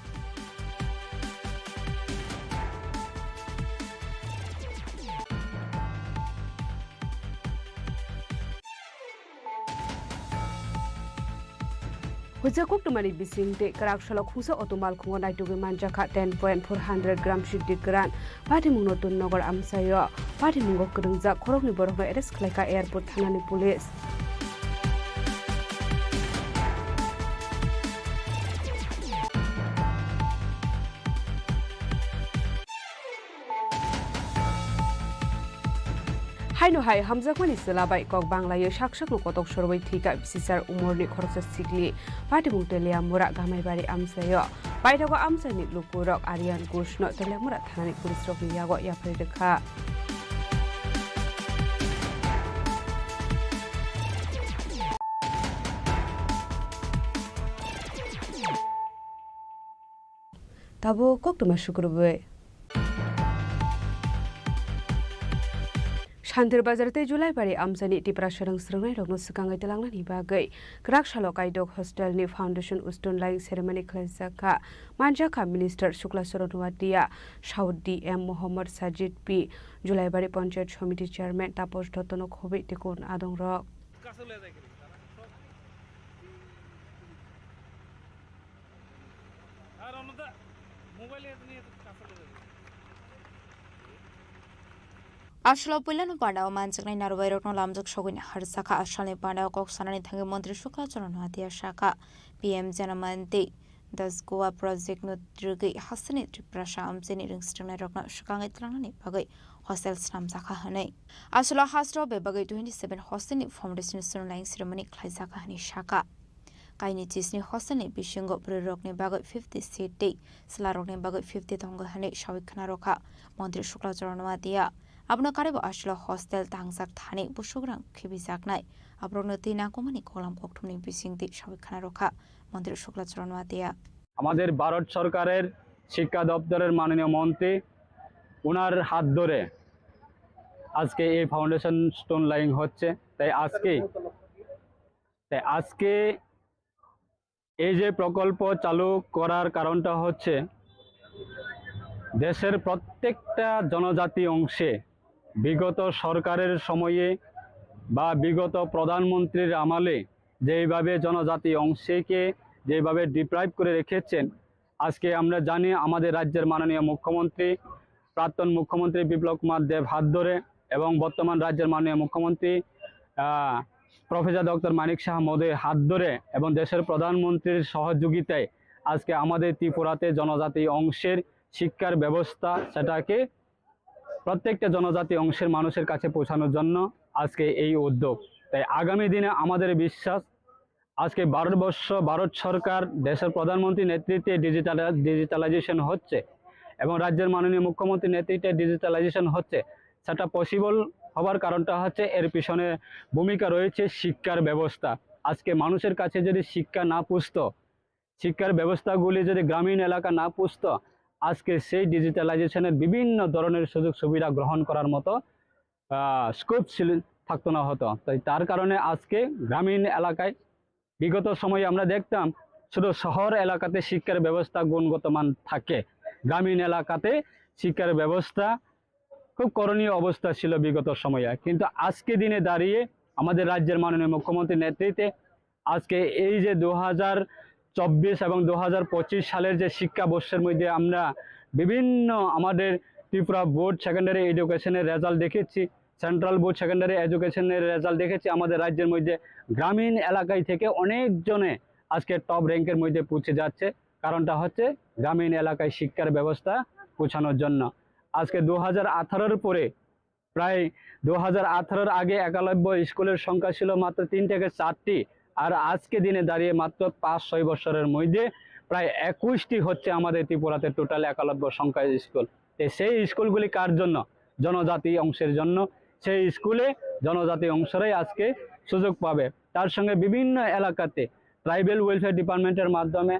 Huijak koktwmani bising tei kwrak salo khungsa auto malkhungo naitugwi manjakha ten point four hundred gram siddhi kwran. Patimungno Tun Nagar amchaio. Patimungo kwrwngjak khoroknwi borokno arrest khlaikha airport thanani police. Haino hai hamjakmani chwla bai kok banglaio sak sakno kotok sorwi thwikha bisisar umorni khoroksa sikli. Patimung Teliamura Gamaibari amchaio. Paithago amchaini lukurok Aryan Ghoshno Teliamura thanani police rokni yago yapharwi rwkha. Tabuk koktwma sukrubwi. Shantir Bazar tei Julaibari amchaini Tiprasa rang swrwngnairokno swkangwi twlangnani bagwi kwrak salo Kaidok Hostelni Foundation Stone Laying Ceremony khlaijakha. Manjakha Minister Shukla Charan Noatia, South D M Mohammad Sajid P, Julaibari Panchayat Samiti Chairman Taposh Dottono khobwi tei kun adongrok. Aswlo puilano pandao manjaknai narwbairokno lamjak sogwini harjakha. Aswlni pandao kok sanani thangwi Montri Shukla Charan Noatia sakha, P M Janamanti Das Goa project no rwgwi hasteni Tiprasa amchaini rwngswrwngnairokno swkangwi twlangnani bagwi hostel snamjakha hwnwi. Aswlo hasteo bebagwi twenty seven hostelni foundation stone laying ceremony khlaijakha hwnwi sakha. Kaini chisni hostelni bisingo bwrwirokni bagwi fifty seat tei chwlarokni bagwi fifty tongo hwnwi sawi khwnarokha Montri Shukla Charan Noatia. Abono karwibo aswlo hostel tangjak thani busukrang khibijaknai aborokno twi nangkukmani kolam kokthumni bisingtwi sawi khwnarokha Montri Shukla Charan Noatia. আমাদের ভারত সরকারের শিক্ষা দপ্তরের মাননীয় মন্ত্রী, ওনার হাত ধরে আজকে এই ফাউন্ডেশন স্টোন লাইং হচ্ছে। তাই আজকে, তাই আজকে এই যে প্রকল্প চালু করার কারণটা হচ্ছে, দেশের প্রত্যেকটা জনজাতি অংশে বিগত সরকারের সময়ে বা বিগত প্রধানমন্ত্রীর আমলে যেইভাবে জনজাতি অংশকে যেইভাবে ডিপ্রাইভ করে রেখেছেন, আজকে আমরা জানি আমাদের রাজ্যের মাননীয় মুখ্যমন্ত্রী, প্রাক্তন মুখ্যমন্ত্রী বিপ্লব কুমার দেব হাত ধরে এবং বর্তমান রাজ্যের মাননীয় মুখ্যমন্ত্রী, আহ, প্রফেসর ডক্টর মানিক সাহা মহোদয়ের হাত ধরে এবং দেশের প্রধানমন্ত্রীর সহযোগিতায় আজকে আমাদের ত্রিপুরাতে জনজাতি অংশের শিক্ষার ব্যবস্থা, সেটাকে প্রত্যেকটা জনজাতি অংশের মানুষের কাছে পৌঁছানোর জন্য আজকে এই উদ্যোগ। তাই আগামী দিনে আমাদের বিশ্বাস, আজকে ভারতবর্ষ, ভারত সরকার, দেশের প্রধানমন্ত্রীর নেতৃত্বে ডিজিটাল, ডিজিটালাইজেশন হচ্ছে এবং রাজ্যের মাননীয় মুখ্যমন্ত্রীর নেতৃত্বে ডিজিটালাইজেশন হচ্ছে, সেটা পসিবল হবার কারণটা হচ্ছে এর পিছনে ভূমিকা রয়েছে শিক্ষার ব্যবস্থা। আজকে মানুষের কাছে যদি শিক্ষা না পৌঁছতো, শিক্ষার ব্যবস্থাগুলি যদি গ্রামীণ এলাকা না পৌঁছতো, আজকে সেই ডিজিটালাইজেশনের বিভিন্ন ধরনের সুযোগ সুবিধা গ্রহণ করার মতো, আহ, স্কোপ ছিল, থাকতো না হতো। তাই তার কারণে আজকে গ্রামীণ এলাকায় বিগত সময়ে আমরা দেখতাম শুধু শহর এলাকাতে শিক্ষার ব্যবস্থা গুণগত মান থাকে, গ্রামীণ এলাকাতে শিক্ষার ব্যবস্থা খুব করণীয় অবস্থা ছিল বিগত সময়ে। কিন্তু আজকে দিনে দাঁড়িয়ে আমাদের রাজ্যের মাননীয় মুখ্যমন্ত্রীর নেতৃত্বে আজকে এই যে দু হাজার চব্বিশ এবং দু হাজার পঁচিশ সালের যে শিক্ষাবর্ষের মধ্যে আমরা বিভিন্ন আমাদের ত্রিপুরা বোর্ড সেকেন্ডারি এডুকেশনের রেজাল্ট দেখেছি, সেন্ট্রাল বোর্ড সেকেন্ডারি এডুকেশনের রেজাল্ট দেখেছি, আমাদের রাজ্যের মধ্যে গ্রামীণ এলাকায় থেকে অনেকজনে আজকে টপ র্যাঙ্কের মধ্যে পৌঁছে যাচ্ছে। কারণটা হচ্ছে গ্রামীণ এলাকায় শিক্ষার ব্যবস্থা পৌঁছানোর জন্য। আজকে দু হাজার আঠারোর পরে প্রায় দু হাজার আঠারোর আগে একলব্য স্কুলের সংখ্যা ছিল মাত্র তিন থেকে চারটি, আর আজকে দিনে দাঁড়িয়ে মাত্র পাঁচ ছয় বছরের মধ্যে প্রায় একুশটি হচ্ছে আমাদের ত্রিপুরাতে টোটাল একলব্য সংখ্যা স্কুল। তো সেই স্কুলগুলি কার জন্য? জনজাতি অংশের জন্য। সেই স্কুলে জনজাতি অংশরাই আজকে সুযোগ পাবে। তার সঙ্গে বিভিন্ন এলাকাতে ট্রাইবাল ওয়েলফেয়ার ডিপার্টমেন্টের মাধ্যমে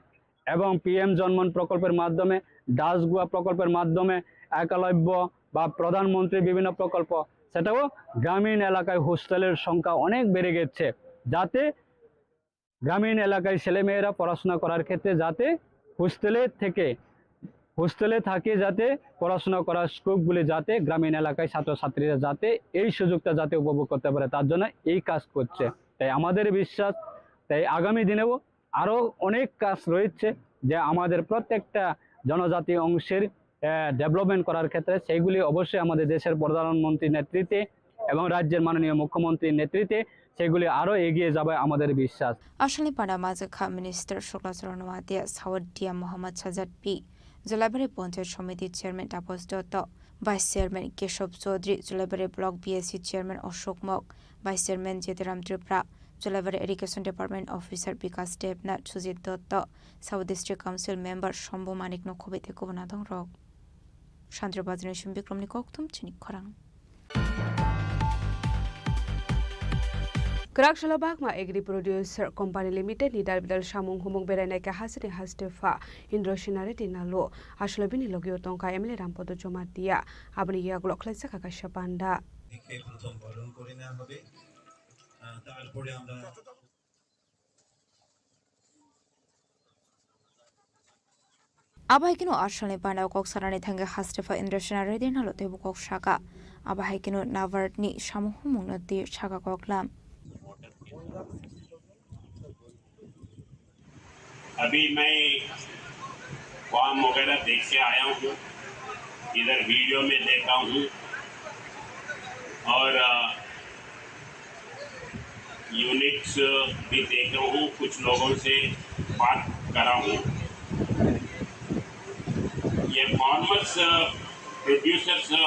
এবং পিএম জনমন প্রকল্পের মাধ্যমে, দাস গুয়া প্রকল্পের মাধ্যমে, একলব্য বা প্রধানমন্ত্রী বিভিন্ন প্রকল্প, সেটাও গ্রামীণ এলাকায় হোস্টেলের সংখ্যা অনেক বেড়ে গেছে, যাতে গ্রামীণ এলাকায় ছেলেমেয়েরা পড়াশোনা করার ক্ষেত্রে যাতে হোস্টেলে থেকে, হোস্টেলে থাকে যাতে পড়াশোনা করার স্কোপগুলি যাতে গ্রামীণ এলাকায় ছাত্রছাত্রীরা যাতে এই সুযোগটা যাতে উপভোগ করতে পারে, তার জন্য এই কাজ করছে। তাই আমাদের বিশ্বাস, তাই আগামী দিনেও আরও অনেক কাজ রয়েছে, যে আমাদের প্রত্যেকটা জনজাতি অংশের ডেভেলপমেন্ট করার ক্ষেত্রে, সেইগুলি অবশ্যই আমাদের দেশের প্রধানমন্ত্রীর নেতৃত্বে এবং রাজ্যের মাননীয় মুখ্যমন্ত্রীর নেতৃত্বে সেগুলি আরও এগিয়ে যাবে আমাদের বিশ্বাস। Asalni panda majwk kha Minister Sukla Charan Noatia, South D M Mohammad Sajad P, Jolaibari Panchayat Samiti Chairman Tapas Dotto, Vice Chairman Keshob Chaudhary, Jolaibari Block B S C Chairman Ashok Mok, Vice Chairman Jetiram Tripura, Jolaibari Irrigation Department Officer Bikas Debnath, Sujit Dotto, South District Council Member Shambhu Manik no khobwi tei kubun adongrok. Chandra Bazar ni Sum Bikram ni kokthum chini khorang. Kwrak salo Bagma Agri Producer Company Limited ni dalbidal samung humung berainai khe hasteni hastepha Indra Sena Reddy Nalu. Aswlai bini logio tongkha M L A Rampada Jamatia. Aboni yagulo khlaijak kha kaisa panda. একে প্রথম বরণ করে নেওয়া হবে। আহ, তারপরে আমরা Abo hai kheno asalni panda kok sanani thangwi hastepha Indra Sena Reddy Nalu teibo kok saka. Abo hai kheno NABARD ni samung humung no twi saka koklam. अभी मैं फॉर्म वगैरह देख के आया हूँ, इधर वीडियो में देखा हूँ और, अ, यूनिट्स भी देखा हूँ, कुछ लोगों से बात करा हूँ। ये फार्मर्स, अ, प्रोड्यूसर्स, अ,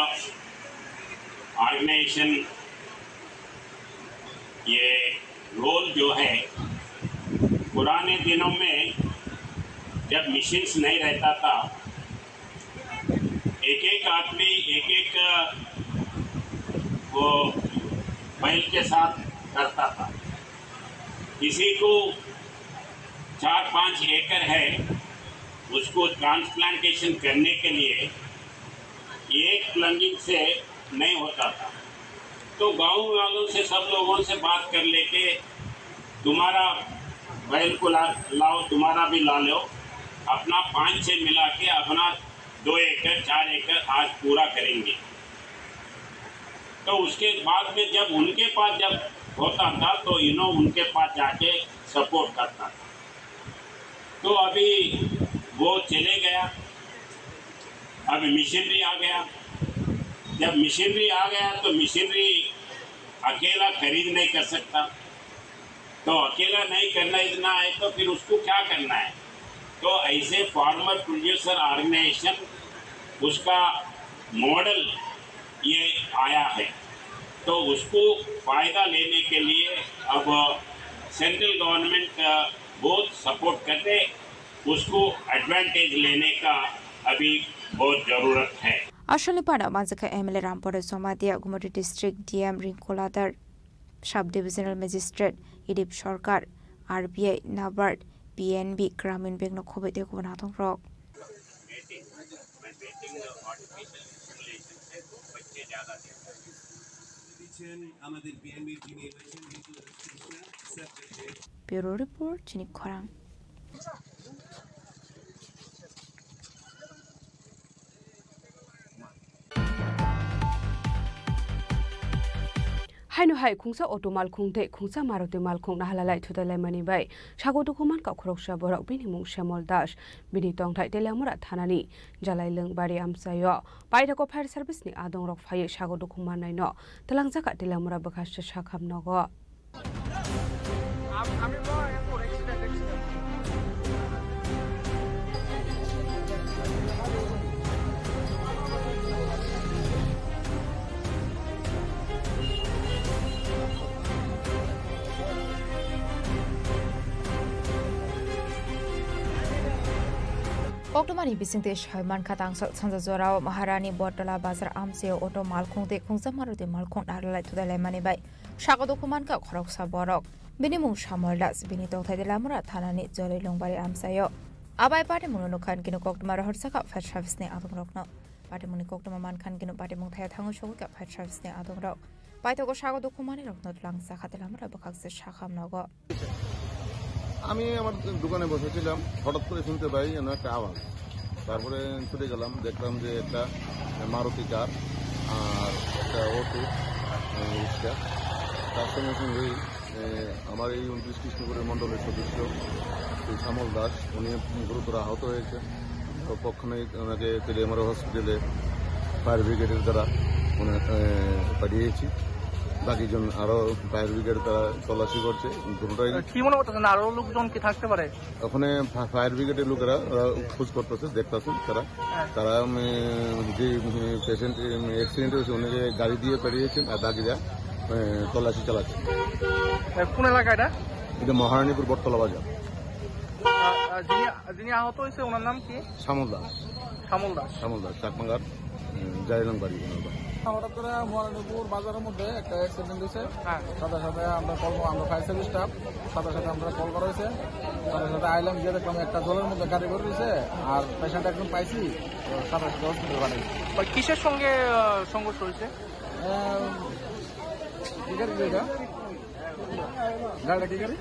ऑर्गेनाइजेशन, ये रोल जो है, पुराने दिनों में जब मशीन्स नहीं रहता था, एक एक आदमी एक एक, वो बैल के साथ करता था। किसी को चार पाँच एकड़ है, उसको ट्रांसप्लांटेशन करने के लिए एक प्लंगिंग से नहीं होता था। तो गांव वालों से, सब लोगों से बात कर लेके, तुम्हारा बैल को ला, लाओ, तुम्हारा भी ला लो, अपना पाँच छः मिला के अपना दो एकड़, चार एकड़ आज पूरा करेंगे। तो उसके बाद में जब उनके पास जब होता था, तो इन्हों उनके पास जाके सपोर्ट करता था। तो अभी वो चले गया, अभी मशीनरी आ गया। जब मशीनरी आ गया, तो मशीनरी अकेला खरीद नहीं कर सकता। तो अकेला नहीं करना इतना है, तो फिर उसको क्या करना है? तो ऐसे फार्मर प्रोड्यूसर ऑर्गेनाइजेशन, उसका मॉडल ये आया है, तो उसको फायदा लेने के लिए अब सेंट्रल गवर्नमेंट बहुत सपोर्ट करते, उसको एडवांटेज लेने का अभी बहुत जरूरत है। Asalni panda majwk kha M L A Rampada Jamatia, Gumati District D M Ringkula Dar, Sub Divisional Magistrate Idip Sarkar, R B I, NABARD, P N B, Gramin Bank no khobwi tei kubun adongrok. Bureau Report, chini khorang. Haino hai khungsa auto malkhung tei khungsa Maruti malkhung nahalalai thudalaimani bai sago dukhu mankha khoroksa borok, bini mung Shyamol Das, bini tongthai Teliamura thanani Jalailwngbari amchaio. Paithago fire service ni adongrok phaiwi sago dukhu mannaino twlangjakha Teliamura bwkhaste sakham nogo. Koktwmani bisingtwi soi mankha, tangsa sanja jorao Maharani Bottola bazar amchaio auto malkhung tei khungsa Maruti malkhung nahalalai thudalaimani bai sago dukhu mankha khoroksa borok. Bini mung Shyamol Das, bini tongthai Teliamura thanani Jalailwngbari amchaio. Abai patimungno nukha hinkhe koktwma rohorjakha fire service ni adongrokno. Patimungni koktwma mankha hinkhe patimung thaya thangwi sogwikha fire service ni adongrok. Paithago sago dukhu manwirokno twlangjakha Teliamura bwkhakste sakham nogo. আমি আমার দোকানে বসেছিলাম, হঠাৎ করে শুনতে পাই যেন একটা আওয়াজ। তারপরে ছুটে গেলাম, দেখলাম যে একটা মারুতি কার আর একটা অটো, আহ, রিক্সা। তার সঙ্গে সঙ্গেই, আহ, আমার এই ঊনত্রিশ কৃষ্ণপুরের মণ্ডলের সদস্য শ্যামল দাস, উনি গুরুতর আহত হয়েছে। তো পক্ষ নেই, ওনাকে তেলিয়ামারা হসপিটালে ফায়ার ব্রিগেডের দ্বারা উনি, এ, পাঠিয়েছি। বাকিজন আরো ফায়ার ব্রিগেড তারা তল্লাশি করছে, দুটোটাই। কি মনে করতেছেন, আরো লোকজন কি থাকতে পারে? ওখানে ফা-, ফায়ার ব্রিগেডের লোকেরা, ওরা খোঁজ করতেছে, দেখতেছে তারা। হ্যাঁ। তারা, উম, যে, উম, পেশেন্ট, উম, অ্যাক্সিডেন্ট হয়েছে, ওনাকে গাড়ি দিয়ে পাঠিয়েছেন, আর বাকিরা, উম, তল্লাশি চালাচ্ছে। এ, কোন এলাকা এটা? এটা মহারানীপুর বটতলা বাজার। আ, আ, যিনি, যিনি আহত হয়েছে, ওনার নাম কি? শ্যামল দাস। শ্যামল দাস। শ্যামল দাস, চাকমাঘাট, উম, জারিলাং বাড়ি ওনার বাড়ি। হঠাৎ করে মহারানীপুর বাজারের মধ্যে একটা অ্যাক্সিডেন্ট হয়েছে। হ্যাঁ। সাথে সাথে আমরা কল, আমরা ফায়ার সার্ভিস স্টাফ, সাথে সাথে আমরা কল করা হয়েছে। সাথে সাথে আইলাম, গিয়ে দেখলাম একটা জলের মধ্যে গাড়ি পড়ে রয়েছে, আর পেশেন্ট একজন পাইছি, তো সাথে সাথে হসপিটালে পাঠাইছি। ভাই, কিসের সঙ্গে, আহ, সংঘর্ষ হয়েছে? আহ, কি গাড়ি এটা? গাড়িটা কি গাড়ি?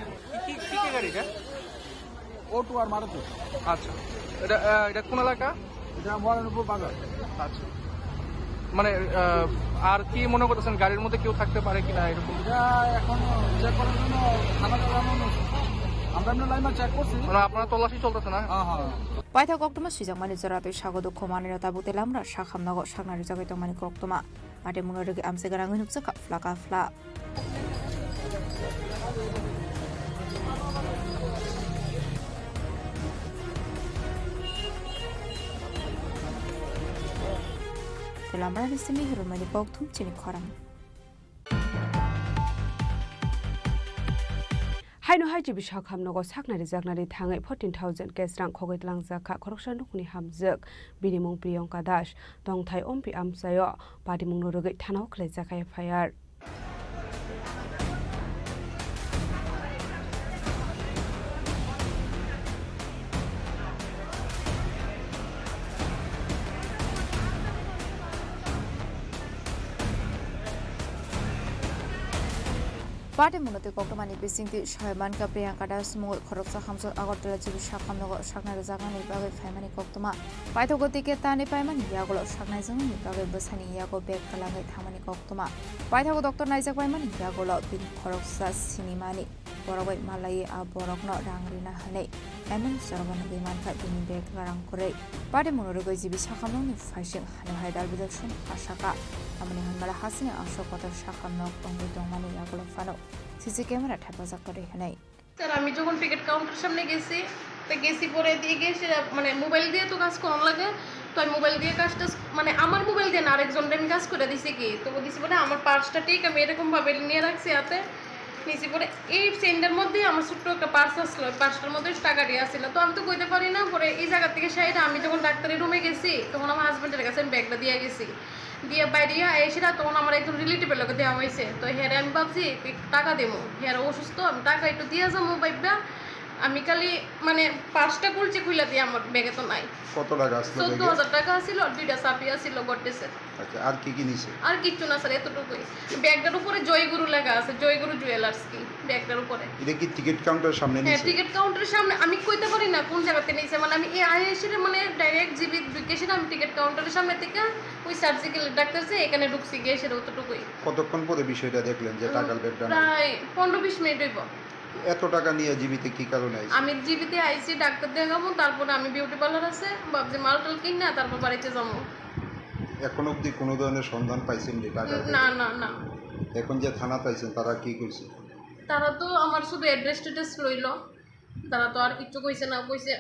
কি, কি, কি, কি গাড়ি এটা? অটো আর মারুতি। আচ্ছা, এটা, আহ, এটা কোন এলাকা? এটা মহারানীপুর বাজার। আচ্ছা, মানে, আহ, আর কি মনে করতেছেন, গাড়ির মধ্যে কেউ থাকতে পারে কিনা এরকম? এটা এখন চেক করার জন্য থানাতে জানানো হয়েছে। আমরা এমনি লাইনে চেক করছি। মানে, আপনার তল্লাশি চলতেছে না? হ্যাঁ, হ্যাঁ। Paithak koktwma swijak mani jora tei sago dukhu manwi rw tabuk tei lamra sakham nogo saknai rwjagwi tongmani koktwma. Patimungno rwgwi amchai gwnangwi nukjakha phlaka phla. Tei lamrani simi rwmani kokthum chini khorang. Haino hai G B sakham nogo saknari jaknari thangwi fourteen thousand cash rang khogwi tlangjak kha khoroksa nukni hamjwk, bini mung Priyanka Das. Tongthai ompi amchaio patimungno rwgwi thanao khlaijak kha F I R. Patimungno tei koktwmani bisingtwi soi mankha Priyanka Das mungwi khoroksa hamjwk Agartala G B sakham nogo saknai rwjaknani bagwi phaimani koktwma. Paithago ticket tani paimani yagulo saknaijaknani bagwi bwsani yago bag kwlangwi thangmani koktwma. Paithago doctor naijak paimani yagulo bini khoroksa sinimani borok bai malaiwi a borokno rang rina hwnwi emon chorogo nugwi mankha bini bag rang kwrwi. Patimungno rwgwi G B sakhamnokni phaising hano hai dal bidal song ha saka. Tamoni hwnba hasini aswk kotor sakhamnok wngwi tongmani yagulo phano C C camera thepajak kwrwi hwnwi. Sir, আমি যখন ticket counter সামনে গেছি, তো গেছি পরে দিয়ে গিয়ে সেটা, মানে, মোবাইল দিয়ে তো কাজ করানো লাগে, তো আমি মোবাইল দিয়ে কাজটা, মানে, আমার মোবাইল দিয়ে না, আরেকজনকে আমি কাজ করে দিছি কি, তো ও দিছি পরে আমার পার্সটা ঠিক আমি এরকম ভাবে নিয়ে রাখছি হাতে, নিছি পরে এই চেইনটার মধ্যে আমার ছোট্ট একটা পার্স আসলো, ওই পার্সটার মধ্যে টাকা দিয়ে আসছিল, তো আমি তো কইতে পারি না। পরে এই জায়গা থেকে সাইডে আমি যখন ডাক্তারের রুমে গেছি, তখন আমার হাজব্যান্ডের কাছে আমি ব্যাগটা দিয়ে গেছি। দিয়ে বাইরে আইসি না, তখন আমার একজন রিলেটিভের লগে দেওয়া হয়েছে। তো হেরে আমি ভাবছি একটু টাকা দেবো, হেরে অসুস্থ, আমি টাকা একটু দিয়ে যাবো ভাইবা। আমি খালি, মানে, পার্সটা খুলছি, খুলে দিয়ে আমার ব্যাগে তো নাই। কত টাকা আসলো ব্যাগে? চোদ্দ হাজার টাকা ছিল, আর দুইটা চাবি আছিল গডরেজের। আচ্ছা, আর কি কি নিছে? আর কিচ্ছু না স্যার, এতটুকুই। ব্যাগটার উপরে জয়গুরু লেখা আছে, জয়গুরু জুয়েলার্স কি ব্যাগটার উপরে। এটা কি টিকিট কাউন্টারের সামনে হ্যাঁ, নিছে? টিকিট কাউন্টারের সামনে। আমি কইতে পারি না কোন জায়গাতে নিছে, মানে, আমি এই আইসি, মানে, ডাইরেক্ট জিবি ঢুকে সেটা আমি টিকিট কাউন্টারের সামনে থেকে ওই সার্জিক্যাল ডাক্তার যে এখানে ঢুকছি গিয়ে সেটা অতটুকুই। কতক্ষণ পরে বিষয়টা দেখলেন যে উম, টাকার ব্যাগটা নাই? প্রায় পনেরো বিশ মিনিট হইব। এত টাকা নিয়ে জিবিতে কি কারণে আইছেন? আমি জিবিতে আইছি ডাক্তার দেখাবো, তারপরে আমি বিউটি পার্লার আছে, ভাবছি মাল টাল কিন না, তারপর বাড়িতে যাবো। এখন অবধি কোনো ধরনের সন্ধান পাইছেন যে টাকার না, ব্যাপারে? না, না। এখন যে থানাত আইছেন, তারা কি কইছে? তারা তো আমার শুধু অ্যাড্রেস ট্যাড্রেস লইলো, তারা তো আর কিচ্ছু কইছে না, কইছে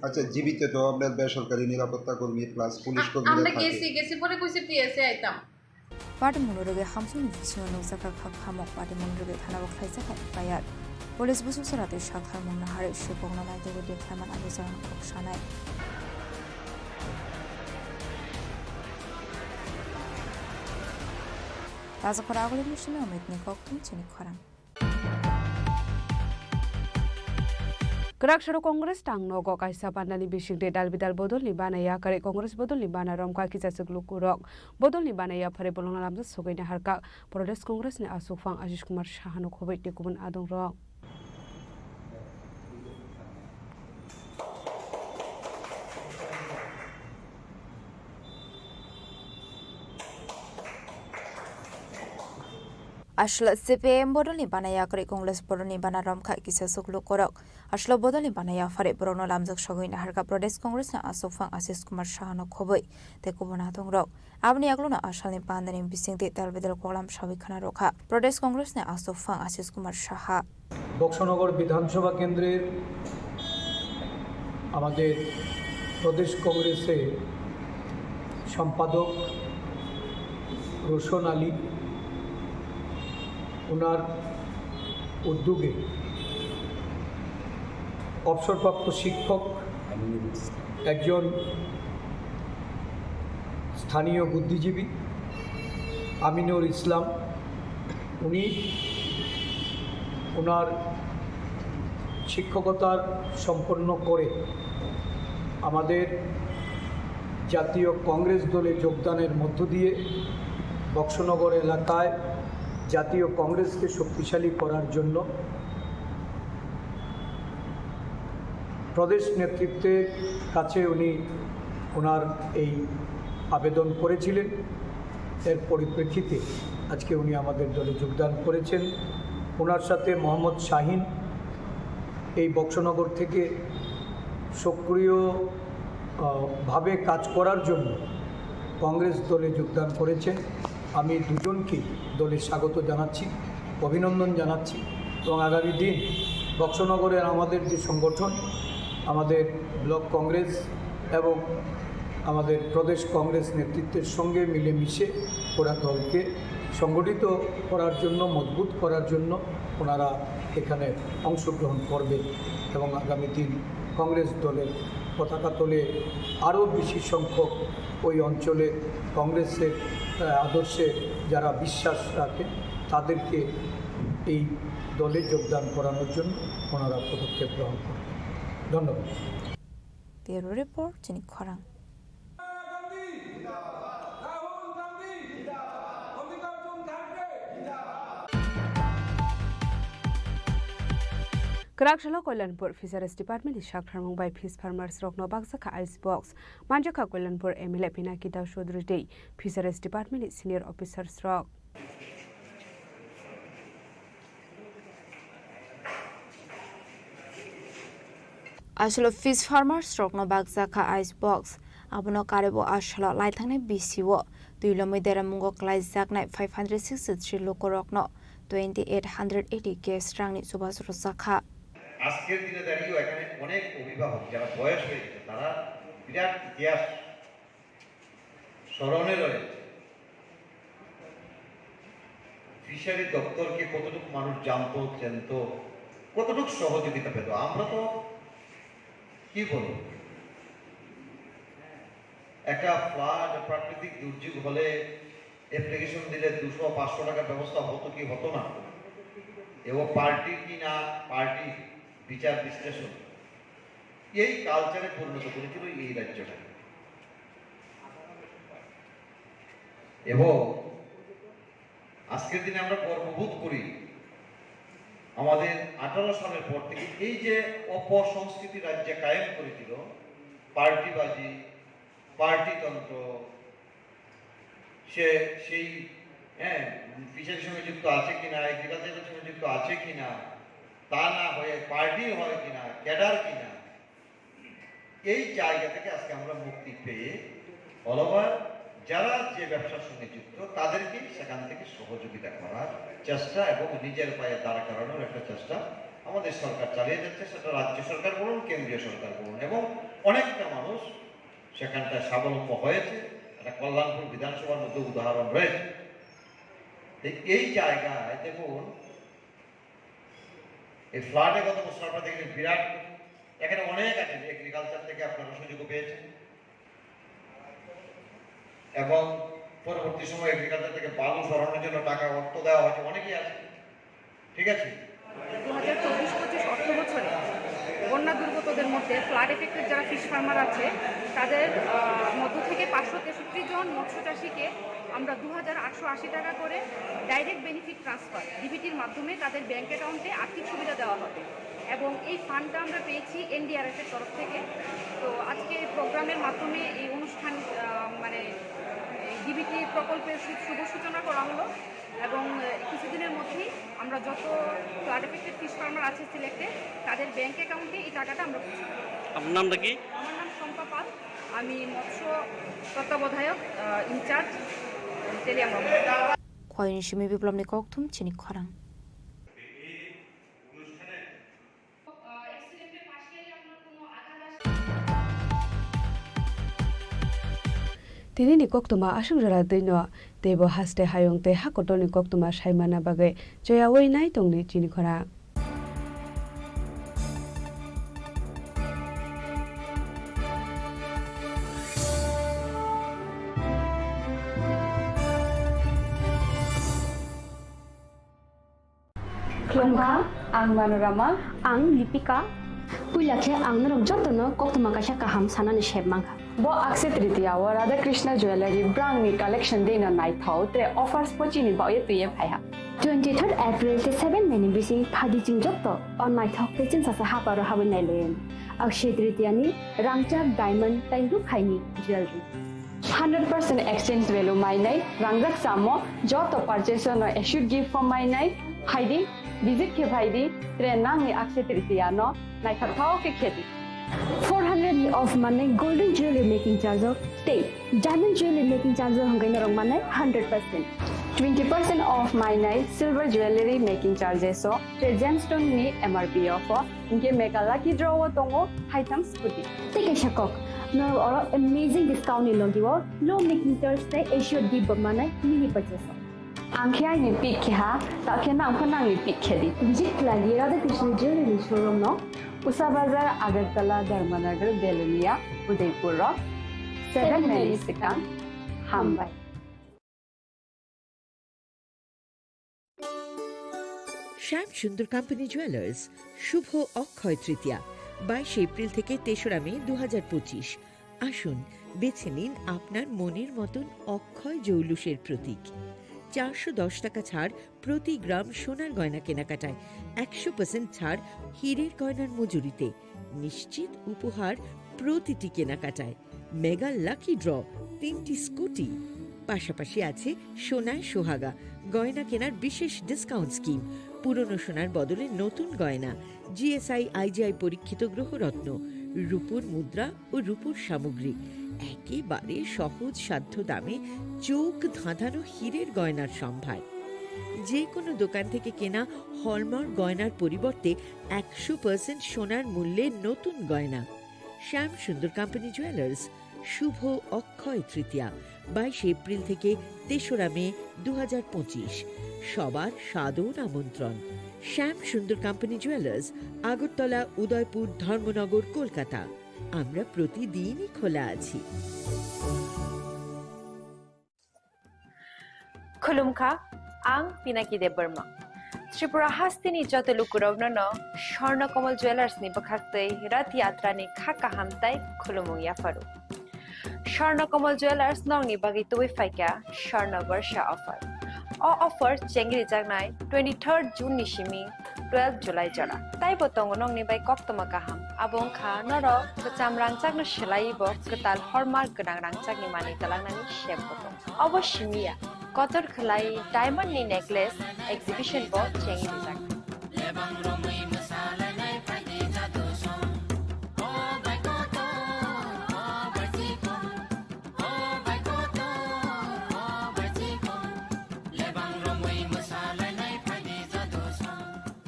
আচ্ছা, জিবিতে তো আপনার বেসরকারি নিরাপত্তা কর্মী প্লাস পুলিশ আ-, কর্মীরা আমরা থাকে। গেছি, গেছি পরে কইছে টিএসএ আইতাম। Patimungno rwgwi hamsukni bisingo nukjakha kha khamok, patimungno rwgwi thanao khlaijak kha F I R. Police busuk chwra twi saktharmungno harwi sukokno naitugwi dekhlaiman abo chwrano kok sanai. Rajakhor Agulini simi Omitni kokthum chini khorang. Kwrak soro Congress tang nogo kaisa bandani bisingtwi dal bidal bodolni bana yakarwi Congress bodolni bana romkha kichaswk lukurok. Bodolni bana yaphari bolongno lamjak sogwi naharkha Pradesh Congress ni aswkphang Ashish Kumar Saha no khobwi tei kubun adongrok. Aswk C P I M bodolni bana yakarwi Congress bodolni bana romkha kichaswk lukurok. Aslo bodolni banai yaphari borokno lamjak sogwi naharkha Pradesh Congressni aswk phang Ashish Kumar Sahano khobwi tei kubun hathongrok. Aboni yaklwno asalni pandani bisingtwi telbedel koklam sawi khna rwkha Pradesh Congressni aswk phang Ashish Kumar Saha. Boxanagar বিধানসভা কেন্দ্রের আমাদের প্রদেশ কংগ্রেসের সম্পাদক রোশন আলী, ওনার উদ্যোগে অবসরপ্রাপ্ত শিক্ষক, একজন স্থানীয় বুদ্ধিজীবী আমিনুর ইসলাম, উনি ওনার শিক্ষকতার সম্পন্ন করে আমাদের জাতীয় কংগ্রেস দলে যোগদানের মধ্য দিয়ে বক্সনগর এলাকায় জাতীয় কংগ্রেসকে শক্তিশালী করার জন্য প্রদেশ নেতৃত্বের কাছে উনি ওনার এই আবেদন করেছিলেন। এর পরিপ্রেক্ষিতে আজকে উনি আমাদের দলে যোগদান করেছেন। ওনার সাথে মোহাম্মদ শাহিন এই বক্সনগর থেকে সক্রিয়, আহ, ভাবে কাজ করার জন্য কংগ্রেস দলে যোগদান করেছেন। আমি দুজনকেই দলে স্বাগত জানাচ্ছি, অভিনন্দন জানাচ্ছি এবং আগামী দিন বক্সনগরের আমাদের যে সংগঠন, আমাদের ব্লক কংগ্রেস এবং আমাদের প্রদেশ কংগ্রেস নেতৃত্বের সঙ্গে মিলেমিশে ওরা দলকে সংগঠিত করার জন্য, মজবুত করার জন্য ওনারা এখানে অংশগ্রহণ করবেন এবং আগামী দিন কংগ্রেস দলের পতাকা তলে আরও বেশি সংখ্যক ওই অঞ্চলের কংগ্রেসের, আহ, আদর্শে যারা বিশ্বাস রাখেন তাদেরকে এই দলে যোগদান করানোর জন্য ওনারা পদক্ষেপ গ্রহণ করবেন। ধন্যবাদ। Bureau Report, Chini Khorang. Kwrak salo Kalyanpur Fisheries Department ni sakharmung bai fish farmers rokno bakjakha ice box. Manjakha Kalyanpur M L A Pinaki Das Chaudhary tei Fisheries Department ni senior officers rok. Aswlo fish farmers rokno bakjakha ice box. Abono karwi bo aswlo laithangnai bisio twi lomwi deramungo kwlaijaknai five hundred sixty three lukurokno twenty eight hundred eighty cash rangni chubachu rwjakha. আজকের দিনে দাঁড়িয়েও এখানে অনেক অভিভাবক যারা বয়স হয়ে গেছে, তারা বিরাট ইতিহাস স্মরণে রয়েছে। ফিশারি দপ্তরকে কতটুকু মানুষ জানতো, চেনতো, কতটুকু সহযোগিতা পেত? আমরা তো কি বলবো, একটা ফ্লাড, প্রাকৃতিক দুর্যোগ হলে অ্যাপ্লিকেশন দিলে দুশো পাঁচশো টাকার ব্যবস্থা হতো কি হতো না, এবং পার্টি কি না পার্টি বিচার বিশ্লেষণ, এই কালচারে পরিণত করেছিল এই রাজ্যটাকে। এবং আজকের দিনে আমরা গর্ববোধ করি, আমাদের আঠারো সালের পর থেকে এই যে অপসংস্কৃতি রাজ্যে কায়েম করেছিল, পার্টিবাজি, পার্টিতন্ত্র, সে সেই, হ্যাঁ, ফিশারির সঙ্গে যুক্ত আছে কিনা, এগ্রিকালচারের সঙ্গে যুক্ত আছে কিনা, তা না হয়ে পার্টি হয় কিনা, ক্যাডার কিনা, এই জায়গা থেকে আজকে আমরা মুক্তি পেয়ে অল ওভার যারা যে ব্যবসার সঙ্গে যুক্ত, তাদেরকে সেখান থেকে সহযোগিতা করার চেষ্টা এবং নিজের পায়ে দাঁড় করানোর একটা চেষ্টা আমাদের সরকার চালিয়ে যাচ্ছে। সেটা রাজ্য সরকার বলুন, কেন্দ্রীয় সরকার বলুন, এবং অনেকটা মানুষ সেখানটায় স্বাবলম্ব হয়েছে। এটা কল্যাণপুর বিধানসভার মধ্যে উদাহরণ রয়েছে। তো এই জায়গায় দেখুন, এই ফ্লাডে গত বছর আপনারা দেখলেন বিরাট ক্ষতি। এখানে অনেক আছে, এগ্রিকালচার থেকে আপনারা সুযোগও পেয়েছেন, এবং পরবর্তী সময় এগ্রিকালচার থেকে বালু সরানোর জন্য টাকা, অর্থ দেওয়া হয়েছে, অনেকেই আছে, ঠিক আছে। দু হাজার চব্বিশ পঁচিশ অর্থ বছরে বন্যা দুর্গতদের মধ্যে ফ্লাড এফেক্টেড যারা ফিশ ফার্মার আছে, তাদের, আহ, মধ্য থেকে পাঁচশো তেষট্টি জন মৎস্য চাষীকে আমরা দু হাজার আটশো আশি টাকা করে ডাইরেক্ট বেনিফিট ট্রান্সফার, ডিবিটির মাধ্যমে তাদের ব্যাংক অ্যাকাউন্টে আর্থিক সুবিধা দেওয়া হবে। এবং এই ফান্ডটা আমরা পেয়েছি এনডিআরএফ এর তরফ থেকে। তো আজকে এই প্রোগ্রামের মাধ্যমে এই অনুষ্ঠান, আহ, মানে, এই ডিবিটি প্রকল্পের শুভ সূচনা করা হলো এবং কিছুদিনের মধ্যেই আমরা যত ফ্লাড এফেক্টেড ফিশ ফার্মার আছে সিলেটে, তাদের ব্যাংক অ্যাকাউন্টে এই টাকাটা আমরা পৌঁছে দেব। আপনার নামটা কি? আমার নাম শম্পা পাল। আমি মৎস্য তত্ত্বাবধায়ক, ইনচার্জ, Teliamura. Khoini simi biplopni kokthum chini khorang. Tini ni koktwma aswk jora twi no, teibo haste hayung tei hakotorni koktwma saimana bagwi choyaui nai tongdi chini khorang. Khulumkha, ang Manorama. Ang Lipika. Puila khe ang norok jotono koktwma kaisa kaham sanani sep mankha. Bo Akshaya Tritiya o Radha Krishna Jewellery brangni collection dino naithok tre offers pochini baoye twiye phaiha. Twenty third April tei seven May ni bising phadi ching jotto o naithok tei chwngsacha haparo habwi nailayan. Akshaya Tritiya ni rangchak diamond tei rukhaini jewellery. Hundred percent exchange value mainai, rangjak chamo, joto purchase no assured gift form mainai, phaidi, visit khe phaidi, tre nangni Akshaya Tritiya no naithok thao khe khedi. Four hundred ni off manai golden jewelry making charge o tei diamond jewelry making charge o hwnkhai norok manai hundred percent. Twenty percent off mainai silver jewelry making charges o tre gemstone ni M R P off o. Hinkhe mega lucky draw o tongo haitham scooty. Tei kaisa kok, norok oro amazing discount ni logi o low making charge tei assured gift bo manai mini purchase o. Ang khe aini pick khe ha, ta khe nang pho nangni pick khe di. Visit khlai di Radha Krishna Jewelry ni showroom no, Usa Bazar, Agartala, Dharmanagar, Belonia, Udaipur o seven May ni swkang. Hambai. শ্যাম সুন্দর company jewellers, শুভ অক্ষয় তৃতীয়া, বাইশে এপ্রিল থেকে তেসরা মে দু হাজার পঁচিশ। আসুন, বেছে নিন আপনার মনের মতন অক্ষয় জৌলুসের প্রতীক। চারশো দশ টাকা ছাড় প্রতি গ্রাম সোনার গয়না কেনাকাটায়, একশো পার্সেন্ট ছাড় হীরের গয়নার মজুরিতে, নিশ্চিত উপহার প্রতিটি কেনাকাটায়। মেগা লাকি ড্র, তিনটি স্কুটি, পাশাপাশি আছে সোনায় সোহাগা, গয়না কেনার বিশেষ ডিসকাউন্ট স্কিম, পুরনো সোনার বদলে নতুন গয়না, জিএসআই আইজিআই পরীক্ষিত গ্রহরত্ন, রূপোর মুদ্রা ও রূপোর সামগ্রী, একেবারে সহজ সাধ্য দামে চোখ ধাঁধানো হীরের গয়নার সম্ভার। যে কোনো দোকান থেকে কেনা হলমার্ক গয়নার পরিবর্তে একশো পার্সেন্ট সোনার মূল্যে নতুন গয়না। শ্যাম সুন্দর কোম্পানি জুয়েলার্স, শুভ অক্ষয় তৃতীয়া, বাইশে এপ্রিল থেকে তেসরা মে দু হাজার পঁচিশ। সবার সাদর আমন্ত্রণ। শ্যাম সুন্দর কোম্পানি জুয়েলার্স, আগরতলা, উদয়পুর, ধর্মনগর, কলকাতা। আমরা প্রতিদিনই খোলা আছি। Khulumkha, ang Pinaki Debbarma. Tripura hasteni joto lukurokno no Swarna Kamal Jewellers ni bwkhaktwi Rath Yatra ni kha kaham tai khulumung yapharu. Swarna Kamal Jewellers nokni bagwi tubui phaikha Swarna Barsha offer. O offer chengri jaknai twenty third June ni simi twelve July jora. Taibo tongo nokni bai koktwma kaham. Abo wngkha norok kwcham rangchakno swlaiwi bo kwtal hallmark gwnang rangchakni manwi twlangnani sep bo tongo. Obo simi ya, kotor khwlai diamond ni necklace exhibition bo chengwi rijak.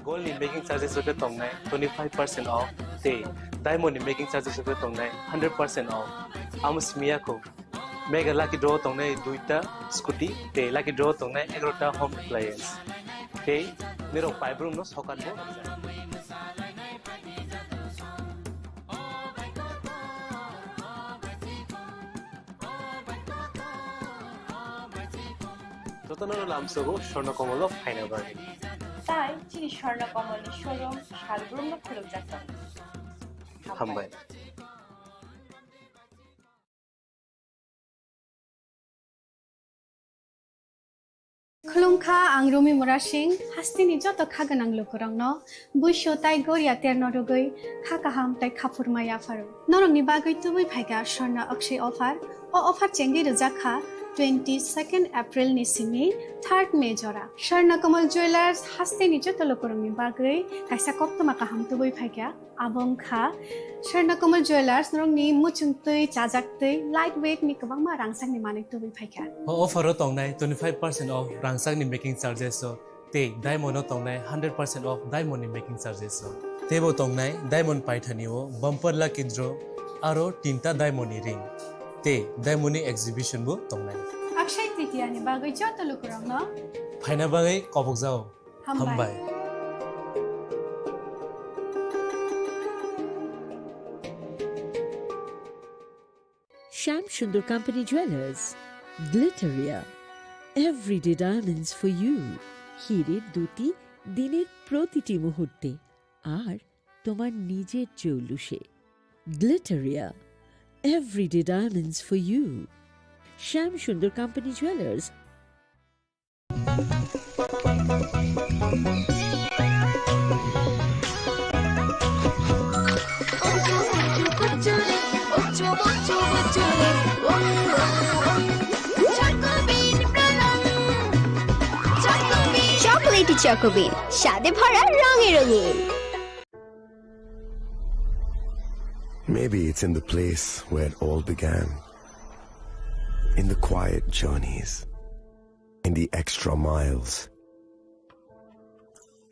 Gold ni making charges rok tongnai twenty five percent off tei diamond ni making charges rok tongnai hundred percent off. Amo simi ya kho. Mega lucky draw tongnai duita scooty tei lucky draw tongnai egarota home appliance. Tei nirok paibrum no sokat bo. Jotono lamsogo Swarna Kamal o phaina bagwi. Tai chini Swarna Kamal ni showroom salbrum no khulukjak tongo. Hambai. Khulumkha, ang Rumi Murasing, hasteni joto kha gwnang lukurokno buisu tai goria terno rwgwi kha kaham tai khaphurma yapharu. Norokni bagwi tubui phaikha Swarna Akshaya offer. O offer chengwi rwjak kha Twenty second April ni simi third May jora Swarna Kamal Jewellers hasteni joto lukurokni bagwi kaisa koktwma kaham tubui phaikha. Abo wngkha Swarna Kamal Jewellers norokni muchungtwi, chajaktwi, light weight ni kwbangma rangchakni manwi tubui phaikha. O offer o tongnai twenty five percent off rangchakni making charges o. Tei diamond o tongnai hundred percent off diamond ni making charges o. Teibo tongnai diamond paithani o bumper lucky draw aro tinta diamond ni ring. Tei diamond ni exhibition bo tongnai. Akshay Tritiya ni bagwi joto lukurokno phaina bagwi kobokjao. Hambai. Hambai. Shyam Sundar Company Jewelers, Glitteria, everyday diamonds for you. হীরের দ্যুতি দিনের প্রতিটি মুহূর্তে, আর তোমার নিজের জৌলুসে। Glitteria, everyday diamonds for you. Shyam Sundar Company Jewelers, Chocolatey Choco Bean, স্বাদে ভরা রঙে রঙিন। Maybe it's in the place where it all began. In the quiet journeys. In the extra miles.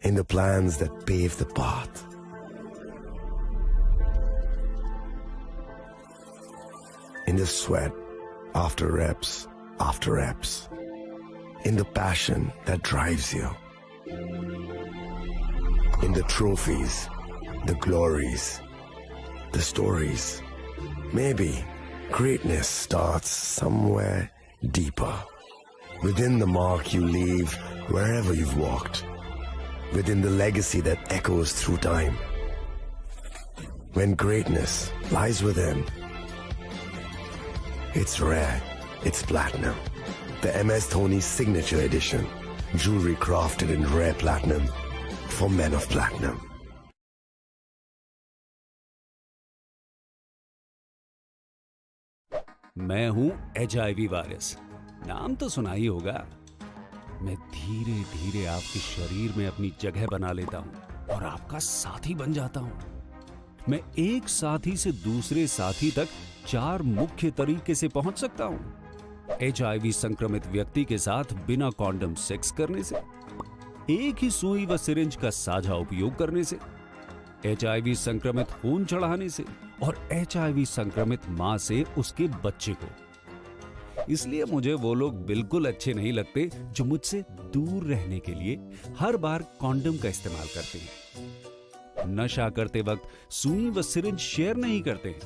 In the plans that pave the path. In the sweat after reps after reps. In the passion that drives you. In the trophies, the glories, the stories. Maybe greatness starts somewhere deeper. Within the mark you leave wherever you've walked. Within the legacy that echoes through time. When greatness lies within, it's rare, it's platinum. The M S Dhoni Signature Edition. Jewelry crafted in rare platinum for men of platinum. मैं हूं HIV virus, नाम तो सुना ही होगा। मैं धीरे धीरे आपके शरीर में अपनी जगह बना लेता हूं और आपका साथी बन जाता हूं। मैं एक साथी से दूसरे साथी तक चार मुख्य तरीके से पहुंच सकता हूं। एचआईवी संक्रमित व्यक्ति के साथ बिना कॉन्डम सेक्स करने से, एक ही सुई व सिरिंज का साझा उपयोग करने से, एचआईवी संक्रमित खून चढ़ाने से और एचआईवी संक्रमित मां से उसके बच्चे को। इसलिए मुझे वो लोग बिल्कुल अच्छे नहीं लगते जो मुझसे दूर रहने के लिए हर बार कॉन्डम का इस्तेमाल करते हैं, नशा करते वक्त सुई व सिरिंज शेयर नहीं करते हैं।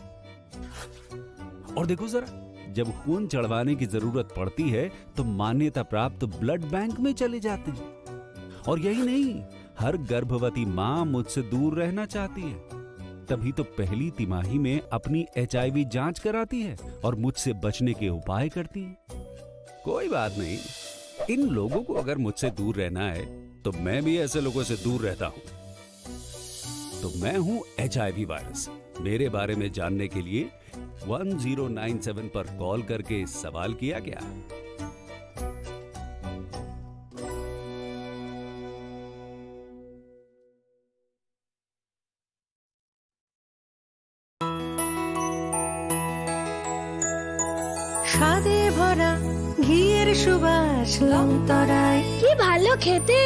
और देखो जरा, जब खून चढ़वाने की जरूरत पड़ती है तो मान्यता प्राप्त ब्लड बैंक में चले जाते हैं। और यही नहीं, हर गर्भवती मां मुझसे दूर रहना चाहती है, तभी तो पहली तिमाही में अपनी एचआईवी जांच कराती है और मुझसे बचने के उपाय करती है। कोई बात नहीं, इन लोगों को अगर मुझसे दूर रहना है तो मैं भी ऐसे लोगों से दूर रहता हूं। तो मैं हूं एचआईवी वायरस। मेरे बारे में जानने के लिए वन ज़ीरो नाइन सेवन पर कॉल करके सवाल किया क्या? স্বাদে ভরা ঘিয়ের সুবাস লংতরায়। কি ভালো খেতে!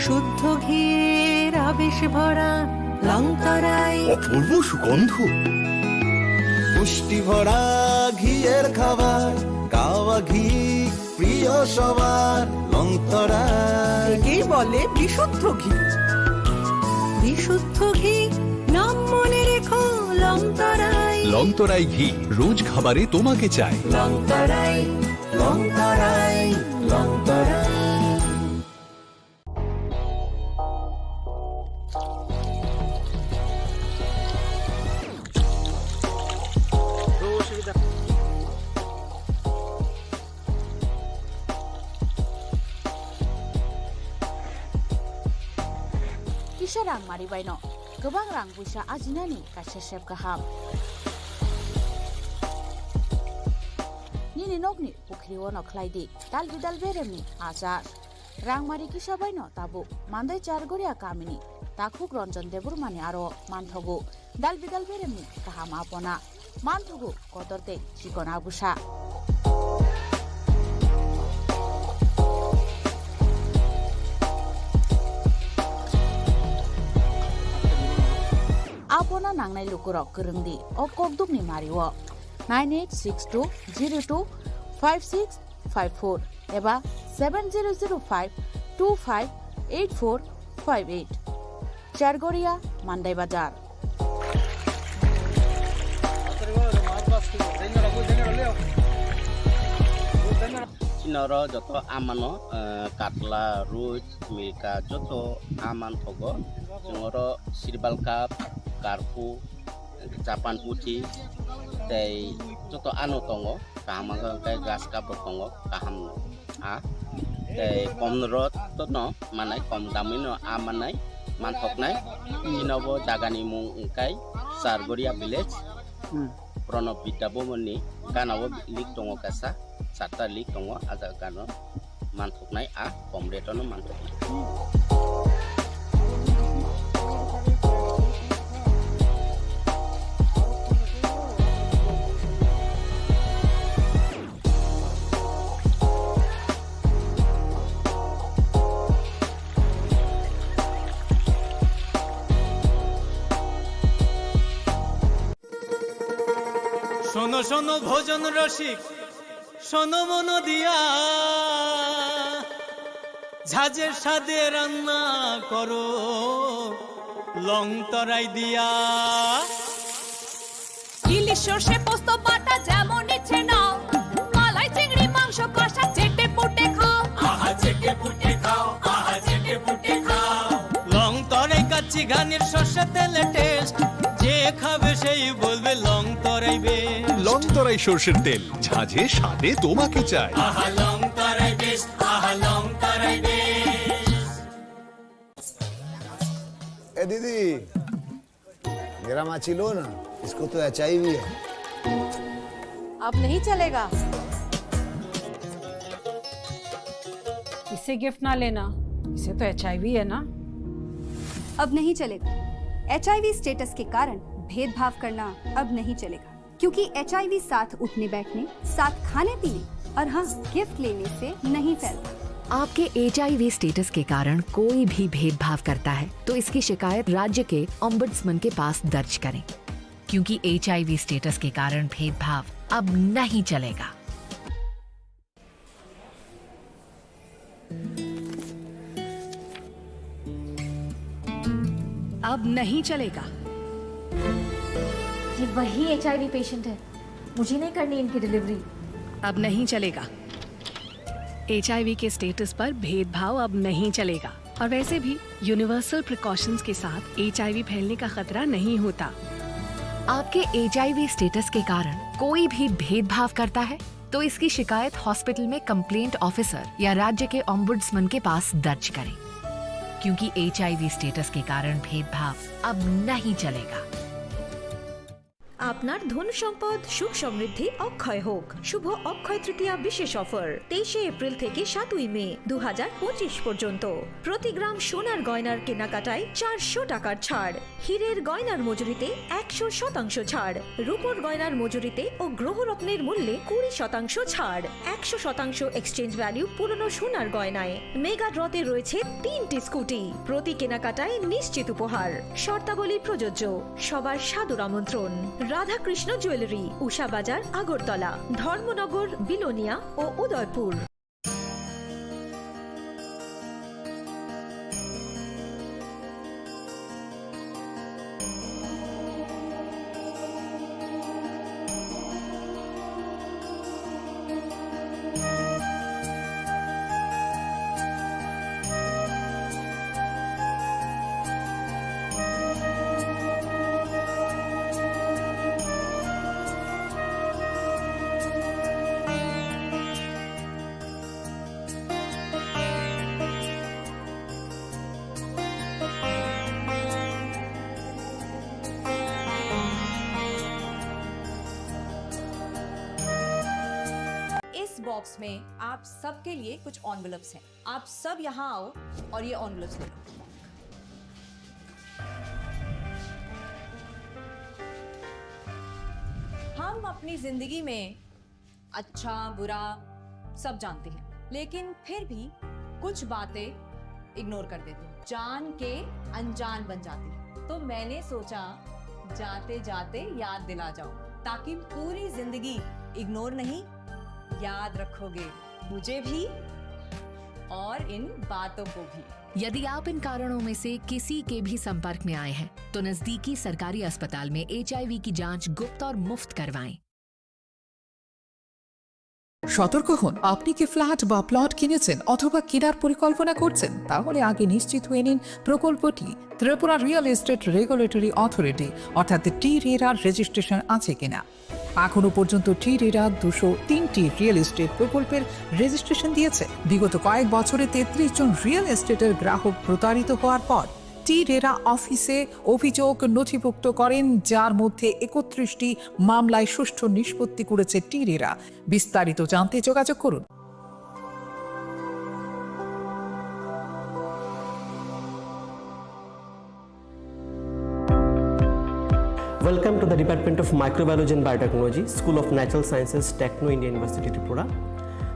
শুদ্ধ ঘিয়ের আবেশ ভরা লংতরায়। অপূর্ব সুগন্ধ। পুষ্টি ভরা ঘিয়ের খাবার, গাওয়া ঘি প্রিয় সবার লংতরায়। একেই বলে বিশুদ্ধ ঘি। বিশুদ্ধ ঘি, নাম মনে রেখো লংতরায়। লংতরাই ঘি, রোজ খাবারে তোমাকে চাই। লংতরায়, লংতরায়, Longtharai. Kisa rang mari baino kwbang rang puisa ajinani kaisa sep kaham. Ni Nini nokni pukhri-o no khlai di dal bidal beremni achar. Rangmari kisa bai no tabuk Mandai Chargoria kamini takhuk Ranjan Debbarmani aro manthogo dal bidal beremni kaham apona. Manthogo kotor tei chikon abusa. Apona nangnai lukurok kwrwng di o kokdukni mari-o nine eight six two zero two five six five four eba seven zero zero five two five eight four five eight. Chargoria, Mandai Bazar. Chini oro joto amano, eh, katla, roi, milka, joto aman thogo. Chwng oro sirbal cup, karpu, Japan puthi, tei joto ano tongo. Kaham wngkha hwnkhe grass cup rok tongo, kaham a. Tei kom rot no manai, kom damwi no a manai, manthoknai. Chini bo jagani mung wngkha Chargoria village. Hmm. Pranab Vidya Bhavan ni gana o link tongo kaisa, charta link tongo, a jaga gana o manthoknai a, kom rate o no manthoknai. শোনো শোনো ভোজন রসিক, শোনো মন দিয়া, ঝাঁঝের স্বাদে রান্না করো লং তরাই দিয়া। ইলিশ সর্ষে পোস্ত বাটা যেমন ইচ্ছে নাও, মালাই চিংড়ি মাংস কষা চেটে পুটে খাও। আহা চেটে পুটে খাও, আহা চেটে পুটে খাও। লং তরাই কাচ্চি ঘানির সর্ষে তেলে টেস্ট, যে খাবে সেই বলবে লং তরাই বেস্ট। লং তরাই সর্ষের তেল, ঝাঁঝে স্বাদে তোমাকে চাই। আহা লং তরাই বেস্ট, আহা লং তরাই বেস্ট। ए दीदी, मेरा माची लो ना, इसको तो एचआईवी है। अब नहीं चलेगा। इसे गिफ्ट ना लेना, इसे तो एचआईवी है ना। अब नहीं चलेगा। एचआईवी स्टेटस के कारण भेदभाव करना अब नहीं चलेगा, क्योंकि एचआईवी साथ उठने बैठने, साथ खाने पीने और हाँ, गिफ्ट लेने से नहीं फैलता। आपके एचआईवी स्टेटस के कारण कोई भी भेदभाव करता है, तो इसकी शिकायत राज्य के ओम्बड्समैन के पास दर्ज करें, क्योंकि एचआईवी स्टेटस के कारण भेदभाव अब नहीं चलेगा। अब नहीं चलेगा। ये वही एचआईवी पेशेंट है, मुझे नहीं करनी इनकी डिलीवरी। अब नहीं चलेगा। एचआईवी के स्टेटस पर भेदभाव अब नहीं चलेगा। और वैसे भी यूनिवर्सल प्रिकॉशंस के साथ एचआईवी फैलने का खतरा नहीं होता। आपके एचआईवी स्टेटस के कारण कोई भी भेदभाव करता है, तो इसकी शिकायत हॉस्पिटल में कंप्लेंट ऑफिसर या राज्य के ओम्बुड्समैन के पास दर्ज करें, क्योंकि एचआईवी स्टेटस के कारण भेदभाव अब नहीं चलेगा। আপনার ধন সম্পদ সুখ সমৃদ্ধি অক্ষয় হোক। শুভ অক্ষয় তৃতীয়া বিশেষ অফার তেইশে এপ্রিল থেকে সাতই মে দু হাজার পঁচিশ পর্যন্ত। প্রতি গ্রাম সোনার গয়নার কেনাকাটায় চারশো টাকার ছাড়, হীরের গয়নার মজুরিতে একশো শতাংশ ছাড়, রূপোর গয়নার মজুরিতে ও গ্রহরত্নের মূল্যে কুড়ি শতাংশ ছাড়, একশো শতাংশ এক্সচেঞ্জ ভ্যালু পুরনো সোনার গয়নায়। মেগা ড্রতে রয়েছে তিনটি স্কুটি, প্রতি কেনাকাটায় নিশ্চিত উপহার। শর্তাবলী প্রযোজ্য। সবার সাদর আমন্ত্রণ। রাধাকৃষ্ণ জুয়েলারি, উষা বাজার, আগরতলা, ধর্মনগর, বিলোনিয়া ও উদয়পুর। बॉक्स में आप सबके लिए कुछ एनवेलप्स हैं। आप सब यहाँ आओ और ये एनवेलप्स ले लो। हम अपनी जिंदगी में अच्छा, बुरा सब जानते हैं, लेकिन फिर भी कुछ बातें इग्नोर कर देते हैं, जान के अनजान बन जाते हैं। तो मैंने सोचा, जाते जाते याद दिला जाऊं, ताकि पूरी जिंदगी इग्नोर नहीं, याद रखोगे मुझे भी और इन बातों को भी। यदि आप इन कारणों में से किसी के भी संपर्क में आए हैं, तो नजदीकी सरकारी अस्पताल में एचआईवी की जांच गुप्त और मुफ्त करवाएं। সতর্ক হন, আপনি কি ফ্ল্যাট বা প্লট কিনেছেন অথবা কেনার পরিকল্পনা করছেন? তাহলে আগে নিশ্চিত হয়ে নিন প্রকল্পটি Tripura real estate regulatory authority অর্থাৎ টি রেরার রেজিস্ট্রেশন আছে কিনা। এখনো পর্যন্ত টি রেরা দুশো তিনটি রিয়েল এস্টেট প্রকল্পের রেজিস্ট্রেশন দিয়েছে। বিগত কয়েক বছরে তেত্রিশ জন রিয়েল এস্টেটের গ্রাহক প্রতারিত হওয়ার পর টি রেরা অফিসে অভিযোগ নথিভুক্ত করেন, যার মধ্যে একত্রিশটি মামলায় সুষ্ঠু নিষ্পত্তি করেছে টি রেরা। বিস্তারিত জানতে যোগাযোগ করুন। Welcome to the Department of Microbiology and Biotechnology, School of Natural Sciences, Techno India University, Tripura.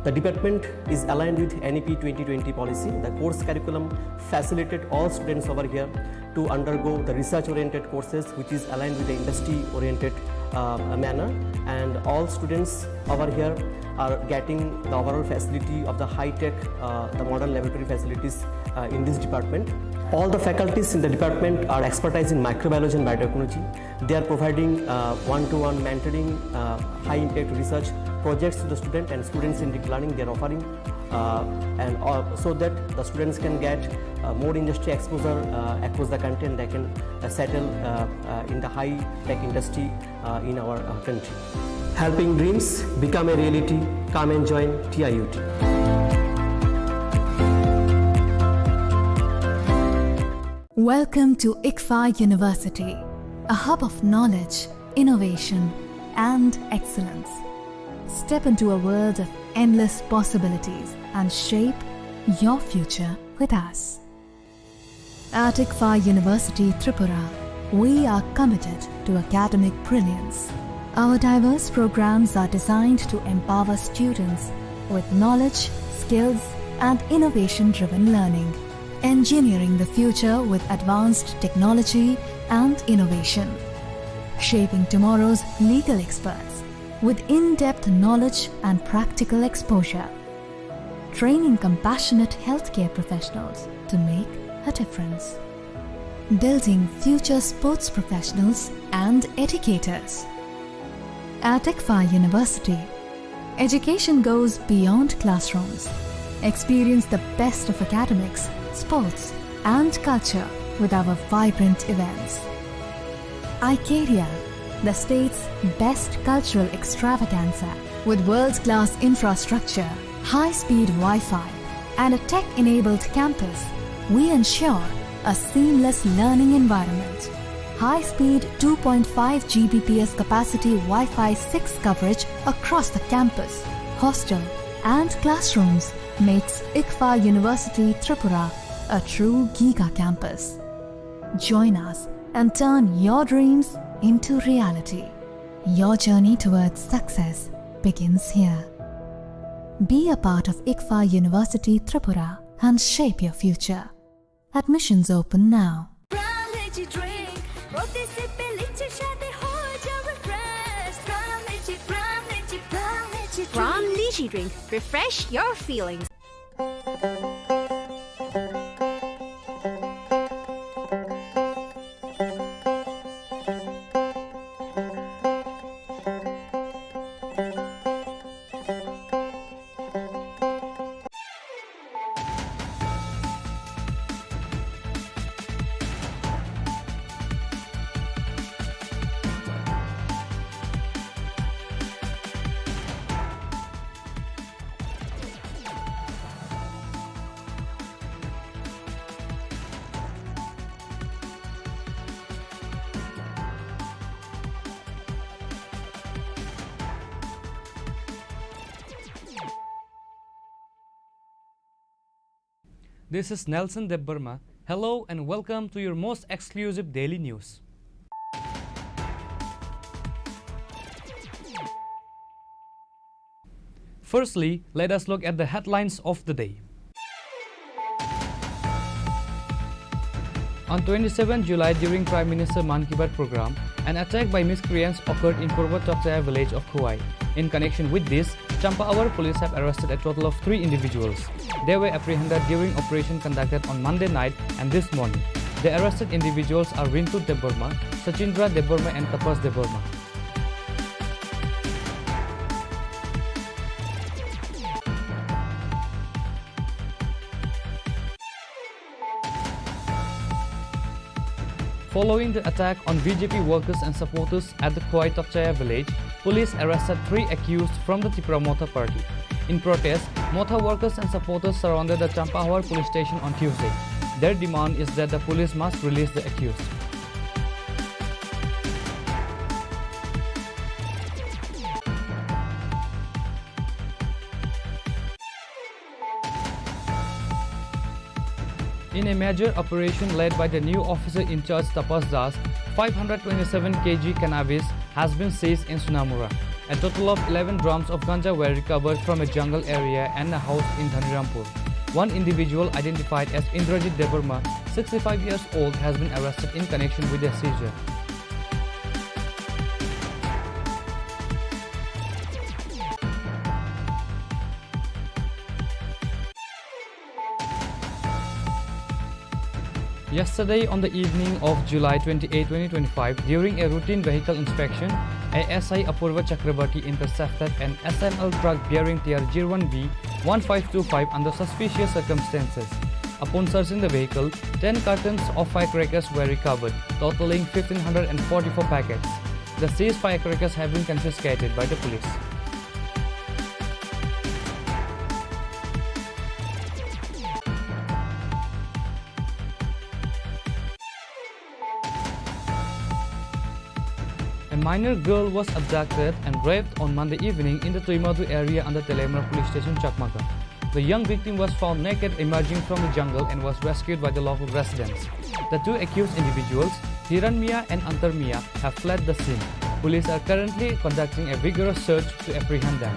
The department is aligned with N E P twenty twenty policy. The course curriculum facilitated all students over here to undergo the research-oriented courses, which is aligned with the industry-oriented, uh, manner. And all students over here are getting the overall facility of the high-tech, uh, the modern laboratory facilities, uh, in this department. All the faculties in the department are expertise in microbiology and biotechnology. They are providing, uh, one-to-one mentoring, uh, high-impact research projects to the student and students-centric learning they are offering, uh, and, uh, so that the students can get, uh, more industry exposure, uh, across the country, and they can, uh, settle, uh, uh, in the high-tech industry, uh, in our, uh, country. Helping dreams become a reality. Come and join T I U T. Welcome to ICFAI University, a hub of knowledge, innovation, and excellence. Step into a world of endless possibilities and shape your future with us. At ICFAI University Tripura, we are committed to academic brilliance. Our diverse programs are designed to empower students with knowledge, skills, and innovation-driven learning, engineering the future with advanced technology and innovation, shaping tomorrow's legal experts with in-depth knowledge and practical exposure, training compassionate healthcare professionals to make a difference, building future sports professionals and educators. At ICFAI University, education goes beyond classrooms. Experience the best of academics, sports, and culture with our vibrant events. Icaria, the state's best cultural extravaganza. With world-class infrastructure, high-speed Wi-Fi, and a tech-enabled campus, we ensure a seamless learning environment. High-speed two point five G B P S capacity Wi-Fi six coverage across the campus, hostel, and classrooms makes ICFAI University Tripura a true giga campus. Join us and turn your dreams into reality. Your journey towards success begins here. Be a part of ICFAI University Tripura and shape your future. Admissions open now. Pran Lychee drink, প্রতি সিপে লিচির স্বাদে হয়ে যাও refresh। Pran Lychee, Pran Lychee, Pran Lychee drink. Pran Lychee drink, refresh your feelings. This is Nelson Debbarma. Hello and welcome to your most exclusive daily news. Firstly, let us look at the headlines of the day. On twenty-seven July, during Prime Minister Mann Ki Baat program, an attack by miscreants occurred in Purba Tokchaya village of Khowai. In connection with this, Champawar police have arrested a total of three individuals. They were apprehended during operation conducted on Monday night and this morning. The arrested individuals are Rintu Debbarma, Sachindra Debbarma and Tapas Debbarma. Following the attack on B J P workers and supporters at the Khowai Tokchaya village, police arrested three accused from the Tipra Motha party. In protest, Motha workers and supporters surrounded the Champawar police station on Tuesday. Their demand is that the police must release the accused. In a major operation led by the new officer in charge Tapas Das, five hundred twenty-seven K G cannabis has been seized in Sonamura. A total of eleven drums of ganja were recovered from a jungle area and a house in Dhanirampur. One individual identified as Indrajit Debbarma, sixty-five years old, has been arrested in connection with the seizure. Yesterday, on the evening of July twenty-eight, twenty twenty-five, during a routine vehicle inspection, A S I Apurva Chakrabarti intercepted an S M L truck bearing T R zero one B one five two five under suspicious circumstances. Upon searching the vehicle, ten cartons of firecrackers were recovered, totaling fifteen hundred and forty-four packets. The seized firecrackers have been confiscated by the police. A minor girl was abducted and raped on Monday evening in the Tuimadu area under Teliamura Police Station, Chakmagang. The young victim was found naked emerging from the jungle and was rescued by the local residents. The two accused individuals, Hiran Mia and Antar Mia, have fled the scene. Police are currently conducting a vigorous search to apprehend them.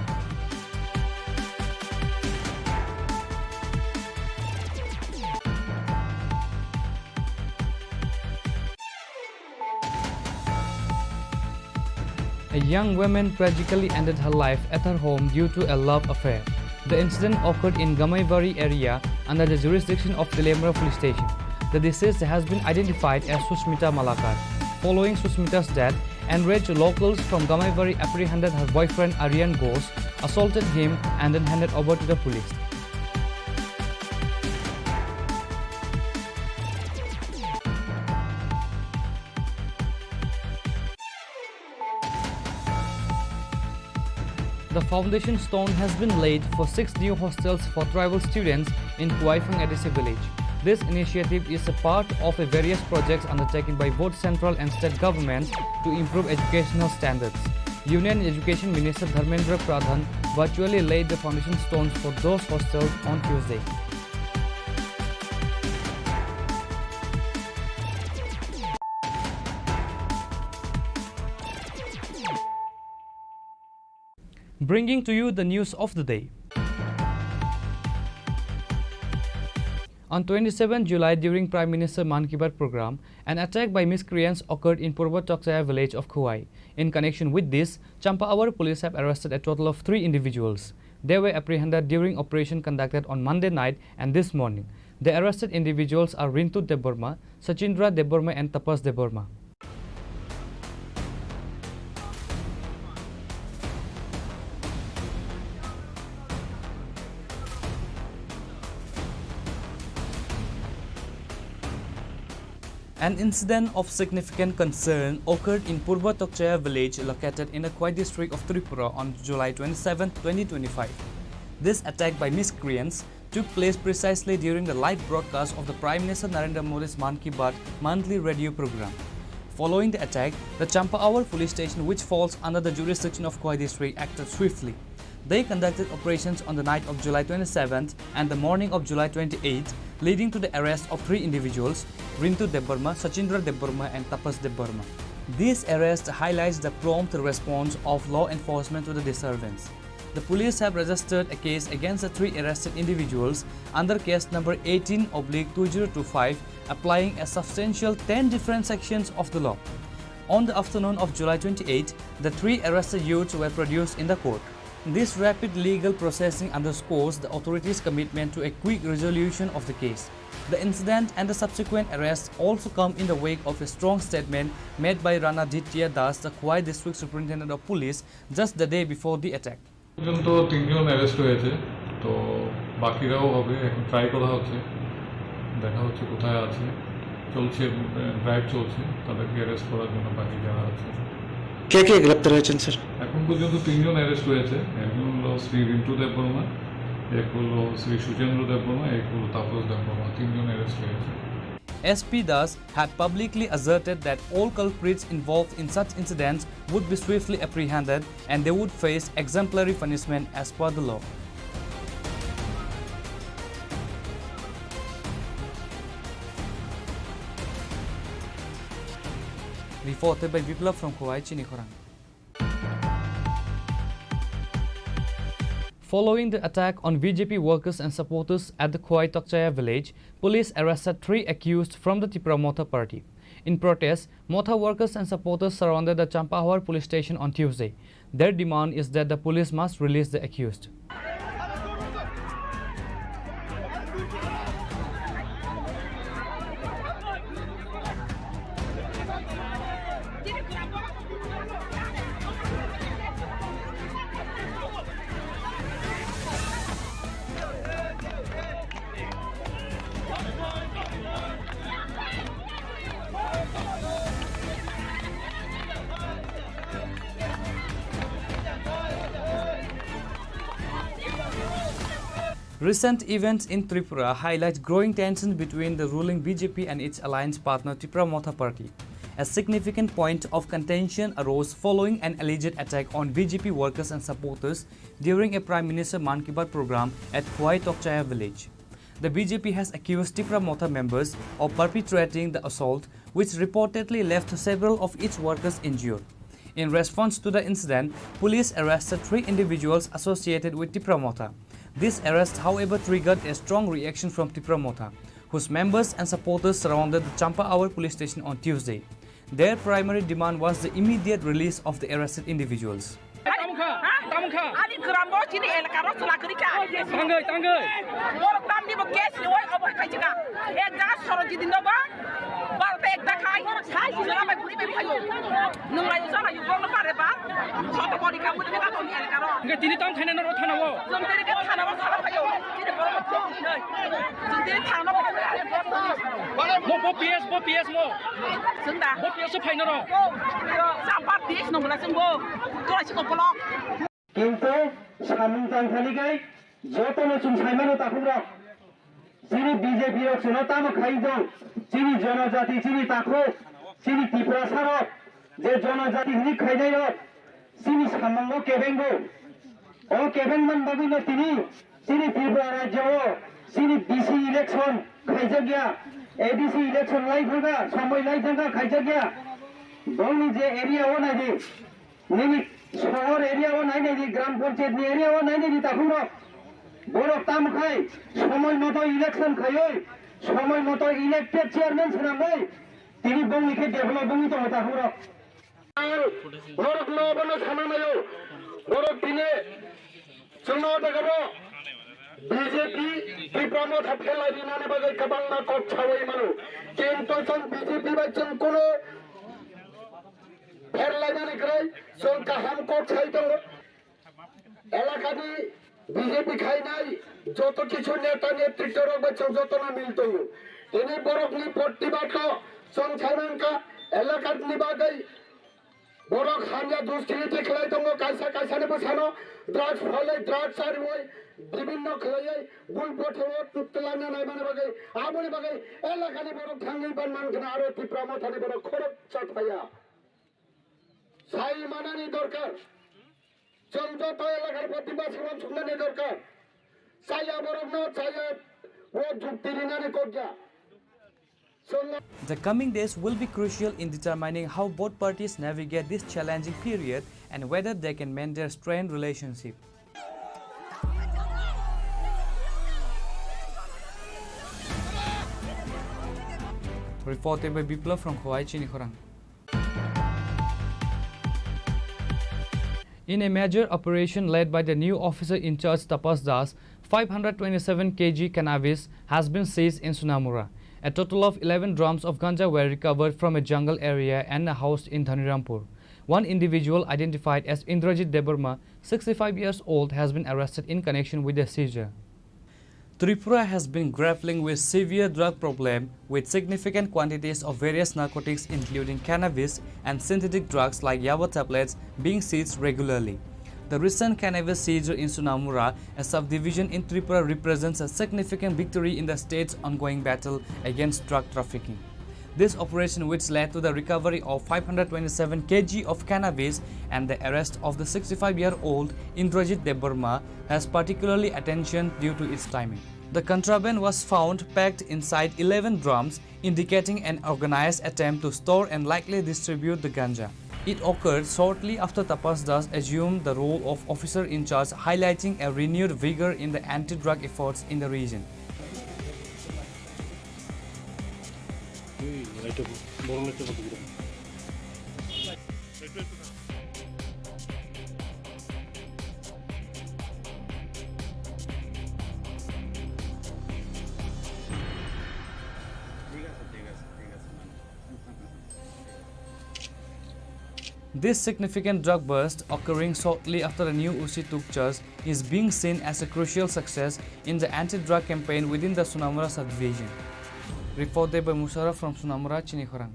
A young woman tragically ended her life at her home due to a love affair. The incident occurred in Gamaibari area under the jurisdiction of Teliamura Police Station. The deceased has been identified as Susmita Malakar. Following Susmita's death, enraged locals from Gamaibari apprehended her boyfriend Aryan Ghosh, assaulted him and then handed over to the police. The foundation stone has been laid for six new hostels for tribal students in Khowai Phang-A D C village. This initiative is a part of a various projects undertaken by both central and state governments to improve educational standards. Union Education Minister Dharmendra Pradhan virtually laid the foundation stones for those hostels on Tuesday. Bringing to you the news of the day. On twenty-seven July, during Prime Minister Mann Ki Baat program, an attack by miscreants occurred in Purba Tokchaya village of Khowai. In connection with this, Champawar police have arrested a total of three individuals. They were apprehended during operation conducted on Monday night and this morning. The arrested individuals are Rintu Debbarma, Sachindra Debbarma and Tapas Debbarma. An incident of significant concern occurred in Purba Tokchaya village located in the Khowai district of Tripura on July twenty-seventh, twenty twenty-five. This attack by miscreants took place precisely during the live broadcast of the Prime Minister Narendra Modi's Mann Ki Baat monthly radio program. Following the attack, the Champawar police station, which falls under the jurisdiction of Khowai district, acted swiftly. They conducted operations on the night of July twenty-seventh and the morning of July twenty-eighth, leading to the arrest of three individuals, Rintu Debbarma, Sachindra Debbarma, and Tapas Debbarma. This arrest highlights the prompt response of law enforcement to the disturbance. The police have registered a case against the three arrested individuals under case number eighteen oblique two zero two five, applying a substantial ten different sections of the law. On the afternoon of July twenty-eighth, the three arrested youths were produced in the court. This rapid legal processing underscores the authorities' commitment to a quick resolution of the case. The incident and the subsequent arrest also come in the wake of a strong statement made by Rana Ditya Das, the Khowai District Superintendent of Police, just the day before the attack. পর্যন্ত তিনজন অ্যারেস্ট হয়েছে, তো বাকিরাও হবে। এখন ট্রাই করা হচ্ছে, দেখা হচ্ছে কোথায় আছে। চলছে, ড্রাইভ চলছে তাদেরকে অ্যারেস্ট করার জন্য, বাকি যারা আছে। কে কে গ্রেপ্তার হয়েছেন, স্যার? এখন পর্যন্ত তিনজন অ্যারেস্ট হয়েছে। একজন হলো শ্রী রিন্টু দেববর্মা, এক হলো শ্রী সুচেন্দ্র দেববর্মা, এক হলো তাপস দেববর্মা। তিনজন অ্যারেস্ট হয়েছে। S P Das had publicly asserted that all culprits involved in such incidents would be swiftly apprehended and they would face exemplary punishment as per the law. Reported by Biplab from Khowai, Chini Khorang. Following the attack on B J P workers and supporters at the Khowai Tokchaya village, police arrested three accused from the Tipra Motha party. In protest, Motha workers and supporters surrounded the Champahawar police station on Tuesday. Their demand is that the police must release the accused. Recent events in Tripura highlight growing tension between the ruling B J P and its alliance partner Tipra Motha Party. A significant point of contention arose following an alleged attack on B J P workers and supporters during a Prime Minister Mann Ki Baat program at Khowai Tokchaya village. The B J P has accused Tipra Motha members of perpetrating the assault, which reportedly left several of its workers injured. In response to the incident, police arrested three individuals associated with Tipra Motha. This arrest, however, triggered a strong reaction from Tipra Motha, whose members and supporters surrounded the Champahawar police station on Tuesday. Their primary demand was the immediate release of the arrested individuals. Tamkha, tamkha. Ani gram bo chini elaka ro chwla kwrwi kha. Tangwi, tangwi. Borok tamni bo case ni wai obo khai chika. Ek jaga Sorojit ni nogo. Borok ta ekta khai. Sai sila bai buri bai phayo. Nung lai usa lai borok no pare ba. Soto bori ka buri ka toni elaka ro. Nge tini tam khaina no ro thana wo. Jom tini ka thana wo sala phayo. Chini borok no phone ni noi. Jom tini thana wo. Mo bo P S, bo P S mo. Sunda. Bo P S o phaina ro. Sambar dis no mula sung bo. Tora si ko polok. Kintu samung tangthani kai jotono chwng saimano takhukrok. Chini B J P rok chwngno tamo khai tong? Chini jonojati, chini takhuk, chini Tiprasa rok je jonojati hwnwi khainai rok chini samungo kebengo. O kebeng man bagwino tini chini Tripura rajyo o chini D C election khaijakya, A D C election lai thangkha, somoi lai thangkha khaijakya. Bongni je area o naidi, nini sohor area o nai naidi, gram panchayat ni area o nai naidi takhukrok. Borok tamo khai somoi moto election khaiwi, somoi moto elected chairman swnamwi, tini bongni khe develop wngwi tongo takhukrok. Ang norokno bono sana naio, norok tini chwngno o jagao B J P Tipra Motha phelai rinani bagwi kwbangma kok sawi mano, kintu chwng B J P bai chwng kuno pherlainani kwrwi, chwng kaham kok sai tongo. Elakani B J P khainai joto kichu neta netrito rok bai chwng jotono mil tongo. Tini borokni protibad o chwng sai mankha, elakani bagwi borok hamya duskriti khlai tongo, kaisa kaisani bwsano drugs phalwi, drugs chariwi, bibinno khlaiwi bul bothoro twlangna naimani bagwi, aboni bagwi elakani borok thangwi ban mankha aro Tipra Mothani borok khorok chathaya. Sai manani dorkar. Chwng joto elakar poti bwskango chuknani dorkar. Chaya borokno chaya o jukti rinani kokya. Chwng The coming days will be crucial in determining how both parties navigate this challenging period and whether they can maintain strained relationship. Reported by Biplab from Khowai Chinikhorang. In a major operation led by the new officer in charge Tapas Das, five hundred twenty-seven kilograms cannabis has been seized in Sonamura. A total of eleven drums of ganja were recovered from a jungle area and housed in Dhanirampur. One individual identified as Indrajit Debbarma, sixty-five years old, has been arrested in connection with the seizure. Tripura has been grappling with severe drug problem, with significant quantities of various narcotics including cannabis and synthetic drugs like yaba tablets being seized regularly. The recent cannabis seizure in Sonamura, a subdivision in Tripura, represents a significant victory in the state's ongoing battle against drug trafficking. This operation, which led to the recovery of five hundred twenty-seven kilograms of cannabis and the arrest of the sixty-five-year-old Indrajit Debbarma, has particularly attention due to its timing. The contraband was found packed inside eleven drums, indicating an organized attempt to store and likely distribute the ganja. It occurred shortly after Tapas Das assumed the role of officer in charge, highlighting a renewed vigor in the anti-drug efforts in the region. This significant drug bust, occurring shortly after the new O C took charge, is being seen as a crucial success in the anti-drug campaign within the Sonamura subdivision. Reported by Musharraf from Sonamura, Chinikhorang.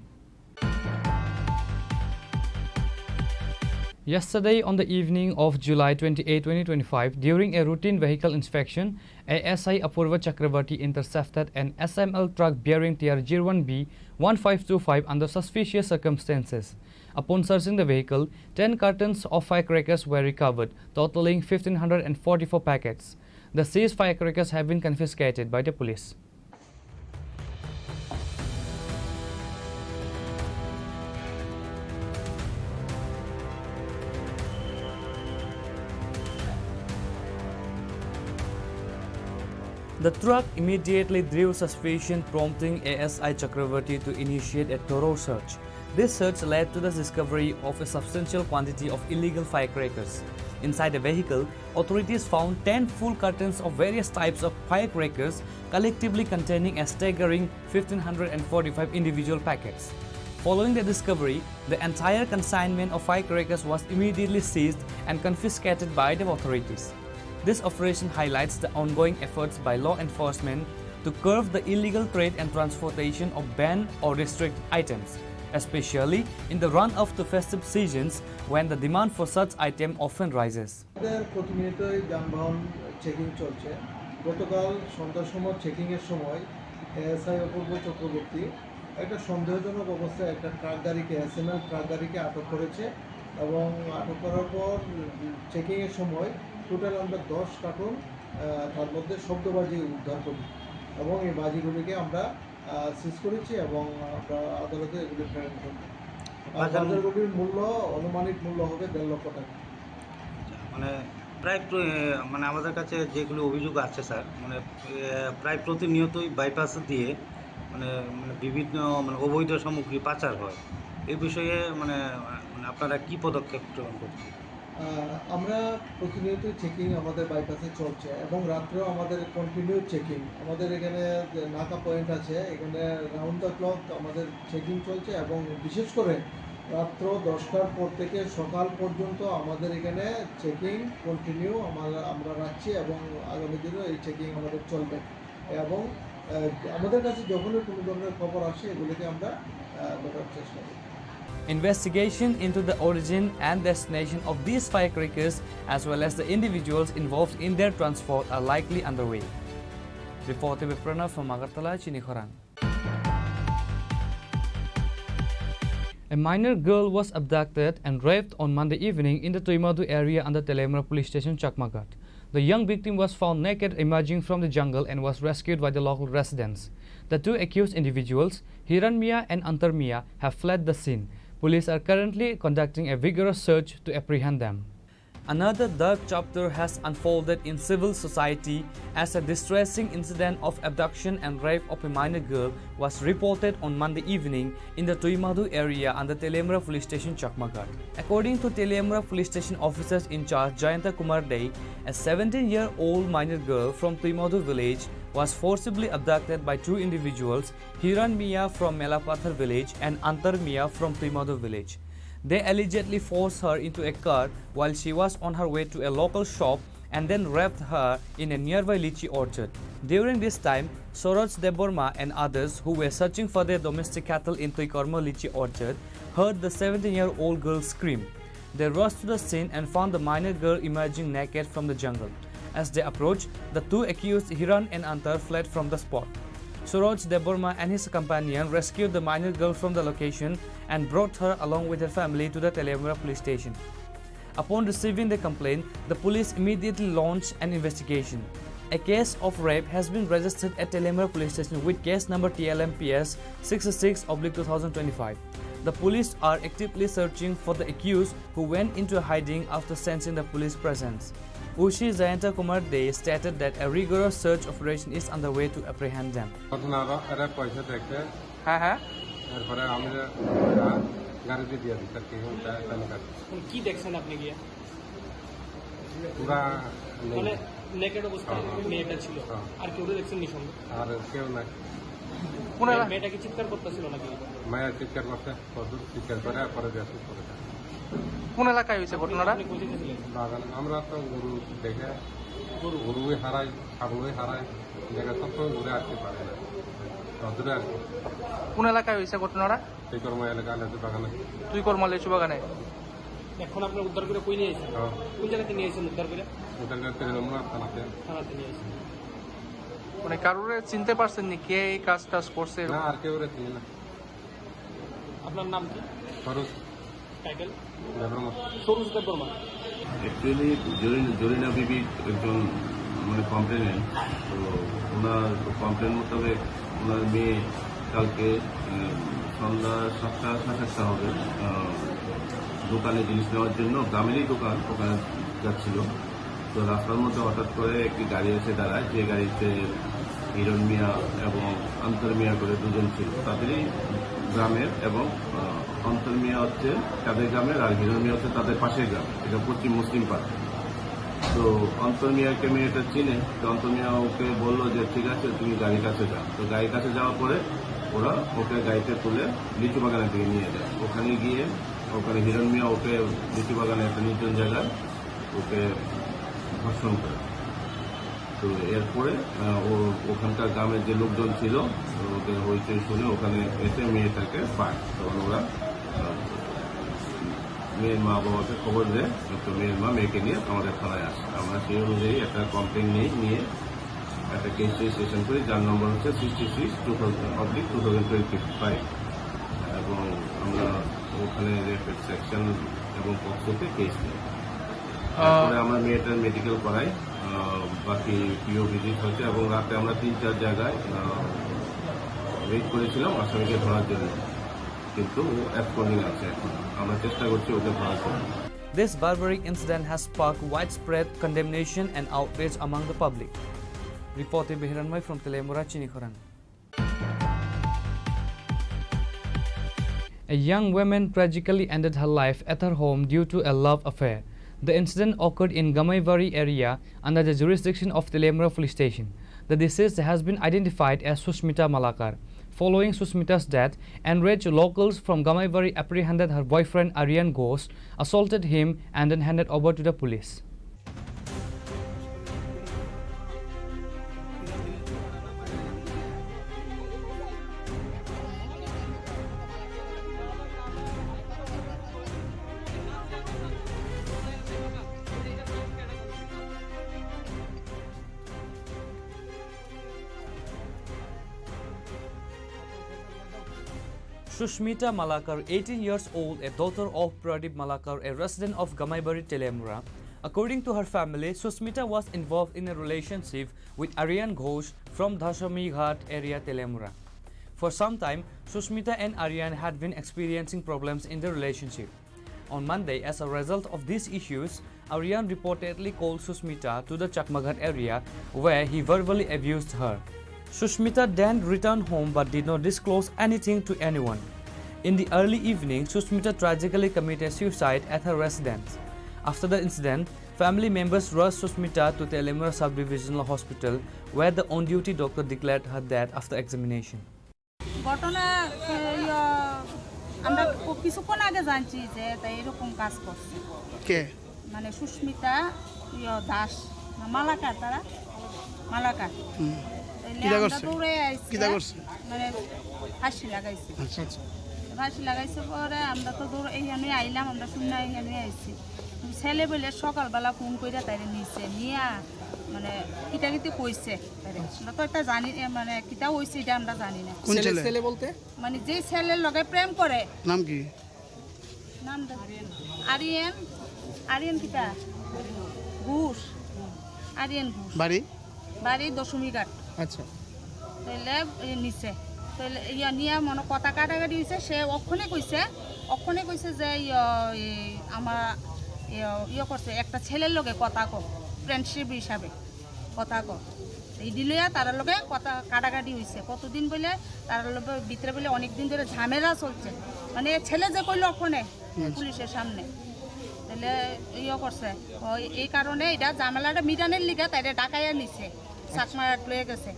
Yesterday, on the evening of July twenty-eight, twenty twenty-five, during a routine vehicle inspection, A S I Apurva Chakravarti intercepted an S M L truck bearing T R zero one B one five two five under suspicious circumstances. Upon searching the vehicle, ten cartons of firecrackers were recovered, totaling fifteen hundred and forty-four packets. The seized firecrackers have been confiscated by the police. The truck immediately drew suspicion, prompting A S I Chakravarti to initiate a thorough search. This search led to the discovery of a substantial quantity of illegal firecrackers. Inside the vehicle, authorities found ten full cartons of various types of firecrackers, collectively containing a staggering fifteen hundred and forty-five individual packets. Following the discovery, the entire consignment of firecrackers was immediately seized and confiscated by the authorities. This operation highlights the ongoing efforts by law enforcement to curb the illegal trade and transportation of banned or restricted items, especially in the run-up to festive seasons when the demand for such item often rises. আমাদের প্রতিনিয়তই যানবাহন চেকিং চলছে। গতকাল সন্ধ্যার সময় চেকিংয়ের সময় এএসআই অপূর্ব চক্রবর্তী একটা সন্দেহজনক অবস্থায় একটা ট্রাক গাড়িকে, এসএমএল ট্রাক গাড়িকে আটক করেছে এবং আটক করার পর চেকিংয়ের সময় টোটাল আমরা দশ কার্টন, আহ, তার মধ্যে শব্দবাজি উদ্ধার করি এবং এই বাজিগুলিকে আমরা, আহ, সিজ করেছি এবং আমরা আদালতে এগুলি প্রেরণ করব। আর বাজার বাজারগুলির মূল্য, আনুমানিক মূল্য হবে দেড় লক্ষ টাকা। আচ্ছা, মানে প্রায় প্র-, এ, মানে আমাদের কাছে যেগুলো অভিযোগ আছে স্যার, মানে, এ, প্রায় প্রতিনিয়তই বাইপাস দিয়ে মানে, মানে বিভিন্ন মানে অবৈধ সামগ্রী পাচার হয়। এই বিষয়ে মানে, মানে আপনারা কি পদক্ষেপ গ্রহণ করছেন? আহ, আমরা প্রতিনিয়ত চেকিং আমাদের বাইপাসে চলছে এবং রাত্রেও আমাদের কন্টিনিউ চেকিং। আমাদের এখানে যে নাকা পয়েন্ট আছে, এখানে রাউন্ড দ্য ক্লক আমাদের চেকিং চলছে এবং বিশেষ করে রাত্র দশটার পর থেকে সকাল পর্যন্ত আমাদের এখানে চেকিং কন্টিনিউ আমরা, আমরা রাখছি এবং আগামী দিনও এই চেকিং আমাদের চলবে এবং, আহ, আমাদের কাছে যখনই কোনো ধরনের খবর আসে, এগুলিকে আমরা, আহ, ধরার চেষ্টা করি। Investigation into the origin and destination of these firecrackers, as well as the individuals involved in their transport, are likely underway. Reported by Pranav from Agartala, Chinikhorang. A minor girl was abducted and raped on Monday evening in the Tuimadu area under Teliamura Police Station, Chakmaghat. The young victim was found naked emerging from the jungle and was rescued by the local residents. The two accused individuals, Hiran Mia and Antar Mia, have fled the scene. Police are currently conducting a vigorous search to apprehend them. Another dark chapter has unfolded in civil society as a distressing incident of abduction and rape of a minor girl was reported on Monday evening in the Tuimadu area under Teliamura Police Station, Chakmaghat. According to Teliamura Police Station officers in charge Jayanta Kumar Dey, a seventeen-year-old minor girl from Tuimadu village was forcibly abducted by two individuals, Hiran Mia from Melapathar village and Antar Mia from Tuimadu village. They allegedly forced her into a car while she was on her way to a local shop and then raped her in a nearby lychee orchard. During this time, Soroj Debbarma and others who were searching for their domestic cattle in Tuikorma lychee orchard heard the seventeen-year-old girl's scream. They rushed to the scene and found the minor girl emerging naked from the jungle. As they approached, the two accused, Hiran and Antar, fled from the spot. Suraj Debbarma and his companion rescued the minor girl from the location and brought her along with her family to the Teliamura police station. Upon receiving the complaint, the police immediately launched an investigation. A case of rape has been registered at Teliamura police station with case number T L M P S sixty-six oblique two thousand twenty-five. The police are actively searching for the accused who went into hiding after sensing the police presence. O C Jayanta Kumar Dey stated that a rigorous search operation is underway to apprehend them. ঘটনা এরা পয়সা দেখে। হ্যাঁ, হ্যাঁ। এরপরে আমি গাড়িতে দিয়ে দিচ্ছি আর কি, ওটা এখানে কাজ। এখন কি দেখছেন আপনি গিয়ে? পুরা নেই। মানে নেকেড অবস্থায় হ্যাঁ, হ্যাঁ। মেয়েটা ছিল। হ্যাঁ। আর কেউ দেখছেন নি সঙ্গে? আর কেউ নাই। কোন এলা- মেয়েটা কি চিৎকার করতেছিল নাকি? মায়া চিৎকার করতে, কত চিৎকার করে, পরে বেসুস করে দেয়। কোন এলাকায় হয়েছে ঘটনাটা? আপনি কোথায় গেছিলেন? বাগান, আমরা তো গরু দেখে, গরু। গরুই হারাই, ছাগলই হারাই, জায়গা সবসময় ঘুরে আসতে পারে না, রোদ্দুরে আর কি। কোন এলাকায় হয়েছে ঘটনাটা? তুইকর্মা এলাকা, লেচু বাগানে। তুইকর্মা লেচু বাগানে? এখন আপনার উদ্ধার করে কই নিয়ে এসেছেন? হ্যাঁ। কোন জায়গাতে নিয়ে এসেছেন উদ্ধার করে? উদ্ধার করে তিন নম্বর থানাতে। থানাতে নিয়ে এসেছেন। মানে কারোরে চিনতে পারছেন নি কে এই কাজ টাজ করছে? না, আর কেউ রে চিনি না। আপনার নাম কি? সরোজ। টাইটেল? দেববর্মা। সরোজ দেববর্মা। অ্যাকচুয়ালি জরিনা, জরিনা বিবি একজন মানে কমপ্লেনেন্ট। তো ওনার কমপ্লেন মোতাবেক ওনার মেয়ে কালকে, উম, সন্ধ্যা সাতটা, সাড়ে সাতটা হবে, আহ, দোকানে জিনিস নেওয়ার জন্য, গ্রামেরই দোকান, ওখানে যাচ্ছিল। তো রাস্তার মধ্যে হঠাৎ করে একটি গাড়ি এসে দাঁড়ায়, যে গাড়িতে হিরণ মিয়া এবং অন্তর মিয়া করে দুজন ছিল, তাদেরই গ্রামের। এবং, আহ, অন্তর মিয়া হচ্ছে তাদের গ্রামের, আর হিরণ মিয়া হচ্ছে তাদের পাশের গ্রাম, এটা পশ্চিম মুসলিম পাড়া। তো অন্তর মিয়াকে মেয়েটা চিনে, তো অন্তর মিয়া ওকে বললো যে, "ঠিক আছে, তুমি গাড়ির কাছে যাও।" তো গাড়ির কাছে যাওয়ার পরে ওরা ওকে গাড়িতে তুলে লিচু বাগানের দিকে নিয়ে যায়। ওখানে গিয়ে ওখানে হিরণ মিয়া ওকে লিচু বাগানে একটা নির্জন জায়গায় ওকে ধর্ষণ করে। তো এরপরে, আহ, ও ওখানকার গ্রামের যে লোকজন ছিল, ওদের হইচই শুনে ওখানে এসে মেয়েটাকে পায়। তখন ওরা, আহ, মেয়ের মা বাবাকে খবর দেয়, তো মেয়ের মা মেয়েকে নিয়ে আমাদের থানায় আসে। আমরা সেই অনুযায়ী একটা কমপ্লেন নিয়ে, নিয়ে একটা কেস রেজিস্ট্রেশন করি, যার নম্বর হচ্ছে sixty six two thousand oblique two thousand twenty five. এবং আমরা ওখানে রেপ সেকশন এবং পক্সোতে কেস নিই। আহ, তারপরে আমরা মেয়েটার মেডিকেল করাই, আহ, বাকি পিও ভিজিট হচ্ছে এবং রাতে আমরা তিন চার জায়গায়, আহ, রেড করেছিলাম আসামিকে ধরার জন্য, কিন্তু ও অ্যাবসকন্ডিং আছে এখন। আমরা চেষ্টা করছি ওকে ধরার জন্য। This barbaric incident has sparked widespread condemnation and outrage among the public. Reporting by Hiranmai from Teliamura, Chinikhorang. A young woman tragically ended her life at her home due to a love affair. The incident occurred in Gamaibari area under the jurisdiction of Teliamura Police Station. The deceased has been identified as Susmita Malakar. Following Susmita's death, enraged locals from Gamaibari apprehended her boyfriend Aryan Ghosh, assaulted him, and then handed over to the police. Sushmita Malakar, eighteen years old, a daughter of Pradip Malakar, a resident of Gamaibari Telemura. According to her family, Sushmita was involved in a relationship with Aryan Ghosh from Dashami Ghat area, Telemura. For some time, Sushmita and Aryan had been experiencing problems in their relationship. On Monday, as a result of these issues, Aryan reportedly called Sushmita to the Chakmaghat area, where he verbally abused her. Sushmita then returned home but did not disclose anything to anyone. In the early evening, Sushmita tragically committed suicide at her residence. After the incident, family members rushed Sushmita to Telemura Sub-Divisional Hospital, where the on-duty doctor declared her dead after examination. ঘটনা, এ, ইয়া, আমরা ক-, কিছুক্ষণ আগে জানছি যে তাই এরকম কাজ করছে। কে? মানে সুস্মিতা, ইয়া, দাস, না, মালাকার তারা? মালাকার। হুম। তাইলে কিতা আমরা করছে? দৌড়ে আইছি, কিতা হ্যাঁ? করছে? মানে ফাঁসি লাগাইছে। আচ্ছা। আচ্ছা। ফাঁসি লাগাইছে পরে আমরা তো দৌড়ে এইখানে আইলাম, আমরা শুনে এইখানে আইছি। ছেলে বলে সকালবেলা ফোন কইরা তাইরে নিছে, নিয়া মানে কিতা কিতি কইছে। আচ্ছা। আমরা তো এটা জানি, এ, মানে, কিতা হইছে, এটা আমরা জানি না। কোন ছেলে, ছেলে? ছেলে বলতে? মানে, যে ছেলের লগে প্রেম করে। নাম কি? নাম দে-, আরিয়ান, আরিয়ান কিতা? ঘোষ। আরিয়ান ঘোষ। বাড়ি? বাড়ি দশমী ঘাট। আচ্ছা। তাইলে এই নিচে। তাইলে ইয়া নিয়া মনে কথা কাটাকাটি হইছে, সে অক্ষণে কইছে, অক্ষণে কইছে যে ইয়া, এই আমার ইয়া, ইয়ে করছে, একটা ছেলের লগে কথা কো, ফ্রেন্ডশিপ হিসাবে। কথা কর। এই দিলইয়া তার লগে কথা কাটাকাটি হইছে। কতদিন বলে তার লগে ভিতরে বলে অনেক দিন ধরে ঝামেলা চলছে। মানে ছেলে যে কইলো ওখানে হুম। পুলিশের সামনে। তাহলে ইয়ে করছে। ওই এই কারণে এটা ঝামেলাটা মিটানের লিগে তাইরে ডাকাইয়া নিছে। চাকমা লয়ে গেছে।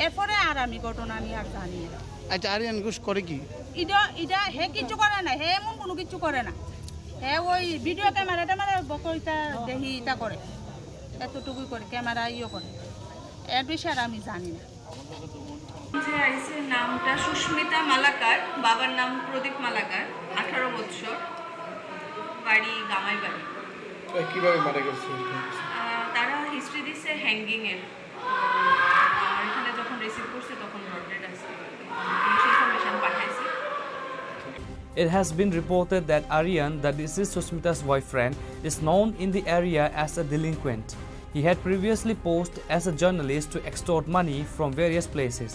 এরপরে আর আমি ঘটনা আমি আর জানি না। আচ্ছা, আরিয়ান ঘোষ করে কি? এটা, এটা হে কিচ্ছু করে না, হে এমন কোনো কিচ্ছু করে না। হে ওই ভিডিও ক্যামেরা ট্যামেরা বকইতা দেখি ইতা করে। এতটুকুই করে, ক্যামেরা ইয়ে করে। এর বেশি আর আমি জানি না। যে আইসির নামটা সুস্মিতা মালাকার, বাবার নাম প্রদীপ মালাকার, আঠারো বৎসর, বাড়ি গামাইবাড়ি। তো কিভাবে মারা গেছে? আহ, তারা হিস্ট্রি দিছে হ্যাঙ্গিং এর। তো আমার এখানে যখন রিসিভ করছে তখন ব্রড ডেড আছে। পুলিশ ইনফরমেশন পাঠাইছে। It has been reported that Aryan, the deceased Sushmita's boyfriend, is known in the area as a delinquent. He had previously posed as a journalist to extort money from various places.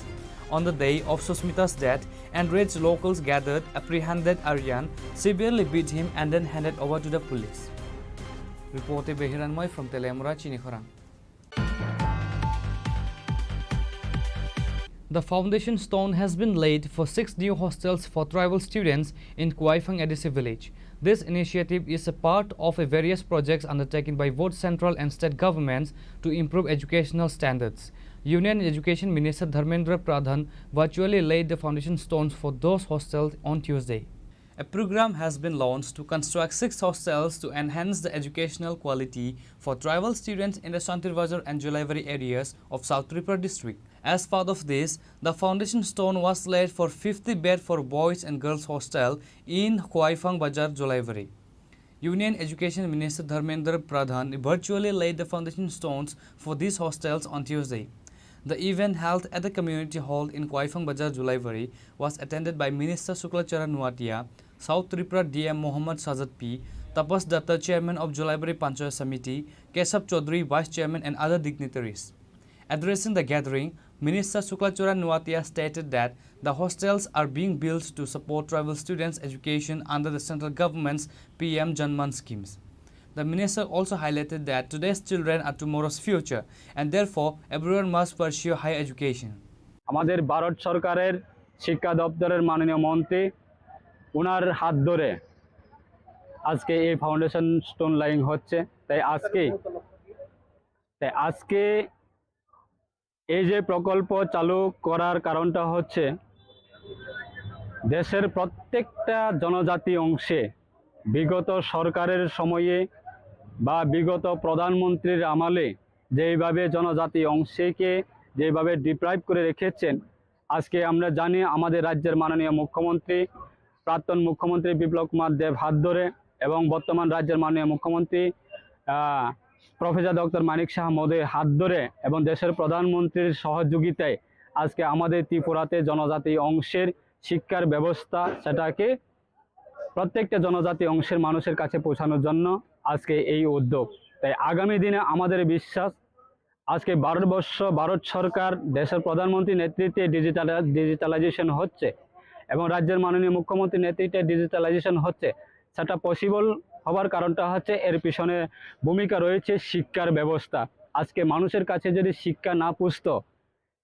On the day of Sushmita's death, enraged locals gathered, apprehended Aryan, severely beat him, and then handed over to the police. Reported by Hiranmoy from Telemura, Chinikhorang. The foundation stone has been laid for six new hostels for tribal students in Kuaifang A D C village. This initiative is a part of a various projects undertaken by both central and state governments to improve educational standards. Union Education Minister Dharmendra Pradhan virtually laid the foundation stones for those hostels on Tuesday. A program has been launched to construct six hostels to enhance the educational quality for tribal students in the Shantir Bazar and Jolaibari areas of South Tripura district. As part of this, the foundation stone was laid for fifty bed for boys and girls hostel in Khwaifang Bazar, Jolaibari. Union Education Minister Dharmendra Pradhan virtually laid the foundation stones for these hostels on Tuesday. The event, held at the community hall in Khwaifang Bazar, Jolaibari, was attended by Minister Shukla Charan Nuatia, South Tripura D M Mohammad Sajad P, Tapas Datta, Chairman of Jolaibari Panchayat Samiti, Kesab Chaudhary, Vice Chairman, and other dignitaries. Addressing the gathering, Minister Shukla Charan Nuatia stated that the hostels are being built to support tribal students' education under the central government's P M Janman schemes. The minister also highlighted that today's children are tomorrow's future, and therefore everyone must pursue higher education. আমাদের ভারত সরকারের শিক্ষা দপ্তরের মাননীয় মন্ত্রী, ওনার হাত ধরে আজকে এই ফাউন্ডেশন স্টোন লেইং হচ্ছে। তাই আজকে, তাই আজকে এই যে প্রকল্প চালু করার কারণটা হচ্ছে, দেশের প্রত্যেকটা জনজাতি অংশে বিগত সরকারের সময়ে বা বিগত প্রধানমন্ত্রীর আমলে যেইভাবে জনজাতি অংশকে যেভাবে ডিপ্রাইভ করে রেখেছেন, আজকে আমরা জানি আমাদের রাজ্যের মাননীয় মুখ্যমন্ত্রী, প্রাক্তন মুখ্যমন্ত্রী বিপ্লব কুমার দেব হাত ধরে এবং বর্তমান রাজ্যের মাননীয় মুখ্যমন্ত্রী, আহ, প্রফেসর ডক্টর মানিক সাহা মহোদয়ের হাত ধরে এবং দেশের প্রধানমন্ত্রীর সহযোগিতায় আজকে আমাদের ত্রিপুরাতে জনজাতি অংশের শিক্ষার ব্যবস্থা, সেটাকে প্রত্যেকটা জনজাতি অংশের মানুষের কাছে পৌঁছানোর জন্য আজকে এই উদ্যোগ। তাই আগামী দিনে আমাদের বিশ্বাস, আজকে ভারতবর্ষ, ভারত সরকার, দেশের প্রধানমন্ত্রী নেতৃত্বে ডিজিটাল, ডিজিটালাইজেশন হচ্ছে এবং রাজ্যের মাননীয় মুখ্যমন্ত্রী নেতৃত্বে ডিজিটালাইজেশন হচ্ছে, সেটা পসিবল হবার কারণটা হচ্ছে এর পিছনে ভূমিকা রয়েছে শিক্ষার ব্যবস্থা। আজকে মানুষের কাছে যদি শিক্ষা না পুষতো,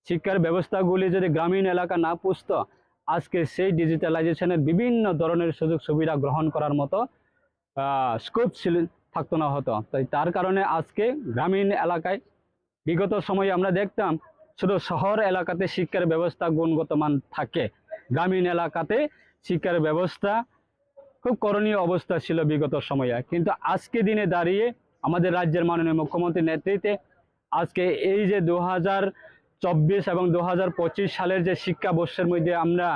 শিক্ষার ব্যবস্থাগুলি যদি গ্রামীণ এলাকা না পুষতো, আজকে সেই ডিজিটালাইজেশনের বিভিন্ন ধরনের সুযোগ সুবিধা গ্রহণ করার মতো, আহ, স্কোপ ছিল, থাকতো না হতো। তাই তার কারণে আজকে গ্রামীণ এলাকায় বিগত সময়ে আমরা দেখতাম শুধু শহর এলাকাতে শিক্ষার ব্যবস্থা গুণগত মান থাকে, গ্রামীণ এলাকাতে শিক্ষার ব্যবস্থা খুব করণীয় অবস্থা ছিল বিগত সময়ে। কিন্তু আজকে দিনে দাঁড়িয়ে আমাদের রাজ্যের মাননীয় মুখ্যমন্ত্রীর নেতৃত্বে আজকে এই যে দু হাজার চব্বিশ এবং দু হাজার পঁচিশ সালের যে শিক্ষাবর্ষের মধ্যে আমরা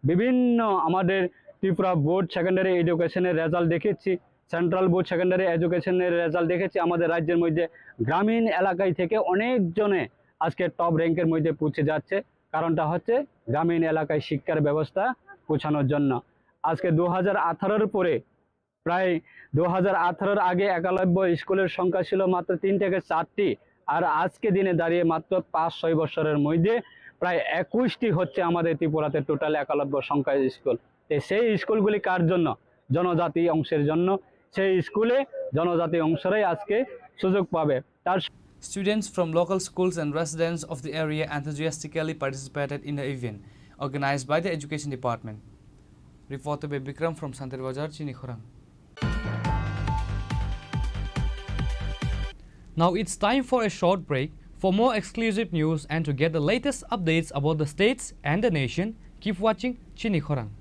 বিভিন্ন আমাদের ত্রিপুরা বোর্ড সেকেন্ডারি এডুকেশনের রেজাল্ট দেখেছি, সেন্ট্রাল বোর্ড সেকেন্ডারি এডুকেশনের রেজাল্ট দেখেছি, আমাদের রাজ্যের মধ্যে গ্রামীণ এলাকায় থেকে অনেকজনে আজকে টপ র্যাঙ্কের মধ্যে পৌঁছে যাচ্ছে। কারণটা হচ্ছে গ্রামীণ এলাকায় শিক্ষার ব্যবস্থা পৌঁছানোর জন্য। আজকে দু হাজার আঠারোর পরে প্রায় দু হাজার আঠারোর আগে একলব্য স্কুলের সংখ্যা ছিল মাত্র তিন থেকে চারটি, আর আজকে দিনে দাঁড়িয়ে মাত্র পাঁচ ছয় বছরের মধ্যে প্রায় একুশটি হচ্ছে আমাদের ত্রিপুরাতে টোটাল একলব্য সংখ্যা স্কুল। তো সেই স্কুলগুলি কার জন্য? জনজাতি অংশের জন্য। সেই স্কুলে জনজাতি অংশরাই আজকে সুযোগ পাবে। তার Students from local schools and residents of the area enthusiastically participated in the event organized by the Education Department. Reporter by Bikram from Santir Bazar, Chini Khorang. Now it's time for a short break. For more exclusive news and to get the latest updates about the states and the nation, keep watching Chini Khorang.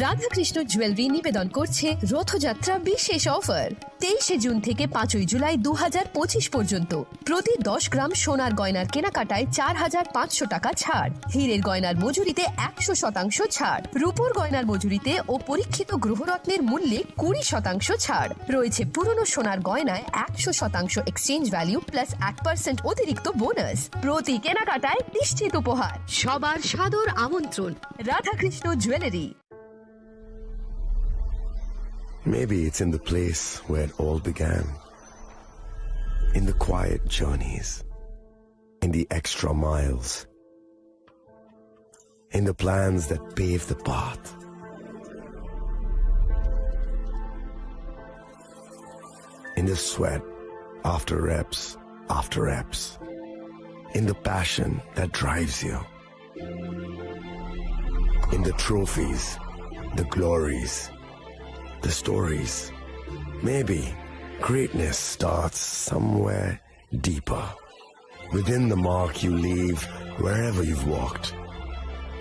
Radhakrishna jewellery নিবেদন করছে রথযাত্রা বিশেষ অফার। তেইশে জুন থেকে পাঁচই জুলাই দু হাজার পঁচিশ পর্যন্ত প্রতি দশ গ্রাম সোনার গয়নার কেনাকাটায় চার হাজার পাঁচশো টাকা ছাড়, হীরের গয়নার মজুরিতে একশো শতাংশ ছাড়, রূপোর গয়নার মজুরিতে ও পরীক্ষিত গ্রহরত্নের মূল্যে কুড়ি শতাংশ ছাড়। রয়েছে পুরনো সোনার গয়নায় একশো শতাংশ এক্সচেঞ্জ ভ্যালু প্লাস এক পার্সেন্ট অতিরিক্ত বোনাস। প্রতি কেনাকাটায় নিশ্চিত উপহার। সবার সাদর আমন্ত্রণ Radhakrishna jewellery. Maybe it's in the place where it all began. In the quiet journeys, in the extra miles, in the plans that pave the path, in the sweat after reps after reps, in the passion that drives you. In the trophies, the glories, the stories. Maybe greatness starts somewhere deeper. Within the mark you leave wherever you've walked.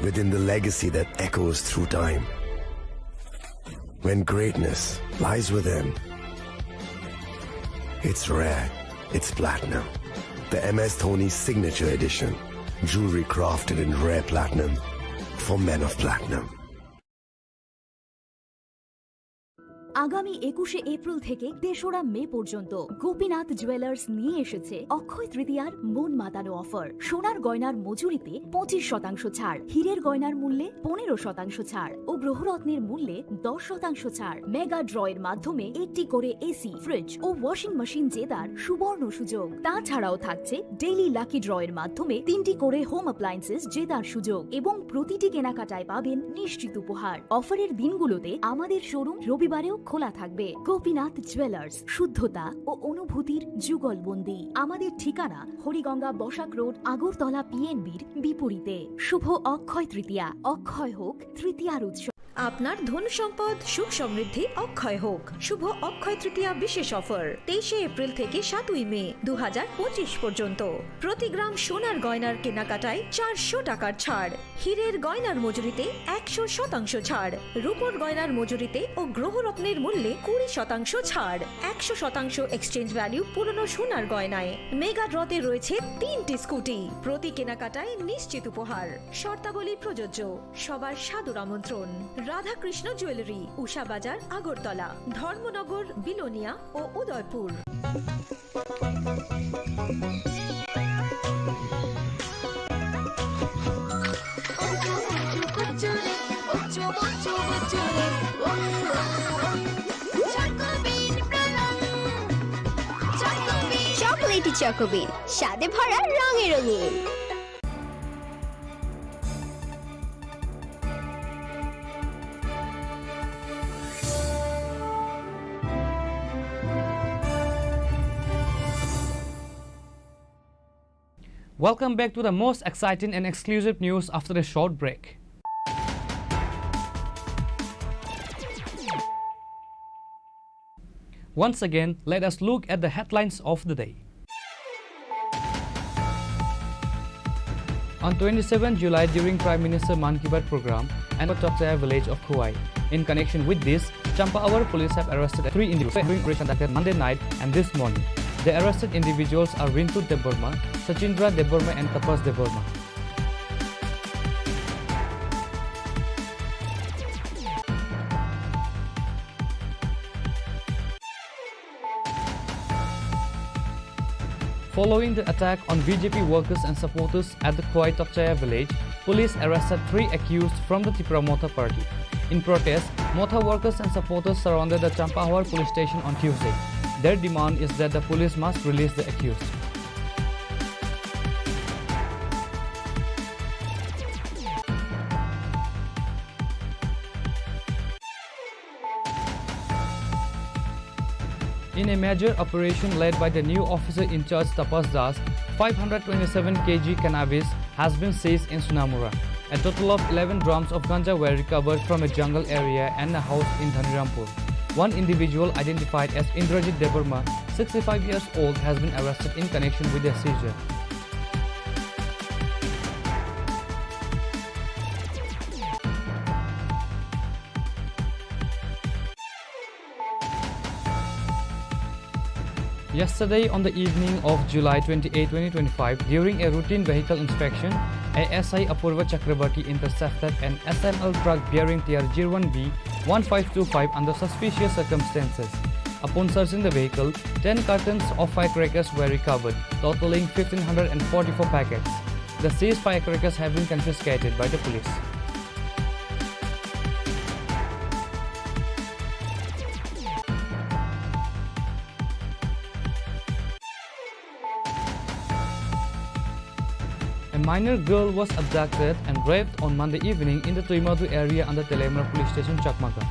Within the legacy that echoes through time. When greatness lies within, it's rare, it's platinum. The M S Dhoni Signature Edition. Jewelry crafted in rare platinum for men of platinum. আগামী একুশে এপ্রিল থেকে তেসরা মে পর্যন্ত গোপীনাথ জুয়েলার্স নিয়ে এসেছে অক্ষয় তৃতীয়ার মন মাতানো অফার। সোনার গয়নার মজুরিতে পঁচিশ শতাংশ ছাড়, হীরের গয়নার মূল্যে পনেরো শতাংশ ছাড় ও গ্রহরত্নের মূল্যে দশ শতাংশ ছাড়। মেগা ড্রয়ের মাধ্যমে একটি করে এসি, ফ্রিজ ও ওয়াশিং মেশিন জেতার সুবর্ণ সুযোগ। তাছাড়াও থাকছে ডেইলি লাকি ড্রয়ের মাধ্যমে তিনটি করে হোম অ্যাপ্লায়েন্সেস জেতার সুযোগ এবং প্রতিটি কেনাকাটায় পাবেন নিশ্চিত উপহার। অফারের দিনগুলোতে আমাদের শোরুম রবিবারেও খোলা থাকবে। গোপীনাথ জুয়েলার্স, শুদ্ধতা ও অনুভূতির যুগলবন্দি। আমাদের ঠিকানা হরিগঙ্গা বসাক রোড, আগরতলা পিএনবির বিপরীতে। শুভ অক্ষয় তৃতীয়া, অক্ষয় হোক তৃতীয়ার উৎসব। আপনার ধন সম্পদ সুখ সমৃদ্ধি অক্ষয় হোক। শুভ অক্ষয় তৃতীয়া বিশেষ অফার, তেইশে এপ্রিল থেকে সাতই মে দু হাজার পঁচিশ পর্যন্ত। প্রতি গ্রাম সোনার গয়নার কেনাকাটায় চারশো টাকার ছাড়, হীরের গয়নার মজুরিতে একশো শতাংশ ছাড়, রূপোর গয়নার মজুরিতে ও গ্রহরত্নের মূল্যে কুড়ি শতাংশ ছাড়, একশো শতাংশ এক্সচেঞ্জ ভ্যালু পুরনো সোনার গয়নায়। মেগা ড্রতে রয়েছে তিনটি স্কুটি, প্রতি কেনাকাটায় নিশ্চিত উপহার। শর্তাবলী প্রযোজ্য। সবার সাদর আমন্ত্রণ। রাধাকৃষ্ণ জুয়েলারি, উষা বাজার, আগরতলা, ধর্মনগর, বিলোনিয়া ও উদয়পুর। চকোলেটি চকোবিন, স্বাদে ভরা, রঙে রঙিন। Welcome back to the most exciting and exclusive news after a short break. Once again, let us look at the headlines of the day. On twenty-seventh July, during Prime Minister Mann Ki Baat program, and Tokchaya village of Khowai. In connection with this, Champahawer police have arrested three individuals during operation conducted Monday night and this morning. The arrested individuals are Rintu Debbarma, Sachindra Debbarma, and Tapas Debbarma. Following the attack on B J P workers and supporters at the Khowai Tokchaya village, police arrested three accused from the Tipra Motha party. In protest, Motha workers and supporters surrounded the Champahawer police station on Tuesday. Their demand is that the police must release the accused. In a major operation led by the new officer in charge Tapas Das, five hundred twenty-seven K G cannabis has been seized in Sonamura. A total of eleven grams of ganja were recovered from a jungle area and a house in Dhanirampur. One individual identified as Indrajit Debbarma, sixty-five years old, has been arrested in connection with the seizure. Yesterday, on the evening of July twenty-eight, twenty twenty-five, during a routine vehicle inspection, A S I Apurva Chakrabarti intercepted an S M L truck bearing T R zero one B one five two five under suspicious circumstances. Upon searching the vehicle, ten cartons of firecrackers were recovered, totaling fifteen hundred and forty-four packets. The seized firecrackers have been confiscated by the police. A minor girl was abducted and raped on Monday evening in the Tuimadu area under Teliamura Police Station, Chakmaga.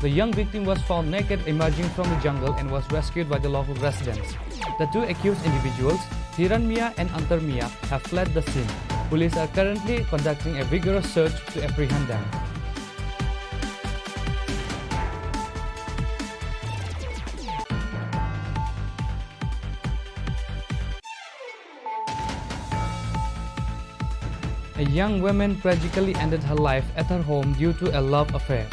The young victim was found naked emerging from the jungle and was rescued by the local residents. The two accused individuals, Hiran Mia and Antar Mia, have fled the scene. Police are currently conducting a vigorous search to apprehend them. A young woman tragically ended her life at her home due to a love affair.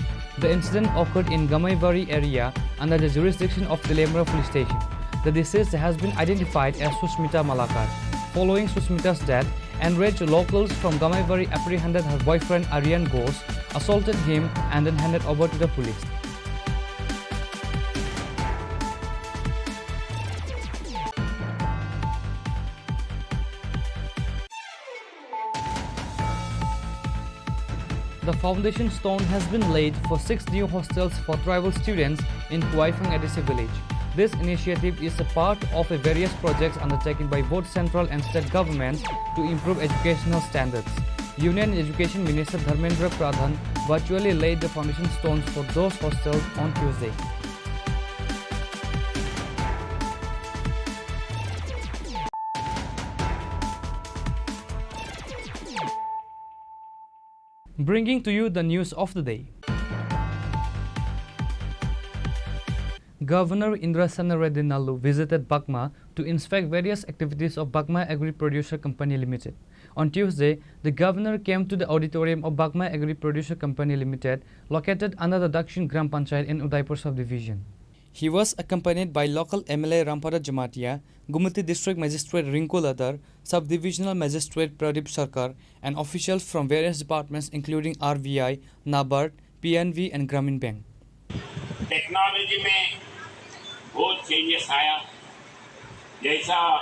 The incident occurred in Gamaibari area under the jurisdiction of Teliamura Police Station. The deceased has been identified as Susmita Malakar. Following Susmita's death, enraged locals from Gamaibari apprehended her boyfriend Aryan Ghosh, assaulted him, and then handed over to the police. The foundation stone has been laid for six new hostels for tribal students in Khowai Phang A D C village. This initiative is a part of a various projects undertaken by both central and state governments to improve educational standards. Union Education Minister Dharmendra Pradhan virtually laid the foundation stones for those hostels on Tuesday. Bringing to you the news of the day. Governor Indrasena Reddy Nallu visited Bagma to inspect various activities of Bagma Agri Producer Company Limited. On Tuesday, the governor came to the auditorium of Bagma Agri Producer Company Limited, located under the Dakshin Gram Panchayat in Udaipur subdivision. He was accompanied by local M L A Rampada Jamatia, Gumati District Magistrate Rinku Ladar, Sub-Divisional Magistrate Pradip Sarkar, and officials from various departments including R B I, NABARD, P N B and Gramin Bank. Technology में बहुत चेंजेस आया। जैसा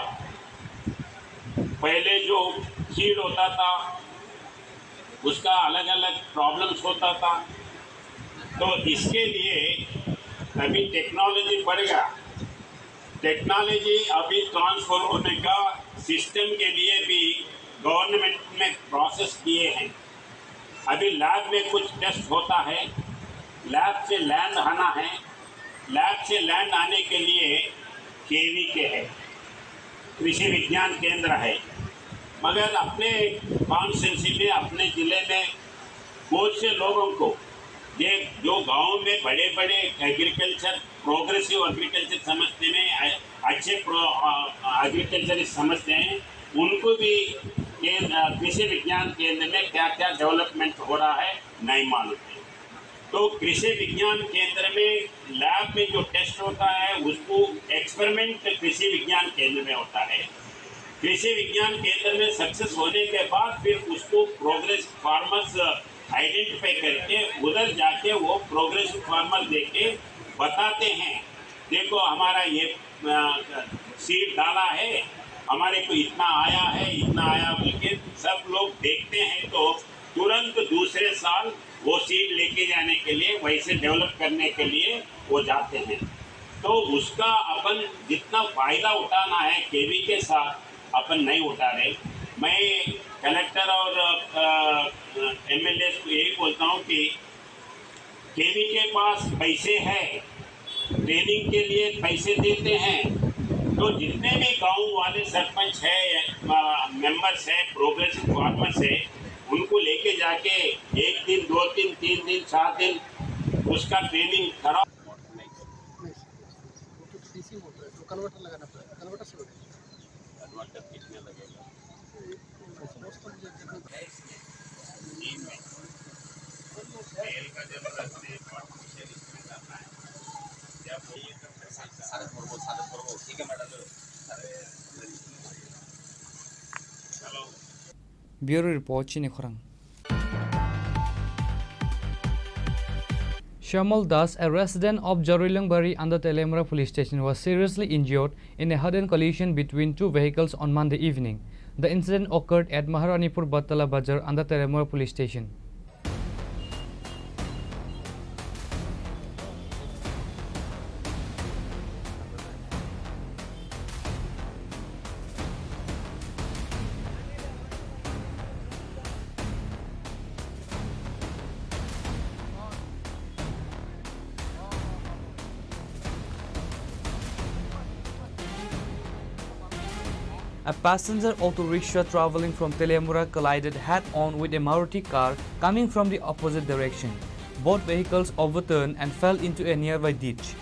पहले जो सीड होता था, उसका अलग अलग प्रॉब्लम्स होता था। तो इसके लिए अभी टेक्नोलॉजी बढ़ गया। टेक्नोलॉजी अभी ट्रांसफर होने का सिस्टम के लिए भी गवर्नमेंट में प्रोसेस किए हैं। अभी लैब में कुछ टेस्ट होता है, लैब से लैंड आना है, लैब से लैंड आने के लिए केवीके है, कृषि विज्ञान केंद्र है। मगर अपने कॉन्स्टिट्यूंसी में, अपने जिले में बहुत से लोगों को, ये जो गांव में बड़े बड़े एग्रीकल्चर, प्रोग्रेसिव एग्रीकल्चर समझते हैं, अच्छे प्रो-, अ, एग्रीकल्चरिस्ट समझते हैं, उनको भी केंद्र, कृषि विज्ञान केंद्र में क्या क्या डेवलपमेंट हो रहा है, नहीं मालूम है। तो कृषि विज्ञान केंद्र में लैब में जो टेस्ट होता है, उसको एक्सपेरिमेंट कृषि विज्ञान केंद्र में होता है। कृषि विज्ञान केंद्र में सक्सेस होने के बाद फिर उसको प्रोग्रेस फार्मर्स आइडेंटिफाई करके उधर जाके वो प्रोग्रेसिव फार्मर देके बताते हैं, "देखो, हमारा ये, अ, सीड डाला है, हमारे को इतना आया है, इतना आया," बोल के सब लोग देखते हैं, तो तुरंत दूसरे साल वो सीड लेके जाने के लिए, वैसे डेवलप करने के लिए वो जाते हैं। तो उसका अपन जितना फायदा उठाना है केवीके साथ, अपन नहीं उठा रहे। मैं कलेक्टर और, अ, एमएलए को यही बोलता हूँ कि केवीके पास पैसे है, ट्रेनिंग के लिए पैसे देते हैं, तो जितने भी गांव वाले सरपंच है, अ, मेंबर्स है, प्रोग्रेसिव फार्मर्स है, उनको लेके जाके एक दिन, दो दिन, तीन दिन, चार दिन उसका ट्रेनिंग कराओ। नहीं, नहीं सर, वो तो डीसी मोटर है, तो कन्वर्टर लगाना पड़ेगा, कन्वर्टर से हो जाएगा। कन्वर्टर कितने लगेगा? नहीं, इसमें नीम है, तेल का जरूरत नहीं, आर्टिफिशियल इसमें करना है। जब ये सारे धरबो, सारे धरबो, ठीक है मैडम, सारे। Bureau Report, Chini Khorang. Shamal Das, a resident of Jaroilangbari under Teliamura Police Station, was seriously injured in a head-on collision between two vehicles on Monday evening. The incident occurred at Maharanipur Battala Bazar under Teliamura Police Station. A passenger auto rickshaw traveling from Teliamura collided head-on with a Maruti car coming from the opposite direction. Both vehicles overturned and fell into a nearby ditch.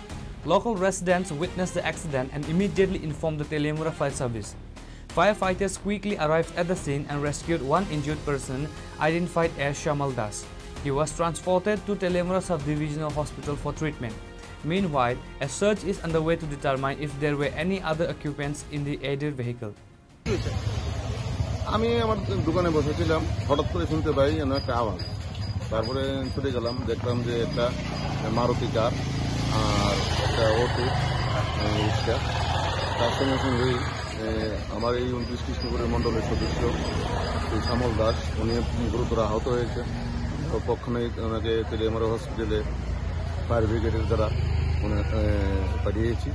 Local residents witnessed the accident and immediately informed the Teliamura Fire Service. Firefighters quickly arrived at the scene and rescued one injured person identified as Shamal Das. He was transported to Teliamura Sub-Divisional Hospital for treatment. Meanwhile, a search is underway to determine if there were any other occupants in the aided vehicle. আমি আমার দোকানে বসেছিলাম, হঠাৎ করে শুনতে পাই যেন একটা আওয়াজ। তারপরে ছুটে গেলাম, দেখলাম যে একটা মারুতি কার আর একটা অটো, আহ, রিক্সা। তার সঙ্গে সঙ্গেই, আহ, আমার এই ঊনত্রিশ কৃষ্ণপুরের মণ্ডলের সদস্য শ্রী শ্যামল দাস, উনি গুরুতর আহত হয়েছে। তো পক্ষ নেই ওনাকে তেলিয়ামুড়া হসপিটালে ফায়ার ব্রিগেডের দ্বারা উনি, আহ, পাঠিয়েছি।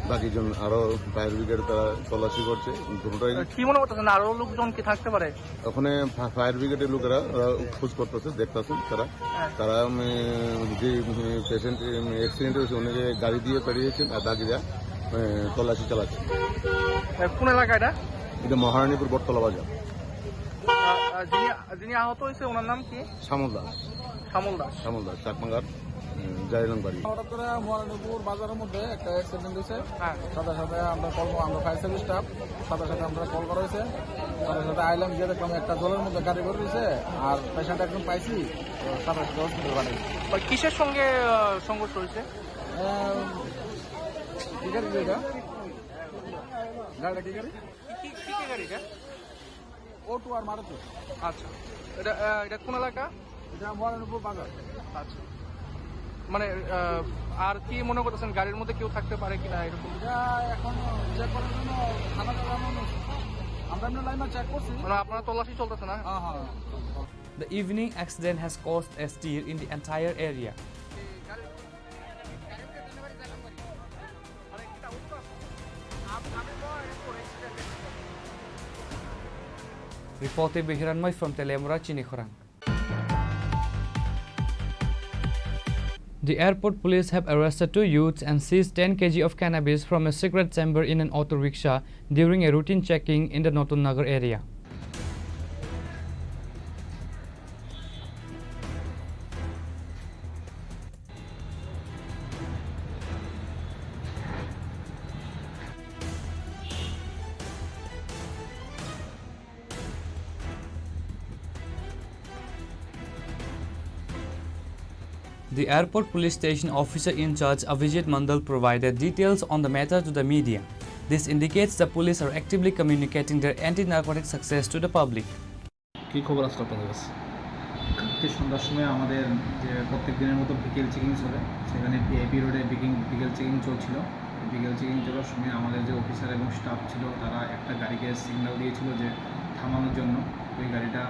বাকিজন আরও ফায়ার ব্রিগেড তারা তল্লাশি করছে। দুটোটাই কি মনে করতেছেন, আরো লোকজন কি থাকতে পারে? ওখানে ফা-, ফায়ার ব্রিগেডের লোকেরা, ওরা খোঁজ করতেছে, দেখতেছে তারা। হ্যাঁ। তারা, উম, যে, উম, পেশেন্ট, উম, অ্যাক্সিডেন্ট হয়েছে, ওনাকে গাড়ি দিয়ে পাঠিয়েছেন আর বাকিরা, উম, তল্লাশি চালাচ্ছে। এ, কোন এলাকা এটা? এটা মহারানীপুর বটতলা বাজার। আ, আ, যিনি, যিনি আহত হয়েছে, ওনার নাম কি? শ্যামল দাস। শ্যামল দাস। শ্যামল দাস, চাকমাঘাট, উম, জারিলাংবাড়ি। হঠাৎ করে মহারানীপুর বাজারের মধ্যে একটা অ্যাক্সিডেন্ট হয়েছে। হ্যাঁ। সাথে সাথে আমরা কল, আমরা ফায়ার সার্ভিস স্টাফ, সাথে সাথে আমরা কল করা হয়েছে। সাথে সাথে আইলাম, গিয়ে দেখলাম একটা জলের মধ্যে গাড়ি পড়ে রয়েছে, আর পেশেন্ট একজন পাইছি, তো সাথে সাথে হসপিটাল পাঠাই। বা কিসের সঙ্গে, আহ, সংঘর্ষ হয়েছে? আহ, কি গাড়ি রে এটা? গাড়িটা কি গাড়ি? কি, কি, কি গাড়ি এটা? অটো আর মারুতি। আচ্ছা, এটা, আহ, এটা কোন এলাকা? এটা মহারানীপুর বাজার। আচ্ছা, মানে আহ, আর কি মনে করতেছেন, গাড়ির মধ্যে কেউ থাকতে পারে কিনা এরকম? এটা এখন চেক করার জন্য থানা চালানো হয়েছে। আমরা এমনি লাইনে চেক করছি। মানে আপনারা তল্লাশি চলতেছে না? হ্যাঁ, হ্যাঁ। The evening accident has caused a stir in the entire area. Reported by Hiranmai from Teliamura, Chinikhorang. The airport police have arrested two youths and seized ten K G of cannabis from a secret chamber in an auto rickshaw during a routine checking in the Notun Nagar area. The airport police station officer in charge, Abhijit Mandal, provided details on the matter to the media. This indicates the police are actively communicating their anti-narcotic success to the public. কি খবর আসলো আপনাদের কাছে? কালকে সন্ধ্যার সময় আমাদের যে প্রত্যেক দিনের মতো বিকেল চেকিং চলে, সেখানে ভিআইপি রোডে বিকিং-, বিকেল চেকিং চলছিল। বিকেল চেকিং চলার সময় আমাদের যে অফিসার এবং স্টাফ ছিল, তারা একটা গাড়িকে সিগন্যাল দিয়েছিল যে থামানোর জন্য। ওই গাড়িটা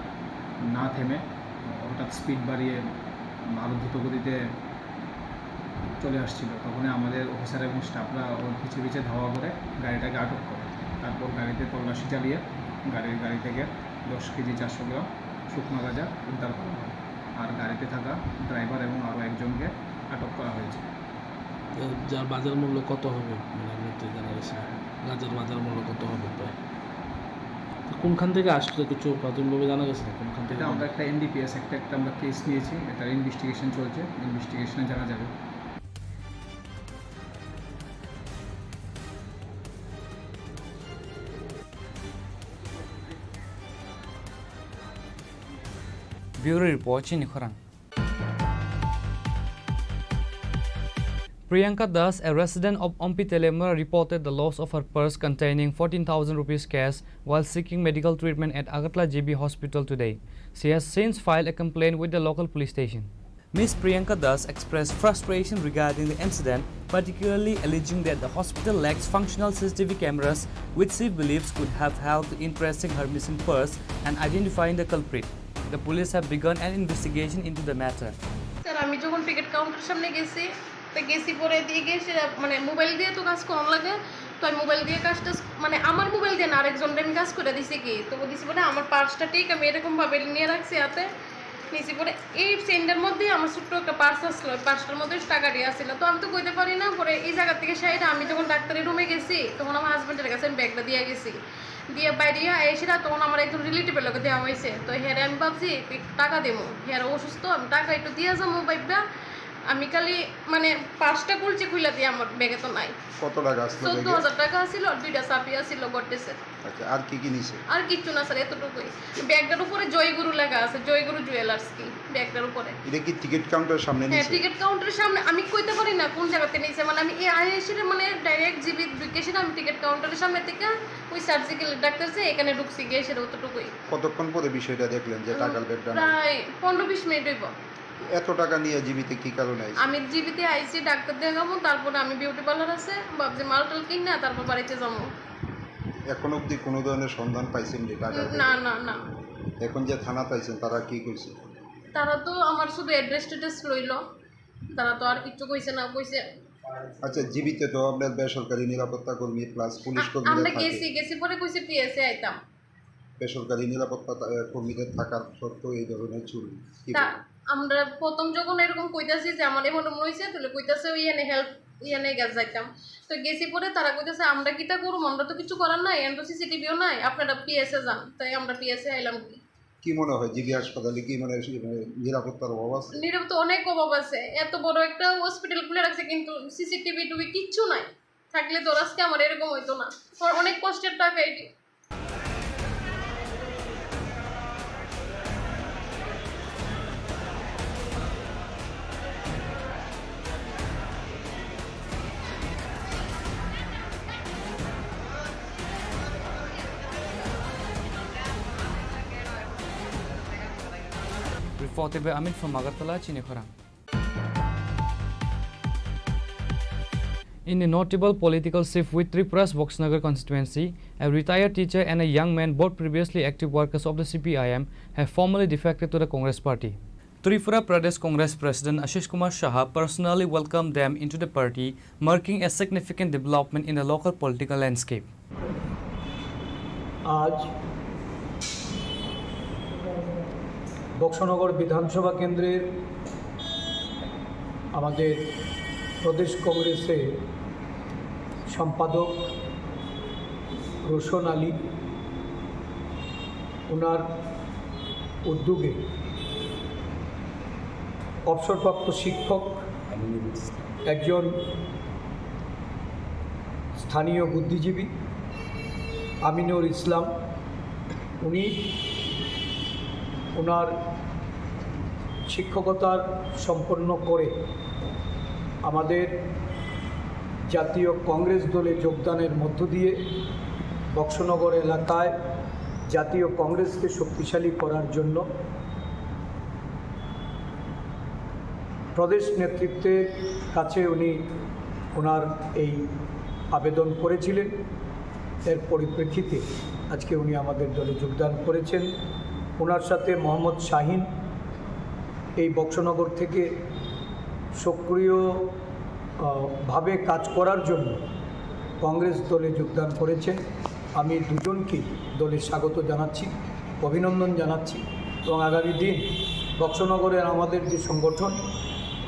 না থেমে হঠাৎ স্পিড বাড়িয়ে আরও দ্রুত গতিতে চলে আসছিল। তখনই আমাদের অফিসার এবং স্টাফরা ওর পিছে পিছে ধাওয়া করে গাড়িটাকে আটক করে। তারপর গাড়িতে তল্লাশি চালিয়ে গাড়ির, গাড়ি থেকে দশ কেজি চারশো গ্রাম শুকনো গাঁজা উদ্ধার করা হয়। আর গাড়িতে থাকা ড্রাইভার এবং আরও একজনকে আটক করা হয়েছে। যার বাজার মূল্য কত হবে, মানে, আপনার তো জানা গেছে না। গাঁজার বাজার মূল্য কত হবে প্রায়? তো কোনখান থেকে আসছে কিছু প্রাথমিকভাবে জানা গেছে না? কোনখান থেকে এটা আমরা একটা এনডিপিএস একটা, একটা আমরা কেস নিয়েছি, এটার ইনভেস্টিগেশন চলছে, ইনভেস্টিগেশনে জানা যাবে। Bureau Report, Chinikhorang. Priyanka Das, a resident of Ompi Teliamura, reported the loss of her purse containing fourteen thousand rupees cash while seeking medical treatment at Agartala G B Hospital today. She has since filed a complaint with the local police station. Miss Priyanka Das expressed frustration regarding the incident, particularly alleging that the hospital lacks functional C C T V cameras, which she believes could have helped in tracing her missing purse and identifying the culprit. The police have begun an investigation into the matter. Sir, আমি যখন ticket counter সামনে গেছি, তো গেছি পরে দিয়ে গিয়ে সেটা, মানে, মোবাইল দিয়ে তো কাজ করানো লাগে, তো আমি মোবাইল দিয়ে কাজটা, মানে, আমার মোবাইল দিয়ে না, আরেকজনকে আমি কাজ করে দিছি কি, তো দিছি বলে আমার পার্সটা ঠিক আমি এরকম ভাবে নিয়ে রাখছি হাতে, নিছি পরে এই চেইনটার মধ্যে আমার ছোট্ট একটা পার্স আসলো, ওই পার্সটার মধ্যে টাকা দিয়ে আসছিল, তো আমি তো কইতে পারি না। পরে এই জায়গা থেকে সাইডে আমি যখন ডাক্তারের রুমে গেছি, তখন আমার হাজবেন্ডের কাছে আমি ব্যাগটা দিয়ে গেছি। দিয়ে বাইরে এসে না, তখন আমার একজন রিলেটিভের লোকে দেওয়া হয়েছে। তো হেরে আমি ভাবছি একটু টাকা দেবো, হেরে অসুস্থ, আমি টাকা একটু দিয়ে যাবো ভাইবা। আমি খালি, মানে, পার্সটা খুলছি, খুলে দিয়ে আমার ব্যাগে তো নাই। কত টাকা আসলো ব্যাগে? চোদ্দ হাজার টাকা ছিল, আর দুইটা চাবি আছিল গডরেজের। আচ্ছা, আর কি কি নিছে? আর কিচ্ছু না স্যার, এতটুকুই। ব্যাগটার উপরে জয়গুরু লেখা আছে, জয়গুরু জুয়েলার্স কি ব্যাগটার উপরে। এটা কি টিকিট কাউন্টারের সামনে হ্যাঁ, নিছে? টিকিট কাউন্টারের সামনে। আমি কইতে পারি না কোন জায়গাতে নিছে, মানে, আমি এই আইএসির, মানে, ডাইরেক্ট জিবি ঢুকেছি না, আমি টিকিট কাউন্টারের সামনে থেকে ওই সার্জিক্যাল ডাক্তার যে এখানে ঢুকছি গিয়ে সেটা অতটুকুই। কতক্ষণ পরে বিষয়টা দেখলেন যে উম, টাকার ব্যাগটা নাই? প্রায় পনেরো বিশ মিনিট হইব। এত টাকা নিয়ে জিবিতে কি কারণে আইছেন? আমি জিবিতে আইছি ডাক্তার দেখাবো, তারপরে আমি বিউটি পার্লার আছে, ভাবছি মাল টাল কিনা তারপর বাড়িতে যাবো। এখন অবধি কোনো ধরনের সন্ধান পাইছেন যে টাকার না, ব্যাপারে? না, না। এখন যে থানাত আইছেন, তারা কি কইছে? তারা তো আমার শুধু অ্যাড্রেস ট্যাড্রেস লইলো, তারা তো আর কিচ্ছু কইছে না, কইছে আচ্ছা, জিবিতে তো আপনার বেসরকারি নিরাপত্তা কর্মী প্লাস পুলিশ আ-, কর্মীরা আমরা থাকে। গেছি, গেছি পরে কইছে পিএসএ আইতাম। বেসরকারি নিরাপত্তা তা-, কর্মীদের থাকার সত্ত্বেও এই ধরনের চুরি। কি তা বলবেন? আমরা প্রথম যখন এরকম কইতাছি যে আমার এমন এমন হইছে, তাহলে কইতাছে ওই এনে হেল্প, ইয়ে নেই গেছে যাইতাম। তো গেছি পরে তারা কইতাছে, "আমরা কিতা করুম? আমরা তো কিছু করার নাই, এখন তো সিসিটিভিও নাই, আপনারা পিএসএ যান।" তাই আমরা পিএসএ আইলাম কি। কি মনে হয়, জিবি হাসপাতালে কি মানে, মানে নিরাপত্তার অভাব আছে? নিরাপত্তা অনেক অভাব আছে। এত বড় একটা হসপিটাল খুলে রাখছে, কিন্তু সিসিটিভি টিভি কিচ্ছু নাই। থাকলে তো আজকে আমার এরকম হইতো না। আমার অনেক কষ্টের টাকা এটি। Reported by Amit from Agartala, Chinikhorang. In a notable political shift with Tripura's Boxnagar constituency, a retired teacher and a young man, both previously active workers of the C P I M, have formally defected to the Congress party. Tripura Pradesh Congress President Ashish Kumar Saha personally welcomed them into the party, marking a significant development in the local political landscape. আজ বক্সনগর বিধানসভা কেন্দ্রের আমাদের প্রদেশ কংগ্রেসের সম্পাদক রোশন আলী, ওনার উদ্যোগে অবসরপ্রাপ্ত শিক্ষক, একজন স্থানীয় বুদ্ধিজীবী আমিনুর ইসলাম, উনি ওনার শিক্ষকতার সম্পন্ন করে আমাদের জাতীয় কংগ্রেস দলে যোগদানের মধ্য দিয়ে বক্সনগর এলাকায় জাতীয় কংগ্রেসকে শক্তিশালী করার জন্য প্রদেশ নেতৃত্বের কাছে উনি ওনার এই আবেদন করেছিলেন। এর পরিপ্রেক্ষিতে আজকে উনি আমাদের দলে যোগদান করেছেন। ওনার সাথে মোহাম্মদ শাহিন এই বক্সনগর থেকে সক্রিয়, আহ, ভাবে কাজ করার জন্য কংগ্রেস দলে যোগদান করেছেন। আমি দুজনকেই দলে স্বাগত জানাচ্ছি, অভিনন্দন জানাচ্ছি এবং আগামী দিন বক্সনগরের আমাদের যে সংগঠন,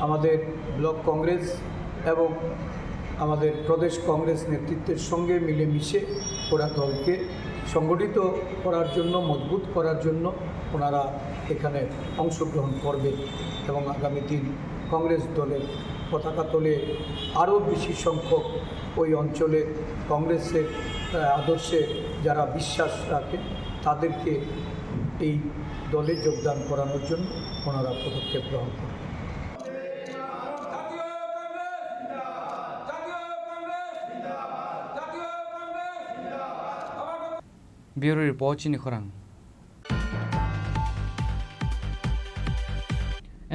আমাদের ব্লক কংগ্রেস এবং আমাদের প্রদেশ কংগ্রেস নেতৃত্বের সঙ্গে মিলেমিশে ওরা দলকে সংগঠিত করার জন্য, মজবুত করার জন্য ওনারা এখানে অংশগ্রহণ করবেন এবং আগামী দিন কংগ্রেস দলের পতাকা তলে আরও বেশি সংখ্যক ওই অঞ্চলের কংগ্রেসের, আহ, আদর্শে যারা বিশ্বাস রাখে তাদেরকে এই দলে যোগদান করানোর জন্য ওনারা পদক্ষেপ গ্রহণ করবেন। Bureau Report, Chini Khorang.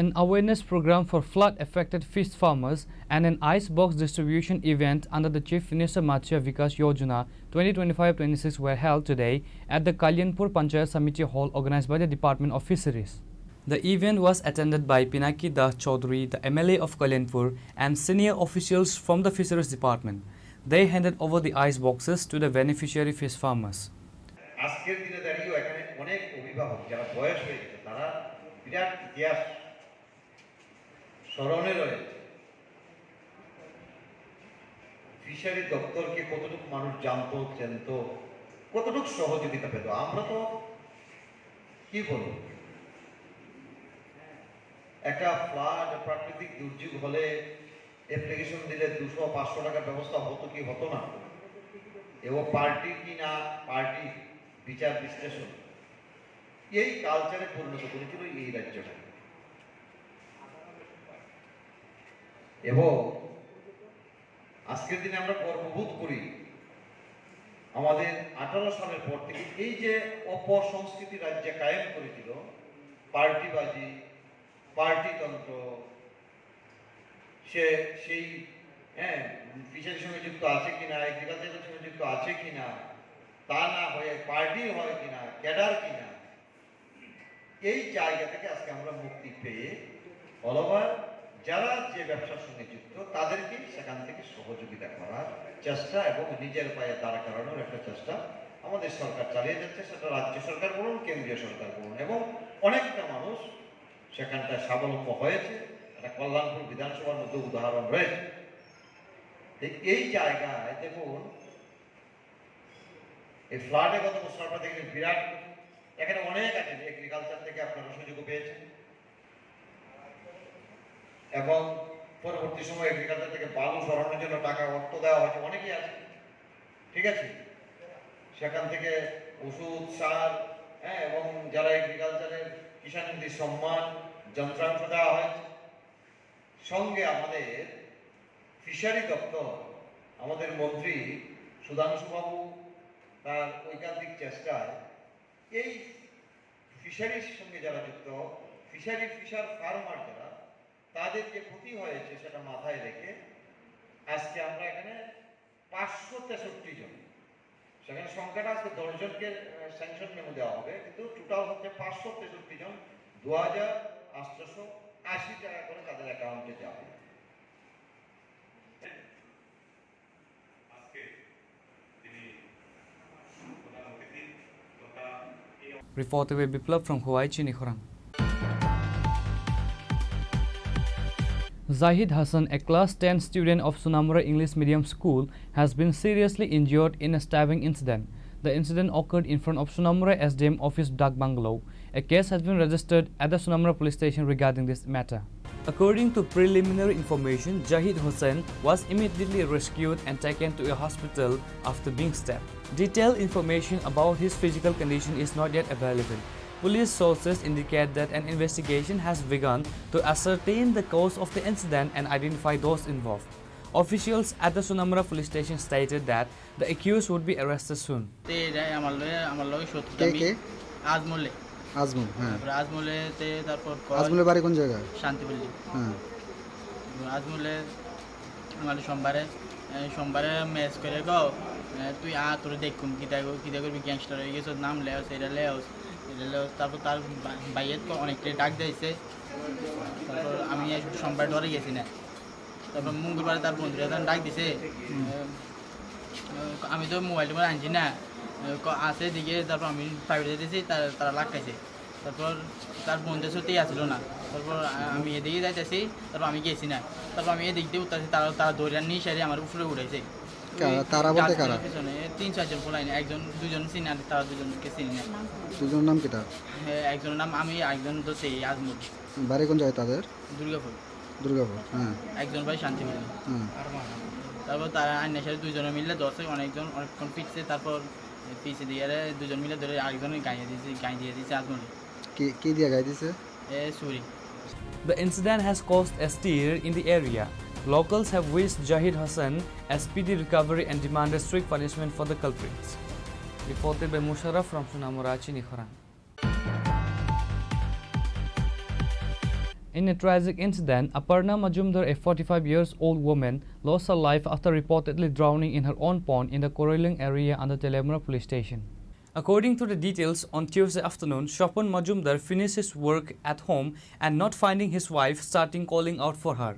An awareness program for flood affected fish farmers and an ice box distribution event under the Chief Minister Matsya Vikas Yojana twenty twenty-five twenty-six were held today at the Kalyanpur Panchayat Samiti Hall, organized by the Department of Fisheries. The event was attended by Pinaki Das Chaudhary, the M L A of Kalyanpur, and senior officials from the Fisheries Department. They handed over the ice boxes to the beneficiary fish farmers. আজকের দিনে দাঁড়িয়েও এখানে অনেক অভিভাবক যারা বয়স হয়ে গেছে, তারা বিরাট ইতিহাস স্মরণে রয়েছে। ফিশারি দপ্তরকে কতটুকু মানুষ জানতো, চেনতো, কতটুকু সহযোগিতা পেত, আমরা তো কি বলবো, একটা ফ্লাড, প্রাকৃতিক দুর্যোগ হলে অ্যাপ্লিকেশন দিলে দুশো পাঁচশো টাকার ব্যবস্থা হতো কি হতো না, এবং পার্টি কি না পার্টি বিচার বিশ্লেষণ, এই কালচারে পরিণত করেছিল এই রাজ্যটা। এবং আজকের দিনে আমরা গর্ববোধ করি, আমাদের আঠারো সালের পর থেকে এই যে অপসংস্কৃতি রাজ্যে কায়েম করেছিল, পার্টিবাজি, পার্টিতন্ত্র, সে সেই, হ্যাঁ, ফিশারির সঙ্গে যুক্ত আছে কিনা, এগ্রিকালচারের সঙ্গে যুক্ত আছে কিনা, তা না হয়ে পার্টি হয় কিনা, ক্যাডার কিনা, এই জায়গা থেকে আজকে আমরা মুক্তি পেয়ে অল ওভার যারা যে ব্যবসার সঙ্গে যুক্ত, তাদেরকে সেখান থেকে সহযোগিতা করার চেষ্টা এবং নিজের পায়ে দাঁড় করানোর একটা চেষ্টা আমাদের সরকার চালিয়ে যাচ্ছে। সেটা রাজ্য সরকার বলুন, কেন্দ্রীয় সরকার বলুন, এবং অনেকটা মানুষ সেখানটায় স্বাবলম্ব হয়েছে। একটা কল্যাণপুর বিধানসভার মধ্যে উদাহরণ রয়েছে। তো এই জায়গায় দেখুন, এই ফ্লাডে গত বছর আপনারা দেখেছেন, বিরাট, এখানে অনেক আছে, এগ্রিকালচার থেকে আপনারা সুযোগও পেয়েছেন, এবং পরবর্তী সময় এগ্রিকালচার থেকে বালু সরানোর জন্য টাকা, অর্থ দেওয়া হয়েছে, অনেকেই আছে, ঠিক আছে? সেখান থেকে ওষুধ, সার, হ্যাঁ, এবং যারা এগ্রিকালচারের কিষাণ নিধি সম্মান যন্ত্রাংশ দেওয়া হয়েছে। সঙ্গে আমাদের ফিশারি দপ্তর, আমাদের মন্ত্রী সুধাংশুবাবু তার ঐকান্তিক চেষ্টায় এই ফিশারির সঙ্গে যারা যুক্ত, ফিশারি, ফিশার ফার্মার যারা, তাদের যে ক্ষতি হয়েছে সেটা মাথায় রেখে আজকে আমরা এখানে পাঁচশো তেষট্টি জন, সেখানে সংখ্যাটা আজকে দশ জনকে স্যাংশন মেমো দেওয়া হবে, কিন্তু টোটাল হচ্ছে পাঁচশো তেষট্টি জন, দু হাজার আটশোশো আশি টাকা করে তাদের অ্যাকাউন্টে যাবে। আজকে তিনি প্রধান অতিথি তথা এই Reported by Biplab from Khowai, Chini Khorang. Zahid Hassan, a class ten student of Sonamura English Medium School, has been seriously injured in a stabbing incident. The incident occurred in front of Sonamura S D M office, Dak Bungalow. A case has been registered at the Sonamura Police Station regarding this matter. According to preliminary information, Jahid Hussain was immediately rescued and taken to a hospital after being stabbed. Detailed information about his physical condition is not yet available. Police sources indicate that an investigation has begun to ascertain the cause of the incident and identify those involved. Officials at the Sonamura police station stated that the accused would be arrested soon. তে এরা আমার লগে, আমার লগে শত্রুতা কে, মি-, কে? আজমলে। আজমল, হ্যাঁ। তারপরে আজমলে তে তারপর কল আজমলের বাড়ি কোন জায়গা? শান্তিপল্লী। হ্যাঁ। আজমলে আমার সোমবারে, এ, সোমবারে মেস করে গো, এ, তুই আ, তোরে দেখুম, কিতা গো, কিতা করবি, গ্যাংস্টার হয়ে গেছে, নাম লেও, সেটা লেও, এটা লেও। তারপর তার বা-, বাইয়ের তো অনেকটাই ডাক দিয়েছে। তারপর আমি আজ সোমবার ধরে গেছি না। তারপর মঙ্গলবারে তার বন্ধুরা তখন ডাক দিছে। হুম। এ, এ, আমি তো মোবাইল টোবাইল আনছি না। এ, ক-, আছে এদিকে, তারপর আমি প্রাইভেট দিয়েছি, তারা, তারা লাখ খাইছে। তারপর তার বন্ধু সত্যি আসলো না। তারপর আ-, আমি এদিকে যাইতেছি, তারপর আমি গেছি না। তারপর আমি এদিক দিয়ে উঠতেছি, তারা, তারা দৌড়ে নিয়ে এসে আমার উপরে উঠাইছে। কা-, ওই তারা বলতে গাছগুলোর কারা? পিছনে তিন চারজন পোলাইনি, একজন, দুজন চিনি, আর তারা দুজনকে চিনি না। দুজনের নাম কিতা? হ্যাঁ, একজনের নাম আমি, একজন তো সেই আজমল। বাড়ি কোন জায়গায় তাদের? দুর্গাপুর। দুর্গাপুর, হ্যাঁ। একজন ভাই শান্তিপুর। হ্যাঁ। তারপর তারা আইনের সাথে দুজনে মিলে ধরছে, অনেকজন অনেকক্ষণ পিটছে, তারপর পিছে দিয়ে আরে দুজন মিলে ধরে আরেকজন গাঁয়ে দিয়েছে, গাঁয়ে দিয়ে দিয়েছে আজমলে। কি, কি দিয়ে গায়ে দিছে? এ, ছুরি। The incident has caused a stir in the area. Locals have wished Jahid Hassan a speedy recovery and demanded strict punishment for the culprits. Reported by Musharraf from Sonamura, Chini Khorang. In a tragic incident, Aparna Majumdar, a forty-five years old woman, lost her life after reportedly drowning in her own pond in the Koroiling area under Teliamura police station. According to the details, on Tuesday afternoon, Shopon Majumdar finished his work at home and, not finding his wife, starting calling out for her.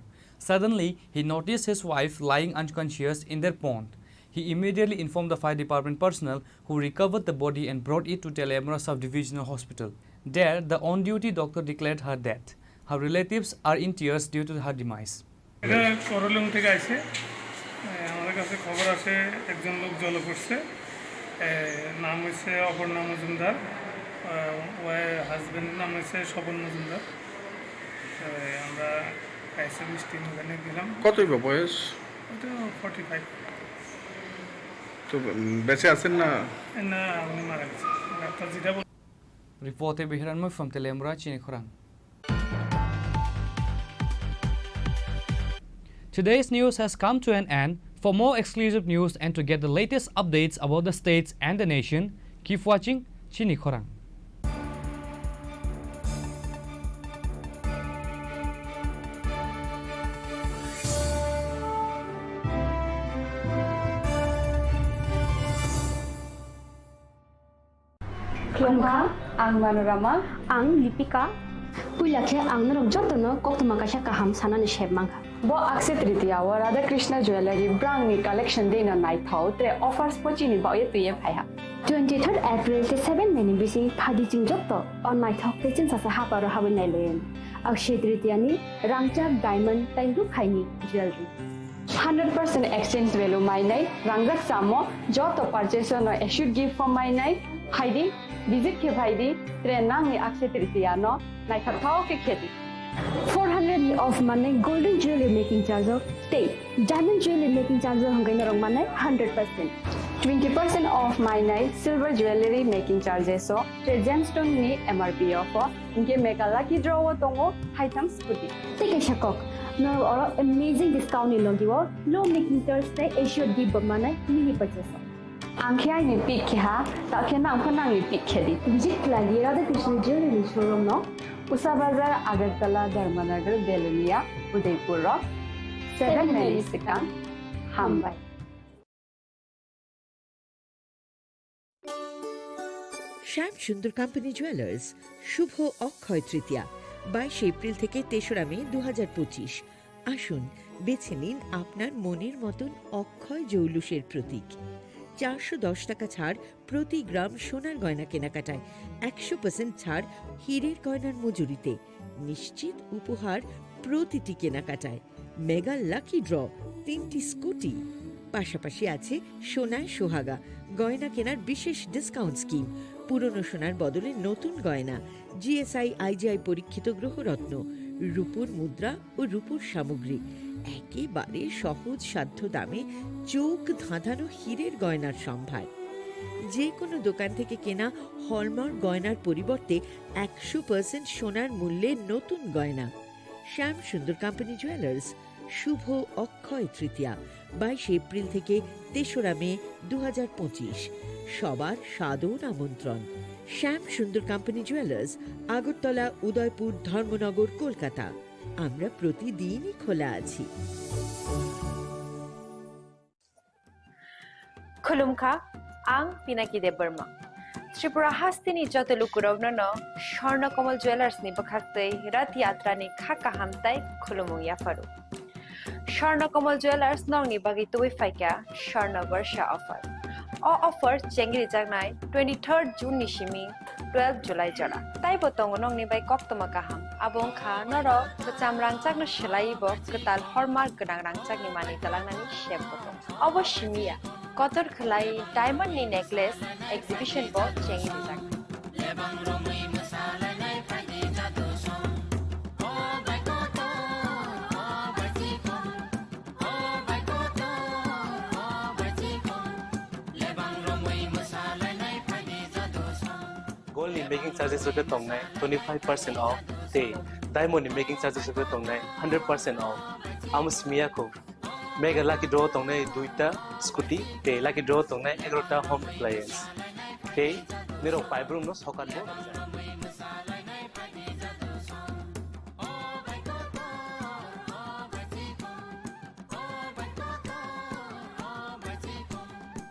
Suddenly, he noticed his wife lying unconscious in their pond. He immediately informed the fire department personnel, who recovered the body and brought it to Teliamura Sub-Divisional Hospital. There, the on-duty doctor declared her dead. Her relatives are in tears due to her demise. এটা করলিং থেকে আইছে। এ, আমাদের কাছে খবর আছে একজন লোক জলে পড়ছে। এ, নাম হচ্ছে অপর্ণা মজুমদার। এ, ওয়াই হাজবেন্ডের নাম হচ্ছে স্বপন মজুমদার। এ, আমরা ফায়ার সার্ভিস টিম ওখানে গেলাম। কতই বা বয়স? ওটা ফর্টি ফাইভ। তো, উম, বেঁচে আছেন না? না, উনি মারা গেছেন। ডাক্তার যেটা বল- Reported by Hiranmoy from Teliamura, Chini Khorang. Today's news has come to an end. For more exclusive news and to get the latest updates about the states and the nation, keep watching Chini Khorang. Khulumkha, ang Manorama. Ang Lipika. Puila khe ang norok jotono koktwma kaisa kaham sanani sep mankha. Bo Akshaya Tritiya o Radha Krishna Jewellery brand ni collection dei no naithok tre offers bo chini bagwi twiwi phaiha. Twenty third April tei seven May ni bising phadi chwng joto o naithok tei chwngsacha haparo habwi nailaio. Akshaya Tritiya ni rangchak, diamond tei rukhaini jewellery. Hundred percent exchange value mainai, rangjak chamo, joto purchase no assured gift bo mainai, phaidi, visit khe phaidi, tre nangni Akshaya Tritiya no naithokthok khe khedi. Four hundred ni off manai golden jewelry making charge o tei diamond jewelry making charge o hwnkhe norok manai hundred percent. Twenty percent off mainai silver jewelry making charges o tre gemstone ni M R P o pho. Hinkhe mega lucky draw o tongo haitham scooty. Tei kaisa kok, norok oro amazing discount ni logi o low making charge tei assured gift bo manai mini purchase o. Ang khe aini pick khe ha, ta khe nang pho nangni pick khe di. Visit khlai di Radha Krishna Jewelry ni showroom no, Usa Bazar, Agartala, Dharmanagar, Belonia, Udaipur o. Seven May ni swkang. Hambai. শ্যাম সুন্দর company jewellers, শুভ অক্ষয় তৃতীয়া, বাইশে এপ্রিল থেকে তেসরা মে দু হাজার পঁচিশ। আসুন, বেছে নিন আপনার মনের মতন অক্ষয় জৌলুসের প্রতীক। চারশো দশ টাকা ছাড় প্রতি গ্রাম সোনার গয়না কেনাকাটায়, একশো পার্সেন্ট ছাড় হীরের গয়নার মজুরিতে, নিশ্চিত উপহার প্রতিটি কেনাকাটায়, মেগা লাকি ড্র, তিনটি স্কুটি, পাশাপাশি আছে সোনায় সোহাগা, গয়না কেনার বিশেষ ডিসকাউন্ট স্কিম, পুরনো সোনার বদলে নতুন গয়না, জিএসআই আইজিআই পরীক্ষিত গ্রহরত্ন, রূপোর মুদ্রা ও রূপোর সামগ্রী, একেবারে সহজ সাধ্য দামে চোখ ধাঁধানো হীরের গয়নার সম্ভার। যে কোনো দোকান থেকে কেনা হলমার্ক গয়নার পরিবর্তে একশো পার্সেন্ট সোনার মূল্যে নতুন গয়না। শ্যাম সুন্দর কোম্পানি জুয়েলার্স, শুভ অক্ষয় তৃতীয়া, বাইশে এপ্রিল থেকে তেসরা মে দু হাজার পঁচিশ। সবার সাদর আমন্ত্রণ। শ্যাম সুন্দর কোম্পানি জুয়েলার্স, আগরতলা, উদয়পুর, ধর্মনগর, কলকাতা। আমরা প্রতিদিনই খোলা আছি। Khulumkha, ang Pinaki Debbarma. Tripura hasteni joto lukurokno no Swarna Kamal Jewellers ni bwkhaktwi Rath Yatra ni kha kaham tai khulumung yapharu. Swarna Kamal Jewellers nokni bagwi tubui phaikha Swarna Barsha offer. O offer chengri jaknai twenty-third June ni simi twelve July jora. Taibo tongo nokni bai koktoma kaham. Abo wngkha norok kwcham rangchakno swlaiwi bo kwtal hallmark gwnang rangchakni manwi twlangnani sep bo tongo. Obo simi ya, kotor khwlai diamond ni necklace exhibition bo chengwi rijak. Gold ni making charges rok khe tongnai twenty five percent off, tei diamond ni making charges rok khe tongnai hundred percent off. Amo simi ya kho. Mega lucky draw tongnai duita scooty, tei lucky draw tongnai egarota home appliance. Tei nirok paibrum no sokat bo.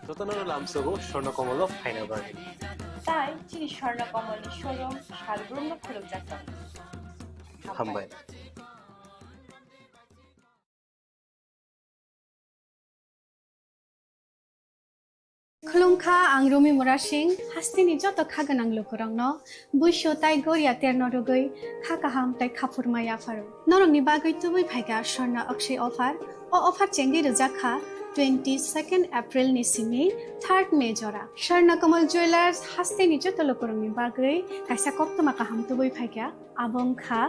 Jotono lamsogo Swarna Kamal o phaina bagwi. Tai chini Swarna Kamal ni showroom salbrum no khulumjak tongo. Hambai. Khulumkha, ang Rumi Murasing, hasteni joto kha gwnang lukurokno buisu tai goria terno rwgwi kha kaham tai khaphurma yapharu. Norokni bagwi tubui phaikha Swarna Akshay offer. O offer chengwi rwjakha twenty-second April ni simi third May jora. Swarna Kamal Jewellers hasteni joto lukurokni bagwi kaisa koktwma kaham tubui phaikha. Abo wngkha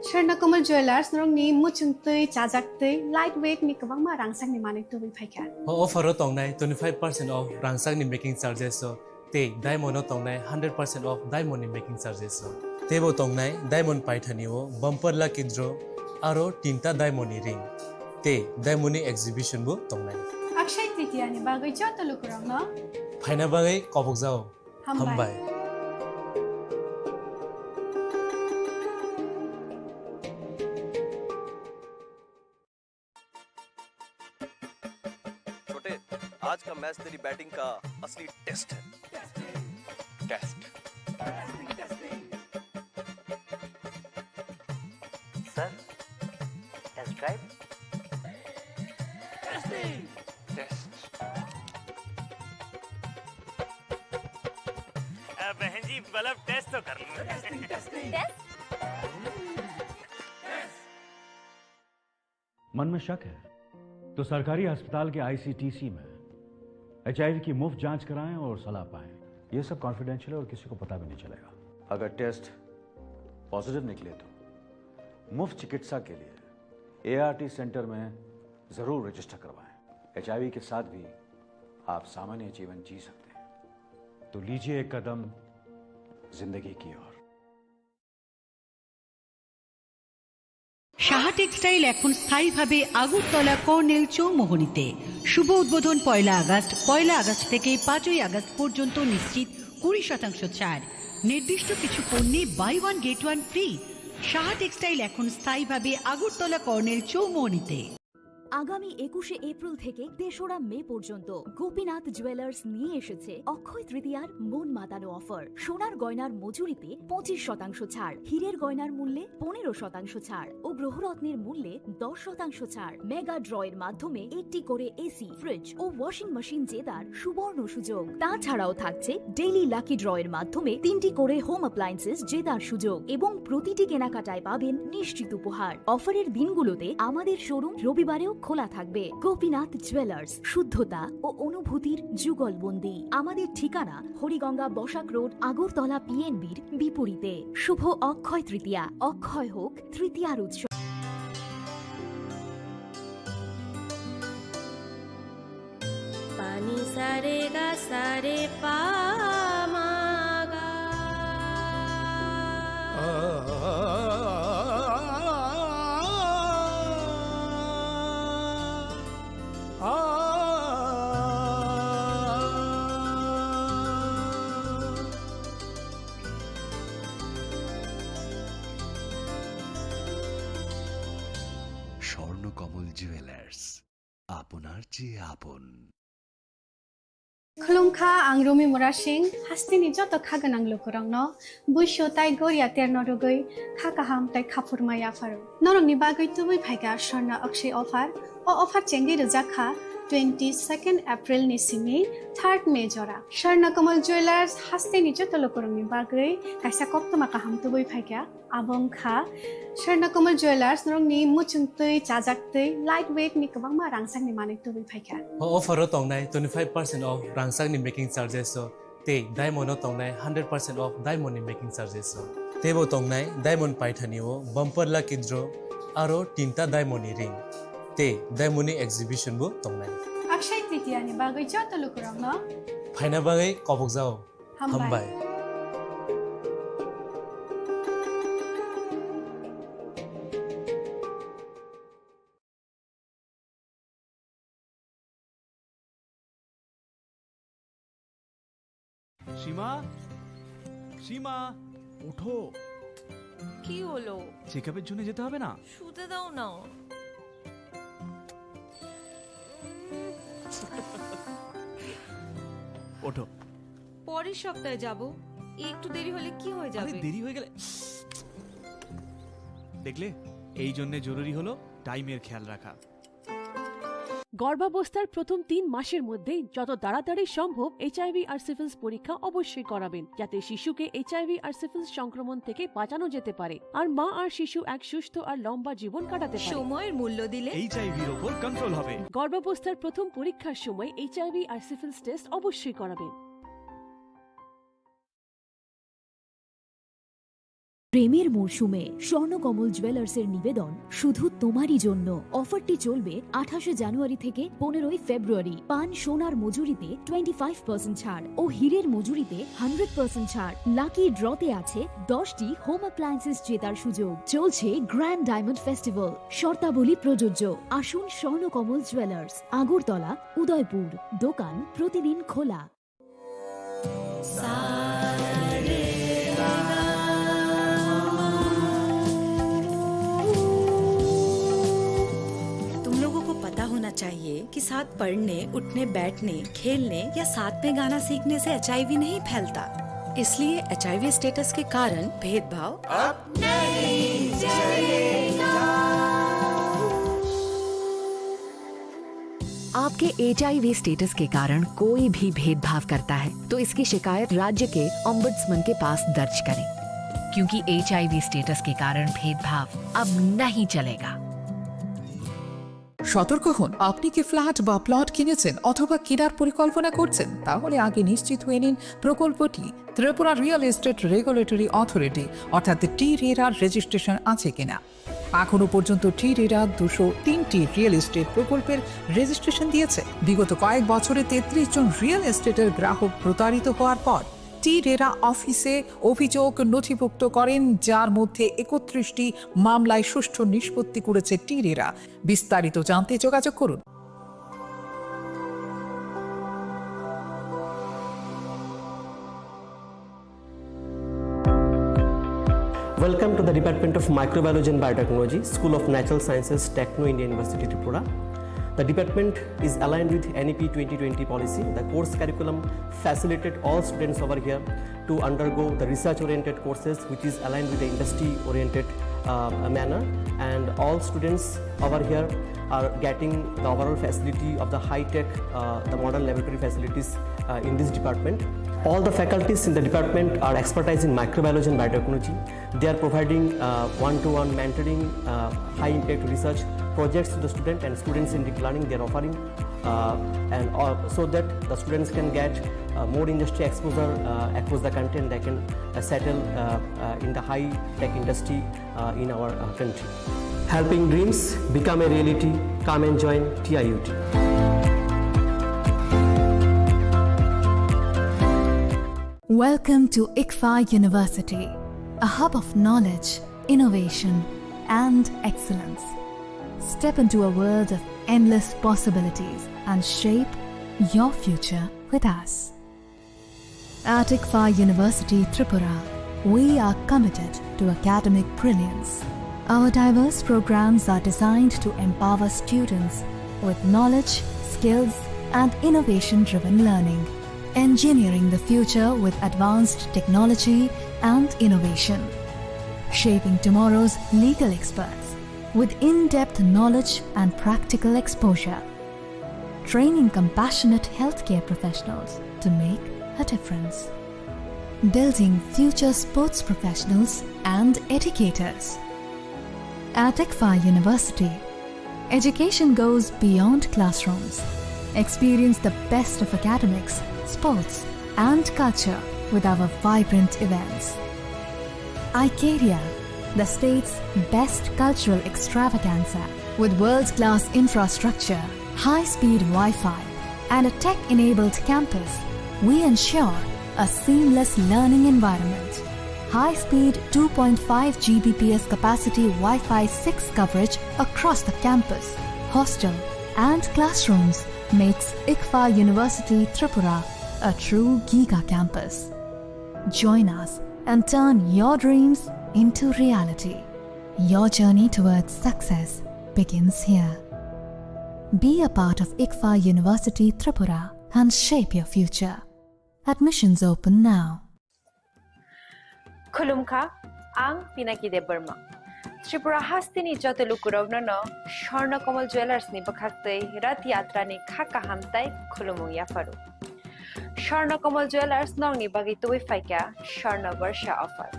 Swarna Kamal Jewellers, norokni muchungtwi, chajaktwi, light weight ni kwbangma rangchakni manwi tubui phaikha. O offer o tongnai twenty five percent off rangchakni making charges o, tei diamond o tongnai hundred percent off diamond ni making charges o. Teibo tongnai diamond paithani o bumper lucky draw, aro tinta diamond ni ring, tei diamond ni exhibition bo tongnai. Akshay Tritiya ni bagwi joto lukurokno phaina bagwi kobokjao. Hambai. Hambai. छोटे, आज का मैच तेरी बैटिंग का असली test है। Test. Sir, test drive. Test. अ, बहन जी, मतलब, टेस्ट तो कर लो। टेस्ट? मन में शक है, तो सरकारी अस्पताल के आईसीटीसी में एचआईवी की मुफ्त जांच कराएं और सलाह पाएं। ये सब कॉन्फिडेंशियल है और किसी को पता भी नहीं चलेगा। अगर टेस्ट पॉजिटिव निकले, तो मुफ्त चिकित्सा के लिए एआरटी सेंटर में जरूर रजिस्टर करवाएं। एचआईवी के साथ भी आप सामान्य जीवन जी सकते हैं। तो लीजिए एक कदम जिंदगी की ओर। সাহা টেক্সটাইল এখন স্থায়ীভাবে আগরতলা কর্নেল চৌমোহনীতে। শুভ উদ্বোধন পয়লা আগস্ট। পয়লা আগস্ট থেকে পাঁচই আগস্ট পর্যন্ত নিশ্চিত কুড়ি শতাংশ ছাড়। নির্দিষ্ট কিছু পণ্যে buy one get one free. Saha textile এখন স্থায়ীভাবে আগরতলা কর্নেল চৌমোহনীতে। আগামী একুশে এপ্রিল থেকে তেসরা মে পর্যন্ত গোপীনাথ জুয়েলার্স নিয়ে এসেছে অক্ষয় তৃতীয়ার মন মাতানো অফার। সোনার গয়নার মজুরিতে পঁচিশ শতাংশ ছাড়, হীরের গয়নার মূল্যে পনেরো শতাংশ ছাড় ও গ্রহরত্নের মূল্যে দশ শতাংশ ছাড়। মেগা ড্রয়ের মাধ্যমে একটি করে এসি, ফ্রিজ ও ওয়াশিং মেশিন জেতার সুবর্ণ সুযোগ। তাছাড়াও থাকছে ডেইলি লাকি ড্রয়ের মাধ্যমে তিনটি করে হোম অ্যাপ্লায়েন্সেস জেতার সুযোগ এবং প্রতিটি কেনাকাটায় পাবেন নিশ্চিত উপহার। অফারের দিনগুলোতে আমাদের শোরুম রবিবারেও খোলা থাকবে। গোপীনাথ জুয়েলার্স, শুদ্ধতা ও অনুভূতির যুগলবন্দি। আমাদের ঠিকানা হরিগঙ্গা বসাক রোড, আগরতলা পিএনবির বিপরীতে। শুভ অক্ষয় তৃতীয়া, অক্ষয় হোক তৃতীয়ার উৎসব। Pani sa re ga sa re pa ma ga. Swarnakamal jewellers, আপনার চেয়ে আপন। Khulumkha, ang Rumi Murasing, hasteni joto kha gwnang lukurokno buisu tai goria terno rwgwi kha kaham tai khaphurma yapharo. Norokni bagwi tubui phaikha Swarna Akshay offer. O offer chengwi rwjak kha twenty second April ni simi third May jora. Swarna Kamal Jewellers hasteni joto lukurokni bagwi kaisa koktwma kaham tubui phaikha. Abo wngkha Swarna Kamal Jewellers, norokni muchung twi, chajak twi, light weight ni kwbangma rangchakni manwi tubui phaikha. O offer o tongnai twenty five percent off rangchakni making charges o, tei diamond o tongnai hundred percent off diamond ni making charges o. Teibo tongnai diamond paithani o bumper lucky draw aro tinta diamond ni ring tei diamond ni exhibition bo tongnai. Akshay Tritiya ni bagwi joto lukurokno phaina bagwi kobokjao. Hambai. Hambai. সীমা, সীমা, ওঠো। কি হলো? চেকআপের জন্য যেতে হবে না? শুতে দাও না। ওঠো। পরের সপ্তাহে যাব। একটু দেরি হলে কি হয়ে আরে, যাবে? দেরি হয়ে গেলে, দেখলে, এই জন্য জরুরি হলো টাইমের খেয়াল রাখা। গর্ভাবস্থার প্রথম তিন মাসের মধ্যে যত তাড়াতাড়ি সম্ভব এইচআইভি আর সিফিলিস পরীক্ষা অবশ্যই করাবেন, যাতে শিশুকে এইচআইভি আর সিফিলিস সংক্রমণ থেকে বাঁচানো যেতে পারে আর মা আর শিশু এক সুস্থ আর লম্বা জীবন কাটাতে পারে। সময়ের মূল্য দিলে এইচআইভির ওপর কন্ট্রোল হবে। গর্ভাবস্থার প্রথম পরীক্ষার সময় এইচআইভি আর সিফিলিস টেস্ট অবশ্যই করাবেন। প্রেমের মরশুমে স্বর্ণকমল জুয়েলার্সের নিবেদন শুধু তোমারই জন্য। অফারটি চলবে আঠাশে জানুয়ারি থেকে পনেরোই ফেব্রুয়ারি। পান সোনার মজুরিতে টোয়েন্টি ফাইভ পার্সেন্ট ছাড় ও হীরের মজুরিতে হান্ড্রেড পার্সেন্ট ছাড়। লাকি ড্রতে আছে দশটি হোম অ্যাপ্লায়েন্সেস জেতার সুযোগ। চলছে গ্র্যান্ড ডায়মন্ড ফেস্টিভ্যাল, শর্তাবলী প্রযোজ্য। আসুন স্বর্ণকমল জুয়েলার্স, আগরতলা, উদয়পুর। দোকান প্রতিদিন খোলা। तुम लोगों को पता होना चाहिए कि साथ पढ़ने, उठने, बैठने, खेलने या साथ में गाना सीखने से एचआईवी नहीं फैलता। इसलिए एचआईवी स्टेटस के कारण भेदभाव अब नहीं चलेगा। आपके एचआईवी स्टेटस के कारण कोई भी भेदभाव करता है, तो इसकी शिकायत राज्य के ओम्बड्समैन के पास दर्ज करें, क्योंकि एचआईवी स्टेटस के कारण भेदभाव अब नहीं चलेगा। সতর্ক হন, আপনি কি ফ্ল্যাট বা প্লট কিনেছেন অথবা কেনার পরিকল্পনা করছেন? তাহলে আগে নিশ্চিত হয়ে নিন প্রকল্পটি Tripura real estate regulatory authority অর্থাৎ টি রেরার রেজিস্ট্রেশন আছে কিনা। এখনো পর্যন্ত টি রেরা দুশো তিনটি রিয়েল এস্টেট প্রকল্পের রেজিস্ট্রেশন দিয়েছে। বিগত কয়েক বছরে তেত্রিশ জন রিয়েল এস্টেটের গ্রাহক প্রতারিত হওয়ার পর টি রেরা অফিসে অভিযোগ নথিভুক্ত করেন, যার মধ্যে একত্রিশটি মামলায় সুষ্ঠু নিষ্পত্তি করেছে টি রেরা। বিস্তারিত জানতে যোগাযোগ করুন। Welcome to the Department of Microbiology and Biotechnology, School of Natural Sciences, Techno India University, Tripura. The department is aligned with N E P twenty twenty policy. The course curriculum facilitate all students over here to undergo the research-oriented courses, which is aligned with the industry-oriented, uh, manner. And all students over here are getting the overall facility of the high-tech, uh, the modern laboratory facilities, uh, in this department. All the faculties in the department are expertise in microbiology and biotechnology. They are providing, uh, one-to-one mentoring, uh, high-impact research projects to the student and students-centric learning they are offering, uh, and, uh, so that the students can get, uh, more industry exposure, uh, across the country, and they can, uh, settle, uh, uh, in the high-tech industry, uh, in our, uh, country. Helping dreams become a reality. Come and join T I U T. Welcome to ICFAI University, a hub of knowledge, innovation, and excellence. Step into a world of endless possibilities and shape your future with us. At ICFAI University Tripura, we are committed to academic brilliance. Our diverse programs are designed to empower students with knowledge, skills, and innovation-driven learning, engineering the future with advanced technology and innovation, shaping tomorrow's legal experts with in-depth knowledge and practical exposure, training compassionate healthcare professionals to make a difference, building future sports professionals and educators. At ICFAI University, education goes beyond classrooms. Experience the best of academics, sports, and culture with our vibrant events. Icaria, the state's best cultural extravaganza, with world-class infrastructure, high-speed Wi-Fi, and a tech-enabled campus, we ensure a seamless learning environment. High-speed two point five G B P S capacity Wi-Fi six coverage across the campus, hostel, and classrooms makes ICFAI University Tripura a true giga campus. Join us and turn your dreams into reality. Your journey towards success begins here. Be a part of ICFAI University Tripura and shape your future. Admissions open now. Khulumkha, ang Pinaki Debbarma. Tripura hasteni joto lukurokno no Swarna Kamal Jewellers ni bwkhaktwi Rath Yatra ni kha kaham tai khulumung yapharu. Swarna Kamal Jewellers nokni bagwi tubui phaikha Swarna Barsha offer.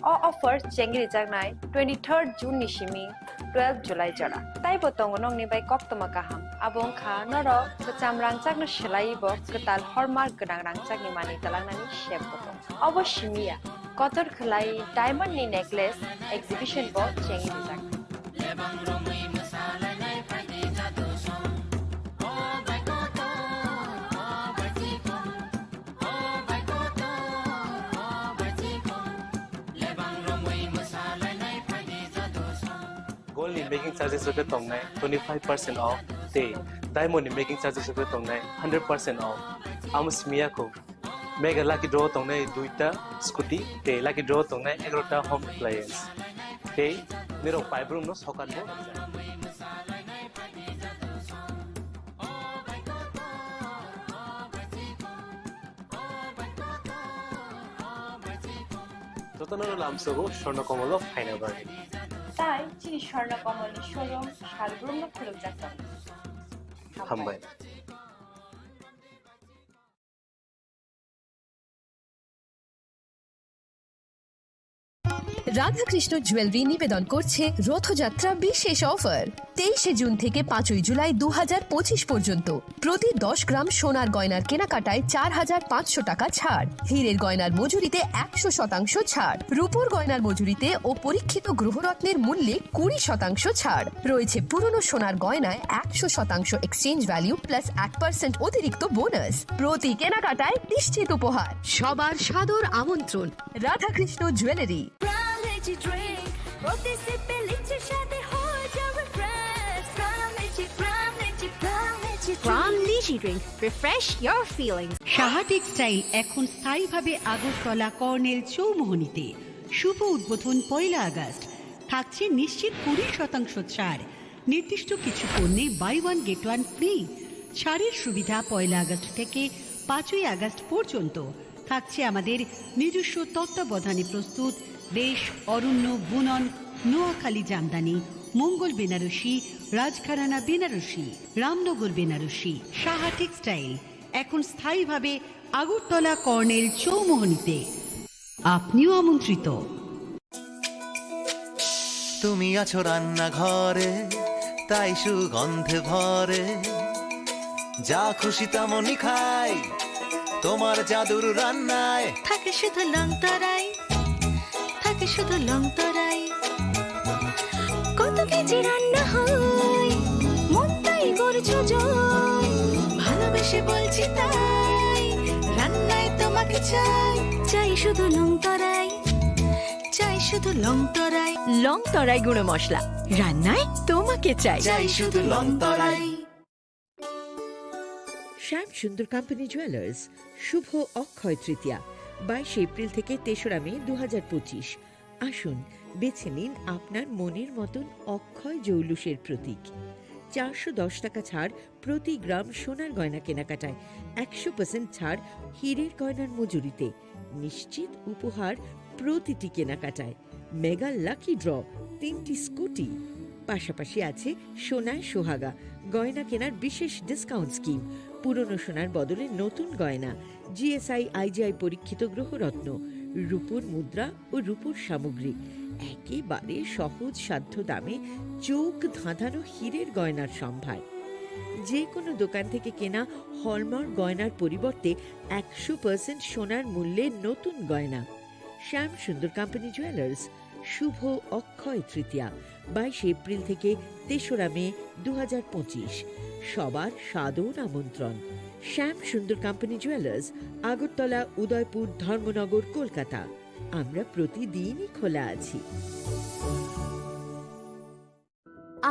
O offer chengri jaknai twenty-third June ni simi twelve July jora. Taibo tongo nokni bai koktwma kaham. Abo wngkha norok kwcham rangchakno swlaiwi bo kwtal hallmark gwnang rangchakni manwi twlangnani sep bo tongo. Obo simi ya, kotor khwlai diamond ni necklace exhibition bo chengwi rijak. Gold ni making charges rok khe tongnai twenty-five percent off, tei diamond ni making charges rok khe tongnai hundred percent off. Amo simi ya kho. Mega lucky draw tongnai duita scooty, tei lucky draw tongnai egarota home appliance. Tei nirok paibrumno sokat bo. Jotono lamsogo Swarna Kamal o phaina bagwi. Tai chini Swarna Kamal ni showroom salbrumno khulumjak tongo. Hambai. Radhakrishna jewellery নিবেদন করছে রথযাত্রা বিশেষ অফার। তেইশে জুন থেকে পাঁচই জুলাই দু হাজার পঁচিশ পর্যন্ত প্রতি দশ গ্রাম সোনার গয়নার কেনাকাটায় চার হাজার পাঁচশো টাকা ছাড়, হীরের গয়নার মজুরিতে একশো শতাংশ ছাড়, রূপোর গয়নার মজুরিতে ও পরীক্ষিত গ্রহরত্নের মূল্যে কুড়ি শতাংশ ছাড় রয়েছে। পুরনো সোনার গয়নায় একশো শতাংশ এক্সচেঞ্জ ভ্যালু প্লাস এক পার্সেন্ট অতিরিক্ত বোনাস। প্রতি কেনাকাটায় নিশ্চিত উপহার। সবার সাদর আমন্ত্রণ Radhakrishna jewellery. Crown Energy Drink, প্রতি সিপে লিচির স্বাদে হয়ে যাও refresh। Crown Energy, Crown Energy, Crown Energy Drink। Crown Energy Drink, refresh your feelings। Saha textile এখন স্থায়ীভাবে আগরতলা কর্নেল চৌমুহনীতে। শুভ উদ্বোধন পয়লা আগস্ট। থাকছে নিশ্চিত কুড়ি শতাংশ ছাড়। নির্দিষ্ট কিছু পণ্যে buy one get one free. ছাড়ের সুবিধা পয়লা আগস্ট থেকে পাঁচই আগস্ট পর্যন্ত। থাকছে আমাদের নিজস্ব তত্ত্বাবধানে প্রস্তুত রেশ, অরণ্য, বুনন, নোয়াখালী জামদানি, মঙ্গল বেনারসি, রাজঘরানা বেনারসি, রামনগর বেনারসি, সাহা টেক্সটাইল, এখন স্থায়ীভাবে আগরতলা কর্নেল চৌমুহনীতে। আপনিও আমন্ত্রিত। তুমি আছো রান্নাঘরে, তাই সুগন্ধে ভরে। যা খুশি তেমনই খাই, তোমার জাদুর রান্নায়। থাকে শুধু লং তরাই, থাকে শুধু লং তরাই। কত কেজি রান্না হয়, মন তাই করছো জয়। ভালোবেসে বলছি তাই, রান্নায় তোমাকে চাই। চাই শুধু লং তরাই, চাই শুধু লং তরাই। লং তরাই গুঁড়ো মশলা, রান্নায় তোমাকে চাই। চাই শুধু লং তরাই। শ্যাম সুন্দর কোম্পানি জুয়েলার্স, শুভ অক্ষয় তৃতীয়া, বাইশে এপ্রিল থেকে তেসরা মে দু হাজার পঁচিশ। আসুন, বেছে নিন আপনার মনের মতন অক্ষয় জৌলুসের প্রতীক। চারশো দশ টাকা ছাড় প্রতি গ্রাম সোনার গয়না কেনাকাটায়, একশো পার্সেন্ট ছাড় হীরের গয়নার মজুরিতে, নিশ্চিত উপহার প্রতিটি কেনাকাটায়, মেগা লাকি ড্র, তিনটি স্কুটি, পাশাপাশি আছে সোনায় সোহাগা, গয়না কেনার বিশেষ ডিসকাউন্ট স্কিম, পুরনো সোনার বদলে নতুন গয়না, জিএসআই আইজিআই পরীক্ষিত গ্রহরত্ন, রূপোর মুদ্রা ও রূপোর সামগ্রী, একেবারে সহজ সাধ্য দামে চোখ ধাঁধানো হীরের গয়নার সম্ভার। যে কোনো দোকান থেকে কেনা হলমার্ক গয়নার পরিবর্তে একশো পার্সেন্ট সোনার মূল্যে নতুন গয়না। শ্যাম সুন্দর কোম্পানি জুয়েলার্স, শুভ অক্ষয় তৃতীয়া, বাইশে এপ্রিল থেকে তেসরা মে দু হাজার পঁচিশ। সবার সাদর আমন্ত্রণ। শ্যাম সুন্দর কোম্পানি জুয়েলার্স, আগরতলা, উদয়পুর, ধর্মনগর, কলকাতা। আমরা প্রতিদিনই খোলা আছি।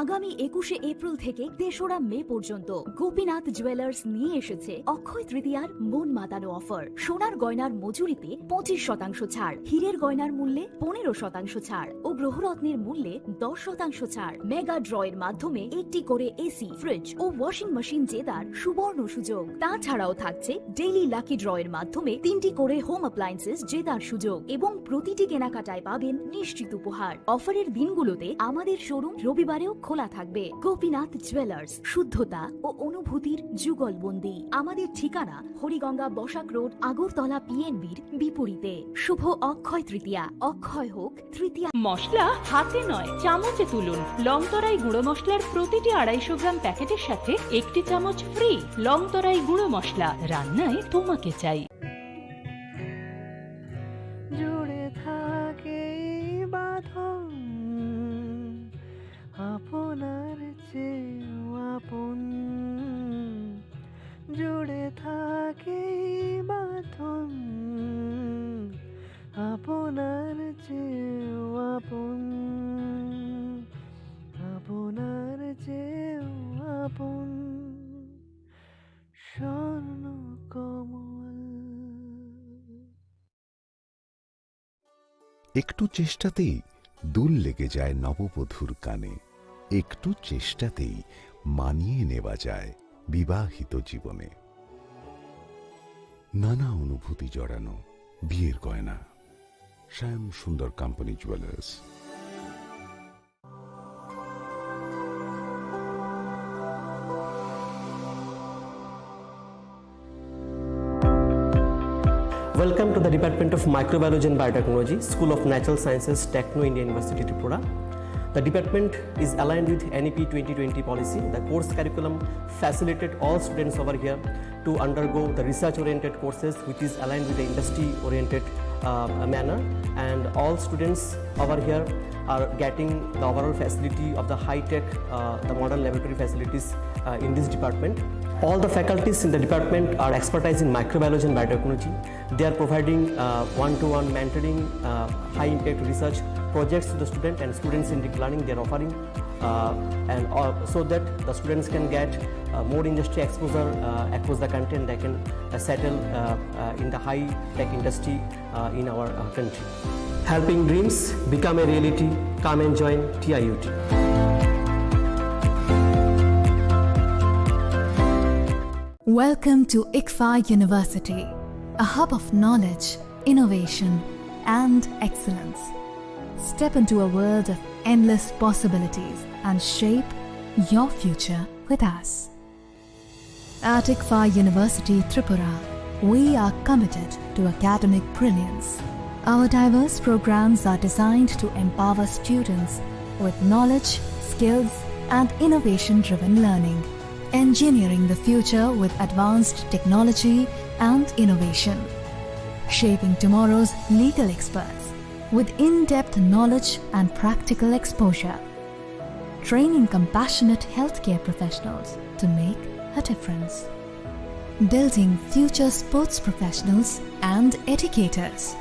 আগামী একুশে এপ্রিল থেকে তেসরা মে পর্যন্ত গোপীনাথ জুয়েলার্স নিয়ে এসেছে অক্ষয় তৃতীয়ার মন মাতানো অফার। সোনার গয়নার মজুরিতে পঁচিশ শতাংশ ছাড়, হীরের গয়নার মূল্যে পনেরো শতাংশ ছাড় ও গ্রহরত্নের মূল্যে দশ শতাংশ ছাড়। মেগা ড্রয়ের মাধ্যমে একটি করে এসি, ফ্রিজ ও ওয়াশিং মেশিন জেতার সুবর্ণ সুযোগ। তাছাড়াও থাকছে ডেইলি লাকি ড্রয়ের মাধ্যমে তিনটি করে হোম অ্যাপ্লায়েন্সেস জেতার সুযোগ এবং প্রতিটি কেনাকাটায় পাবেন নিশ্চিত উপহার। অফারের দিনগুলোতে আমাদের শোরুম রবিবারেও খোলা থাকবে। গোপীনাথ জুয়েলার্স, শুদ্ধতা ও অনুভূতির যুগলবন্দি। আমাদের ঠিকানা হরিগঙ্গা বসাক রোড, আগরতলা পিএনবির বিপরীতে। শুভ অক্ষয় তৃতীয়া, অক্ষয় হোক তৃতীয়া। মশলা হাতে নয়, চামচে তুলুন। লংতরাই গুঁড়ো মশলার প্রতিটি আড়াইশো গ্রাম প্যাকেটের সাথে একটি চামচ ফ্রি। লংতরাই গুঁড়ো মশলা, রান্নায় তোমাকে চাই। জুড়ে থাকে এই বাঁধন, আপনার চেয়েও আপন। জুড়ে থাকে এই বাঁধন, আপনার চেয়েও আপন, আপনার চেয়েও আপন। স্বর্ণ কমল। একটু চেষ্টাতেই দুল লেগে যায় নববধূর কানে, একটু চেষ্টাতেই মানিয়ে নেওয়া যায় বিবাহিত জীবনে। নানা অনুভূতি জড়ানো বিয়ের গয়না। শ্যাম সুন্দর company jewellers. Welcome to the Department of Microbiology and Biotechnology, School of Natural Sciences, Techno India University, Tripura. The department is aligned with N E P twenty twenty policy. The course curriculum facilitated all students over here to undergo the research-oriented courses, which is aligned with the industry-oriented, uh, manner, and all students over here are getting the overall facility of the high-tech, uh, the modern laboratory facilities, uh, in this department. All the faculties in the department are expertise in microbiology and biotechnology. They are providing, uh, one-to-one mentoring, uh, high-impact research projects to the student and students-centric learning they are offering, uh, and, uh, so that the students can get, uh, more industry exposure, uh, across the country, and they can, uh, settle, uh, uh, in the high-tech industry, uh, in our, uh, country. Helping dreams become a reality. Come and join T I U T. Welcome to ICFAI University, a hub of knowledge, innovation, and excellence. Step into a world of endless possibilities and shape your future with us. At ICFAI University Tripura, we are committed to academic brilliance. Our diverse programs are designed to empower students with knowledge, skills, and innovation-driven learning, engineering the future with advanced technology and innovation, shaping tomorrow's legal experts with in-depth knowledge and practical exposure, training compassionate healthcare professionals to make a difference, building future sports professionals and educators.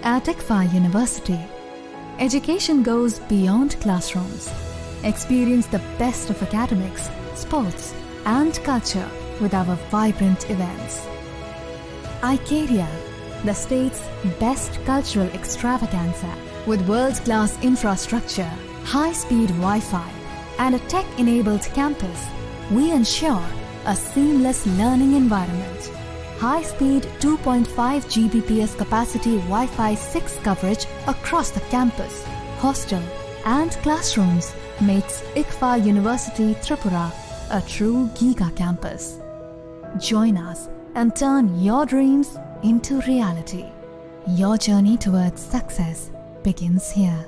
At ICFAI University, education goes beyond classrooms. Experience the best of academics, sports, and culture with our vibrant events. Icaria, the state's best cultural extravaganza. With world-class infrastructure, high-speed Wi-Fi, and a tech-enabled campus, we ensure a seamless learning environment. High-speed two point five G B P S capacity Wi-Fi six coverage across the campus, hostel, and classrooms makes ICFAI University Tripura a true giga campus. Join us and turn your dreams into reality. Your journey towards success begins here.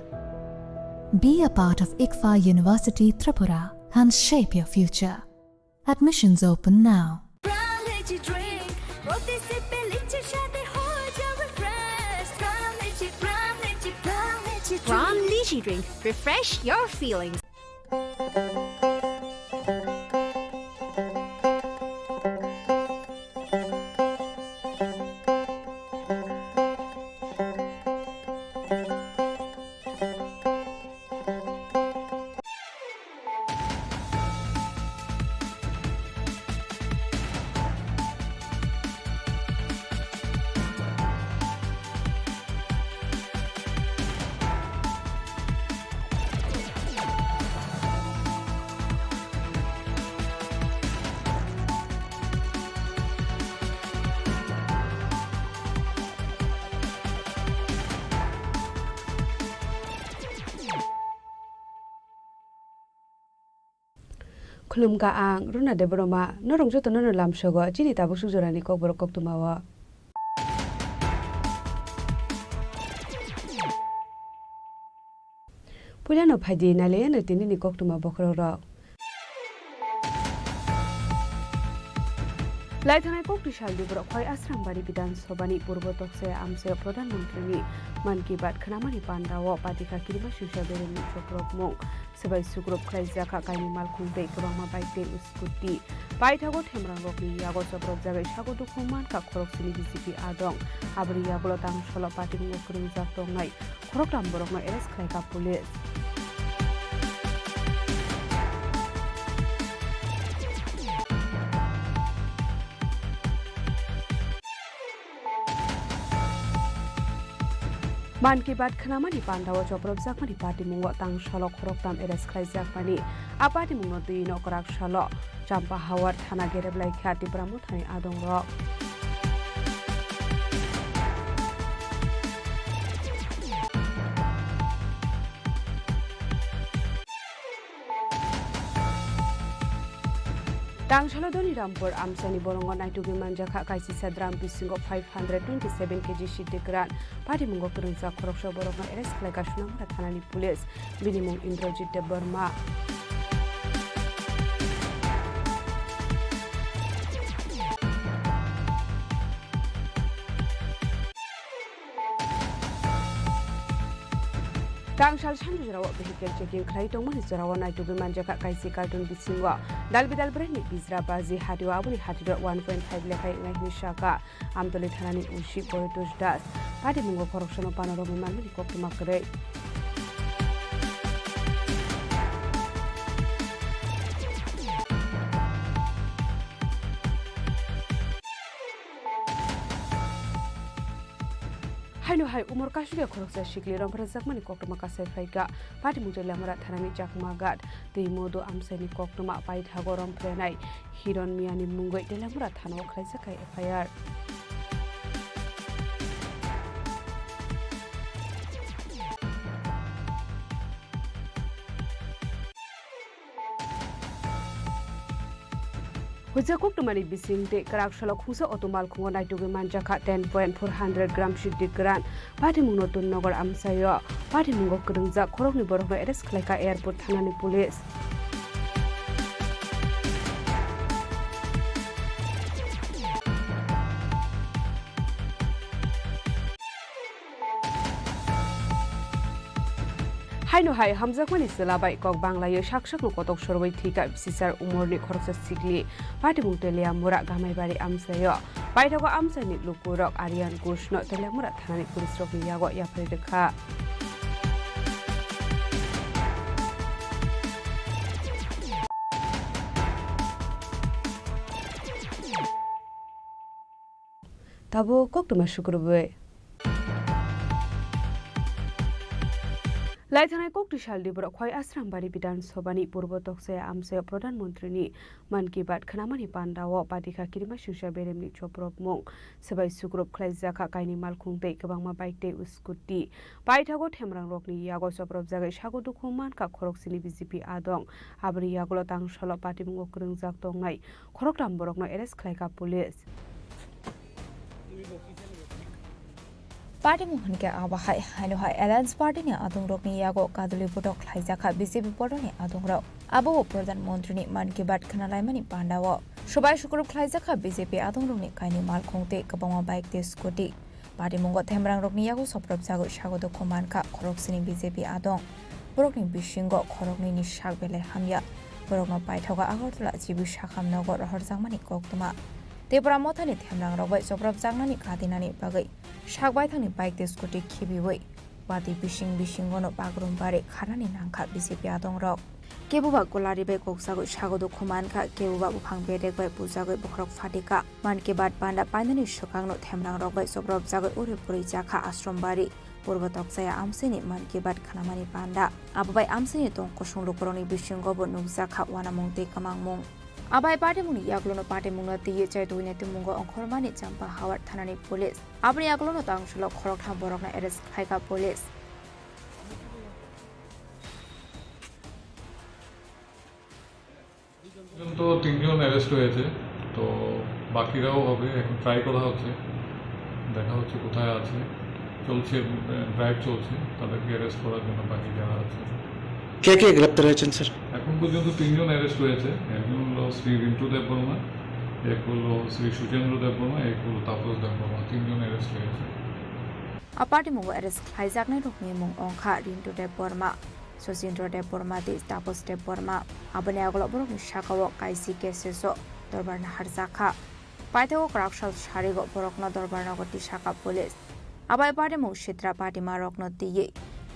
Be a part of ICFAI University Tripura and shape your future. Admissions open now. Prime Lychee drink, প্রতি সিপে লিচির স্বাদে হয়ে যাও refresh। Prime Lychee, Prime Lychee, Prime Lychee drink। Prime Lychee drink, refresh your feelings. Khulumkha ang Runa Debbarma, norok jotono no lamsogo chini tabuk suk jorani kokborok koktwmao. Puilano phaidi nailaiano tinini koktwma bokhorokrok. Laithanai koktwi salni borok Khwai Asrambari Bidhan Sabhani Purbo Toksai Amchaio Pradhan Montrini Mann Ki Baat khwnamani pandao patikha kirima singsa beremni choprokmung. Swbai sukrub khlaijak kha kaini malkhung tei kwbangma bike tei scooty. Paithago themrangrokni yago chopropjagwi sago dukhu mankha khoroksini B J P adong. Aboni yagulo tang solo patimungo kwrwngjak tongnai khoroktham borokno arrest khlaikha police. Mann Ki Baat khwnamani pandao chopropjakmani patimungo tang solo khoroktham arrest khlaijakmani. A patimungno twi nokrak salo Champahawar thana gereblai kha Tipra Mothani adongrok. Tangsalo Doni Rampur amchaini bolongo naitugwi manjakha kaisisa drum bisingo five hundred twenty seven K G siddi kwran. Patimungo kwrwngjak khoroksa borokno arrest khlaikha Sunamura thanani police. Bini mung Indrajit Debbarma. Tangsal sanju jorao vehicle checking khlai tongmani jorao naitugwi manjakha kaisi carton bisingo dal bidal brandni bijra baji hatio, aboni hatiro one point five lekhai wngnai hwnwi sakha Amtoli thanani O C Paritosh Das. Patimungo khoroksano panorogwi manmani koktwma kwrwi. Haino hai umor kasugya khoroksa sikli romphrejakmani koktwma kasai phaikha. Patimung Teliamura thanani Chakma Ghat tei Modu amchaini koktwma paithago romphrwnai Hiron Miyani mungwi Teliamura thanao khlaijak kha F I R. Huijak koktwmani bising tei kwrak salo khungsa auto malkhungo naitugwi manjakha ten point four hundred gram siddi kwran. Patimung Notun Nagar amchaio patimungo kwrwngjak khoroknwi borokno arrest khlaikha airport thanani police. Haino hai hamjakmani chwla bai kok banglaio sak sakno kotok sorwi thwikha bisisar umorni khoroksa sikli. Patimung Teliamura Gamaibari amchaio paithago amchaini lukurok Aryan Ghoshno Teliamura thanani police rokni yago yapharwi rwkha. Tabuk koktwma sukrubwi. Laithanai koktwi saldi borok Khwai Asrambari Bidhan Sabhani Purbo Toksaya amchaio Pradhan Mantrini Mann Ki Baat khnamani pandao patikha kirimasingsa beremni choprobmung. Swbai sukrub khlaijakha kainwi malkhung tei kwbangma bike tei scooty. Paithago themrangrokni yago choprobjagwi sago dukhu mankha khoroksini B J P adong. Aboni yagulo tangsalo patimungo kwrwngjak tongnai khoroktham borokno arrest khlaikha police. Patimung hwnkhe abo hai, haino hai Alliance Party ni adongrokni yago kadulwi botok khlaijakha B J P podoni adongrok. Abo bo Pradhan Mantrini Mann Ki Baat khwnalaimani pandao. Swbai sukrub khlaijakha B J P adongrokni kainwi malkhung tei kwbangma bike tei scooty. Patimungo themrangrokni yago choprobjagwi sago dukhu mankha khoroksini B J P adong. Borokni bisingo khoroknwini sak belai hamya. Borokno paithago Agartala G B Sakham nogo rohorjakmani koktwma. Tipra Mothani themrangrok bai choprobjaknani kadinani bagwi sak baithangni bike tei scooty khibiwi watwi bising bisingono bagrum bari kharnani nangkha B J P adongrok. Keboba Golari bai koksagwi sago dukhu mankha, keboba buphang bedek bai bujagwi bokhorok phatikha. Mann Ki Baat panda painani swkangno themrangrok bai choprobjagwi uri puri jakha Asrambari. Purbo Toksaya amchaini Mann Ki Baat khnamani panda. Abo bai amchaini tong kusung lukurokni bisingo bo nukjakha uanamung tei kwmangmung. Abai patimungni yagulono patimungno twiwi chaitugwi naitimungno ongkhormani Champa Hawar thanani police. Aboni yagulono tangsalo khoroktham borokno arrest khlaikha police. পর্যন্ত তিনজন অ্যারেস্ট হয়েছে, তো বাকিরাও হবে, এখন ট্রাই করা হচ্ছে, দেখা হচ্ছে কোথায় আছে, চলছে, ড্রাইভ চলছে, তাদেরকে অ্যারেস্ট করার জন্য বাকি যারা আছে। কে কে গ্রেপ্তার হয়েছেন, স্যার? এখন পর্যন্ত তিনজন অ্যারেস্ট হয়েছে, একজন হলো শ্রী রিন্টু দেববর্মা, এক হলো শ্রী সুচেন্দ্র দেববর্মা, এক হলো তাপস দেববর্মা, তিনজন অ্যারেস্ট হয়েছে। A patimungo arrest khlaijaknairokni mung wngkha Rintu Debbarma, Sachindra Debbarma tei Tapos Debbarma. Aboni yagulo borokni sakao kaisi cases o dorbar naharjakha. Paithago kwrak sal sarigo borokno dorbar nogo tisakha police. Abai patimung sitra patimarokno twiwi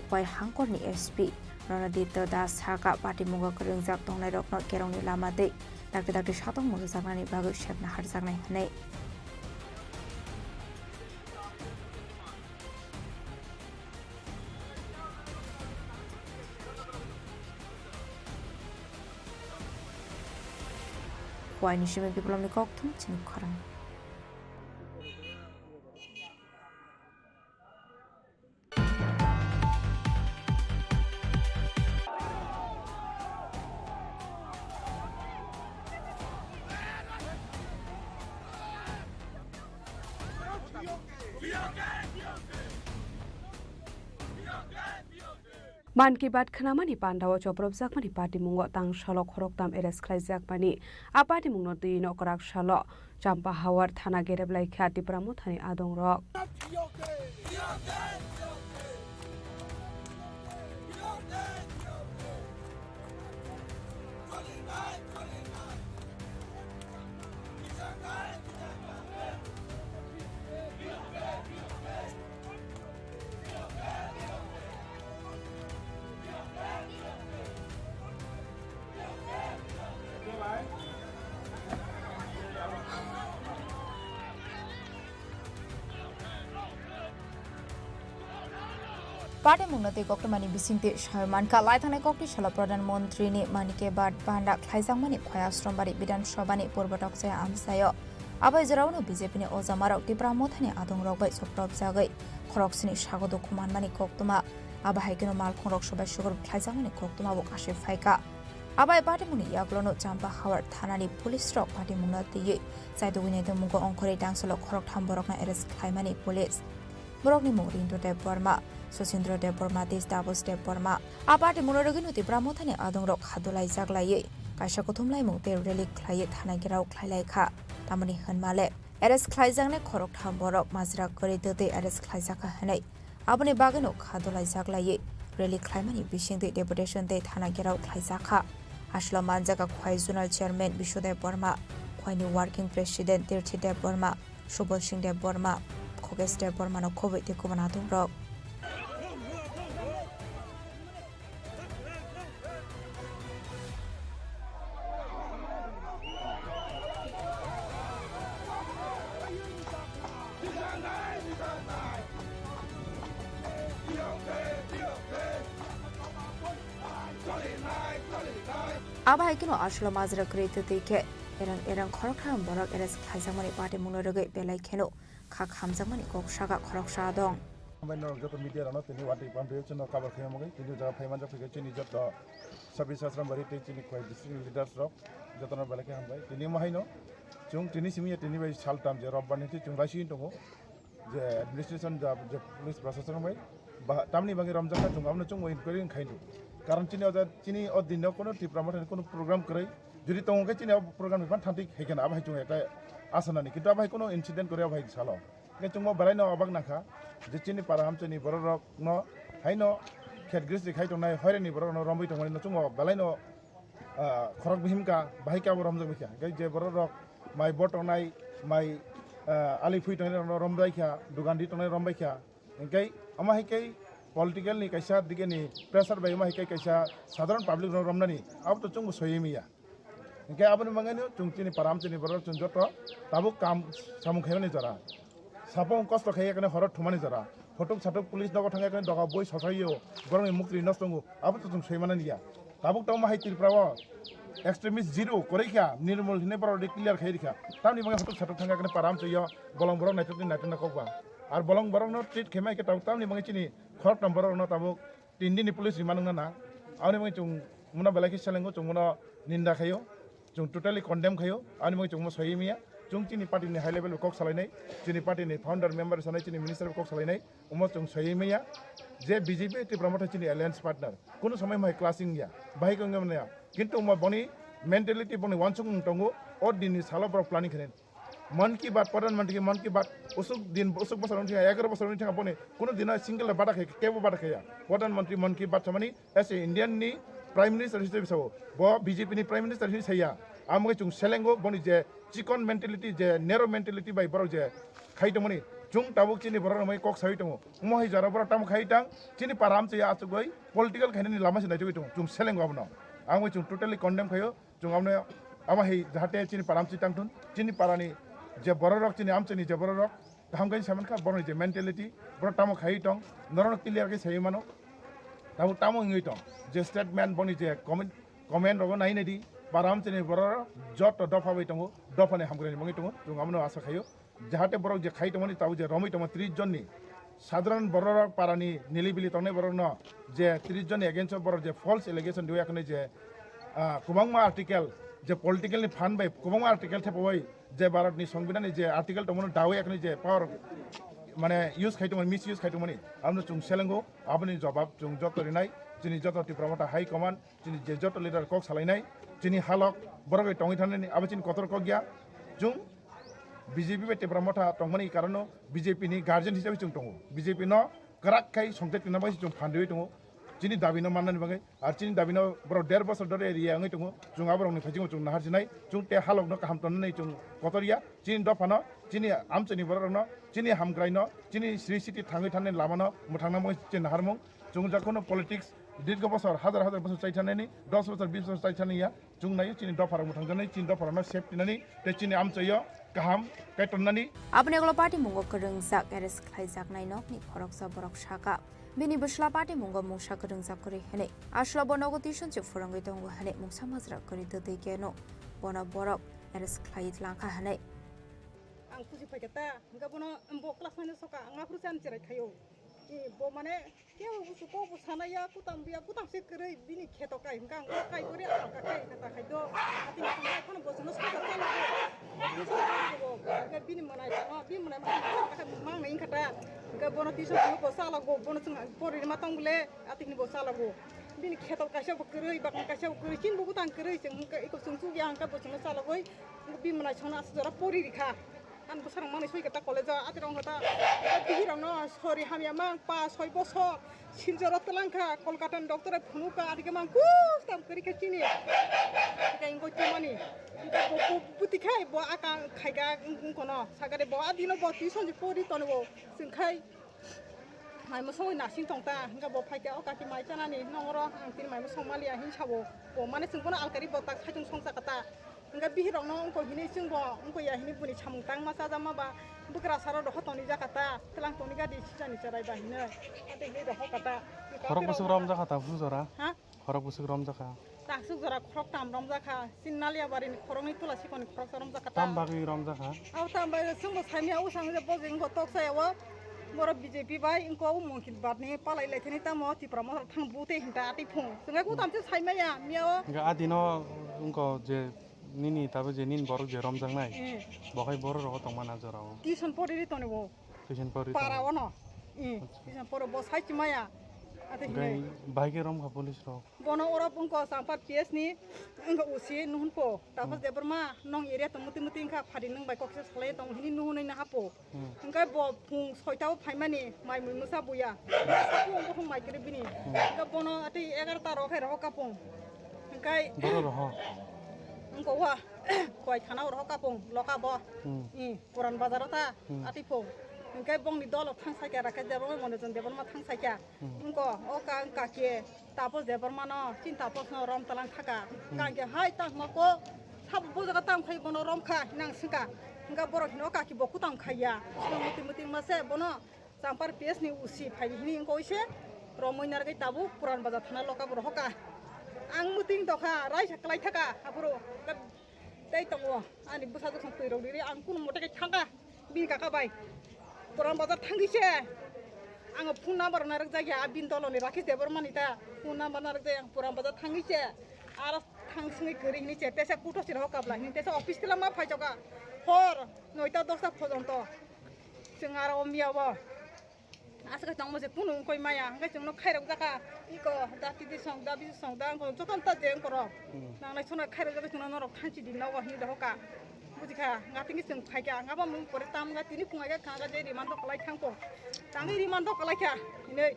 Khwai hangkorni S P Ronodipto Das sakha patimungo kwrwngjak tongnairokno kerongni lama twi dakti dakti satokmung rwjaknani bagwi sep naharjaknai hwnwi. Khwai ni simi biplopni kokthum chini khorang. Mann Ki Baat khnamani pandao chopropjakmani patimungo tangsalo khoroktham arrest khlaijakmani. A patimungno twi nokrak salo Champa Hawar thana gerep laikha Tipra Mothani adongrok. Patimungno tei koktwmani bisingtwi sawi mankha, laithangnai koktwi salo Pradhan Mantrini Mann Ki Baat banda khlaijakmani Khwai Ashram Bari Bidhan Sabhani purbo tokchaya amchaio. Abai jorao Bjp ni ojamarok Tipra Mothani adongrok bai chopropjagwi khoroksini sago dukhu manmani koktwma, abo hai kheno malkhungrok sobai sugur khlaijakmani koktwma bo kasui phaikha. Abai patimungni yaklono Champahawar thanani police rok patimungno twiwi chaitugwi naitukmungo ongkhorwi tangsalo khoroktham borokno arrest khlaimani police. Borokni mung Rindra Debbarma, Susindra Debbarma tei Taposh Debbarma. A patimungno rwgwino Tipra Mothani adongrok kha dolaijak laiwi kaisa kuthumlaimung tei rally khlaiwi thana gherao khlailaikha. Tamoni hwnmale arrest khlaijaknai khoroktham borok majra kwrwi twtwi arrest khlaijakha hwnwi. Aboni bagwino kha dolaijak laiwi rally khlaimani bisingtwi deputation tei thana gherao khlaijakha. Aswlao manjakha Khwai Zonal Chairman Biswadev Borma, Khwaini Working President Tirthi Debbarma, Subal Singh Debbarma, Khogesh Debbarmano khobwi tei kubun adongrok. Abo hai kheno aswlao majra kwrwi twtwi khe erang erang khoroktham borok arrest khlaijakmani patimungno rwgwi belai kheno kha khamjakmani kok saka khoroksa dong. Hambai norok joto media rokno tini watwi pamphai chwngno cover khaima bagwi tini o jaga phai manjak phai khe chini joto Sabis Ashram Bari tei chini Khwai district ni leaders rok jotono belai khe hambai. Tini omo haino chwng tini simi ya tini bai saltam je Robbar ni twi chwng raising tongo je administration ja je police prashason bai ba tamni bagwi romjak kha chwng abono chwngbo inquiry khai do. Karon chini o ja chini o din no kono Tipra Mothani kono program kwrwi jodi tongo khe chini o program ni phan thanti hai khe na abo hai chwng ekta asa nani kintu abo hai kono incident kwrwi abo hai salo. Hingke chwngbo belai no obak nangkha je chini para hamchwini borok rok no haino khet gris ri khai tongnai hoireni borok no romwi tongmani no chwngbo belai no, ah, khorok bihim ka bahai khe abo romjak bikha. Hingke je borok rok mai bo tongnai mai, ah, ali phui tongnai rok no rombai kha, dugan di tongnai rombai kha. Hingke omo hai khe political ni kaisa dige ni pressure bai omo hai khe kaisa sadharon public rok romnani abo to chwngbo soywi manya. Hingke aboni bagwino chwng chini para hamchwini borok chwng joto tabuk kam samung khaimani jora. Sapung kosto khai yakni horo thumani jora. Photok satok police nogo thang yakni doga boi sosaio borokni mukri nosto wngo. Abo to chwng soi manani ya. Tabuk tongma hai Tripura o extremist zero koroi kha Nirmal hinwi borok de clear khai rikha. Tamni bagwi photok satok thang yakni para hamchwio bolong borok naithok ni naithok na kokba. Ar bolong borok no treat khaima khe tabuk tamni bagwi chini khoroktham borok no tabuk Tin din ni police rima nungna nang. Aboni bagwi chwng muno belai khe selengo, chwng muno ninda khaio, chwng totally condemn khaio. Aboni bagwi chwng muno soywi manya. Chwng chini party ni high level kok salainai, chini party ni founder member sanai, chini minister kok salainai, omo chwng soywi manya je B J P Tipra Motha chini alliance partner. Kuno somoi mai clashing ya, bahai kong ya. Kintu omo boni mentality boni wansukmung tongo, o din ni salo borok planning khainai. Mann Ki Baat, Pradhan Mantri Mann Ki Baat, usuk din, usuk bosor wngkha, egaroh bosor wngkha boni, kuno dino single bada khai, kebo bada khaya. Pradhan Mantri Mann Ki Baat samani, as a Indian ni Prime Minister hisabe sao, bo B J P ni Prime Minister hinwi saya. Amo khe chwng selengo boni je chikon mentality, je narrow mentality bai borok je khai tongmani, chwng tabuk chini borok rok mai kok sawi tongo. Omo hai jora borok tamo khai tang, chini para amchaya achugwi political khainani lama se naitugwi tongo. Chwng selengo abono. Amo chwng totally condemn khaio. Chwng abono abo hai jahate chini para amchwi tangthun, chini parani je bororok, chini amchaini je bororok, kaham khe sai mankha, borokni je mentality, borok tamo khaiwi tong, norokno clear khe saiwi mano. Tamo, tamo wngwi tong, je statement boni je comment, comment rogo nai nai di, para amchaini bororok joto dopha bai tongo, dophani hamkraini wngwi tongo, chwng abono asa khaio. Jahate borok je khai tongmani tabuk je romwi tongma tris jonni sadharon bororok parani nilibili tongnai borokno je tris jonni against o borok je false allegation riwi akhwnai je, ah, kwbangma article je political ni phan bai kwbangma article thepawi je Bharat ni Songbidan ni je article tongmani dawi akhwnai je power mane use khai tongmani, misuse khai tongmani abono chwng selengo, aboni jobab chwng joto rinai chini joto Tipra Motha High Command. Chini je joto leader kok salainai, chini halok borok bai tongwi thangnani abo chini kotor kok ya. Chwng B J P bai Tipra Motha tongmani karono B J P ni guardian hisabe chwng tongo. B J P no kwrak khai songchai twna bagwi chwng phandewi tongo. Chini dabi no mannani bagwi, ar chini dabi no borok der bosor dore area wngwi tongo. Chwng aborok ni phaijingo chwng nahar sinai, chwng te halok no kaham tonnani chwng kotor ya. Chini dopha no, chini amchaini borok rok no, chini hamkrai no, chini sri city thangwi thangnani lama no mwthangna bagwi chini naharmung. Chwng jakhono politics dirgho bosor, hazar hazar bosor chai thangnani, dos bosor, bis bosor chai thangya, chwng naio chini dopharok mwthangjaknai, chini dopharokno safety nani, tei chini amchaio kaham khe tonnani. Aboni ulo party mungo kwrwngjak arrest khlaijaknai nokni khoroksa borok saka, Bini bwsla patimungo mungsa kwrwngjak kwrwi hwnwi. Aswla bo nogo tuition se phwrwngwi tongo hwnwi mungsa majra kwrwi twtwi keno bono borok arrest khlaiwi tlangkha hwnwi. Ang pusi phaikha ta, hwnkhe bono bo class nine o soka, ang aphuru se ani cherai khaio. Bo mane kebo busu kok bo sanaya, kutam biya, kutam se kwrwi bini kheto kai, hwnkhe ang kai kori ang kai kata khai do. Ati ni thangbai phano bo sono soka chalo. Hwnkhe bini mwnai tamo, bini mwnai mwnai mang nai kata. Hwnkhe bono tuition bo chalo go, bono chwng pori ma tong bole. Atini bo chalogo. Bini kheto kaisa bo kwrwi, bakni kaisa bo kwrwi, chini bo bwtang kwrwi, chwng hwnkhe eko chwng chukya hwnkhe bo chwngno chalogwi bini mwnai songno aswk jora pori rikha. Ani bwsarok manwi soi khe ta college o, atwrwng khe ta bihirokno sori hamya mang pa soi bosor Silchar o twlang kha, Kolkata ni doctor bai phunuk kha, adike mang kus tam kwrwi khe chini. Hwnkhe ingkoi tumani. Hwnkhe bo, bo, bwtwi khai bo aka khai kha wng-, wngkono. Sakha de bo adino bo tuition je pori tongo. Chwng khai Mai mwsogwi nasing tong ta, hwnkhe bo phai khe, "O kaki, mai chanani nongoro ang tini mai mwsog maliya," hin sabo. Bo mane chwng bono alkari bo tak saichung songcha kha ta. Hwnkhe bihirokno wngkha hini chwng bo wngkha ya hini buni samung tangma chajakma ba bwkrasaro dohor toni jakha ta, twlang toni gadi sijani cherai ba hinwi. Ate hinwi dohor kha ta. Khorok bwswk romjakha ta bwswk jora? Ha? Khorok bwswk romjakha. Taksuk jora khorok tam romjakha. Chini Naliabari ni khoroknwi Tula Sikon ni khoroksa romjakha ta. Tam bagwi romjakha? Abo tam bagwi chwngbo saimya usang je bo jeng bo toksa yawo. Borok B J P bai wngko o Monkit Bat ni palai lai thani tamo Tipra Motha thang bu tei hinta atwi phung. Chwngkhe utam se saimaya miya o. Hwnkhe adino wngko je nini tabuk je nini borok je romjaknai. Eh. Bo hai borok rogo tongmana jora o. Tuition pori ri toni bo. Tuition pori para tongmana. Ono. Eh. Acha. Tuition poro bo sai chimaya. Atwi hinwi. Hwnkhe bahai khe romkha police rok. Bono oro wngkha Champar P S ni wngkha O C nuhunpo. Tapos Hmm. Debbarma nong area tong muti muti wngkha phadi nwng bai kokse salai tong hini nuhunwi nahapo. Hmm. Hwnkhe bo phung soita o phaimani mai mui mwsa buya. Sabu wng buphang mai kwrwi bini. Hmm. Hwnkhe bono atwi egarota rok hai rok kapung. Hwnkhe Boro roho. Wngkha wa koi thana o rok kapung loka bo. Hmm. I Puran bazar o ta Hmm. atwi phung. Hwnkhe bongni dolo thang saikha Rakesh Debbarma Monojon Debbarma thang saikha. Hmm. Wngko, o ka, wngka khe, Tapos Debbarma no, chini Tapos no rom talang thaka. Hmm. Kang khe, "Hai, tang ma ko, sabo bo jaga tang khai bono rom kha," hinang swngkha. Hwnkha borok hino, "O kaki bo kutam khaiya." Sino muti muti ma se bono Champar P S ni O C phai hini wngko ise, romwi narwgwi tabuk Puran Bazar thana loka borok hoka. Ang muting tokha, raisa kwlai thaka, aphuru tei tongo, ani bwsajwk song twi rok riri, ang kunu mote khe thangkha. Bini kaka bai Puran Bazar thangwi se ang phone number narwk jak ya, bini dolo ni Rakesh Debbarma ni ta phone number narwk jak, ang Puran Bazar thangwi se aro thang swngwi kwrwi hini se tesa kuto sira ho kabla hini tesa office tila ma phai choka hor noita dosta phojonto chwng aro o miya bo aswk tongmo se kunu wngkoi maya hwnkhe chwngno khairok jaka iko da titi song da bisi song da wngkha jotono ta je wngkha rok Hmm. nangnai sona khairok jaka chwngno norok thanchi di nogo hini dohoka. Buji kha, nga tini chwng phai kha, nga bo mung pore tam nga tini phung ai kha, kha je rimando kwlai thang ko. Tangwi rimando kwlai kha, hinwi.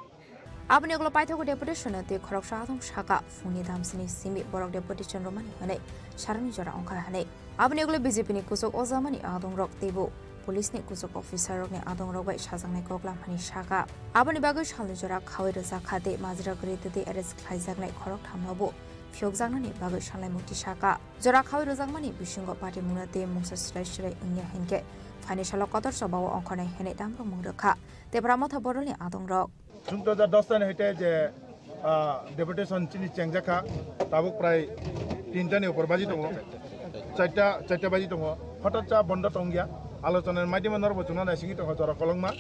Aboni ulo paithago deputation tei khoroksa adong saka, phungni damsini simi borok deputation romani hwnwi sarani jora wngkha hwnwi. Aboni ulo B J P ni kuchuk ojamani adongrok teibo police ni kuchuk officer rokni adongrok bai sajaknai koklam hwnwi saka. Aboni bagwi salni jora khaui rwjak kha tei majra kwrwi twtwi arrest khlaijaknai khorok thamno bo phiyokjaknani bagwi sanlaimung tisaka. Jora khaui rwjakmani bisingo patimungno tei mungsa swrai swrai wngya hinkhe phaini salo kotor chobao ongkhornai hwnwi tamrwkmung rwkha Tipra Motha Bodolni adongrok. Chwng to da dosta ni hoite je, ah, deputation chini chengjak kha, tabuk prai tinta ni upor baji tongo, charta, charta baji tongo, hothat cha bondo tongya, alochona ni maidhyamo norok bo chwngno naisingwi tongo jora kolokma.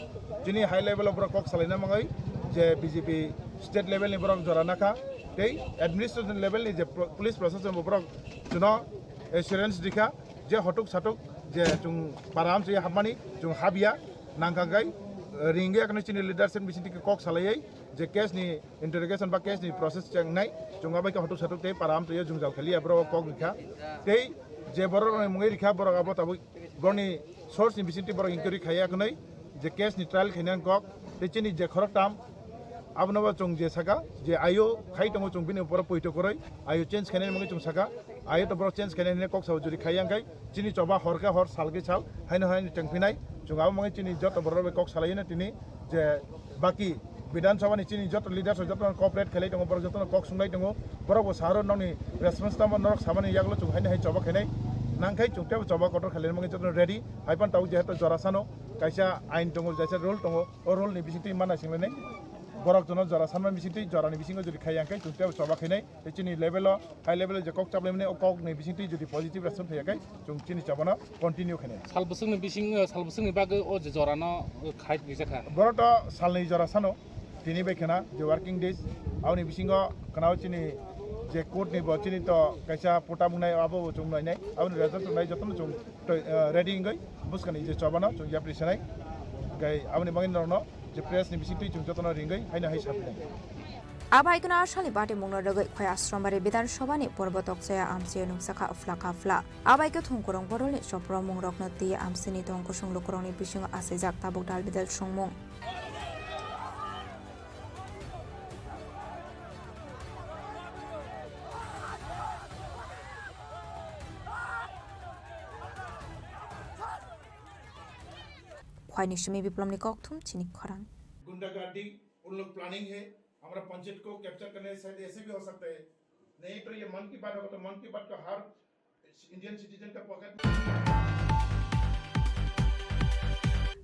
Chini high level o borok kok salaina mangwi je B J P state level ni borok jora nakha, tei administration level ni je pro-, police proshashan bo borok chwngno assurance rikha je hotuk satuk je chwng para amchwi hapmani chwng habya nangkha khe ringya kheno chini leadership bisingtwi kok salaiwi je case ni interrogation ba case ni process chengnai chwng abai khe hotuk satuk tei para amchwi jwngjal khaliya borok kok rikha tei je borok rokni mungwi rikha borok abo tabuk Borokni source ni bisingtwi borok inquiry khaiya khwnwi je case ni trial khainani kok tei chini je khoroktham abono bo chwng je saka je ayo khai tongo chwng bini borok poito kwrwi ayo change khainani mungwi chwng saka ayo to borok change khainani hinwi kok sao juri khaiya hwnkhe chini choba hor khe hor sal khe sal haino haino chengphinai chwng abo mungwi chini joto borok rok bai kok salaino tini je baki Bidhan Sabha ni chini joto leaders rok joto no cooperate khailai tongo, borok joto no kok sunglai tongo, borok bo saharo nokni response tamo norok samani yagulo chwng haino hai choba khainai nangkhai chwng teibo choba kotor khailai mangwi joto no ready, hai phano tabuk jehetu jora sano kaisa ain tongo, kaisa rule tongo, o rule ni bisingtwi mana singlainai. Borok jono jora sanma bisingtwi jorani bisingo jodi khai yang khe chwng tei choba khainai. Tei chini level o, high level o je kok chaplaimani o kok ni bisingtwi jodi positive response phaiya khe chwng chini choba no continue khainai. Sal bwswkni bising, sal bwswkni bagwi o je jora no khai rijak kha. Borok to salni jora sano. Tini bai khna je working days, aboni bisingo khna o chini je court ni bo chini to kaisa pota mungnai abo bo chwng nainai, aboni result wngnai jotono chwng toi, eh, ready wngwi bwskani je chobano chwng yapri sanai. Gai aboni bagwi norokno je press ni bisingtwi chwng jotono ringwi haino hai sapinai. Abai khna asali bati mungno rwgwi khoi Asrambari Bidhan Sabha ni porbo tokchaya amchio nukjakha phla kha phla. Abai khe thungkurung borolni chopro mungrokno twi amchini tong kusung lukurokni bisingo achaijak tabuk dal bidal songmung. Phaini simi Biplomni kokthum chini khorang. गुंडागर्दी उन लोग प्लानिंग है, हमारा पंचायत को कैप्चर करने शायद ऐसे भी हो सकता है। नहीं तो ये मन की बात होगा तो मन की बात को हर इंडियन सिटीजन का pocket.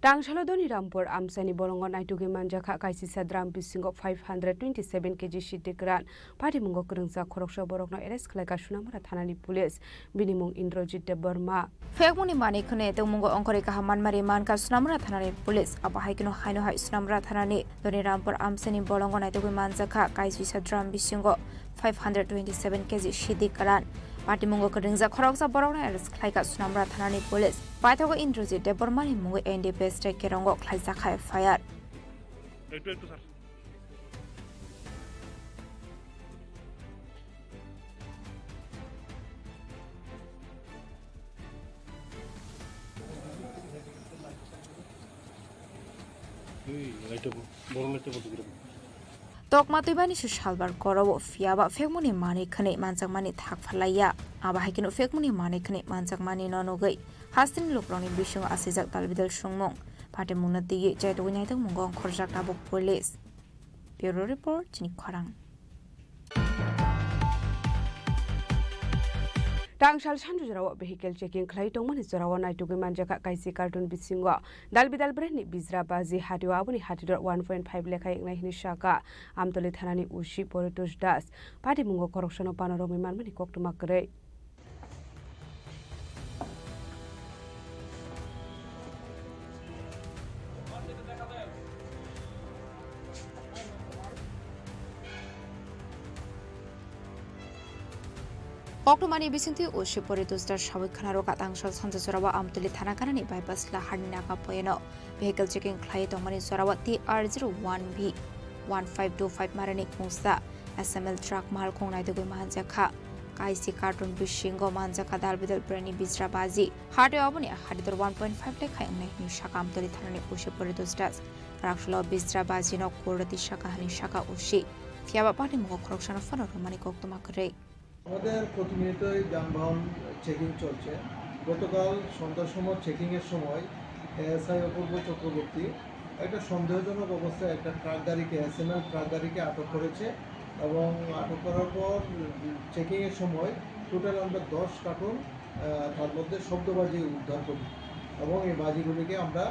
Tangsalo Doni Rampur amchaini bolongo naitugwi manjakha kaisisa drum bisingo five hundred twenty seven K G siddi kwran. Patimungo kwrwngjak khoroksa borokno arrest khlaikha Sonamura thanani police. Bini mung Indrajit Debbarma. Phekmungni manwi khwnwi tongmungo ongkhorwi kaham manmari mankha Sonamura thanani police. Abo hai kheno haino hai Sonamura thanani Doni Rampur amchaini bolongo naitugwi manjakha kaisisa drum bisingo five hundred twenty seven K G siddi kwran. Patimungo kwrwngjak khoroksa borokno arrest khlaikha Sonamura thanani police. Paithago Indrajit Debbarmani mungwi N D P S tei Kerongo khlaijakha F I R. একটু, একটু, স্যার। এই লাইটটা ব-, বড় লাইটটা বন্ধ করে দাও। Tokma twibani se salbar korowo, phiyaba phekmungni manwi khwnwi manjakmani thak phalaiya. Abo hai kheno phekmungni manwi khwnwi manjakmani no nugwi hasteni lukurokni bisingo achaijak dalbidal songmung. Patimungno twiwi chaitugwi naitokmungo ongkhorjak tabuk police. Bureau Report, chini khorang. Tangsal sanju jorao vehicle checking khlai tongmani jorao naitugwi manjakha kaisi carton bisingo dalbidal brand ni bijra baji hatio, aboni hatidor one point five lekha wngnai hwnwi sakha Amtoli thanani O C Poritos Das. Patimungo khoroksano pano romwi manmani koktwma kwrwi. Koktwmani bisingtwi O C Poritos Das sawi khwnaro, ka tangsal sanja jorao Amtoli thana ganani bypass laharni naga poyeno vehicle checking khlaiwi tongmani jorao T R zero one B one five two five marani kungsa S M L truck malkhung naitugwi manjakha. Kaisi carton bisingo manjakha dalbidal brand ni bijra baji. Hatio aboni hatidor one point five lekha wngnai hwnwi sakha Amtoli thanani O C Poritos Das. Raksolo bijra bajino kurati sakha hwnwi sakha O C. Phiyaba patimungo khoroksano phano romani koktwma kwrwi. আমাদের প্রতিনিয়তই যানবাহন চেকিং চলছে। গতকাল সন্ধ্যার সময় চেকিংয়ের সময় এএসআই অপূর্ব চক্রবর্তী একটা সন্দেহজনক অবস্থায় একটা ট্রাক গাড়িকে, এসএমএল ট্রাক গাড়িকে আটক করেছে এবং আটক করার পর চেকিংয়ের সময় টোটাল আমরা দশ কার্টন, আহ, তার মধ্যে শব্দবাজি উদ্ধার করি এবং এই বাজিগুলিকে আমরা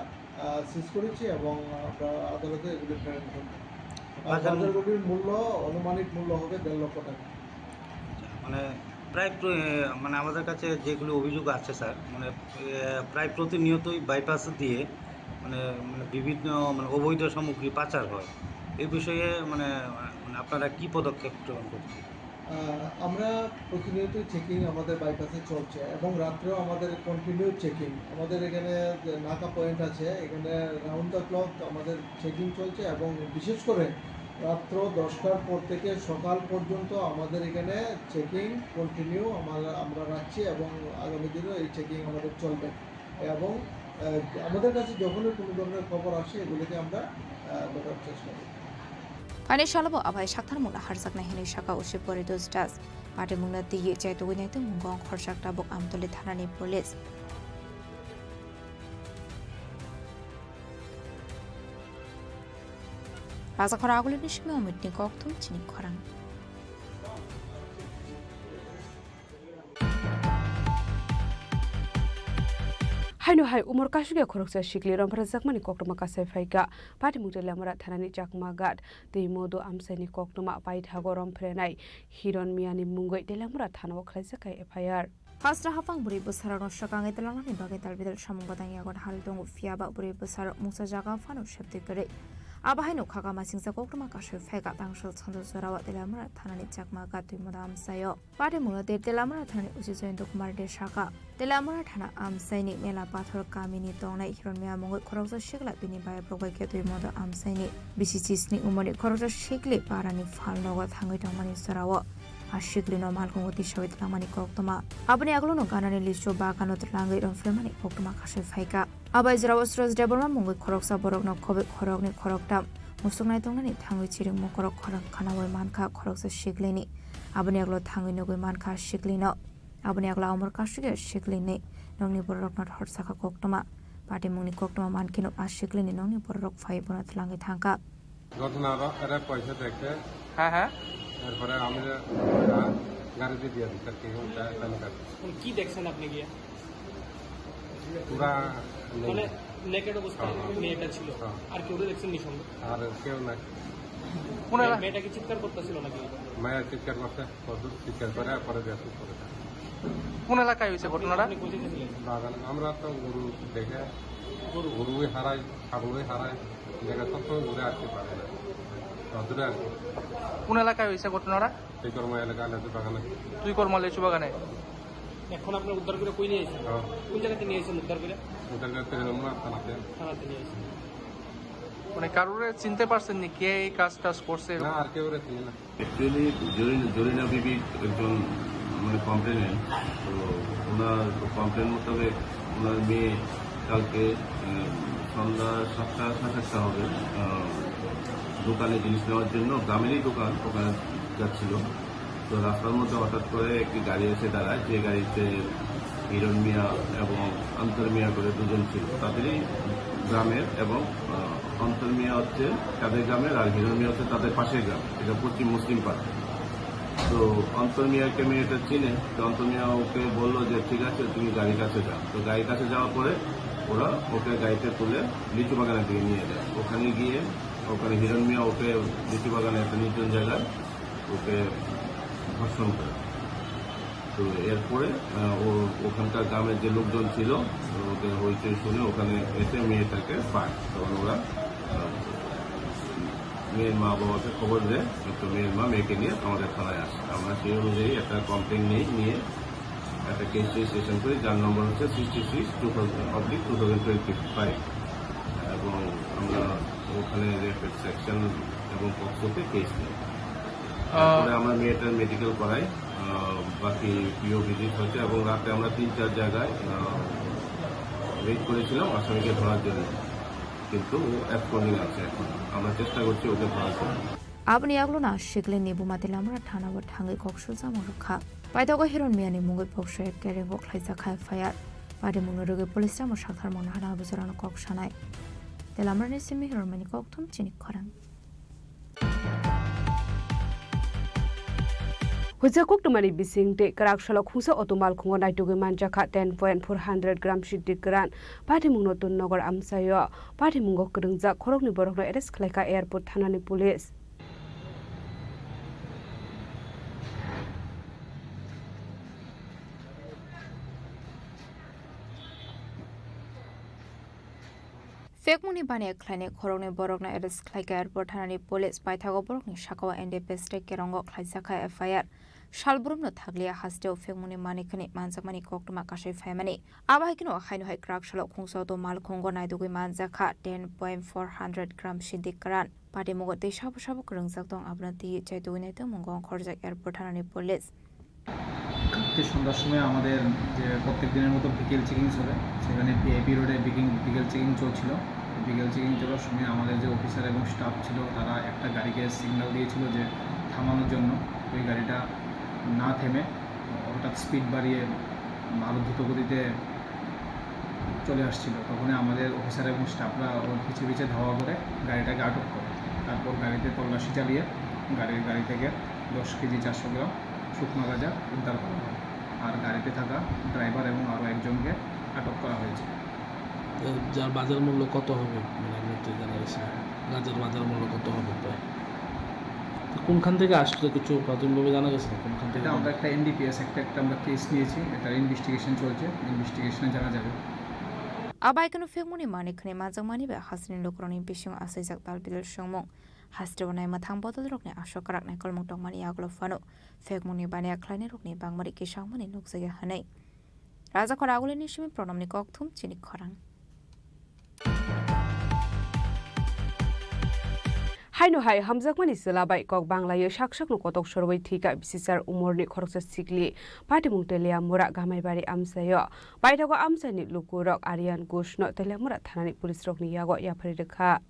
আহ, সিজ করেছি এবং আমরা আদালতে এগুলি প্রেরণ করব। আর বাজার মূল্য? বাজারগুলির মূল্য, আনুমানিক মূল্য হবে দেড় লক্ষ টাকা। আচ্ছা, মানে প্রায় প্র-, এ, মানে আমাদের কাছে যেগুলো অভিযোগ আছে স্যার, মানে, এ, প্রায় প্রতিনিয়তই বাইপাস দিয়ে মানে, মানে বিভিন্ন মানে অবৈধ সামগ্রী পাচার হয়। এই বিষয়ে মানে, মানে আপনারা কি পদক্ষেপ গ্রহণ করছেন? আহ, আমরা প্রতিনিয়ত চেকিং আমাদের বাইপাসে চলছে এবং রাত্রেও আমাদের কন্টিনিউ চেকিং। আমাদের এখানে যে নাকা পয়েন্ট আছে, এখানে রাউন্ড দ্য ক্লক আমাদের চেকিং চলছে এবং বিশেষ করে রাত্র দশটার পর থেকে সকাল পর্যন্ত আমাদের এখানে চেকিং কন্টিনিউ আমরা, আমরা রাখছি এবং আগামী দিনও এই চেকিং আমাদের চলবে। এবং, আহ, আমাদের কাছে যখনই কোনো ধরনের খবর আসে, এগুলিকে আমরা, আহ, ধরার চেষ্টা করি। Phaini salo bo abai sakthar mungno harjaknai hwnwi sakha O C Poritos Das. Patimungno twiwi chaitugwi naitokmungo ongkhorjak tabuk Amtoli thanani police. Rajakhor Agulini simi Omitni kokthum chini khorang. Haino hai umor kasugya khoroksa sikli romphrejakmani koktwma kasai phaikha. Patimung Teliamura thanani Chakma Ghat twi modo amchaini koktwma paithago romphrwnai Hiron Miyani mungwi Teliamura thanao khlaijak kha F I R. Hasta hapang bwrwi bwsarokno swkangwi twlangnani bagwi dalbidal samung badang yago hal tongo, phiyaba bwrwi bwsarok mungsa jaga phano septwi kwrwi. Abo haino khaka masingsa koktwma kasui phaikha tangsal sando jorao Teliamura thanani Chakma Ghat twi modo amchaio. Patimungno tei Teliamura thanani O C Jayanta Kumar De sakha. Teliamura thana amchaini Mela Pathor kamini tongnai Hiron Miya mungwi khoroksa sikla bini bayaprok bai khe twi modo amchaini bisi chisni umorni khoroksa sikli parani phalnogo thangwi tongmani jorao a siklino malkhungo tisawi twlangmani koktwma. Aboni aglono ganani lisu bagano twlangwi romphreimani koktwma kasui phaikha. Abai jorao Suraj Debbarma mungwi khoroksa borokno khobwi khoroknwi khoroktham musuknai tongnani thangwi chiring mokorok khorang khanaui mankha khoroksa siklini. Aboni aglo thangwi nugwi mankha siklino. Aboni aglo umor kasugya siklini nokni bororokno thorsakha koktwma. Patimungni koktwma mankheno a siklini nokni bororok phai bono twlangwi thangkha. ঘটনা র-, রেপ হয়েছে দেখে। হ্যাঁ, হ্যাঁ। এরপরে আমি গাড়ি দিয়ে দিয়ে দিচ্ছি আর কি, ওটা এখানে গাড়ি। এখন কি দেখছেন আপনি গিয়ে? পুরা নেই। মানে নেকেড অবস্থায় হ্যাঁ, হ্যাঁ। মেয়েটা ছিল। হ্যাঁ। আর কেউ দেখছেন নি সঙ্গে? আর কেউ নাই। কোন এলা- মেয়েটা কি চিৎকার করতেছিল নাকি? মেয়ে চিৎকার করছে, কত চিৎকার করে, পরে দেখো পরে। কোন এলাকায় হয়েছে ঘটনাটা? আপনি কোথায় ছিলেন? বাগান, আমরা তো গরু দেখে, গরু। গরুই হারাই, ছাগলই হারাই, জায়গা সবসময় ঘুরে আসতে পারে না। অতটা আর কি। কোন এলাকায় হয়েছে ঘটনাটা? এই কর্ম এলাকা, আলাদা বাগানে। তুই কর্ম লেচু বাগানে? এখন আপনার উদ্ধার করে কই নিয়ে এসেছেন? হ্যাঁ। কোন জায়গাতে নিয়ে এসেছেন উদ্ধার করে? উদ্ধার করে তেলেমুড়া থানাতে। থানাতে নিয়ে এসেছেন। মানে কারোরে চিনতে পারছেন নি কে এই কাজ টাজ করছে? না, আর কেউ রে চিনি না। অ্যাকচুয়ালি জরিনা, জরিনা বিবি একজন মানে কমপ্লেনেন্ট। তো ওনার কমপ্লেন মোতাবেক ওনার মেয়ে কালকে, আহ, সন্ধ্যা সাতটা, সাড়ে সাতটা হবে, আহ, দোকানে জিনিস নেওয়ার জন্য, গ্রামেরই দোকান, ওখানে যাচ্ছিল। তো রাস্তার মধ্যে হঠাৎ করে একটি গাড়ি এসে দাঁড়ায়, যে গাড়িতে হিরণ মিয়া এবং অন্তর মিয়া করে দুজন ছিল। তাদেরই গ্রামের এবং, আহ, অন্তর মিয়া হচ্ছে তাদের গ্রামের আর হিরণ মিয়া হচ্ছে তাদের পাশের গ্রাম, এটা পশ্চিম মুসলিম পাড়া। তো অন্তর মিয়াকে মেয়েটা চিনে, তো অন্তর মিয়া ওকে বললো যে, "ঠিক আছে, তুমি গাড়ির কাছে যাও।" তো গাড়ির কাছে যাওয়ার পরে ওরা ওকে গাড়িতে তুলে লিচু বাগানের দিকে নিয়ে যায়। ওখানে গিয়ে ওখানে হিরণ মিয়া ওকে লিচু বাগানে একটা নির্জন জায়গায় ওকে ধর্ষণ করে। তো এরপরে, আহ, ও ওখানকার গ্রামের যে লোকজন ছিল, ওদের হইচই শুনে ওখানে এসে মেয়েটাকে পায়। তখন ওরা, আহ, মেয়ের মা বাবাকে খবর দেয়, তো মেয়ের মা মেয়েকে নিয়ে আমাদের থানায় আসে। আমরা সেই অনুযায়ী একটা কমপ্লেন নিয়ে, নিয়ে একটা কেস রেজিস্ট্রেশন করি, যার নম্বর হচ্ছে sixty six two thousand oblique two thousand twenty five, এবং আমরা ওখানে রেপ সেকশন এবং পক্সোতে কেস নিই। আহ, তারপরে আমরা মেয়েটার মেডিকেল করাই, আহ, বাকি পিও ভিজিট হচ্ছে এবং রাতে আমরা তিন চার জায়গায়, আহ, রেড করেছিলাম আসামিকে ধরার জন্য, কিন্তু ও অ্যাবসকন্ডিং আছে এখন। আমরা চেষ্টা করছি ওকে ধরার জন্য। Aboni yaglona sikli ni buma Teliamura thana o thangwi kok suljama rwkha. Paithago Hiron Miyani mungwi poksoya kereng kok khlaijak kha F I R. Patimungno rwgwi police ramo saktharmung hana bujorano kok sanai. Teliamura ni simi Hiron Miyani kok thum chini khorang. Huijak koktwmani bising tei kwrak salo khungsa auto malkhungo naitugwi manjakha ten point four hundred gram siddi kwran. Patimungno Tun Nagar amchaio patimungo kwrwngjak khoroknwi borokno arrest khlaikha airport thanani police. Phekmungni baniya khlainai khoroknwi borokno arrest khlaikha airport thanani police. Paithago borokni sakao N D P S tei kerongo khlaijakha F I R. Salbrumno thakliya hasteo phekmungni manikhani manjakmani koktwma kasui phaimani. Abo hai kheno haino hai kwrak salo khungsa auto malkhungo naidugwi manjakha ten point four hundred gram siddi kwran. Patimungo tei sabo sabo kwrwngjak tong, abono twi chaitugwi naitwmung ongkhorjak airport thanani police. কালকে সন্ধ্যার সময় আমাদের যে প্রত্যেক দিনের মতো vehicle checking চলে, সেখানে ভি আই পি রোডে ভেহিকেল চেকিং চলছিল। ভেহিকেল চেকিং চলার সময় আমাদের যে অফিসার এবং স্টাফ ছিল, তারা একটা গাড়িকে সিগন্যাল দিয়েছিল যে থামানোর জন্য। ওই গাড়িটা না থেমে হঠাৎ স্পিড বাড়িয়ে আরও দ্রুত গতিতে চলে আসছিল। তখনই আমাদের অফিসার এবং স্টাফরা ওর পিছে পিছে ধাওয়া করে গাড়িটাকে আটক করে। তারপর গাড়িতে তল্লাশি চালিয়ে গাড়ির, গাড়ি থেকে দশ কেজি চারশো গ্রাম শুকনো গাঁজা উদ্ধার করা হয়। আর গাড়িতে থাকা ড্রাইভার এবং আরও একজনকে আটক করা হয়েছে। যার বাজার মূল্য কত হবে, মানে, আপনি তো জানা গেছে না। গাঁজার বাজার মূল্য কত হবে প্রায়? তো কোনখান থেকে আসছে কিছু প্রাথমিকভাবে জানা গেছে না, কোনখান থেকে এটা আমরা একটা এনডিপিএস একটা, একটা আমরা কেস নিয়েছি, এটা ইনভেস্টিগেশন চলছে, ইনভেস্টিগেশনে জানা যাবে। Abai kunu phekmuni mani khne majak mani bai hasini lukurokni bisingo asaijak tal bidal songmung. Hasteo nai mwthang bodolrokni aswk kwrak naikolmung tongmani yagulo phano phekmungni baniya khlainairokni bangmari kisangmani nukjakya hwnwi. Rajakhor Agulini simi Pranamni kokthum chini khorang. Haino hai hamjakmani chwla bai kok banglaio sak sakno kotok sorwi thwikha bisisar umorni khoroksa sikli. Patimung Teliamura Gamaibari amchaio. Paithago amchaini lukurok Aryan Ghoshno Teliamura thanani police rokni yago yapharwi rwkha.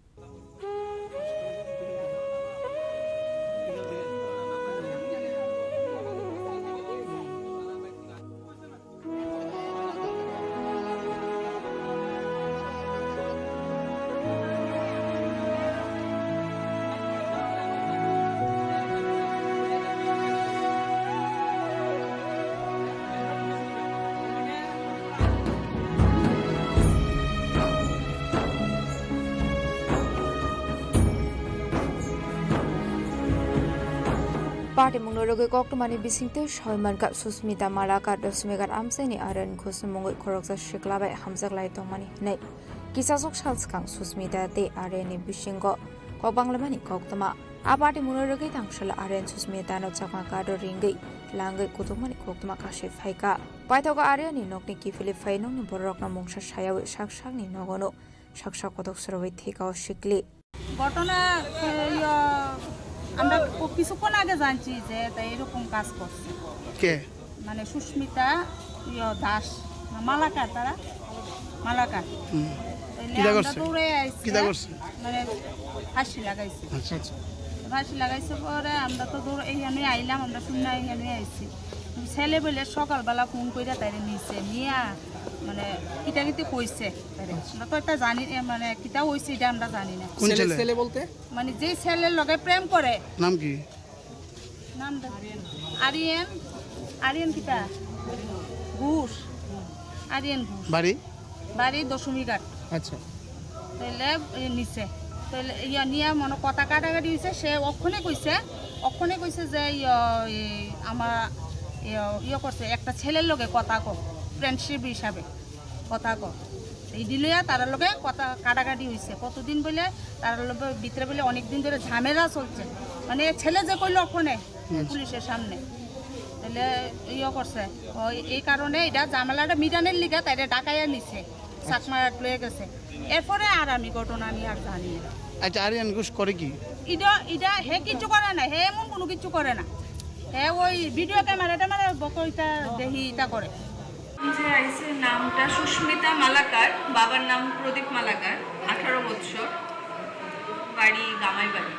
Patimungno rwgwi koktwmani bisingtwi soi mankha Susmita Malakar, Doshmigat amchaini Aryan Ghoshni mungwi khoroksa sikla bai hamjak lai tongmani hwnwi. Kisasok sal swkang Susmita tei Aryanni bisingo kok banglaimani koktwma. A patimungno rwgwi tangshalo Aryan Susmitano chakma kado ringwi langwi kutukmani koktwma kasui phaikha. Paithago Aryanni nokni kiphilwi phai nokni bororokno mungsa sayawi sak sakni nogono sak sak kotok sorowi thwikha o sikli. ঘটনা, এ, ইয়ে, আমরা ক-, কিছুক্ষণ আগে জানছি যে এটা এরকম কাজ করছে। কে? মানে সুস্মিতা, ইয়ে, দাস, না, মালাকার তারা? মালাকার। হুম। তাইলে কিতা আমরা করছে? দৌড়ে আইছি, কিতা করছে? মানে ফাঁসি লাগাইছে। আচ্ছা, আচ্ছা। ফাঁসি লাগাইছে পরে আমরা তো দৌড়ে এইখানে আইলাম, আমরা শুনে এইখানে আইছি। ছেলে বলে সকালবেলা ফোন করে তাইরে নিছে, নিয়া মানে কিতা কিতি কইছে। আচ্ছা। আমরা তো এটা জানি, এ, মানে, কিতা হইছে, এটা আমরা জানি না। কোন ছেলে, ছেলে? ছেলে বলতে? মানে, যে ছেলের লগে প্রেম করে। নাম কি? নাম দে-, আরিয়ান, আরিয়ান কিতা? ঘোষ। আরিয়ান ঘোষ। বাড়ি? বাড়ি দশমীঘাট। আচ্ছা। তাইলে, এ, নিছে। তাইলে, ইয়া, নিয়া মনে কথা কাটাকাটি হইছে, সে অক্ষণে কইছে, অক্ষণে কইছে যে, ইয়া, এই, আমার, ইয়া, ইয়ে করছে, একটা ছেলের লগে কথা কো, ফ্রেন্ডশিপ হিসাবে। কথা কয়। এই দিলইয়া তার লগে কথা কাটাকাটি হইছে। কতদিন বলে তার লগে ভিতরে বলে অনেক দিন ধরে ঝামেলা চলছে। মানে ছেলে যে কইলো ওখানে হুম। পুলিশের সামনে। তাহলে ইয়ে করছে। ওই এই কারণে এটা ঝামেলাটা মিটানের লিগা তাইরে ডাকাইয়া নিছে। চাকমা লয়ে গেছে। এরপরে আর আমি ঘটনা নিয়ে আর জানি না। আচ্ছা, আরিয়ান ঘোষ করে কি? ইটা, ইটা হে কিচ্ছু করে না, হে এমন কোনো কিচ্ছু করে না। হে ওই ভিডিও ক্যামেরা ট্যামেরা বকো ইটা দেখি ইটা করে। যে আইছে নামটা সুস্মিতা মালাকার, বাবার নাম প্রদীপ মালাকার, আঠারো বৎসর, বাড়ি গামাইবাড়ি।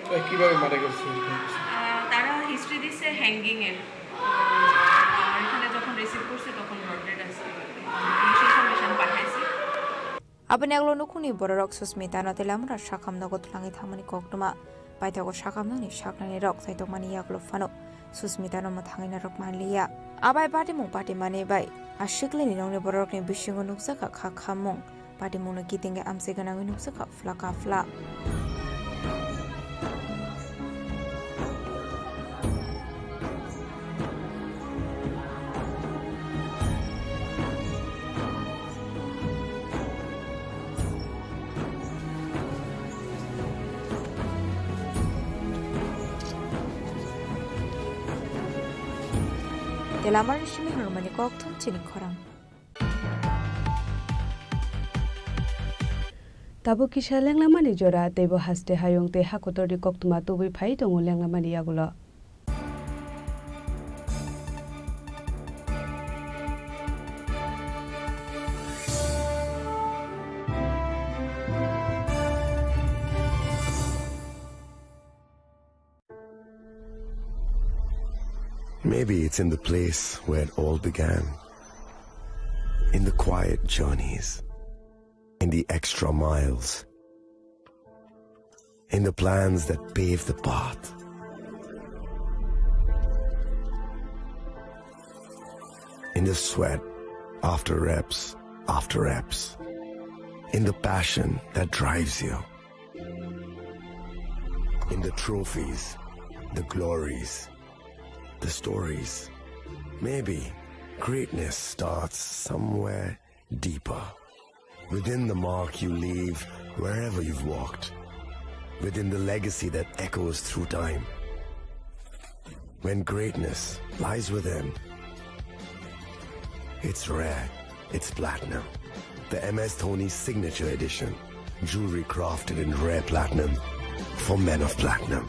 তো কিভাবে মারা গেছে? আহ, তারা হিস্ট্রি দিছে হ্যাঙ্গিং এর। তো আমার এখানে যখন রিসিভ করছে তখন ব্রড ডেড আছে। পুলিশ ইনফরমেশন পাঠাইছি। Aboni aglo nukhungni bororok Susmitano tei lamura sakhamnogo twlangwi thangmani koktwma. Paithago sakhamnokni saknainirok chaitokmani yagulo phano Susmitano mwthangwi narwk manliya. Abai patimung patimani bai a siklini nokni bororokni bisingo nukjakha kha khammung. Patimungno kitingwi amchai gwnangwi nukjakha phlaka phla. Telamani simi hwnmani kokthum chini khorang. Tabuk kisa lenglamani jora, teibo haste hayung tei hakotorni koktwma tubui phai tongo lenglamani yagulo. Maybe it's in the place where it all began. In the quiet journeys. In the extra miles. In the plans that pave the path. In the sweat after reps after reps. in the passion that drives you, in the trophies, the glories, the stories. Maybe greatness starts somewhere deeper, within the mark you leave wherever you've walked, within the legacy that echoes through time. When greatness lies within, it's rare, it's platinum. The M S Dhoni Signature Edition, jewelry crafted in rare platinum for men of platinum.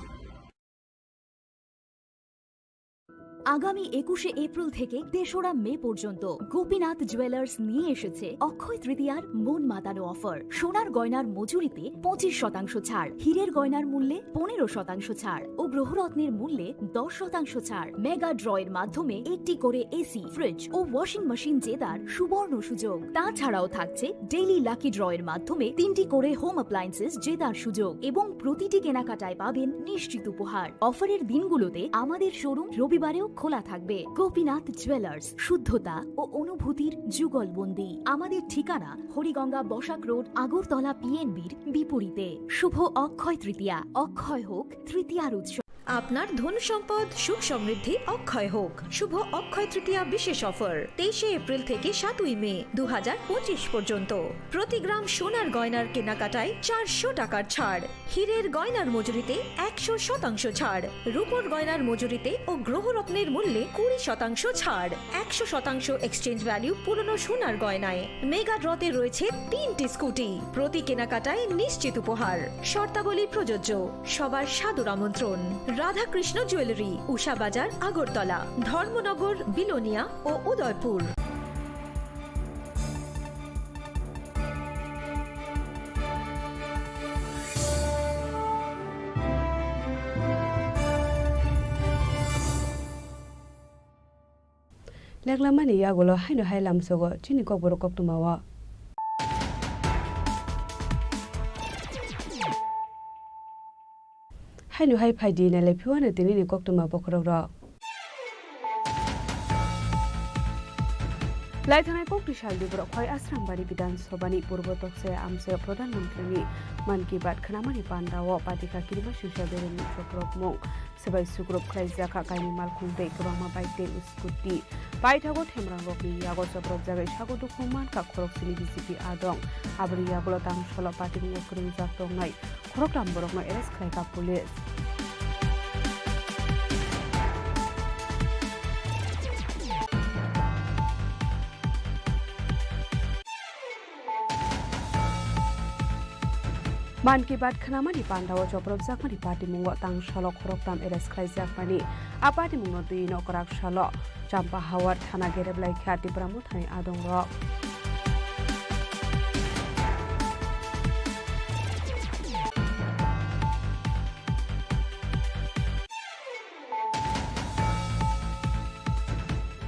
আগামী একুশে এপ্রিল থেকে তেসরা মে পর্যন্ত গোপীনাথ জুয়েলার্স নিয়ে এসেছে অক্ষয় তৃতীয়ার মন মাতানো অফার। সোনার গয়নার মজুরিতে পঁচিশ শতাংশ ছাড়, হীরের গয়নার মূল্যে পনেরো শতাংশ ছাড় ও গ্রহরত্নের মূল্যে দশ শতাংশ ছাড়। মেগা ড্রয়ের মাধ্যমে একটি করে এসি, ফ্রিজ ও ওয়াশিং মেশিন জেতার সুবর্ণ সুযোগ। তাছাড়াও থাকছে ডেইলি লাকি ড্রয়ের মাধ্যমে তিনটি করে হোম অ্যাপ্লায়েন্সেস জেতার সুযোগ এবং প্রতিটি কেনাকাটায় পাবেন নিশ্চিত উপহার। অফারের দিনগুলোতে আমাদের শোরুম রবিবারেও খোলা থাকবে। গোপীনাথ জুয়েলার্স, শুদ্ধতা ও অনুভূতির যুগলবন্দি। আমাদের ঠিকানা হরিগঙ্গা বসাক রোড, আগরতলা পিএনবির বিপরীতে। শুভ অক্ষয় তৃতীয়া, অক্ষয় হোক তৃতীয়ার উৎসব। আপনার ধন সম্পদ সুখ সমৃদ্ধি অক্ষয় হোক। শুভ অক্ষয় তৃতীয়া বিশেষ অফার তেইশে এপ্রিল থেকে সাতই মে দু হাজার পঁচিশ পর্যন্ত। প্রতি গ্রাম সোনার গয়নার কেনাকাটায় চারশো টাকার ছাড়, হীরের গয়নার মজুরিতে একশো শতাংশ ছাড়, রূপোর গয়নার মজুরিতে ও গ্রহরত্নের মূল্যে কুড়ি শতাংশ ছাড়, একশো শতাংশ এক্সচেঞ্জ ভ্যালু পুরনো সোনার গয়নায়। মেগা ড্রতে রয়েছে তিনটি স্কুটি, প্রতি কেনাকাটায় নিশ্চিত উপহার। শর্তাবলী প্রযোজ্য। সবার সাদর আমন্ত্রণ। রাধাকৃষ্ণ জুয়েলারি, উষা বাজার, আগরতলা, ধর্মনগর, বিলোনিয়া ও Udaipur. Leklamani yagulo haino hai lamsogo chini kokborok koktwmao. Haino hai phaidi nailai phiwano tinini koktwma bokhorokrok. Laithangnai koktwi salni borok Khwai Asrambari Bidhan Sabhani Purbo Toksai Amchaio Pradhan Mantrini Mann Ki Baat khnamani pandao patikha kirima singsa beremni chokrokmung. Swbai sukrup khlaijak kha kaini malkhung tei kwbangma bike tei scooty. Paithago themrangrokni yago chopropjagwi sago dukhu mankha khoroksini B J P adong. Aboni yagulo tang solo patimungo kwrwngjak tongnai khoroktham borokno arrest khlaikha police. Mann Ki Baat khnamani pandao chopropjakmani patimungo tang salo khoroktham arrest khlaijakmani. A patimungno twi nokrak salo Champahawar thana gereblai kha Tipra Mothani adongrok.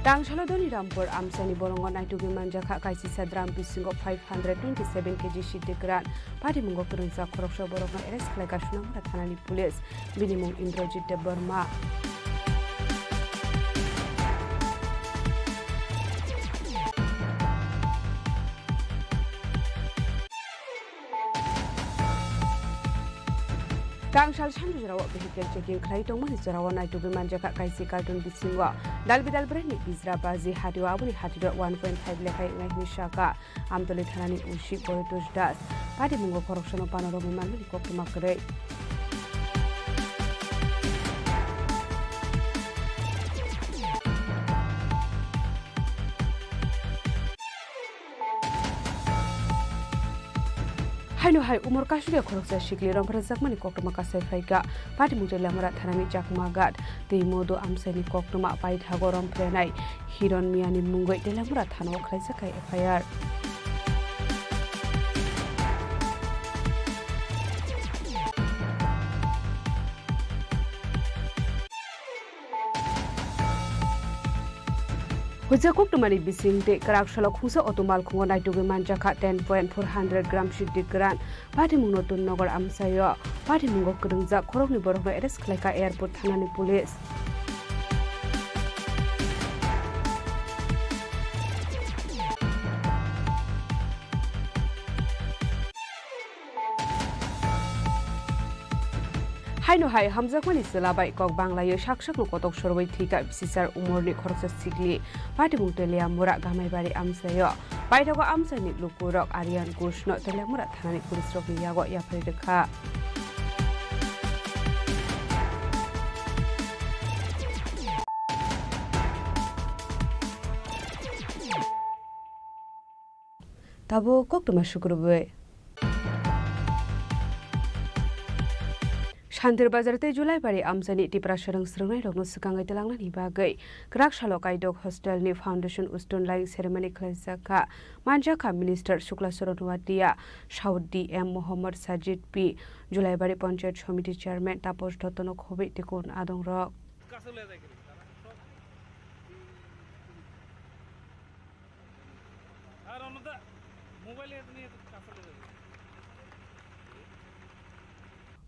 Tangsalo Doni Rampur amchaini borongo naitugwi manjakha kaisisa drum bisingo five hundred twenty-seven K G siddi kwran. Patimungo kwrwngjak khoroksa borokno arrest khlaikha Sonamura thanani police. Bini mung Indrajit Debbarma. Tangsal sandu jorao vehicle checking khlai tongmani jorao naitugwi manjakha kaisi carton bisingo dal bidal brand ni bijra baji hatio, aboni hatio one point five lekhai wngnai hwnwi sakha Amtoli thanani O C Paritosh Das. Patimungo khoroksano panarogwi manmani koktwma kwrwi. Haino hai umor kasuria khoroksa sikli romphrajakmani koktwma kasai phaikha. Patimung Teliamura thanani Chakma Ghat tei Modu amchaini koktwma paithago romphrwnai Hiron Miyani mungwi Teliamura thanao khlaijak kha F I R. Huijak koktwmani bising tei kwrak salo khungsa auto malkhungo naitugwi manjakha ten point four hundred gram siddi kwran. Patimungno Tunnagar amchaio patimungo kwrwngjak khoroknwi borokno arrest khlaikha airport thanani police. Aino hai hamjakmani chwla bai kok banglaio sak sakno kotok sorwi thwikha bisichar umorni khoroksa sikli. Patimung Teliamura Gamaibari amchaio. Paithago amchaini lukurok Aryan Ghoshno Teliamura thanani police rokni yago yapharwi rwkha. Tabuk koktwma sukrubwi. Shantir Bazar tei Julaibari amchaini Tiprasa rang srwngnairokno swkangwi twlangnani bagwi kwrak salo Kaidok Hostel ni Foundation Stone Laying Ceremony khlaijakha. Manjakha Minister Shukla Charan Noatia, South D M Mohammad Sajid P, Julaibari Panchayat Samiti Chairman Taposh Dottono khobwi tei kun adongrok.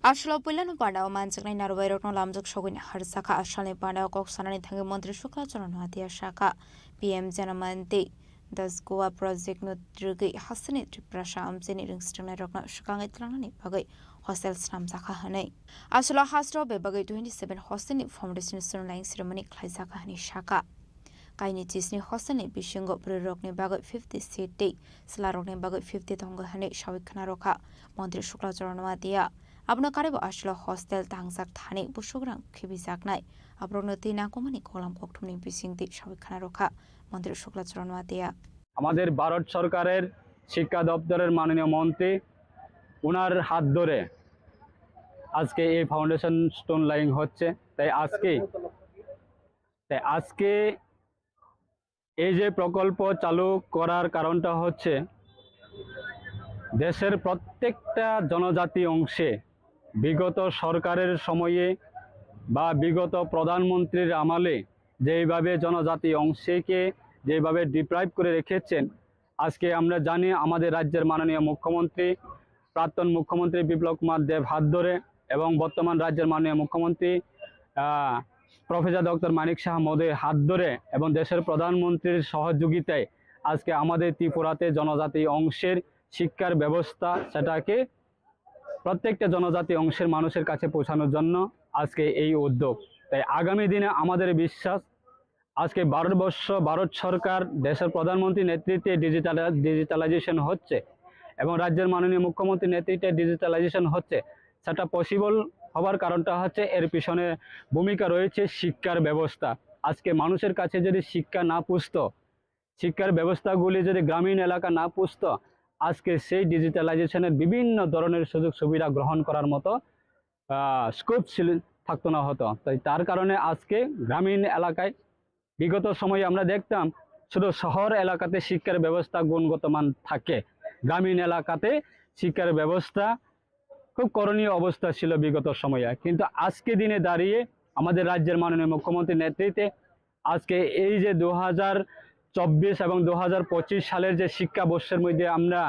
Aswlo puilano pandao manjaknai narwuibairokno lamjak sogwini harjakha. Asalni pandao kok sanani thangwi Montri Shukla Charan Noatia sakha, P M Jana Mandir Das Goa project no twrwgwi hasteni Tiprasa amchaini rwngsrwngnairokno swkangwi twlangnani bagwi hostel snamjakha hwnwi. Aswlo hasteo bebagwi twenty seven hostel ni foundation stone laying ceremony khlaijakha hwnwi sakha. Kaini chisni hostel ni bisingo bwrwirokni bagwi fifty seat tei chwlarokni bagwi fifty tongo hwnwi sawi khna rwkha Montri Shukla Charan Noatia. Abono karwibo aswlo hostel tangjak thani busukrang khibijaknai aborokno twi nangkukmani koklam kokthumni bisingtwi sawi khna rwkha Montri Shukla Charan Noatia. আমাদের ভারত সরকারের শিক্ষা দপ্তরের মাননীয় মন্ত্রী, ওনার হাত ধরে আজকে এই ফাউন্ডেশন স্টোন লেইং হচ্ছে। তাই আজকে, তাই আজকে এই যে প্রকল্প চালু করার কারণটা হচ্ছে দেশের প্রত্যেকটা জনজাতি অংশে বিগত সরকারের সময়ে বা বিগত প্রধানমন্ত্রীর আমলে যেইভাবে জনজাতি অংশকে যেভাবে ডিপ্রাইভ করে রেখেছেন, আজকে আমরা জানি আমাদের রাজ্যের মাননীয় মুখ্যমন্ত্রী, প্রাক্তন মুখ্যমন্ত্রী বিপ্লব কুমার দেব হাত ধরে এবং বর্তমান রাজ্যের মাননীয় মুখ্যমন্ত্রী, আহ, প্রফেসর ডক্টর মানিক সাহা মহোদয়ের হাত ধরে এবং দেশের প্রধানমন্ত্রীর সহযোগিতায় আজকে আমাদের ত্রিপুরাতে জনজাতি অংশের শিক্ষার ব্যবস্থা, সেটাকে প্রত্যেকটা জনজাতি অংশের মানুষের কাছে পৌঁছানোর জন্য আজকে এই উদ্যোগ। তাই আগামী দিনে আমাদের বিশ্বাস, আজকে ভারতবর্ষ, ভারত সরকার, দেশের প্রধানমন্ত্রী নেতৃত্বে ডিজিটাল, ডিজিটালাইজেশন হচ্ছে এবং রাজ্যের মাননীয় মুখ্যমন্ত্রী নেতৃত্বে ডিজিটালাইজেশন হচ্ছে, সেটা পসিবল হবার কারণটা হচ্ছে এর পিছনে ভূমিকা রয়েছে শিক্ষার ব্যবস্থা। আজকে মানুষের কাছে যদি শিক্ষা না পুষতো, শিক্ষার ব্যবস্থাগুলি যদি গ্রামীণ এলাকা না পুষতো, আজকে সেই ডিজিটালাইজেশনের বিভিন্ন ধরনের সুযোগ সুবিধা গ্রহণ করার মতো, আহ, স্কোপ ছিল, থাকতো না হতো। তাই তার কারণে আজকে গ্রামীণ এলাকায় বিগত সময়ে আমরা দেখতাম শুধু শহর এলাকাতে শিক্ষার ব্যবস্থা গুণগত মান থাকে, গ্রামীণ এলাকাতে শিক্ষার ব্যবস্থা খুব করণীয় অবস্থা ছিল বিগত সময়ে। কিন্তু আজকে দিনে দাঁড়িয়ে আমাদের রাজ্যের মাননীয় মুখ্যমন্ত্রীর নেতৃত্বে আজকে এই যে দু হাজার চব্বিশ এবং দু হাজার পঁচিশ সালের যে শিক্ষাবর্ষের মধ্যে আমরা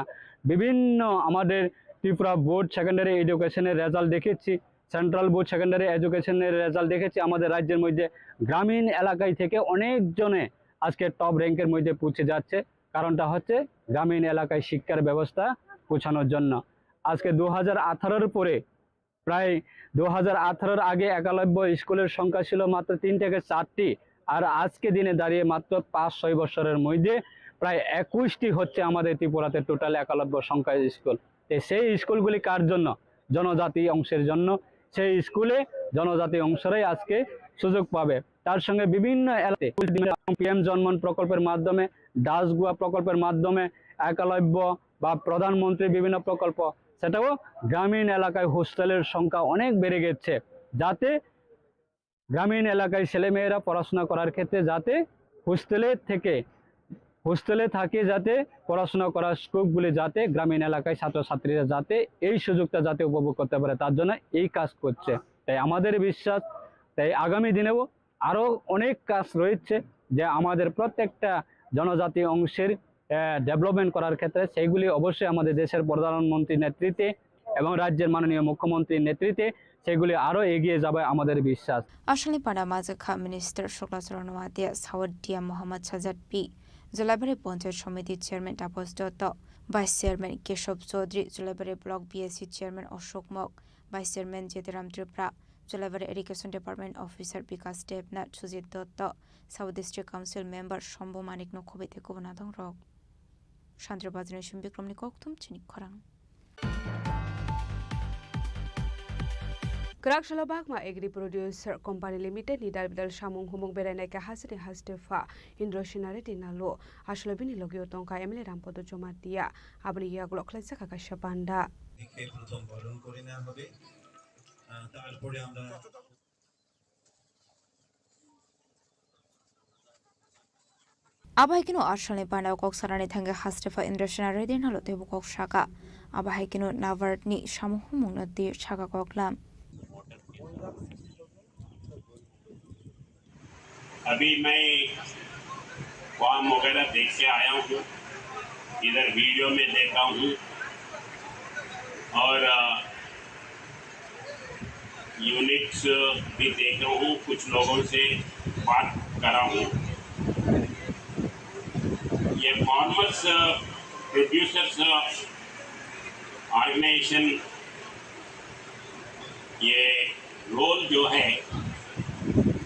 বিভিন্ন আমাদের ত্রিপুরা বোর্ড সেকেন্ডারি এডুকেশনের রেজাল্ট দেখেছি, সেন্ট্রাল বোর্ড সেকেন্ডারি এডুকেশনের রেজাল্ট দেখেছি, আমাদের রাজ্যের মধ্যে গ্রামীণ এলাকায় থেকে অনেকজনে আজকে টপ র্যাঙ্কের মধ্যে পৌঁছে যাচ্ছে। কারণটা হচ্ছে গ্রামীণ এলাকায় শিক্ষার ব্যবস্থা পৌঁছানোর জন্য। আজকে দু হাজার আঠারোর পরে প্রায় দু হাজার আঠারোর আগে একলব্য স্কুলের সংখ্যা ছিল মাত্র তিন থেকে চারটি, আর আজকে দিনে দাঁড়িয়ে মাত্র পাঁচ ছয় বছরের মধ্যে প্রায় একুশটি হচ্ছে আমাদের ত্রিপুরাতে টোটাল একলব্য সংখ্যা স্কুল। তো সেই স্কুলগুলি কার জন্য? জনজাতি অংশের জন্য। সেই স্কুলে জনজাতি অংশরাই আজকে সুযোগ পাবে। তার সঙ্গে বিভিন্ন এলাকাতে পি এম জন্মন প্রকল্পের মাধ্যমে, দাস গুয়া প্রকল্পের মাধ্যমে, একলব্য বা প্রধানমন্ত্রী বিভিন্ন প্রকল্প, সেটাও গ্রামীণ এলাকায় হোস্টেলের সংখ্যা অনেক বেড়ে গেছে, যাতে গ্রামীণ এলাকায় ছেলেমেয়েরা পড়াশোনা করার ক্ষেত্রে যাতে হোস্টেলে থেকে, হোস্টেলে থাকে যাতে পড়াশোনা করার স্কোপগুলি যাতে গ্রামীণ এলাকায় ছাত্রছাত্রীরা যাতে এই সুযোগটা যাতে উপভোগ করতে পারে, তার জন্য এই কাজ করছে। তাই আমাদের বিশ্বাস, তাই আগামী দিনেও আরও অনেক কাজ রয়েছে যে আমাদের প্রত্যেকটা জনজাতি অংশের, আহ, ডেভেলপমেন্ট করার ক্ষেত্রে, সেইগুলি অবশ্যই আমাদের দেশের প্রধানমন্ত্রীর নেতৃত্বে এবং রাজ্যের মাননীয় মুখ্যমন্ত্রীর নেতৃত্বে সেগুলি আরও এগিয়ে যাবে আমাদের বিশ্বাস। Asalni panda majwkha Minister Shukla Charan Noatia, South D M Mohammad Sajad P, Julaibari Panchayat Samiti Chairman Taposh Dotto, Vice Chairman Keshob Chaudhary, Julaibari Block B S C Chairman Ashok Mok, Vice Chairman Jetiram Tripura, Cholabari Irrigation Department Officer Bikas Debnath, Sujit Dotto, Sabo District Council Member Shombu Manikno khobwi tei kubun adongrok. Sandra Bajrani Sum Bikramni kokthum chini khorang. Kwrak salo Bagma Agri Producer Company Limited ni dalbidal samung humung berainai khe hasteni hastepha Indro Sinari Dinalu. Aswlai bini logio tongkha M L A Rampada Jamatia. Aboni yagulo khlaijak kha kaisa panda. একে প্রথম বরণ করে নেওয়া হবে। আহ, তারপরে আমরা Abo hai kheno asalni panda o kok sanani thangwi hastepha Indra Sena Reddy nalo teibo kok saka. Abo hai kheno NABARD ni samung humung no twi saka koklam. अभी मैं फॉर्म वगैरह देख के आया हूँ, इधर वीडियो में देखा हूँ और, अ, यूनिट्स भी देखा हूँ, कुछ लोगों से बात करा हूँ। ये फार्मर्स, अ, प्रोड्यूसर्स, अ, ऑर्गेनाइजेशन, ये रोल जो है,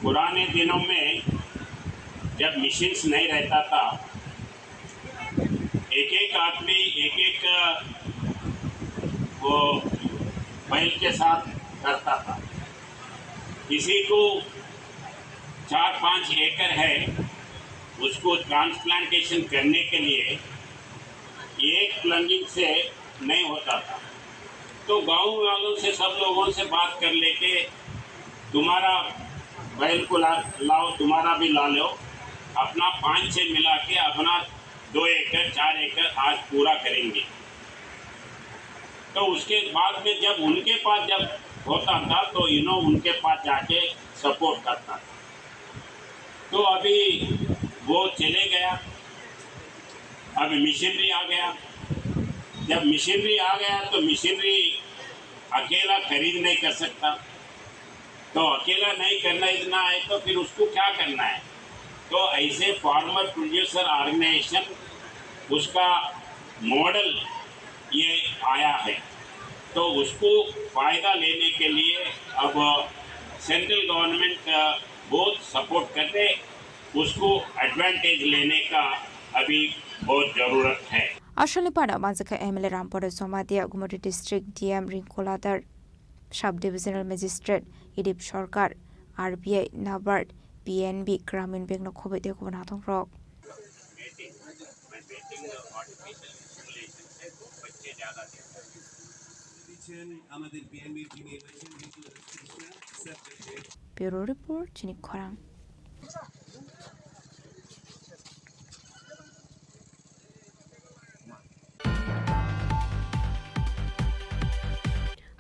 पुराने दिनों में जब मशीन्स नहीं रहता था, एक एक आदमी एक एक, वो बैल के साथ करता था। किसी को चार पाँच एकड़ है, उसको ट्रांसप्लांटेशन करने के लिए एक प्लंगिंग से नहीं होता था। तो गांव वालों से, सब लोगों से बात कर लेके, तुम्हारा बैल को ला, लाओ, तुम्हारा भी ला लो, अपना पाँच छः मिला के अपना दो एकड़, चार एकड़ आज पूरा करेंगे। तो उसके बाद में जब उनके पास जब होता था, तो इन्हों उनके पास जाके सपोर्ट करता था। तो अभी वो चले गया, अभी मशीनरी आ गया। जब मशीनरी आ गया, तो मशीनरी अकेला खरीद नहीं कर सकता, तो अकेला नहीं करना इतना है, तो फिर उसको क्या करना है? तो ऐसे फार्मर प्रोड्यूसर ऑर्गेनाइजेशन, उसका मॉडल ये आया है, तो उसको फायदा लेने के लिए अब सेंट्रल गवर्नमेंट बहुत सपोर्ट कर रहे, उसको एडवांटेज लेने का अभी बहुत जरूरत है। Asalni panda manjakha M L A Rampada Jamatia, Gumoti District D M Ringkuladar, Sub Divisional Magistrate Idip Sarkar, R B I, NABARD, P N B, Gramin Bank no khobwi tei kubun adongrok. Bureau Report, chini khorang.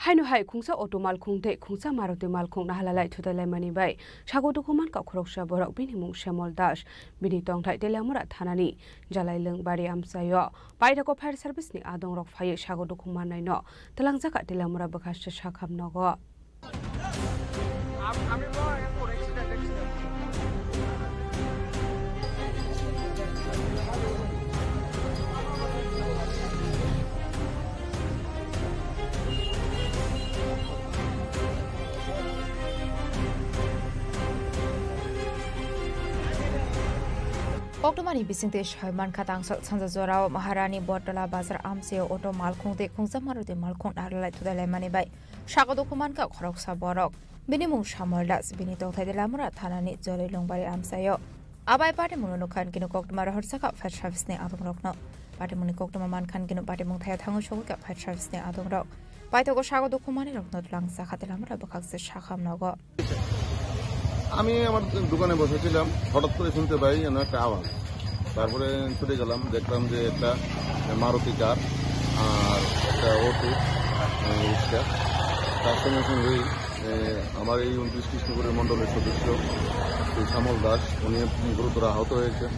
Haino hai khungsa auto malkhung tei khungsa Maruti malkhung nahalalai thutailaimani bai sago dukhu mankha khoroksa borok, bini mung Shyamol Das. Bini tongthai Teliamura thanani Jalai Lwngbari amchaio. Paithago fire service ni adongrok phaiwi sago dukhu mannaino twlangjakha Teliamura bwkhaksa sakham nogo. Koktwmani bisingtwi soi mankha, tangsok sanja jorao Maharani Bottola bazar amchaio auto malkhung tei khungsa Maruti malkhung nahalalai thutailaimani bai sago dukhu mankha khoroksa borok. Bini mung Shyamol Das, bini tongthai Teliamura thanani Jalai Lwngbari amchaio. Abai patimungno nukhan kino koktwma rohorjakha fire service ni adongrokno. Patimungni koktwma mankhan kino patimung thaya thango sogwikha fire service ni adongrok. Paithago sago dukhu manwirokno twlangjakha Teliamura bwkhaksa sakham nogo. আমি আমার দোকানে বসেছিলাম, হঠাৎ করে শুনতে পাই যেন একটা আওয়াজ। তারপরে ছুটে গেলাম, দেখলাম যে একটা মারুতি কার আর একটা অটো, আহ, রিক্সা। তার সঙ্গে সঙ্গেই, আহ, আমার এই ঊনত্রিশ কৃষ্ণপুরের মণ্ডলের সদস্য শ্রী শ্যামল দাস, উনি গুরুতর আহত হয়েছেন।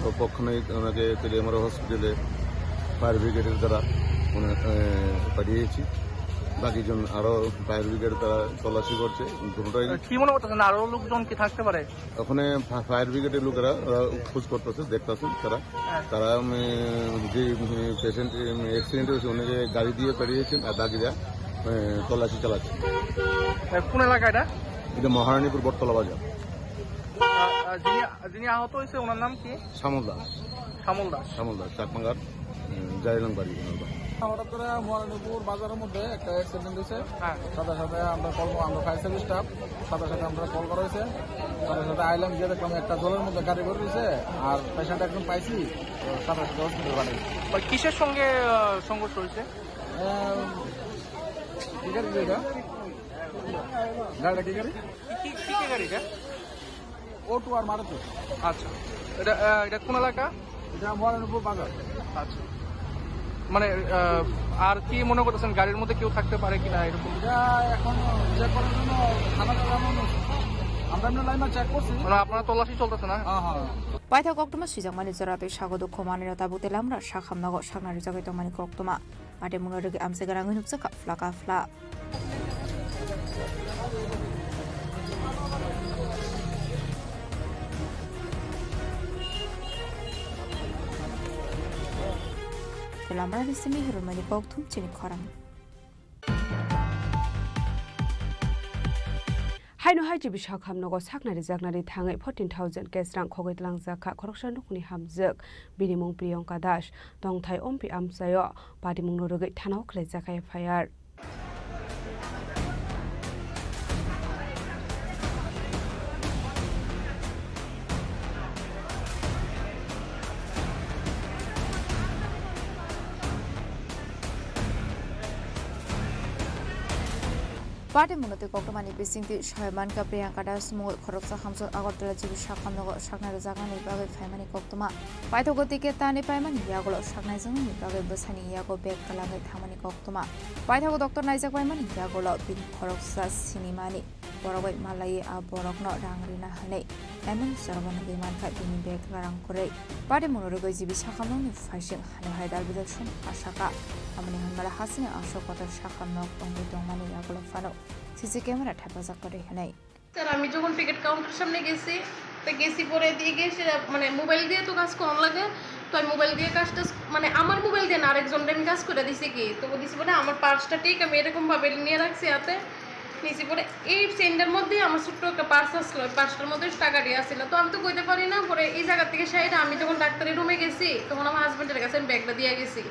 তো পক্ষ নেই ওনাকে তেলিয়ামুড়া হসপিটালে ফায়ার ব্রিগেডের দ্বারা উনি, আহ, পাঠিয়েছি। বাকিজন আরও ফায়ার ব্রিগেড তারা তল্লাশি করছে। দুটোটাই কি মনে করতেছেন, আরো লোকজন কি থাকতে পারে? ওখানে ফা-, ফায়ার ব্রিগেডের লোকেরা, ওরা খোঁজ করতেছে, দেখতেছে তারা। হ্যাঁ। তারা, উম, যে, উম, পেশেন্ট, উম, অ্যাক্সিডেন্ট হয়েছে, ওনাকে গাড়ি দিয়ে পাঠিয়েছেন আর বাকিরা এ, তল্লাশি চালাচ্ছে। এ, কোন এলাকা এটা? এটা মহারানীপুর বটতলা বাজার। আ, আ, যিনি, যিনি আহত হয়েছে, ওনার নাম কি? শ্যামল দাস। শ্যামল দাস। শ্যামল দাস, চাকমাঘাট, উম, জারিলাং বাড়ি ওনার বাড়ি। হঠাৎ করে মহারানীপুর বাজারের মধ্যে একটা অ্যাক্সিডেন্ট হয়েছে। হ্যাঁ। সাথে সাথে আমরা কল, আমরা ফায়ার সার্ভিস স্টাফ, সাথে সাথে আমরা কল করা হয়েছে। সাথে সাথে আইলাম, গিয়ে দেখলাম একটা জলের মধ্যে গাড়ি পড়ে রয়েছে, আর পেশেন্ট একজন পাইছি, তো সাথে সাথে হসপিটাল পাঠাই। ওই কিসের সঙ্গে, আহ, সংঘর্ষ হয়েছে? আহ, কি গাড়ি রে এটা? গাড়িটা কি গাড়ি? কি, কি, কি গাড়ি এটা? অটো আর মারুতি। আচ্ছা, এটা, আহ, এটা কোন এলাকা? এটা মহারানীপুর বাজার। আচ্ছা, মানে, আহ, আর কি মনে করতেছেন, গাড়ির মধ্যে কেউ থাকতে পারে কিনা এরকম? এটা এখন চেক করার জন্য থানা যাওয়া মানুষ। আমরা এমনি লাইনে চেক করছি। মানে, আপনারা তল্লাশি চলতেছে না? হ্যাঁ, হ্যাঁ। Paithak koktwma swijak mani jora tei sago dukho manwi no tabuk tei lamra sakhamnogo sakna rijagwi tongmani koktwma. Patimungno rwgwi amchai gwnangwi nukjakha phlaka phla. Lamrani simi hirwmani kokthum chini khorang. Haino hai G B Sakham nogo saknari jaknari thangwi fourteen thousand cash rang khogwi tlangjak kha khoroksa nokni hamjwk. Bini mung Priyanka Das. Tongthai Ompi amchaio patimungno rwgwi thanao khlaijak kha F I R. Patimungno twi koktwmani bisingtwi soi mankha Priyanka Das mungwi khoroksa hamjwk Agartala G B Sakham nogo saknari jaknani bagwi phaimani koktwma. Paithago ticket tani paimani yagulo saknaijaknani bagwi bwsani yago bag kwlangwi thangmani koktwma. Paithago doctor naijak paimani yagulo bini khoroksa sinimani borok bai malaiwi a borokno rang rina hwnwi M N sorokno nugwi mankha bini bag rang kwrwi. Patimungno rwgwi G B Sakhamnokni phaising hano hai dal bidal song asaka. Amoni hwnmale hasini aswk kotor Sakhamnok wngwi tongmani yagulo phano C C camera thepajak kwrwi hwnwi. Sir, আমি যখন ticket counter সামনে গেছি, তো গেছি পরে দিয়ে গিয়ে সেটা মানে মোবাইল দিয়ে তো কাজ করানো লাগে, তো আমি মোবাইল দিয়ে কাজটা স-, মানে আমার মোবাইল দিয়ে না, আরেকজনকে আমি কাজ করে দিছি কি, তো দিছি মানে আমার পার্সটা ঠিক আমি এরকম ভাবে নিয়ে রাখছি হাতে, নিছি পরে এই চেইনটার মধ্যে আমার ছোট্ট একটা পার্স আসলো, ওই পার্সটার মধ্যে টাকা দিয়ে আসছিল, তো আমি তো কইতে পারি না। পরে এই জায়গা থেকে সাইডে আমি যখন ডাক্তারের রুমে গেছি, তখন আমার হাজব্যান্ডের কাছে আমি ব্যাগটা দিয়ে গেছি।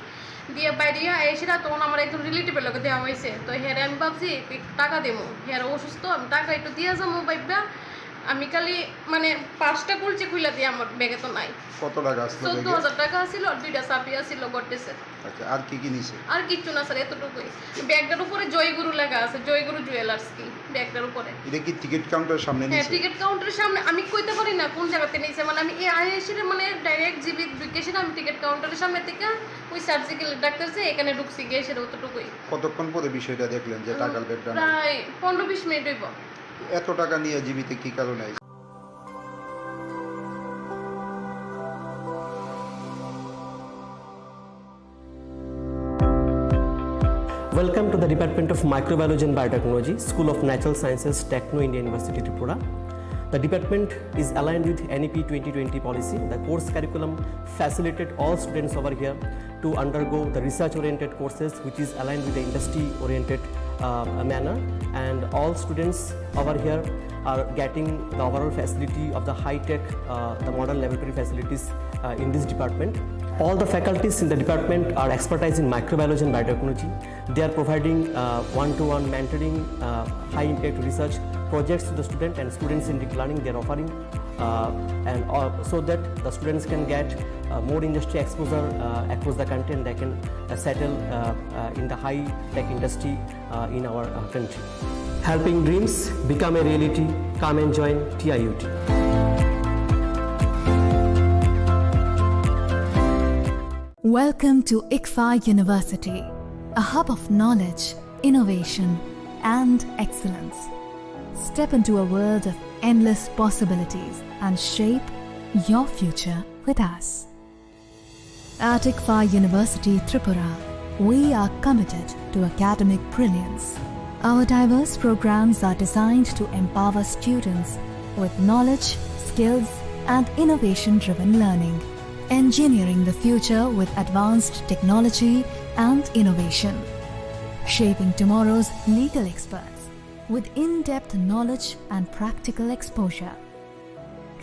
দিয়ে বাইরে আইসিরা তখন আমার একজন রিলেটিভের লগে দেওয়া হয়েছে। তো হেরে আমি ভাবছি একটু টাকা দেবো, হেরে অসুস্থ, আমি টাকা একটু দিয়ে যাবো ভাববা। আমি খালি মানে পার্সটা খুলছি, খুলে দিয়ে আমার ব্যাগে তো নাই। কত টাকা আসলো চোদ্দ হাজার ব্যাগে? টাকা ছিল আর দুইটা চাবি আছিল গডরেজের। আচ্ছা, আর কি কি নিছে? আর কিচ্ছু না স্যার, এতটুকুই। ব্যাগটার উপরে জয়গুরু লেখা আছে, জয়গুরু জুয়েলার্স কি ব্যাগটার উপরে। এটা কি টিকিট কাউন্টারের সামনে হ্যাঁ, নিছে? টিকিট কাউন্টারের সামনে। আমি কইতে পারি না কোন জায়গাতে নিছে, মানে আমি এই আইসির মানে ডাইরেক্ট জিবি ঢুকেছি না, আমি টিকিট কাউন্টারের সামনে থেকে ওই সার্জিক্যাল ডাক্তার যে এখানে ঢুকছি, গিয়ে সেটা অতটুকুই। কতক্ষণ পরে বিষয়টা দেখলেন যে উম, টাকার ব্যাগটা নাই? প্রায় পনেরো বিশ মিনিট হইব। এত টাকা নিয়ে জিবিতে কি কারণে আইছে? Welcome to the Department of Microbiology and Biotechnology, School of Natural Sciences, Techno India University, Tripura. The department is aligned with N E P twenty twenty policy. The course curriculum facilitate all students over here to undergo the research-oriented courses, which is aligned with the industry-oriented, uh, manner. And all students over here are getting the overall facility of the high-tech, uh, the modern laboratory facilities, uh, in this department. All the faculties in the department are expertise in microbiology and biotechnology. They are providing, uh, one-to-one mentoring, uh, high-impact research projects to the student and students-centric learning they are offering, uh, and, uh, so that the students can get, uh, more industry exposure, uh, across the country, and they can, uh, settle, uh, uh, in the high-tech industry, uh, in our, uh, country. Helping dreams become a reality. Come and join T I U T. Welcome to ICFAI University, a hub of knowledge, innovation, and excellence. Step into a world of endless possibilities and shape your future with us. At ICFAI University Tripura, we are committed to academic brilliance. Our diverse programs are designed to empower students with knowledge, skills, and innovation-driven learning, engineering the future with advanced technology and innovation. Shaping tomorrow's legal experts with in-depth knowledge and practical exposure.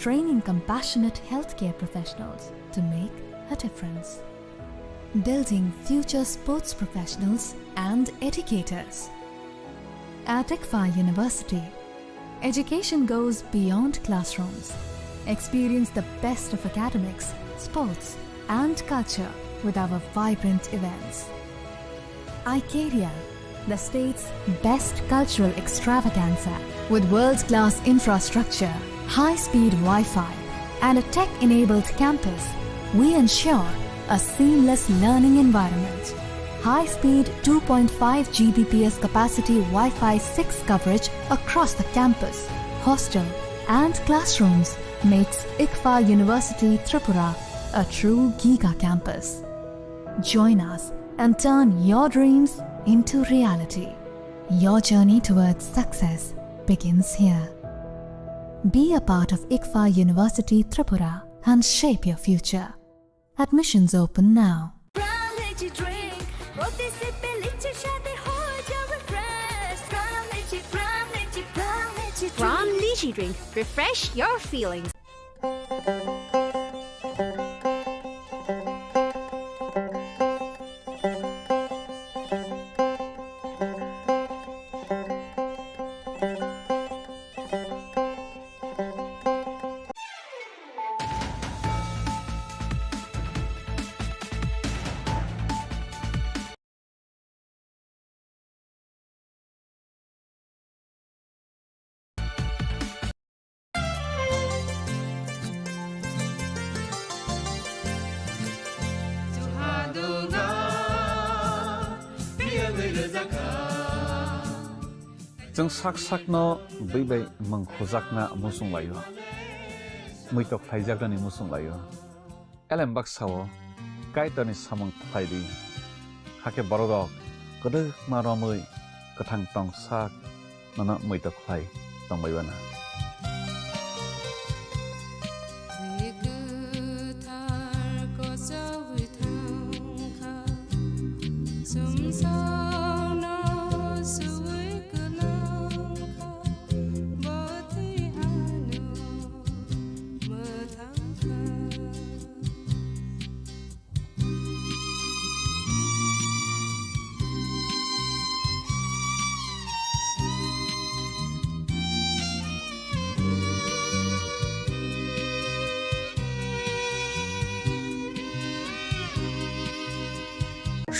Training compassionate healthcare professionals to make a difference. Building future sports professionals and educators. At ICFAI University, education goes beyond classrooms. Experience the best of academics, sports, and culture with our vibrant events. ICARIA, the state's best cultural extravaganza. With world-class infrastructure, high-speed Wi-Fi, and a tech-enabled campus, we ensure a seamless learning environment. High-speed two point five G B P S capacity Wi-Fi six coverage across the campus, hostel, and classrooms makes ICFAI University Tripura a true giga campus. Join us and turn your dreams into reality. Your journey towards success begins here. Be a part of ICFAI University Tripura and shape your future. Admissions open now. Prime Lychee drink, প্রতি সিপে লিচির স্বাদে হয়ে যাবে fresh. Prime Lychee, Prime Lychee, Prime Lychee drink। Prime Lychee drink, refresh your feelings. Chwng sak sakno bwi bai mwng khujakna muchung laio, muitok khlaijaknani muchung laio. Elem baksa-o Kaitorni samung khlai di, hakhe bororok kwdwkma romwi kwthang tong sak nono muitok khlai tongbai uana.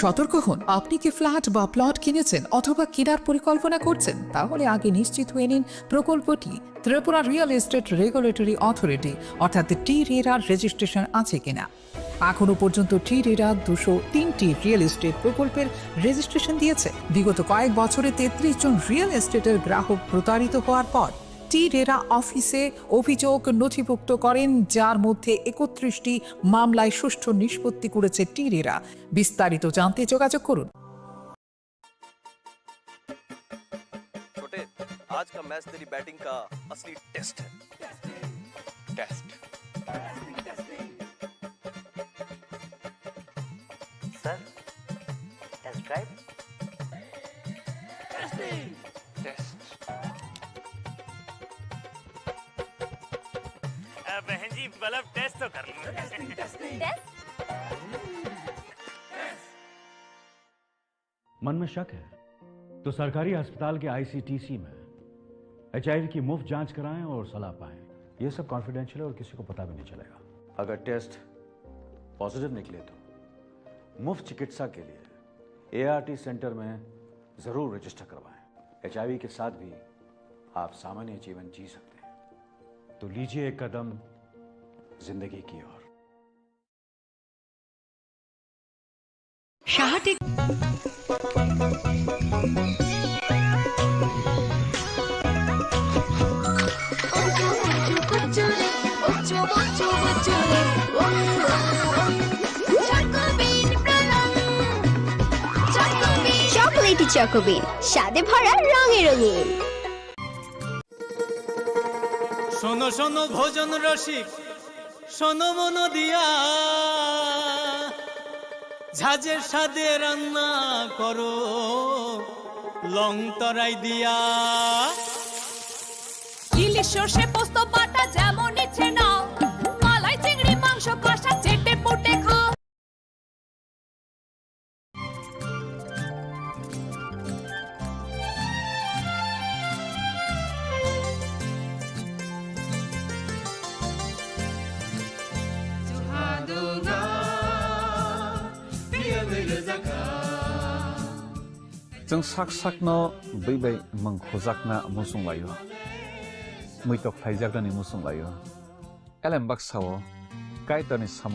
সতর্ক হন, আপনি কি ফ্ল্যাট বা প্লট কিনেছেন অথবা কেনার পরিকল্পনা করছেন? তাহলে আগে নিশ্চিত হয়ে নিন প্রকল্পটি Tripura real estate regulatory authority অর্থাৎ টি রেরার রেজিস্ট্রেশন আছে কিনা। এখনো পর্যন্ত টি রেরা দুশো তিনটি রিয়েল এস্টেট প্রকল্পের রেজিস্ট্রেশন দিয়েছে। বিগত কয়েক বছরে তেত্রিশ জন রিয়েল এস্টেটের গ্রাহক প্রতারিত হওয়ার পর টি রেরা অফিসে অভিযোগ নথিভুক্ত করেন, যার মধ্যে একত্রিশটি মামলায় সুষ্ঠু নিষ্পত্তি করেছে টি রেরা। বিস্তারিত জানতে যোগাযোগ করুন। छोटे, आज का मैच तेरी बैटिंग का असली टेस्ट है। Test. Sir, test drive? Test. अ, बहन जी, मतलब टेस्ट तो कर लूँ। टेस्ट? मन में शक है तो सरकारी अस्पताल के आईसीटीसी में एचआईवी की मुफ्त जांच कराएं और सलाह पाएं। ये सब कॉन्फिडेंशियल है और किसी को पता भी नहीं चलेगा। अगर टेस्ट पॉजिटिव निकले तो मुफ्त चिकित्सा के लिए एआरटी सेंटर में जरूर रजिस्टर करवाएं। एचआईवी के साथ भी आप सामान्य जीवन जी सकते हैं। तो लीजिए एक कदम जिंदगी की ओर। সাহাটি চকোলেটি চকোবিন, স্বাদে ভরা, রঙে রঙিন। শোনো শোনো ভোজন রসিক, শোনো মন দিয়া। ঝাঁঝের স্বাদে রান্না করো, লং তরাই দিয়া। ইলিশ সর্ষে পোস্ত বাটা যেমন ইচ্ছে নাও, মালাই চিংড়ি মাংস কষা চেটে পুটে খাও। Chwng sak sakno bwi bai mwng khujakna muchung laio, muitok khlaijaknani muchung laio. Elem baksa-o Kaitorni samung